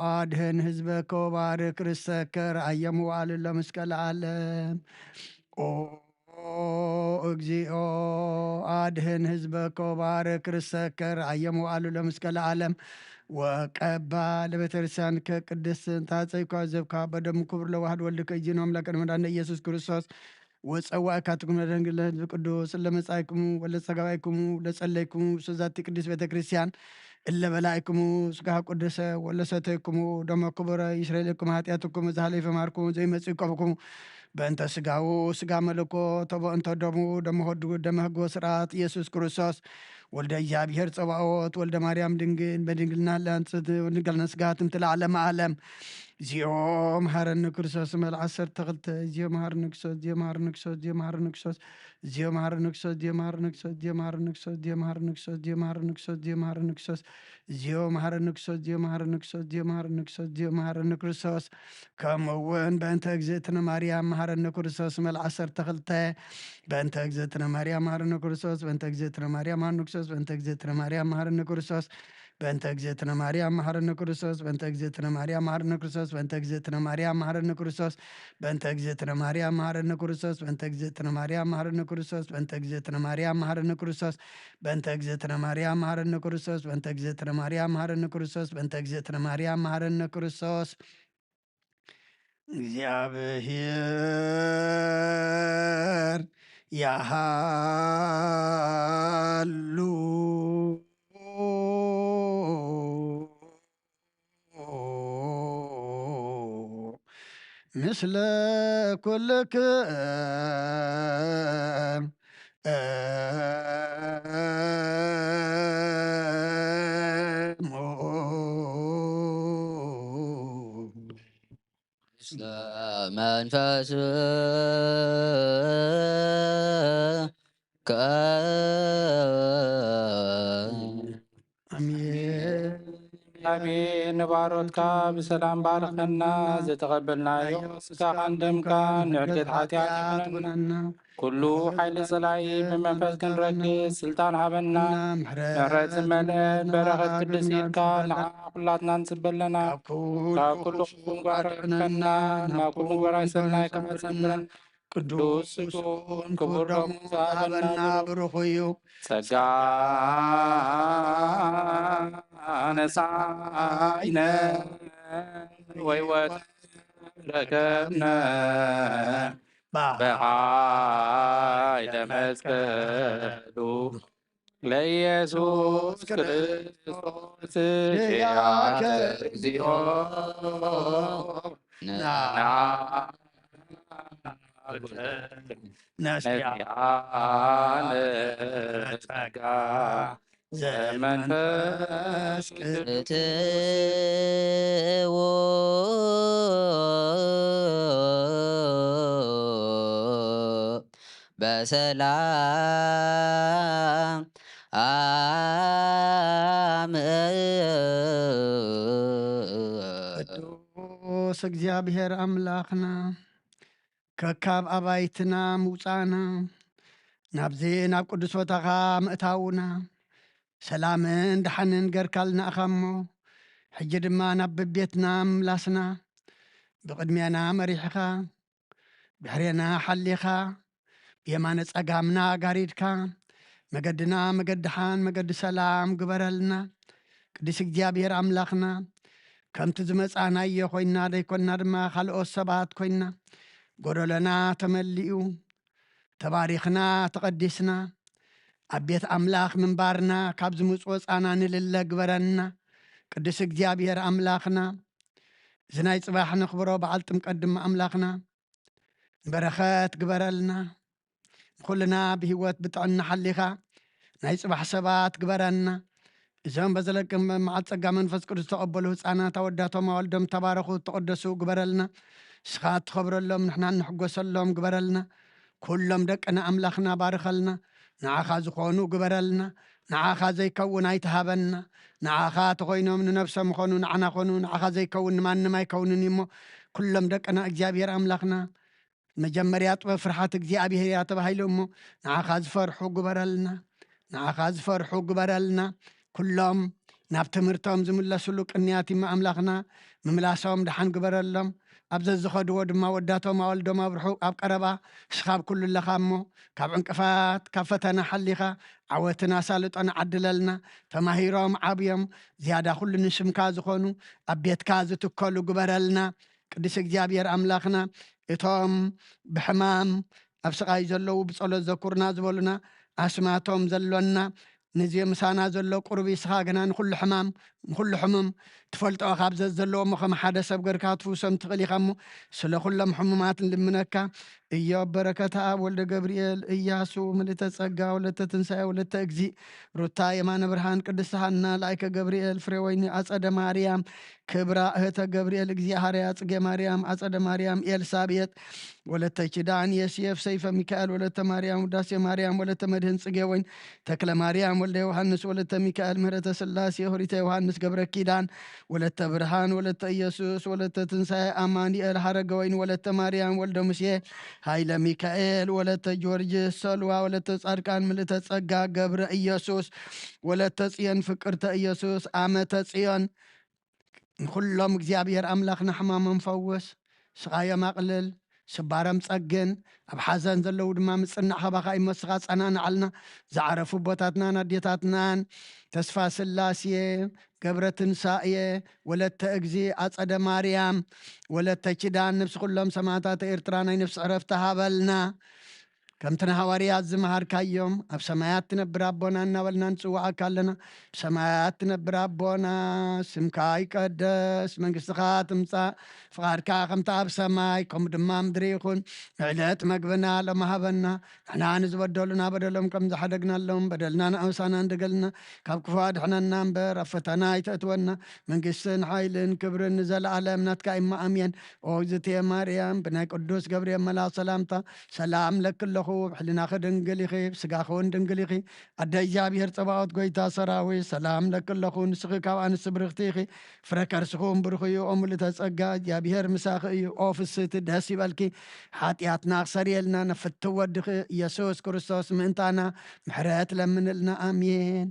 ኣድህን ህዝበከ ወባርክ ርሰከ፣ ረኣዮም ወኣልሎም እስከ ለዓለም። ኦ እግዚኦ፣ ኣድህን ህዝበከ ወባርክ ርሰከ፣ ረኣዮም ወኣልሎም እስከ ለዓለም። ወቀባ ለቤተክርስቲያን ከቅድስት እንታጸይኳ ዘብካ በደሙ ክቡር ለዋህድ ወልድከ እጅኖም ለቀድመ ዳነ ኢየሱስ ክርስቶስ ወጸዋእካትኩም ለደንግል ለህዝብ ቅዱስ ለመጻይኩሙ ወለጸጋባይኩሙ ለጸለይኩሙ ሱዛቲ ቅድስት ቤተክርስቲያን እለ በላይኩሙ ስጋ ቅዱሰ ወለሰተይኩሙ ደሞ ክቡረ ይስረይለኩም ኃጢአትኩም እዛ ኃለይፈ ማርኩ ዘይመጽእ ይቆብኩም። በእንተ ስጋው ስጋ መለኮት፣ በእንተ ደሙ ደመ ወዱ ደመ ህጎ ስርዓት ኢየሱስ ክርስቶስ ወልደ እግዚኣብሔር ጸባኦት ወልደ ማርያም ድንግል በድንግልና ለንጽት ወድንግልና ስጋት እምትለ ዓለመ ዓለም። እዚኦ መሃረኒ ክርስቶስ መል ዓሰርተ ክልተ። እዚኦ መሃረኒ ክርስቶስ፣ እዚኦ መሃረኒ ክርስቶስ፣ እዚኦ መሃረኒ ክርስቶስ፣ እዚኦ መሃረኒ ክርስቶስ፣ እዚኦ መሃረኒ ክርስቶስ፣ እዚኦ መሃረኒ ክርስቶስ፣ እዚኦ መሃረኒ ክርስቶስ፣ እዚኦ መሃረኒ ክርስቶስ፣ እዚኦ መሃረኒ ክርስቶስ፣ እዚኦ መሃረኒ ክርስቶስ፣ እዚኦ መሃረኒ ክርስቶስ፣ እዚኦ መሃረኒ ክርስቶስ፣ እዚኦ መሃረኒ ክርስቶስ። ከምኡ እውን በእንተ እግዝእትነ ማርያም መሃረኒ ክርስቶስ መል ዓሰርተ ክልተ። በእንተ እግዝእትነ ማርያም መሃረኒ ክርስቶስ፣ በእንተ እግዝእትነ ማርያም መሃረኒ ክርስቶስ፣ በእንተ እግዝእትነ ማርያም መሃረኒ ክርስቶስ፣ በእንተ እግዝእትነ ማርያም መሃረኒ ክርስቶስ፣ በእንተ እግዝእትነ ማርያም መሃረኒ ክርስቶስ፣ በእንተ እግዝእትነ ማርያም መሃረኒ ክርስቶስ፣ በእንተ እግዝእትነ ማርያም መሃረኒ ክርስቶስ፣ በእንተ እግዝእትነ ማርያም መሃረኒ ክርስቶስ፣ በእንተ እግዝእትነ ማርያም መሃረኒ ክርስቶስ፣ በእንተ እግዝእትነ ማርያም መሃረኒ ክርስቶስ፣ በእንተ እግዝእትነ ማርያም መሃረኒ ክርስቶስ፣ በእንተ እግዝእትነ ማርያም መሃረኒ ክርስቶስ። እግዚኣብሔር ያሃሉ ምስለ ኩልክም እሙ። ኣሜን። ንባሮትካ ብሰላም ባርኸና። ዝተቐበልናዮ ስጋኻን ደምካን ንዕድል ሓጢኣት ይኹነና። ኩሉ ሓይሊ ጸላኢ ብመንፈስ ክንረግጽ ስልጣን ሃበና። ምሕረት ዝመልአት በረኸት ቅድስት ኢድካ ንዓ ኩላትና ንጽበ ኣለና። ካብ ኩሉ ክፉእ ምግባር ኣድሕነና፣ ናብ ኩሉ ምግባር ኣይሰናይ ከማጽንብረን ቅዱስ ስግኡን ክቡር ደሙ ዝሃበና ብሩኽ እዩ። ጸጋ ነሳኢነ ወይወት ረከብነ ብኃይለ መስቀሉ ለኢየሱስ ክርስቶስ ኪያከ እግዚኦ ነስያነ ጸጋ ዘመንፈስ ቅዱስ። እትዎ በሰላም አም ቅዱስ እግዚኣብሔር ኣምላኽና፣ ከካብ ኣባይትና ምውጻእና፣ ናብዚ ናብ ቅዱስ ቦታኻ ምእታውና፣ ሰላምን ደሓንን ገርካልና ኢኻ እሞ፣ ሕጂ ድማ ናብ በቤትና ምምላስና፣ ብቕድሜና መሪሕኻ፣ ድሕሬና ሓሊኻ፣ ብየማነ ጸጋምና ጋሪድካ፣ መገድና መገዲ ሓን መገዲ ሰላም ግበረልና። ቅዱስ እግዚኣብሔር ኣምላኽና፣ ከምቲ ዝመጻእናዮ ኮይንና ደይኮንና ድማ ካልኦት ሰባት ኮይንና፣ ጎደሎና ተመሊኡ፣ ተባሪኽና፣ ተቐዲስና፣ ኣብ ቤት ኣምላኽ ምንባርና ካብ ዝምጽእ ወጻና ንልለ ግበረና። ቅዱስ እግዚኣብሔር ኣምላኽና፣ እዚ ናይ ጽባሕ ነኽብሮ በዓል ጥምቀት ድማ ኣምላኽና፣ በረኸት ግበረልና። ንኹልና ብህይወት ብጥዕና ሓሊኻ ናይ ጽባሕ ሰባት ግበረና። እዞም በዘለቅም መዓል ጸጋ መንፈስ ቅዱስ ዝተቐበሉ ህፃናት ኣወዳቶም ኣወልዶም ተባረኹ፣ ተቐደሱ ግበረልና። ንስኻ እትኸብረሎም ንሕና እንሕጎሰሎም ግበረልና። ኩሎም ደቅና ኣምላኽና ባርኸልና። ንዓኻ ዝኾኑ ግበረልና። ንዓኻ ዘይከውን ኣይትሃበና። ንዓኻ ተኾይኖም ንነብሶም ኾኑ ንዓና ኾኑ ንዓኻ ዘይከውን ንማንም ኣይከውንን እዩ እሞ ኩሎም ደቅና እግዚኣብሔር ኣምላኽና፣ መጀመርያ ጥበብ ፍርሓት እግዚኣብሔር እያ ተባሂሉ እሞ፣ ንዓኻ ዝፈርሑ ግበረልና፣ ንዓኻ ዝፈርሑ ግበረልና። ኩሎም ናብ ትምህርቶም ዝምለስሉ ቅንያት እሞ ኣምላኽና፣ ምምላሶም ደሓን ግበረሎም። ኣብ ዘዝኸድዎ ድማ ወዳቶም ኣወልዶም ኣብርሑ። ኣብ ቀረባ ንስኻ ኣብ ኩሉ ኣለኻ እሞ፣ ካብ ዕንቅፋት ካብ ፈተና ሓሊኻ ዓወትን ኣሳልጦን ዓድለልና። ተማሂሮም ዓብዮም ዝያዳ ኩሉ ንስምካ ዝኾኑ ኣብ ቤትካ ዝትከሉ ግበረልና። ቅዱስ እግዚኣብሔር ኣምላኽና፣ እቶም ብሕማም ኣብ ስቓይ ዘለዉ ብጸሎት ዘኩርና ዝበሉና ኣስማቶም ዘሎና፣ ነዚ ምሳና ዘሎ ቁሩብ ንስኻ ግና ንኹሉ ሕማም ንኹሉ ሕሙም ትፈልጦ ካብ ዘዘለዎ እሞ ከም ሓደ ሰብ ገርካ ትፍውሶም ትኽእል ኢኻ እሞ፣ ስለ ኩሎም ሕሙማት ንልምነካ። እዮብ በረከት ኣብ ወልደ ገብርኤል፣ እያሱ ምልእተ ጸጋ ወለተ ትንሳኤ ወለተ እግዚእ፣ ሩታ የማነ ብርሃን፣ ቅድስት ሃና ላይከ ገብርኤል፣ ፍሬወይኒ ኣጸደ ማርያም፣ ክብራ እህተ ገብርኤል፣ እግዚኣብሃርያ ጽጌ ማርያም፣ ኣጸደ ማርያም፣ ኤልሳቤጥ ወለተ ኪዳን፣ የስየፍ ሰይፈ ሚካኤል፣ ወለተ ማርያም፣ ውዳሴ ማርያም፣ ወለተ መድህን ጽጌ ወይን፣ ተክለ ማርያም፣ ወልደ ዮሃንስ፣ ወለተ ሚካኤል፣ ምህረተ ስላሴ፣ ሆሪተ ዮሃንስ፣ ገብረ ኪዳን፣ ወለተ ብርሃን፣ ወለተ ኢየሱስ፣ ወለተ ትንሳኤ፣ ኣማኑኤል፣ ሃረገ ወይን፣ ወለተ ማርያም፣ ወልደ ሙሴ፣ ሃይለ ሚካኤል፣ ወለተ ጊዮርጊስ፣ ሰልዋ፣ ወለተ ጻድቃን፣ ምልእተ ጸጋ፣ ገብረ ኢየሱስ፣ ወለተ ጽዮን፣ ፍቅርተ ኢየሱስ፣ ኣመተ ጽዮን፣ ንኹሎም እግዚኣብሔር ኣምላኽና ሕማሞም ፈውስ፣ ስቓዮም ኣቕልል፣ ስባሮም ጸግን፣ ኣብ ሓዘን ዘለዉ ድማ ምጽናዕ ካባኻ እዩ እሞ ንስኻ ጸናንዓልና። ዝዓረፉ ኣቦታትናን ኣዴታትናን ተስፋ ስላሴ፣ ገብረ ትንሳኤ፣ ወለተ እግዚ፣ ኣጸደ ማርያም፣ ወለተ ኪዳን፣ ነብሲ ኩሎም ሰማእታት ኤርትራ ናይ ነፍሲ ዕረፍቲ ሃበልና። ከምቲ ንሃዋርያት ዝመሃርካዮም፣ ኣብ ሰማያት ትነብር ኣቦና እናበልና ንጽውዓካ ኣለና። ኣብ ሰማያት ትነብር ኣቦና፣ ስምካ ይቀደስ፣ መንግስትኻ ትምጻእ፣ ፍቓድካ ከምቲ ኣብ ሰማይ ከምኡ ድማ ምድሪ ይኹን። ዕለት መግብና ሎሚ ሃበና። ንሕና ንዝበደሉና በደሎም ከም ዝሓደግናሎም በደልና ንኣውሳና እንደገልና፣ ካብ ክፉ ኣድሕነና እምበር ኣብ ፈተና ኣይተእትወና። መንግስትን ሓይልን ክብርን ንዘለኣለም ናትካ እሞ ኣሜን። ኦ እግዝእትየ ማርያም፣ ብናይ ቅዱስ ገብርኤል መልኣኽ ሰላምታ ሰላም ለኪ ኣለኹ፣ ኣብ ሕሊናኺ ድንግል ኢኺ፣ ኣብ ስጋኺ እውን ድንግል ኢኺ። ኣደ እግዚኣብሔር ጸባኦት፣ ጎይታ ሰራዊት፣ ሰላም ለኪ ኣለኹ፣ ንስኺ ካብ ኣንስቲ ብርኽቲ ኢኺ፣ ፍረ ከርስኺ እውን ብሩኽ እዩ። ኦ ምልእተ ጸጋ፣ እግዚኣብሔር ምሳኺ እዩ። ኦ ፍስህቲ፣ ደስ ይበልኪ፣ ሓጢኣትና ክሰርየልና ነፍቲ ወድኺ ኢየሱስ ክርስቶስ ምእንታና ምሕረት ለምንልና። ኣሜን።